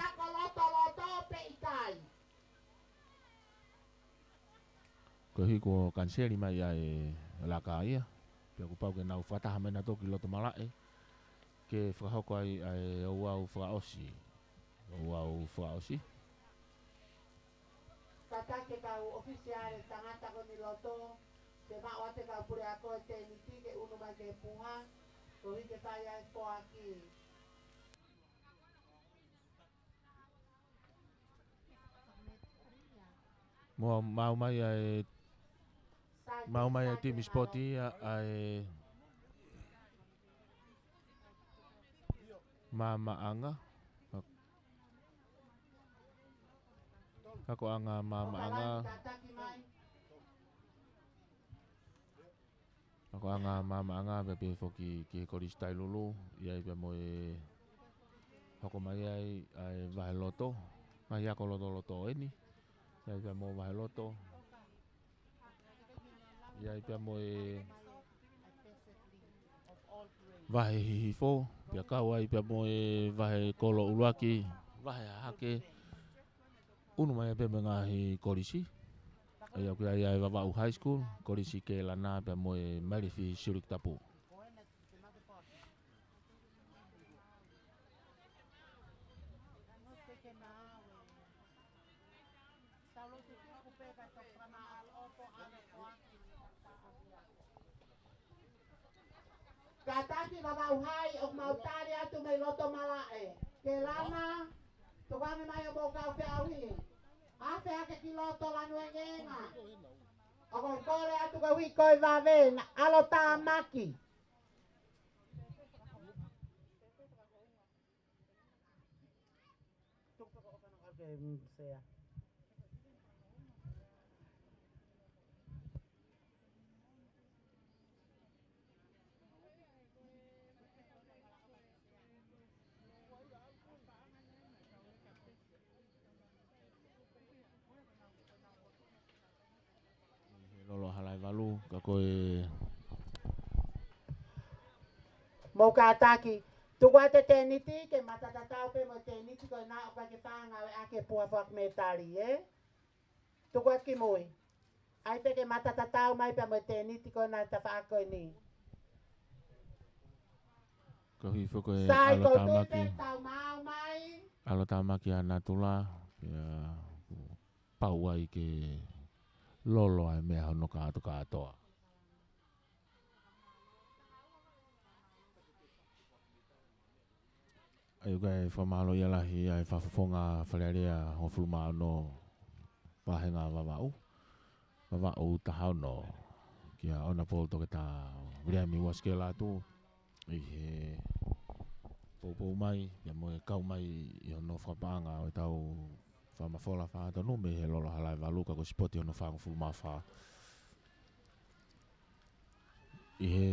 Ko ia kuo kaniseli mai ʻa e laka ia, pea kuo pau ke nau fakataha mai nautolu ki loto malaʻe, ke fakahoko ai ʻa e ouau fakaʻosi, ouau fakaʻosi. Tataki e kau ʻofisiale tangata ko eni loto, ke maʻu atu e kau puleako e tēniti ke ʻunu mai ki he puha, koeʻuhi ke fai ai e foaki. Mo maʻu mai ʻa e, maʻu mai ʻa e timi sipoti ʻa e Mamaʻanga. Akoʻanga Mamaʻanga. Tataki mai. Akoʻanga maʻamaʻanga pea pehē foki ki he Kolisi Tailulu, ʻi ai pea mo e hoko mai ai ʻa e vahe loto, ngaahi ako lotoloto eni, ʻi ai pea mo e vahe loto, ʻi ai pea mo e vahe hihifo, pea kau ai pea mo e vahe kolo ʻuluaki, vahe hahake, ʻunu mai pea mo e ngaahi kolisi. ʻA ia ʻoku ʻi ai ʻa e Vavaʻu High School, Kolisi Kēlana pea mo e Mailifi Siuliki Tapu. Kātaki Vavaʻu High, ʻoku mau tali atu mei Lotomalaʻe. Kēlana, tukuange mai hoʻomou kau feʻauhi. Afe hake ki loto lanu engeenga. ʻOku ou kole atu koeʻuhi ko e vave, naʻa ʻalotāmaki. Lolo Halaevalu, ka ko e Mou kātaki. Tuku atu e tēniti, ke matatatau pē mo e tēniti, ko ena ʻoku ʻikai ke fai ha ngāue ʻaki e puha fakametali, ē? Tuku atu ki mui. ʻAi pē ke matatatau mai pea mo e tēniti ko ena ʻi he tafaʻaki ko eni. Ko hifo ko e Sai, ko tui ʻalotāmaki. Pē tau maau mai. ʻAlotāmaki ʻa natula, pea pau ai ke lolo ʻa e meʻa hono kātokātoa. ʻA ia ʻoku ʻi ai e fakamālō ia lahi ʻa e Fakafofonga Fale Alea hongofulu mā ono, Vāhenga Vavaʻu, Vavaʻu taha ono, kia ʻOna Polo Toketā Viliami Uasikela atu, ʻi he poupou mai, pea mo e kau mai ʻi hono fakapaʻanga ʻo e tau fakamafola fakahangatonu mei he Lolo Halaevalu ka ko e sipoti hono fāngofulu mā fā ʻi he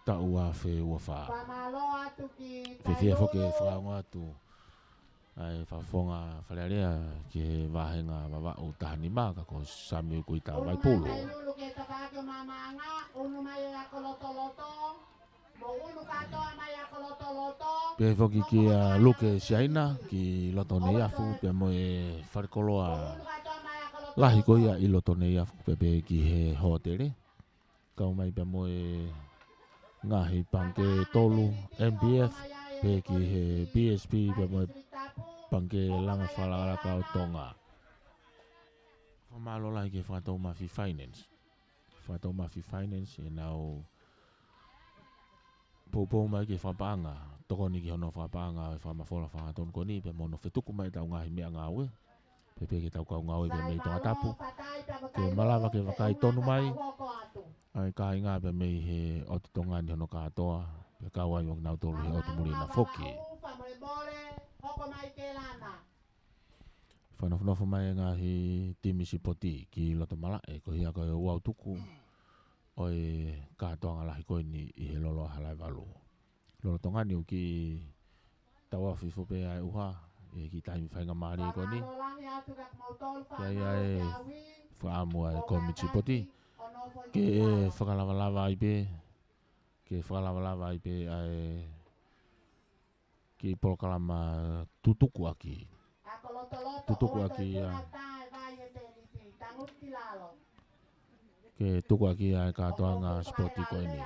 taʻu ua afe ua fā. Fakamālō atu ki Fiefia foki e Tailulu. Fakaongo atu ʻa e Fakafofonga Fale Alea ki he Vāhenga Vavaʻu taha nima ka ko Samiu Kuita Vaipulu. Unu mai Tailulu ke tafaʻaki ʻo maʻamaʻanga, unu mai e ako lotoloto. Pehē foki kia Luke Siaina ki loto Neiafu, pea mo e falekoloa lahi ko ia ʻi loto Neiafu, pea pehē ki he hōtele. Kau mai pea mo e ngaahi pangikē tolu, M P F, pehē ki he B S P, pea mo e pangikē langa fakalakalaka ʻo Tonga. Fakamālō lahi ki he Fakatoumafi Finance. Fakatoumafi Finance, ʻenau poupou mai ki he fakapaʻanga, tokoni ki hono fakapaʻanga ʻo e fakamafola fakahangatonu ko eni, pea mo hono fetuku mai ʻetau ngaahi meʻangāue, pea pehē ki heʻetau kau ngāue pea mei Tongatapu, ke malava ke vakai tonu mai ʻa e kāinga pea mei he ʻotu Tonga ni hono kātoa, pea kau ai ʻo kinautolu he ʻotu muli na foki. Fakanofonofo mai e ngaahi timi sipoti ki Lotomalaʻe, ko ia ko e ouau tuku ʻo e kātoanga lahi ko eni ʻi he Lolo Halaevalu. Lolotonga ni ʻoku kiʻi tauaofo pē ʻa e ʻuha, ʻi he kiʻi taimi faingamālie ko eni. Ke ʻi ai ʻa e fakaʻamu ʻa e kōmiti sipoti ke fakalavalava ai pē, ke fakalavalava ai pē ʻa e kiʻi polokalama tutukuʻaki. Tutukuʻaki ʻa, ke tukuʻaki ʻa e kātoanga sipoti ko eni.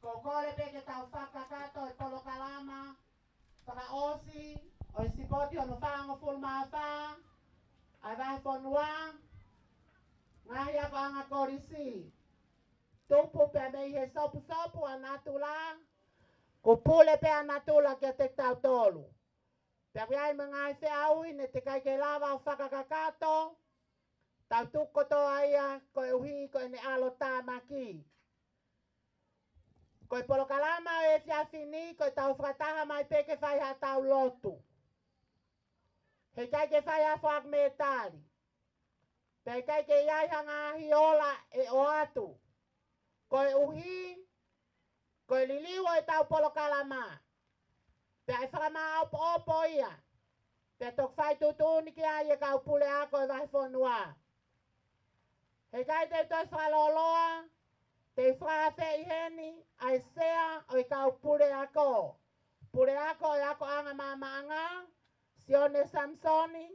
Ko e kole pē ke tau fakakakato e polokalama fakaʻosi ʻo e sipoti hono fāngofulu mā fā ʻa e vahefonua, ngaahi akoʻanga kolisi. Tupu pē mei he sopusopu ʻa natula, kuo pule pē ʻa natula kiate kitautolu. Pea ʻoku ʻi ai mo e ngaahi feʻauhi ne teʻeki ai ke lava ʻo fakakakato, tau tuku kotoa ia koeʻuhi ko ʻene ʻalotāmaki. Ko e polokalama ʻo e efiafi ni, ko e tau fakataha mai pē ke fai haʻatau lotu. He ʻikai ke fai ha foaki mētali. Pea ʻikai ke ʻi ai ha ngaahi ola ʻe ʻoatu. Koeʻuhi, ko e liliu ʻo ʻetau polokalama. Pea ʻe fakamāʻopoʻopo ia. Pea toki fai tuʻutuʻuni ki ai e kau puleako ʻo e vahefonua. He ʻikai te u toe fakalōloa, te u fakaafeʻi heni ʻa e sea ʻo e kau puleako. Puleako ʻo e akoʻanga maʻamaʻanga, Sione Samisoni,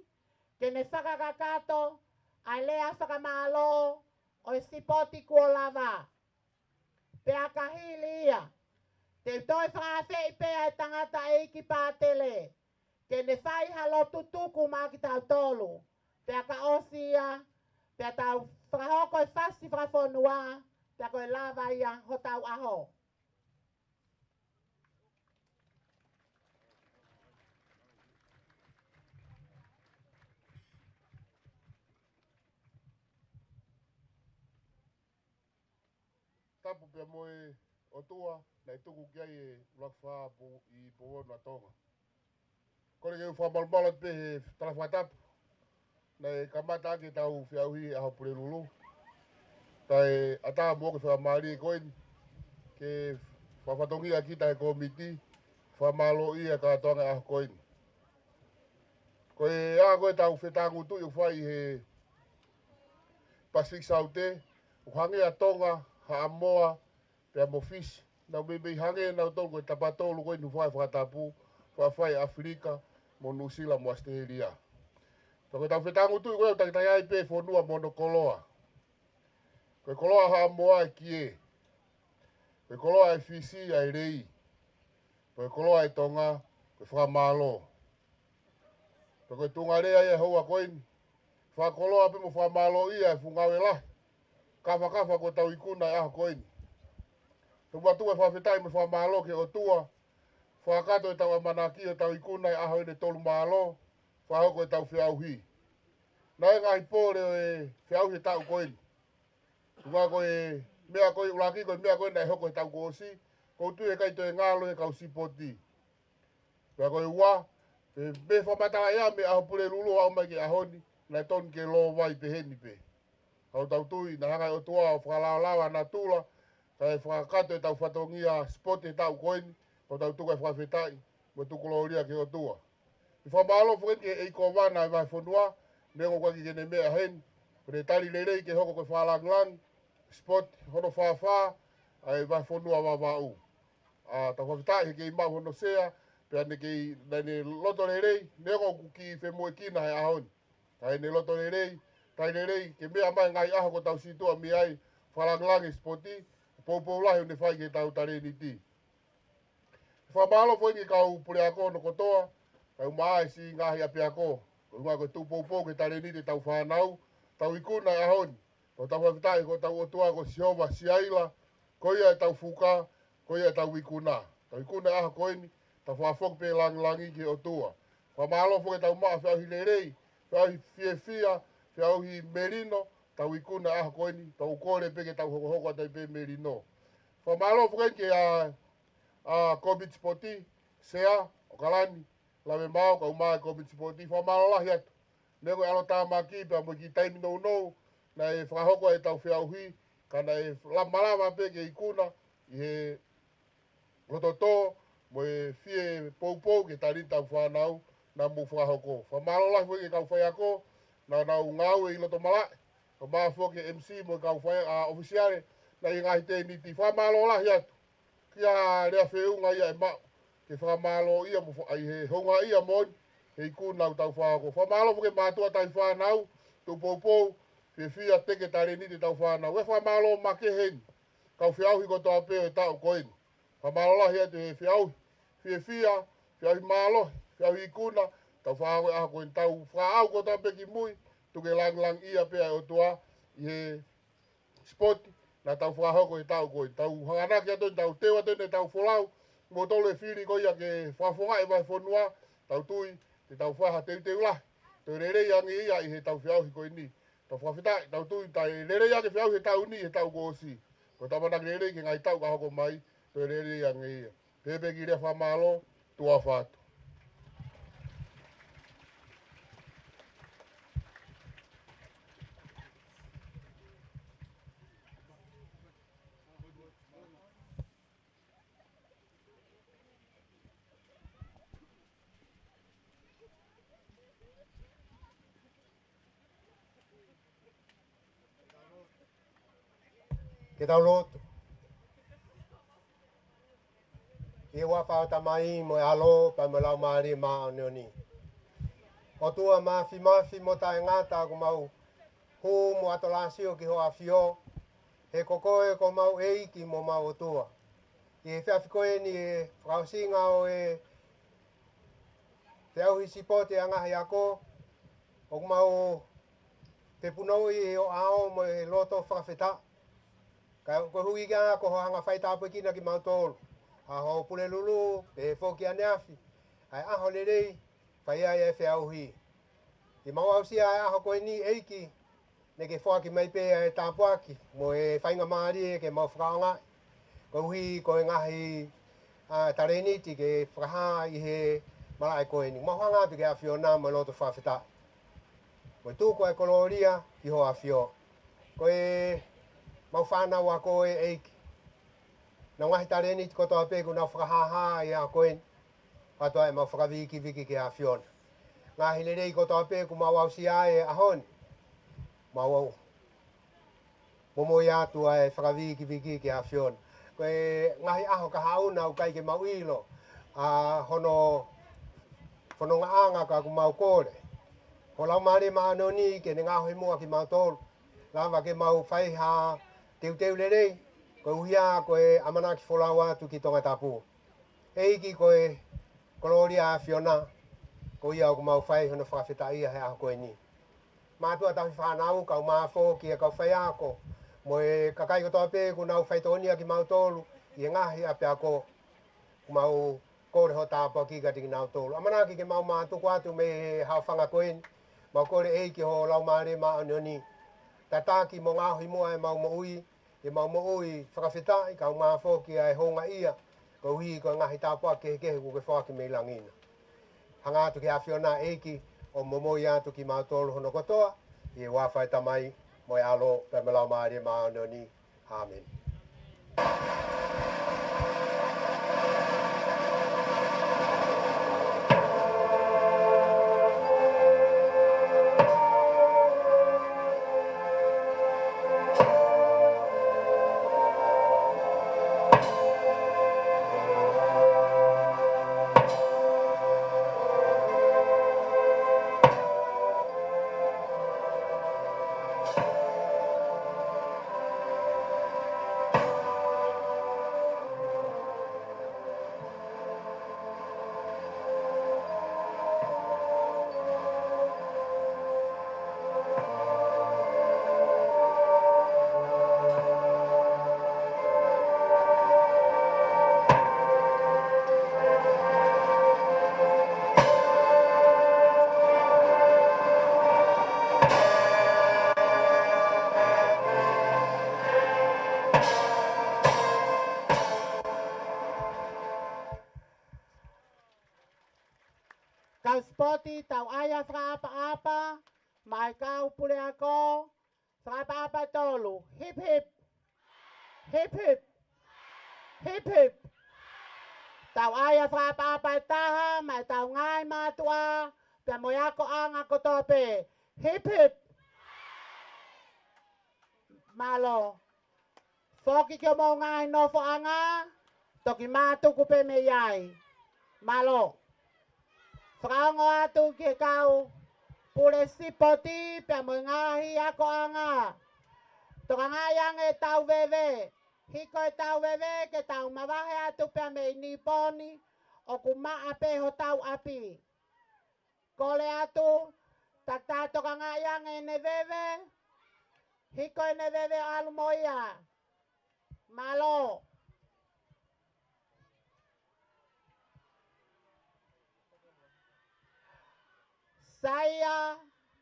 ke ne fakakakato ʻa e lea fakamālō ʻo e sipoti kuo lava. Pea ka hili ia, te u toe fakaafeʻi pē ʻa e tangataʻeiki pātele, ke ne fai ha lotu tuku maʻa kitautolu. Pea ka ʻosi ia, pea tau fakahoko e fasi fakafonua, pea ko e lava ia hotau ʻaho. Tapu pea mo e ʻOtua naʻe tuku ki ai e ʻUluaki Fā ʻi Pouono ʻa Tonga. Kole ke u fakamalumalu atu pē he tala fakatapu. Naʻe kamata ʻaki ʻetau feʻauhi ʻaho Pulelulu. Kae ʻatā mo e fakamālie ko eni ke fakafatongia kita he kōmiti, fakamālōʻia kātoanga ʻaho ko eni. Ko e ʻaho ko ē ʻetau fetāngutuʻi ʻoku fai he Pasifiki Saute, ʻoku hangē ʻa Tonga, Haʻamoa, pea mo Fisi. Nau meimei hangē nautolu ko e tapatolu ko eni ʻoku fai fakatapu, fai ʻAfilika, mo Nuʻusila, mo ʻAositelēlia. Pea ko ʻetau fetāngutuʻi ko ē ʻoku takitaha ai pē fonua mo hono koloa. Ko e koloa Haʻamoa ʻa e kie. Ko e koloa ʻa e Fisi ʻa e lei. Ko e koloa ʻa e Tonga, ko e fakamālō. Pea ko e tuʻunga lea ia ʻo e houa ko eni. Fakakoloa pē mo fakamālōʻia e fuʻu ngāue lahi kafakafa kuo tau ikuna he ʻaho ko eni. Tuku atu e fakafetaʻi mo e fakamālō ki he ʻOtua. Fakakakato ʻetau ʻamanaki ʻo tau ikuna he ʻaho eni ʻe tolu mālō, fakahoko ʻetau feʻauhi. Naʻe ngaahi pole ʻo e feʻauhi he taʻu ko eni. Tuʻunga ko e meʻa ko ē ʻuluaki, ko e meʻa ko ē naʻe hoko he taʻu kuo ʻosi, ʻoku ou tui ʻe ʻikai toe ngalo he kau sipoti. Pea ko e ua, pe, pe fakamatala ia mei he ʻaho Pulelulu ʻo aʻu mai ki he ʻaho ni, naʻe tonu ke lōvai peheni pē. Ka ʻoku tau tui, naʻe hanga ʻe he ʻOtua ʻo fakalaolao ʻa natula, kae fakakakato ʻetau fatongia sipoti he taʻu ko eni, ʻoku tau tuku e fakafetaʻi, mo tukulōlia ki he ʻOtua. ʻI fakamālō foki ki he ʻEiki Kōvana ʻo e vahefonua, neongo ʻoku ʻikai ke ne meʻa heni, ko ʻene tali lelei ke hoko ko e fakalāngilangi sipoti hono fāfā ʻa e vahefonua Vavaʻu. ʻA, tau fakafetaʻi he kei maʻu hono sea, pea ne kei, naʻa ne loto lelei, neongo ʻoku kiʻi femoʻuekina he ʻaho ni. Ka ʻi heʻene loto lelei, tali lelei, ke meʻa mai ngaahi ʻaho kuo tau situʻa mei ai, fakalāngilangi sipoti, poupou lahi ʻoku ne fai ki heʻetau talēniti. Fakamālō foki ki he kau puleako hono kotoa, kae ʻumaʻā e siʻi ngaahi ʻapiako. Ko e ʻuhinga ko e tuʻu poupou ki he talēniti ʻetau fānau, tau ikuna he ʻaho ni. Ko ʻetau fakafetaʻi ko hotau ʻOtua ko Sihova Siaila, ko ia ʻetau fuka, ko ia ʻetau ikuna. Tau ikuna he ʻaho ko eni, tau fakafoki pē e lāngilangi ki he ʻOtua. Fakamālō foki ʻetau maʻu e feʻauhi lelei, feʻauhi fiefia, feʻauhi melino, tau ikuna he ʻaho ko eni, tau kole pē ke tau hokohoko atu ai pē melino. Fakamālō foki ki he, ʻa, ʻa, kōmiti sipoti, Sea, ʻOkalani Lavemaau, kae ʻumaʻā e kōmiti sipoti, fakamālō lahi atu. Neongo e ʻalotāmaki pea mo e kiʻi taimi nounou naʻe fakahoko ai ʻetau feʻauhi, ka naʻe la-, malava pē ke ikuna ʻi he loto tō mo e fie poupou ki he talēniti ʻetau fānau naʻa mou fakahoko. Fakamālō lahi foki ki he kau faiako naʻa nau ngāue ʻi loto malaʻe, kae ʻumaʻā foki e M C mo e kau fai-, ʻa, ʻofisiale naʻe ʻi he ngaahi tēniti. Fakamālō lahi atu. Ko e lea feʻunga ia ʻe maʻu ke fakamālōʻia mo fa-, ʻi he houngaʻia moʻoni he ikuna ʻoku tau fakahoko. Fakamālō foki ki he mātuʻa tauhi fānau, tuʻu poupou, fiefia teke talēniti ʻetau fānau. ʻE fakamālō makehe heni kau feʻauhi kotoa pē ʻo e taʻu ko eni. Fakamālō lahi atu he feʻauhi fiefia, feʻauhi mālohi, feʻauhi ikuna, tau fakahoko he ʻaho ko eni, tau fakaʻau kotoa pē ki mui, tuku ke lāngilangiʻia pē ʻa e ʻOtua ʻi he sipoti naʻa tau fakahoko he taʻu ko eni. Tau hanganaki atu eni, tau teu atu eni ʻetau folau, mo tolu e fili ko ia ke fakafofongaʻi e vahefonua, tau tui te tau fai ha teuteu lahi, toe lelei ange ia ʻi heʻetau feʻauhi ko eni. Tau fakafetaʻi, tau tui, tau lelei ange feʻauhi he taʻu ni he taʻu kuo ʻosi. Ko e ʻamanaki lelei ki he ngaahi taʻu ka hoko mai, toe lelei ange ia. Pehē pē e kiʻi lea fakamālō, tuʻa ʻofa atu. Ke tau lotu. ʻI he huafa ʻo e Tamai mo e ʻAlo pea mo e Laumālie Māʻoniʻoni. ʻOtua māfimafi mo taʻengata, ʻoku mau hū mo ʻatolāsio ki hoʻo ʻAfio, he ko koe ko homau ʻEiki mo homau ʻOtua. ʻI he efiafi ko eni, ʻi he fakaʻosinga ʻo e feʻauhi sipoti ʻa e ngaahi ako, ʻoku mau fepunou ʻi ho ʻao mo e loto fakafetaʻi. Ka koeʻuhi ko hoʻo hanga ʻo faitāpuekina kimautolu, ʻa hoʻo Pulelulu, pehē foki ʻaneafi, ʻa e ʻaho lelei, fai ai e feʻauhi. ʻI heʻemau aʻusia e ʻaho ko eni, ʻEiki, naʻa ke foaki mai pē ʻa e tāpuaki mo e faingamālie ke mau fakaʻaongaʻi, koeʻuhi ko e ngaahi, ʻa, talēniti ke fakahā ʻi he malaʻe ko eni. Mau hanga atu ki he ʻAfiona mo e loto fakafetaʻi, mo e tuku ʻa e kolōlia ki hoʻo ʻAfio. Ko ʻemau fānau ako, ʻEiki, ʻenau ngaahi talēniti kotoa pē kuo nau fakahāhā ʻi he ʻaho ko eni, ʻoatu ʻemau fakavīkiviki ki he ʻAfiona. Ngaahi lelei kotoa pē kuo mau aʻusia he ʻaho ni, mau momoi atu ʻa e fakavīkiviki ki he ʻAfiona. Ko e ngaahi ʻaho kahaʻu naʻe ʻikai ke mau ʻilo ʻa hono fonongaʻanga, ka ʻoku mau kole ho Laumālie Māʻoniʻoni ke ne ngaohi muʻa kimautolu, lava ke mau fai ha teuteu lelei, koeʻuhi ko e ʻamanaki folau atu ki Tongatapu. ʻEiki, ko e kolōlia ʻa e ʻAfiona, ko ia ʻoku mau fai hono fakafetaʻia he ʻaho ko eni. Mātuʻa tauhi fānau, kau māfo ki he kau faiako, mo e kakai kotoa pē kuo nau faitokonia kimautolu ʻi he ngaahi ʻapiako, ʻoku mau kole ho tāpuaki kiate kinautolu. ʻAmanaki ke mau mātuku atu mei he haʻofanga ko eni, mau kole, ʻEiki, ho Laumālie Māʻoniʻoni, tataki mo ngaohi muʻa ʻemau moʻui, ke mau moʻui fakafetaʻi, kau māfo ki he houngaʻia, koeʻuhi ko e ngaahi tāpuaki kehekehe kuo ke foaki mei langi na. Hanga atu ki he ʻAfiona, ʻEiki, ʻo momoi atu kimautolu hono kotoa, ʻi he huafa ʻo e Tamai mo e ʻAlo pea mo e Laumālie Māʻoniʻoni. ʻĀmeni. Kau sipoti, tau ʻai ha fakaʻapaʻapa maʻa e kau puleako. Fakaʻapaʻapa ʻe tolu. Hip, hip. Hip, hip. Hip, hip. Tau ʻai ha fakaʻapaʻapa ʻe taha maʻa ʻetau ngaahi mātuʻa pea mo e akoʻanga kotoa pē. Hip, hip. Mālō. Foki ki homou ngaahi nofoʻanga, toki mātuku pē mei ai. Mālō. Fakaongo atu ki he kau pule sipoti pea mo e ngaahi akoʻanga. Tokangaʻi ange ʻetau veve. Hiko ʻetau veve ke tau mavahe atu pea mei Niponi, ʻoku maʻa pē hotau ʻapi. Kole atu, takitaha tokangaʻi ange ʻene veve, hiko ʻene veve ʻo ʻalu mo ia. Mālō. Saia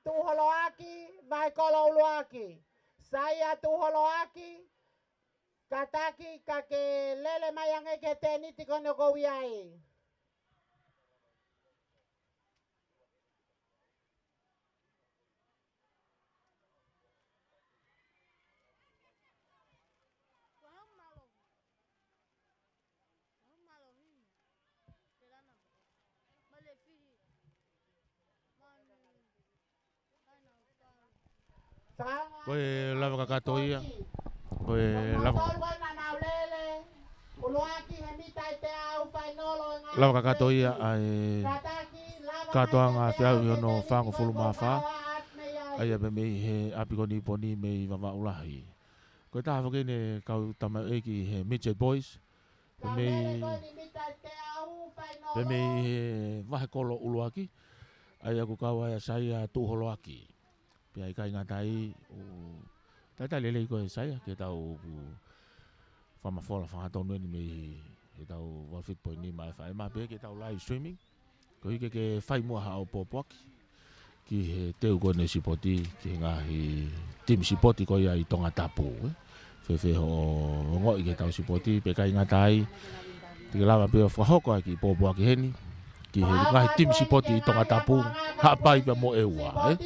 Tuholoaki, Vahe Kolo ʻUluaki. Saia Tuholoaki, kātaki ka ke lele mai ange ki he tēniti ko eni ʻoku ou ʻi ai. Ko e lava kakato ia. Ko Ko e lava, lava kakato ia ʻa e kātoanga feʻauhi hono fāngofulu mā fā, ʻa ia pē mei he ʻapi ko Niponi mei Vavaʻu Lahi. Ko e taha foki eni e kau tamaioʻeiki he Midget Boys, pē mei, pē mei he vahe kolo ʻuluaki, ʻa ia ʻoku kau ai ʻa Saia Tuʻuholoaki. Pea ʻikai ngata ai, ʻoku talitali lelei koe Saia ke tau fakamafola fakatonu eni mei he tau valu fitu poini nima F M, pea ke tau live streaming. Koeʻuhi ke ke fai muʻa haʻo pōpoaki ki he teu ko eni sipoti, ki he ngaahi timi sipoti ko ia ʻi Tongatapu, ē. Fēfē hoʻo ongoʻi ki he tau sipoti, pea ʻikai ngata ai, te ke lava pē ʻo fakahoko ʻa e kiʻi pōpoaki heni ki he ngaahi timi sipoti ʻi Tongatapu, Haʻapai pea mo ʻEua, ē.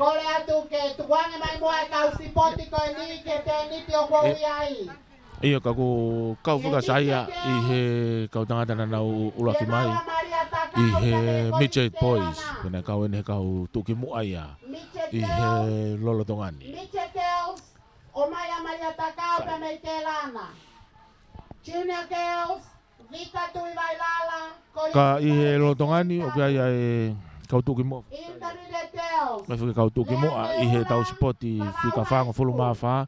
Kole atu ke tukuange mai muʻa e kau sipoti ko eni ki he tēniti ʻoku ou ʻi ai. ʻIo, ka ʻoku kau fika Saia ʻi he kau tangata naʻa nau ʻuluaki mai ʻi he Midget Boys. Pea naʻe kau eni he kau tuʻukimuʻa ia ʻi he lolotonga ni. Midget Girls, ʻomai ʻa Malia Takau pea mei Kelana. Junior Girls, Vika Tuʻivailala, ko ia. Ka ʻi he lolotonga ni, ʻoku ʻi ai ʻa e kau tuʻukimuʻa. Intermediate Girls, mai fika kau tuʻukimuʻa ʻi he tau sipoti fika fāngofulu mā fā.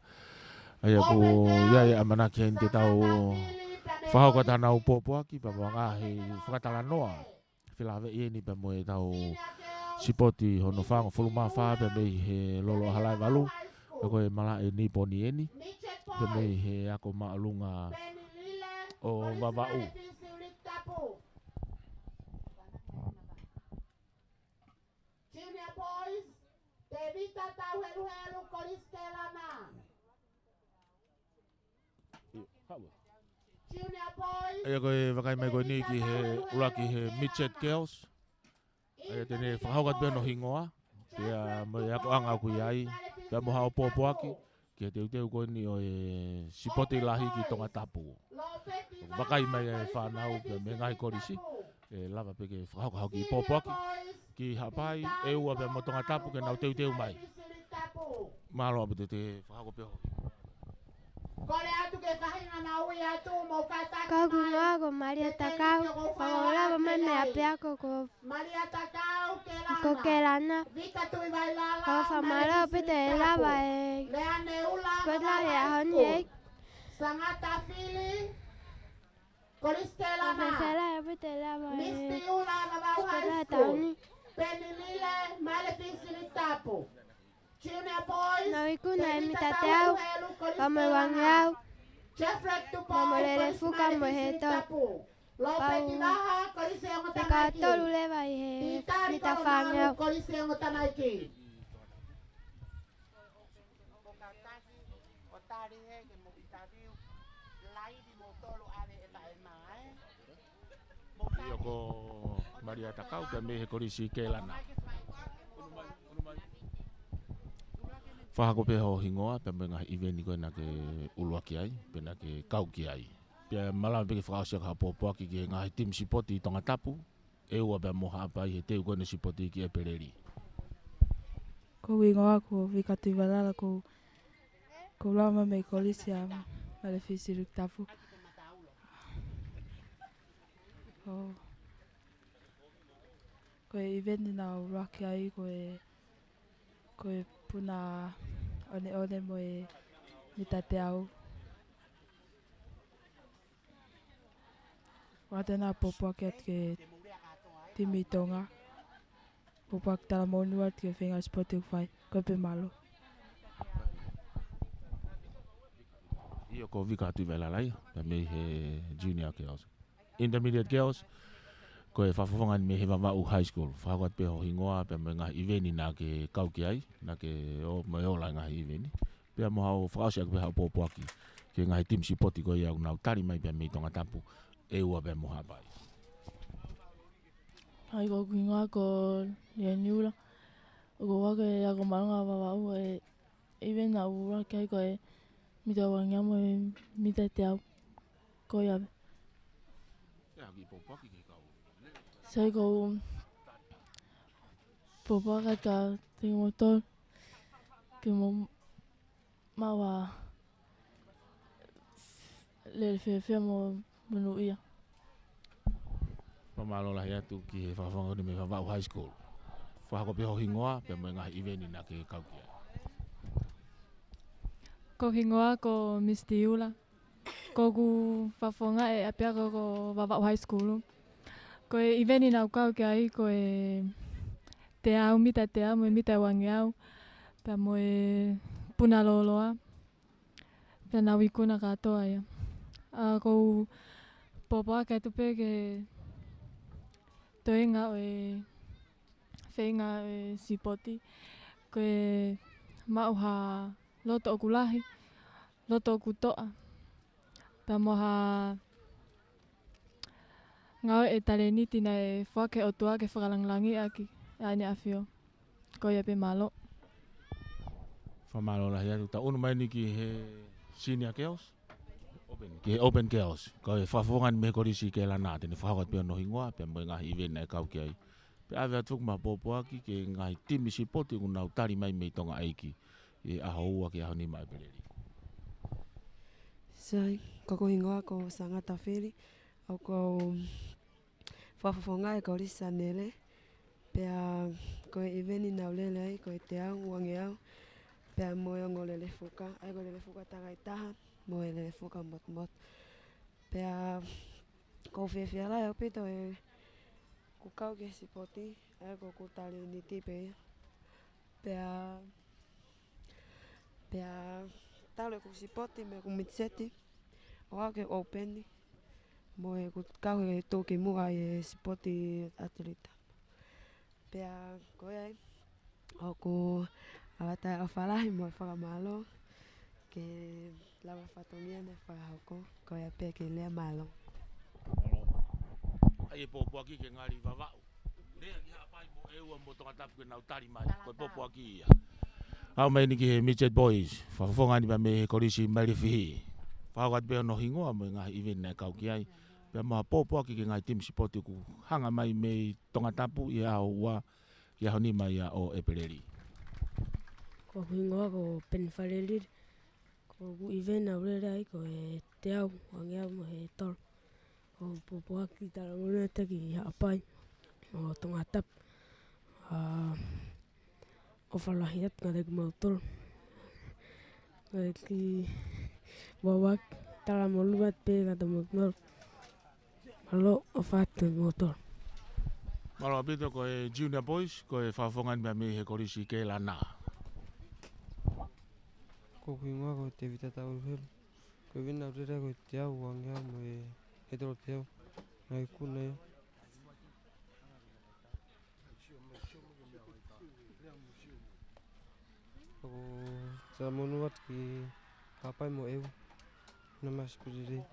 ʻA ia ʻoku ʻi ai ʻa e ʻamanaki heni te tau fakahoko atu hanau pōpoaki, pea mo e ngaahi fakatalanoa felāveʻi eni pea mo e tau sipoti hono fāngofulu mā fā pea mei he lolo ʻa Halaevalu, pea ko e malaʻe Niponi eni, pea mei he ako māʻolunga ʻo Vavaʻu. Junior Boys, Tevita Tauheluhelu, Kolisi Kelana. ʻA ia ko e vakai mai ko eni ki he ʻuluaki he Midget Girls. ʻA ia te ne fakahoko atu pē hono hingoa, pea mo e akoʻanga ʻoku ʻi ai, pea mo haʻo pōpoaki ki he teuteu ko eni ʻo e sipoti lahi ki Tongatapu. Vakai mai e fānau pea mei he ngaahi kolisi, ʻe lava pē ke fakahoko haʻo kiʻi pōpoaki ki Haʻapai, ʻEua pea mo Tongatapu ke nau teuteu mai. Mālō ʻaupito, te fakahoko pē hoʻo. Kole atu ke fahinga na ui atu mo kātaki mai. Kau ki ngoa ko Malia Takau, fakaʻofa mai mei ʻapiako ko Malia Takau, Kelana. Ko Kelana. Vika Tuʻivailala, fakaʻofa mālō ʻaupito e lava e Leaneula, Scotland he ʻaho ni, ē. Sangata Fili, Kolisi Kelana. Fakaʻofa mālō ʻaupito e lava e Misty Ula, Vavaʻu High School. Peni Lile, Maile Fisili Tapu. Junior Boys, nau ikuna e mita teau, pea mo e uangeau, pea mo e lele fuka mo e hētolo. Pau fika tolu leva ʻi he mita fāngeau. ʻIo, ko Malia Takau pea mei he Kolisi Kelana. Fakahoko pē hoʻo hingoa pea mo e ngaahi ʻiveni ko ē naʻa ke ʻuluaki ai, pea naʻa ke kau ki ai. Pea malava pē ke fakaʻosi ʻaki haʻo pōpoaki ki he ngaahi timi sipoti ʻi Tongatapu, ʻEua pea mo Haʻapai he teu ko eni sipoti ki ʻEpeleli. Ko hoku hingoa ko Vika Tuʻivailala, ko, ko u lava mai mei Kolisi ʻa Maile Fisili Tapu. ʻO, ko e ʻiveni naʻa ku ʻuluaki ai ko e, ko e puna ʻoneʻone mo e mita teau. Ko ʻeku ʻatā naʻa pōpoaki atu ki he timi Tonga. Pōpoaki talamonū atu ki he feinga sipoti ʻoku fai. Ko ia pē, mālō. ʻIo, ko Vika Tuʻivailala ia, pea mei he Junior Girls. Intermediate Girls, ko e fakafofonga eni mei he Vavaʻu High School. Fakahoko atu pē hoʻo hingoa pea mo e ngaahi ʻiveni naʻa ke kau ki ai, naʻa ke ō mai ʻo ola e ngaahi ʻiveni. Pea mo haʻo fakaʻosi ʻaki pē haʻo pōpoaki ki he ngaahi timi sipoti ko ia ʻoku nau tali mai pea mei Tongatapu, ʻEua pea mo Haʻapai. ʻAi, ko hoku hingoa ko Leaneula. ʻOku ou ako he ako māʻolunga Vavaʻu, e ʻiveni naʻa ku ʻuluaki ai ko e mita uangeau mo e mita teau. Ko ia pē. Sai, ko u pōpoaki atu kiate kimoutolu ke mou maʻu ha lele fiefia mo monūʻia. Fakamālō lahi atu ki he fakafofonga ni mei Vavaʻu High School. Fakahoko pē ho hingoa pea mo e ngaahi ʻiveni naʻa ke kau ki ai. Ko e hingoa ko Misty Ula. Ko ʻeku fakafofonga ʻapiako ko Vavaʻu High School. Ko e ʻiveni naʻa ku kau ki ai ko e teau, mita teau mo e mita uangeau, pea mo e puna lōloa, pea naʻa ku ikuna kātoa ia. ʻA, ʻoku ou pōpoaki atu pē ki he toenga ʻo e feinga ʻo e sipoti, ko e maʻu ha loto ʻoku lahi, loto ʻoku toʻa, pea mo ha ngāue ʻa e talēniti naʻe foaki ʻe he ʻOtua ke fakalangilangiʻi ʻaki ʻa ʻEne ʻAfio. Ko ia pē, mālō. Fakamālō lahi atu. Tau ʻunu mai eni ki he Senior Girls. Open, ki he Open Girls. Ko e fakafofonga ni mei he Kolisi Kēlana, te ne fakahoko atu pē hono hingoa pea mo e ngaahi ʻiveni naʻe kau ki ai. Pea ʻave atu foki mo ha pōpoaki ki he ngaahi timi sipoti ʻoku nau tali mai mei Tonga ʻEiki ʻi he ʻaho ua ki he ʻaho nima ʻo ʻEpeleli. Sai, ko ʻeku hingoa ko Sangata Fili, ʻoku ou fakafofonga ʻi he Kolisi Sanele, pea ko e ʻiveni naʻa ku lele ai ko e teau, uangeau, pea mo e ongo lele fuka, ʻa ia ko e lele fuka takaitaha mo e lele fuka motumotu. Pea ʻoku ou fiefia lahi ʻaupito ʻeku kau ki he sipoti, ʻa ia ko ʻeku talēniti pē ia. Pea, pea talu ʻeku sipoti mo ʻeku mitiseti ʻo aʻu ki he Open, mo ʻeku kau he tuʻukimuʻa ʻi he sipoti ʻatelita. Pea ko ia ai, ʻoku ou ʻoatu ʻa e ʻofa lahi mo e fakamālō ki he lava fatongia naʻe fakahoko, ko ia pē ke lea, mālō. ʻA ia e pōpoaki ke ngali Vavaʻu. Lea ki Haʻapai mo ʻEua mo Tongatapu ke nau tali mai. Ko e pōpoaki ia. Aʻu mai eni ki he Midget Boys. Fakafofonga ni pea mei he Kolisi Malifihi. Fakahoko atu pē hono hingoa mo e ngaahi ʻiveni naʻe kau ki ai. Pea mo ha pōpoaki ki he ngaahi timi sipoti ʻoku hanga mai mei Tongatapu ʻi he ʻaho ua ki he ʻaho nima ia ʻo ʻEpeleli. Ko hoku hingoa ko Peni Falelili. Ko ʻeku ʻiveni naʻa ku lele ai ko e teau, uangeau mo e tolu. ʻOku ou pōpoaki talamonū atu ki Haʻapai mo Tongatapu. ʻA, ʻofa lahi atu kiate kimoutolu. Kiate kimoutolu. Talamonū atu pē kiate kimoutolu. Mālō, ʻofa atu kiate kimoutolu. Mālō ʻaupito. Ko e Junior Boys, ko e fakafofonga ni pea mei he Kolisi Kēlana. Ko hoku hingoa ko Tevita Tauluhelu. Ko e ʻiveni naʻa ku lele ai ko e teau, uangeau mo e tolu teau. Naʻe ikuna ia. ʻOku ou talamonū atu ki Haʻapai mo ʻEua. Nā mai sipoti lelei.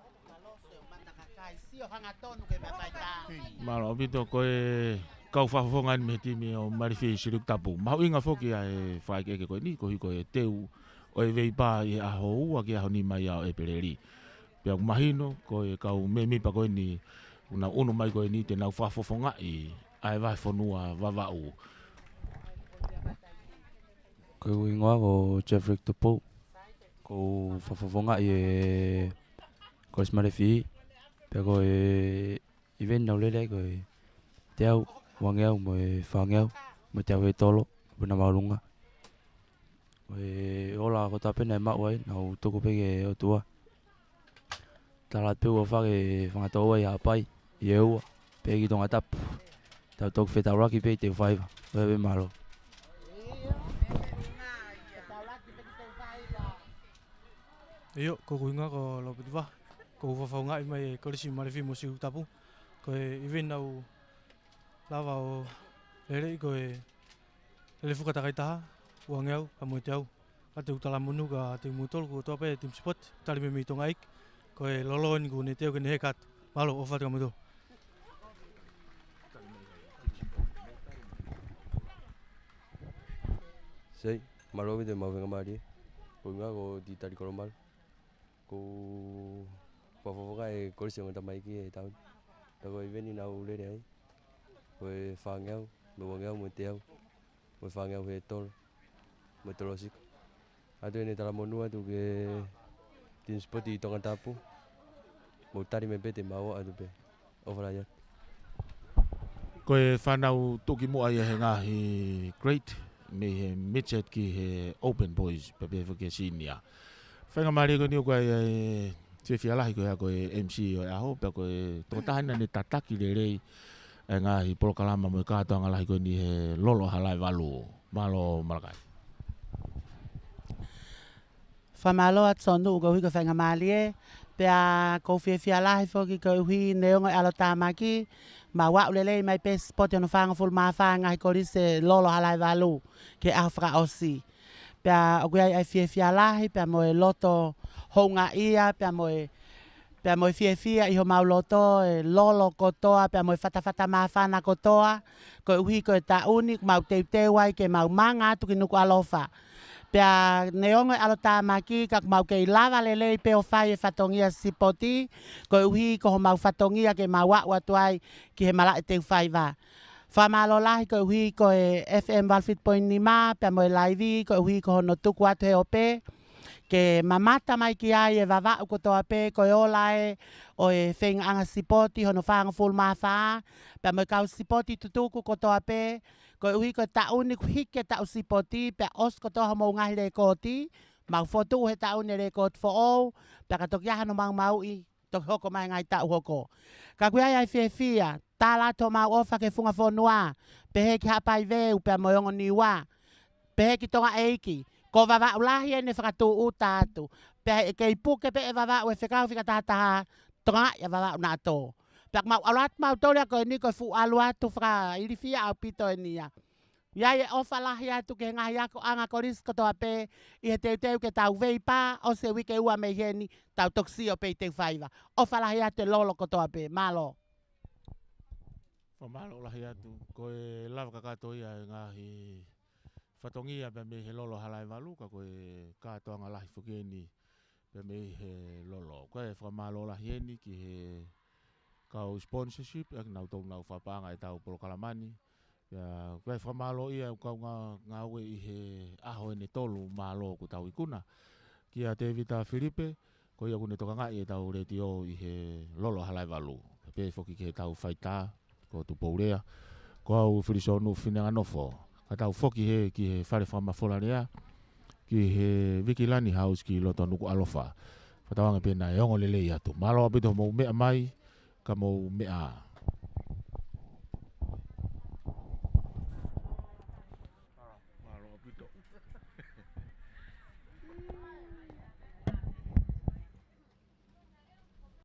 Mālō ʻaupito. Ko e kau fakafofonga eni mei he timi ʻo Malifihi Silikitapu. Mahuʻinga foki ʻa e fakaʻekeʻeke ko eni, koeʻuhi ko e teu ʻo e veipā ʻi he ʻaho ua ki he ʻaho nima ia ʻo ʻEpeleli. Pea ʻoku mahino ko e kau mēmipa ko eni ʻoku nau ʻunu mai ko eni te nau fakafofongaʻi ʻa e vahefonua Vavaʻu. Ko hoku hingoa ko Jeffrey Tupou. ʻOku ou fakafofongaʻi e Kolisi Malifihi. Pea ko e ʻiveni naʻa ku lele ai ko e teau, uangeau mo e fāngeau, mo e teau he tolo, puna māʻolunga. Ko e ola kotoa pē naʻe maʻu ai, naʻa ku tuku pē ki he ʻOtua. Tala atu pē ʻoku ou fakafofongaʻi ʻa Haʻapai, ʻEua, pea ki Tongatapu. Tau toki fetaulaki pē ʻi he faiva. Ko ia pē, mālō. ʻIo, ko hoku hingoa ko Lopeti Vaha. ʻOku ou fakafofongaʻi mai e Kolisi Malifihi mo Silikitapu. Ko e ʻiveni naʻa ku lava ʻo lele ai ko e lele fuka takaitaha, uangeau, pea mo e teau. Ka te u talamonū kiate kimoutolu kotoa pē timi sipoti, tali mai mei Tonga ʻEiki. Ko e lolo eni ʻoku ne teau ke ne heka atu. Mālō, ʻofa atu kiate kimoutolu. Sai, mālō ʻaupito e maʻu faingamālie. Ko hoku hingoa ko Titali Kolomalu. ʻOku ou fakafofongaʻi e Kolisi ʻo e Ongo Tamaiki ʻi he taʻu ni. Pea ko e ʻiveni naʻa ku lele ai ko e fāngeau, mo e uangeau, mo e teau, mo e fāngeau he tolo, mo e tolo sika. ʻAtu ʻene talamonū atu ki he Team Sport ʻi Tongatapu. Mou tali mai pē te mau ō atu pē. ʻOfa lahi atu. Ko e fānau tuʻukimuʻa ia he ngaahi grade, mei he midget ki he open boys, pea pehē foki ki he senior. Faingamālie ko eni ʻoku ʻi ai e fiefia lahi ko ia ko e M C ʻo e ʻaho, pea ko e tokotaha ena ne tataki lelei e ngaahi polokalama mo e kātoanga lahi ko eni he Lolo Halaevalu. Mālō Malakai. Fakamālō atu Sonu koeʻuhi ko e faingamālie, pea ʻoku ou fiefia lahi foki koeʻuhi neongo e ʻalotāmaki, mau aʻu lelei mai pē sipoti hono fāngofulu mā fā ngaahi kolisi Lolo Halaevalu ki he ʻaho fakaʻosi. Pea ʻoku ʻi ai e fiefia lahi, pea mo e loto houngaʻia, pea mo e pea mo e fiefia ʻi homau loto, e lolo kotoa, pea mo e fatafata māfana kotoa, koeʻuhi ko e taʻu ni, ʻoku mau teuteu ai ke mau manga atu ki Nukuʻalofa. Pea neongo e ʻalotāmaki, ka ʻoku mau kei lava lelei pē ʻo fai e fatongia sipoti, koeʻuhi ko homau fatongia ke mau aʻu atu ai ki he malaʻe teufaiva. Fakamālō lahi koeʻuhi ko e F M valu fitu poini nima, pea mo e laivi, koeʻuhi ko hono tuku atu he ope, ke mamata mai ki ai e Vavaʻu kotoa pē, ko e ola ē ʻo e feingaʻanga sipoti hono fāngofulu mā fā, pea mo e kau sipoti tutuku kotoa pē, koeʻuhi ko e taʻu ni kuo hiki e taʻu sipoti, pea ʻosi kotoa homou ngaahi lēkooti, mau fotu he taʻu ni e lēkooti foʻou, pea ka toki ʻi ai hano maumauʻi, toki hoko mai ngaahi taʻu hoko. Ka ʻoku ʻi ai e fiefia, tala atu homau ʻofa ki he funga fonua, pehē ki Haʻapai Veu, pea mo e ongo Niua, pehē ki Tonga ʻEiki, ko Vavaʻu lahi eni fakatūʻuta atu. Pea ʻe kei puke pē ʻe Vavaʻu e fekau fika taha taha, Tonga ʻi ʻa Vavaʻu naʻa tō. Pea ʻoku mau ʻalu atu mautolu ia ko eni ko e fuʻu ʻalu atu fakailifia ʻaupito eni ia. ʻI ai e ʻofa lahi atu ki he ngaahi akoʻanga kolisi kotoa pē ʻi he teuteu ke tau veipā, ʻosi e uike ua mei heni, tau toki sio pē ʻi teufaiva. ʻOfa lahi atu e lolo kotoa pē. Mālō. Fakamālō lahi atu. Ko e lava kakato ia e ngaahi fatongia pea mei he Lolo Halaevalu, ka ko e kātoanga lahi foki eni pea mei he lolo. Ko e fakamālō lahi eni ki he kau sponsorship, ʻa kinautolu naʻa nau fakapaʻanga ʻetau polokalama ni. Pea ko e fakamālō ia ʻoku kau ngā-, ngāue ʻi he ʻaho ʻe tolu mālō ʻoku tau ikuna. Kia Tevita Filipe, ko ia ʻoku ne tokangaʻi ʻetau letiō ʻi he Lolo Halaevalu. Pea pehē foki ki heʻetau faitā, ko Tupou Lea, ko au Filisonu Fineanganofo. Ka tau foki hē ki he fale fakamafola lea, ki he Vikilani House ki loto Nukuʻalofa. Fakatauange pē naʻe ongo lelei atu. Mālō ʻaupito hoʻomou meʻa mai, ka mou meʻa ā.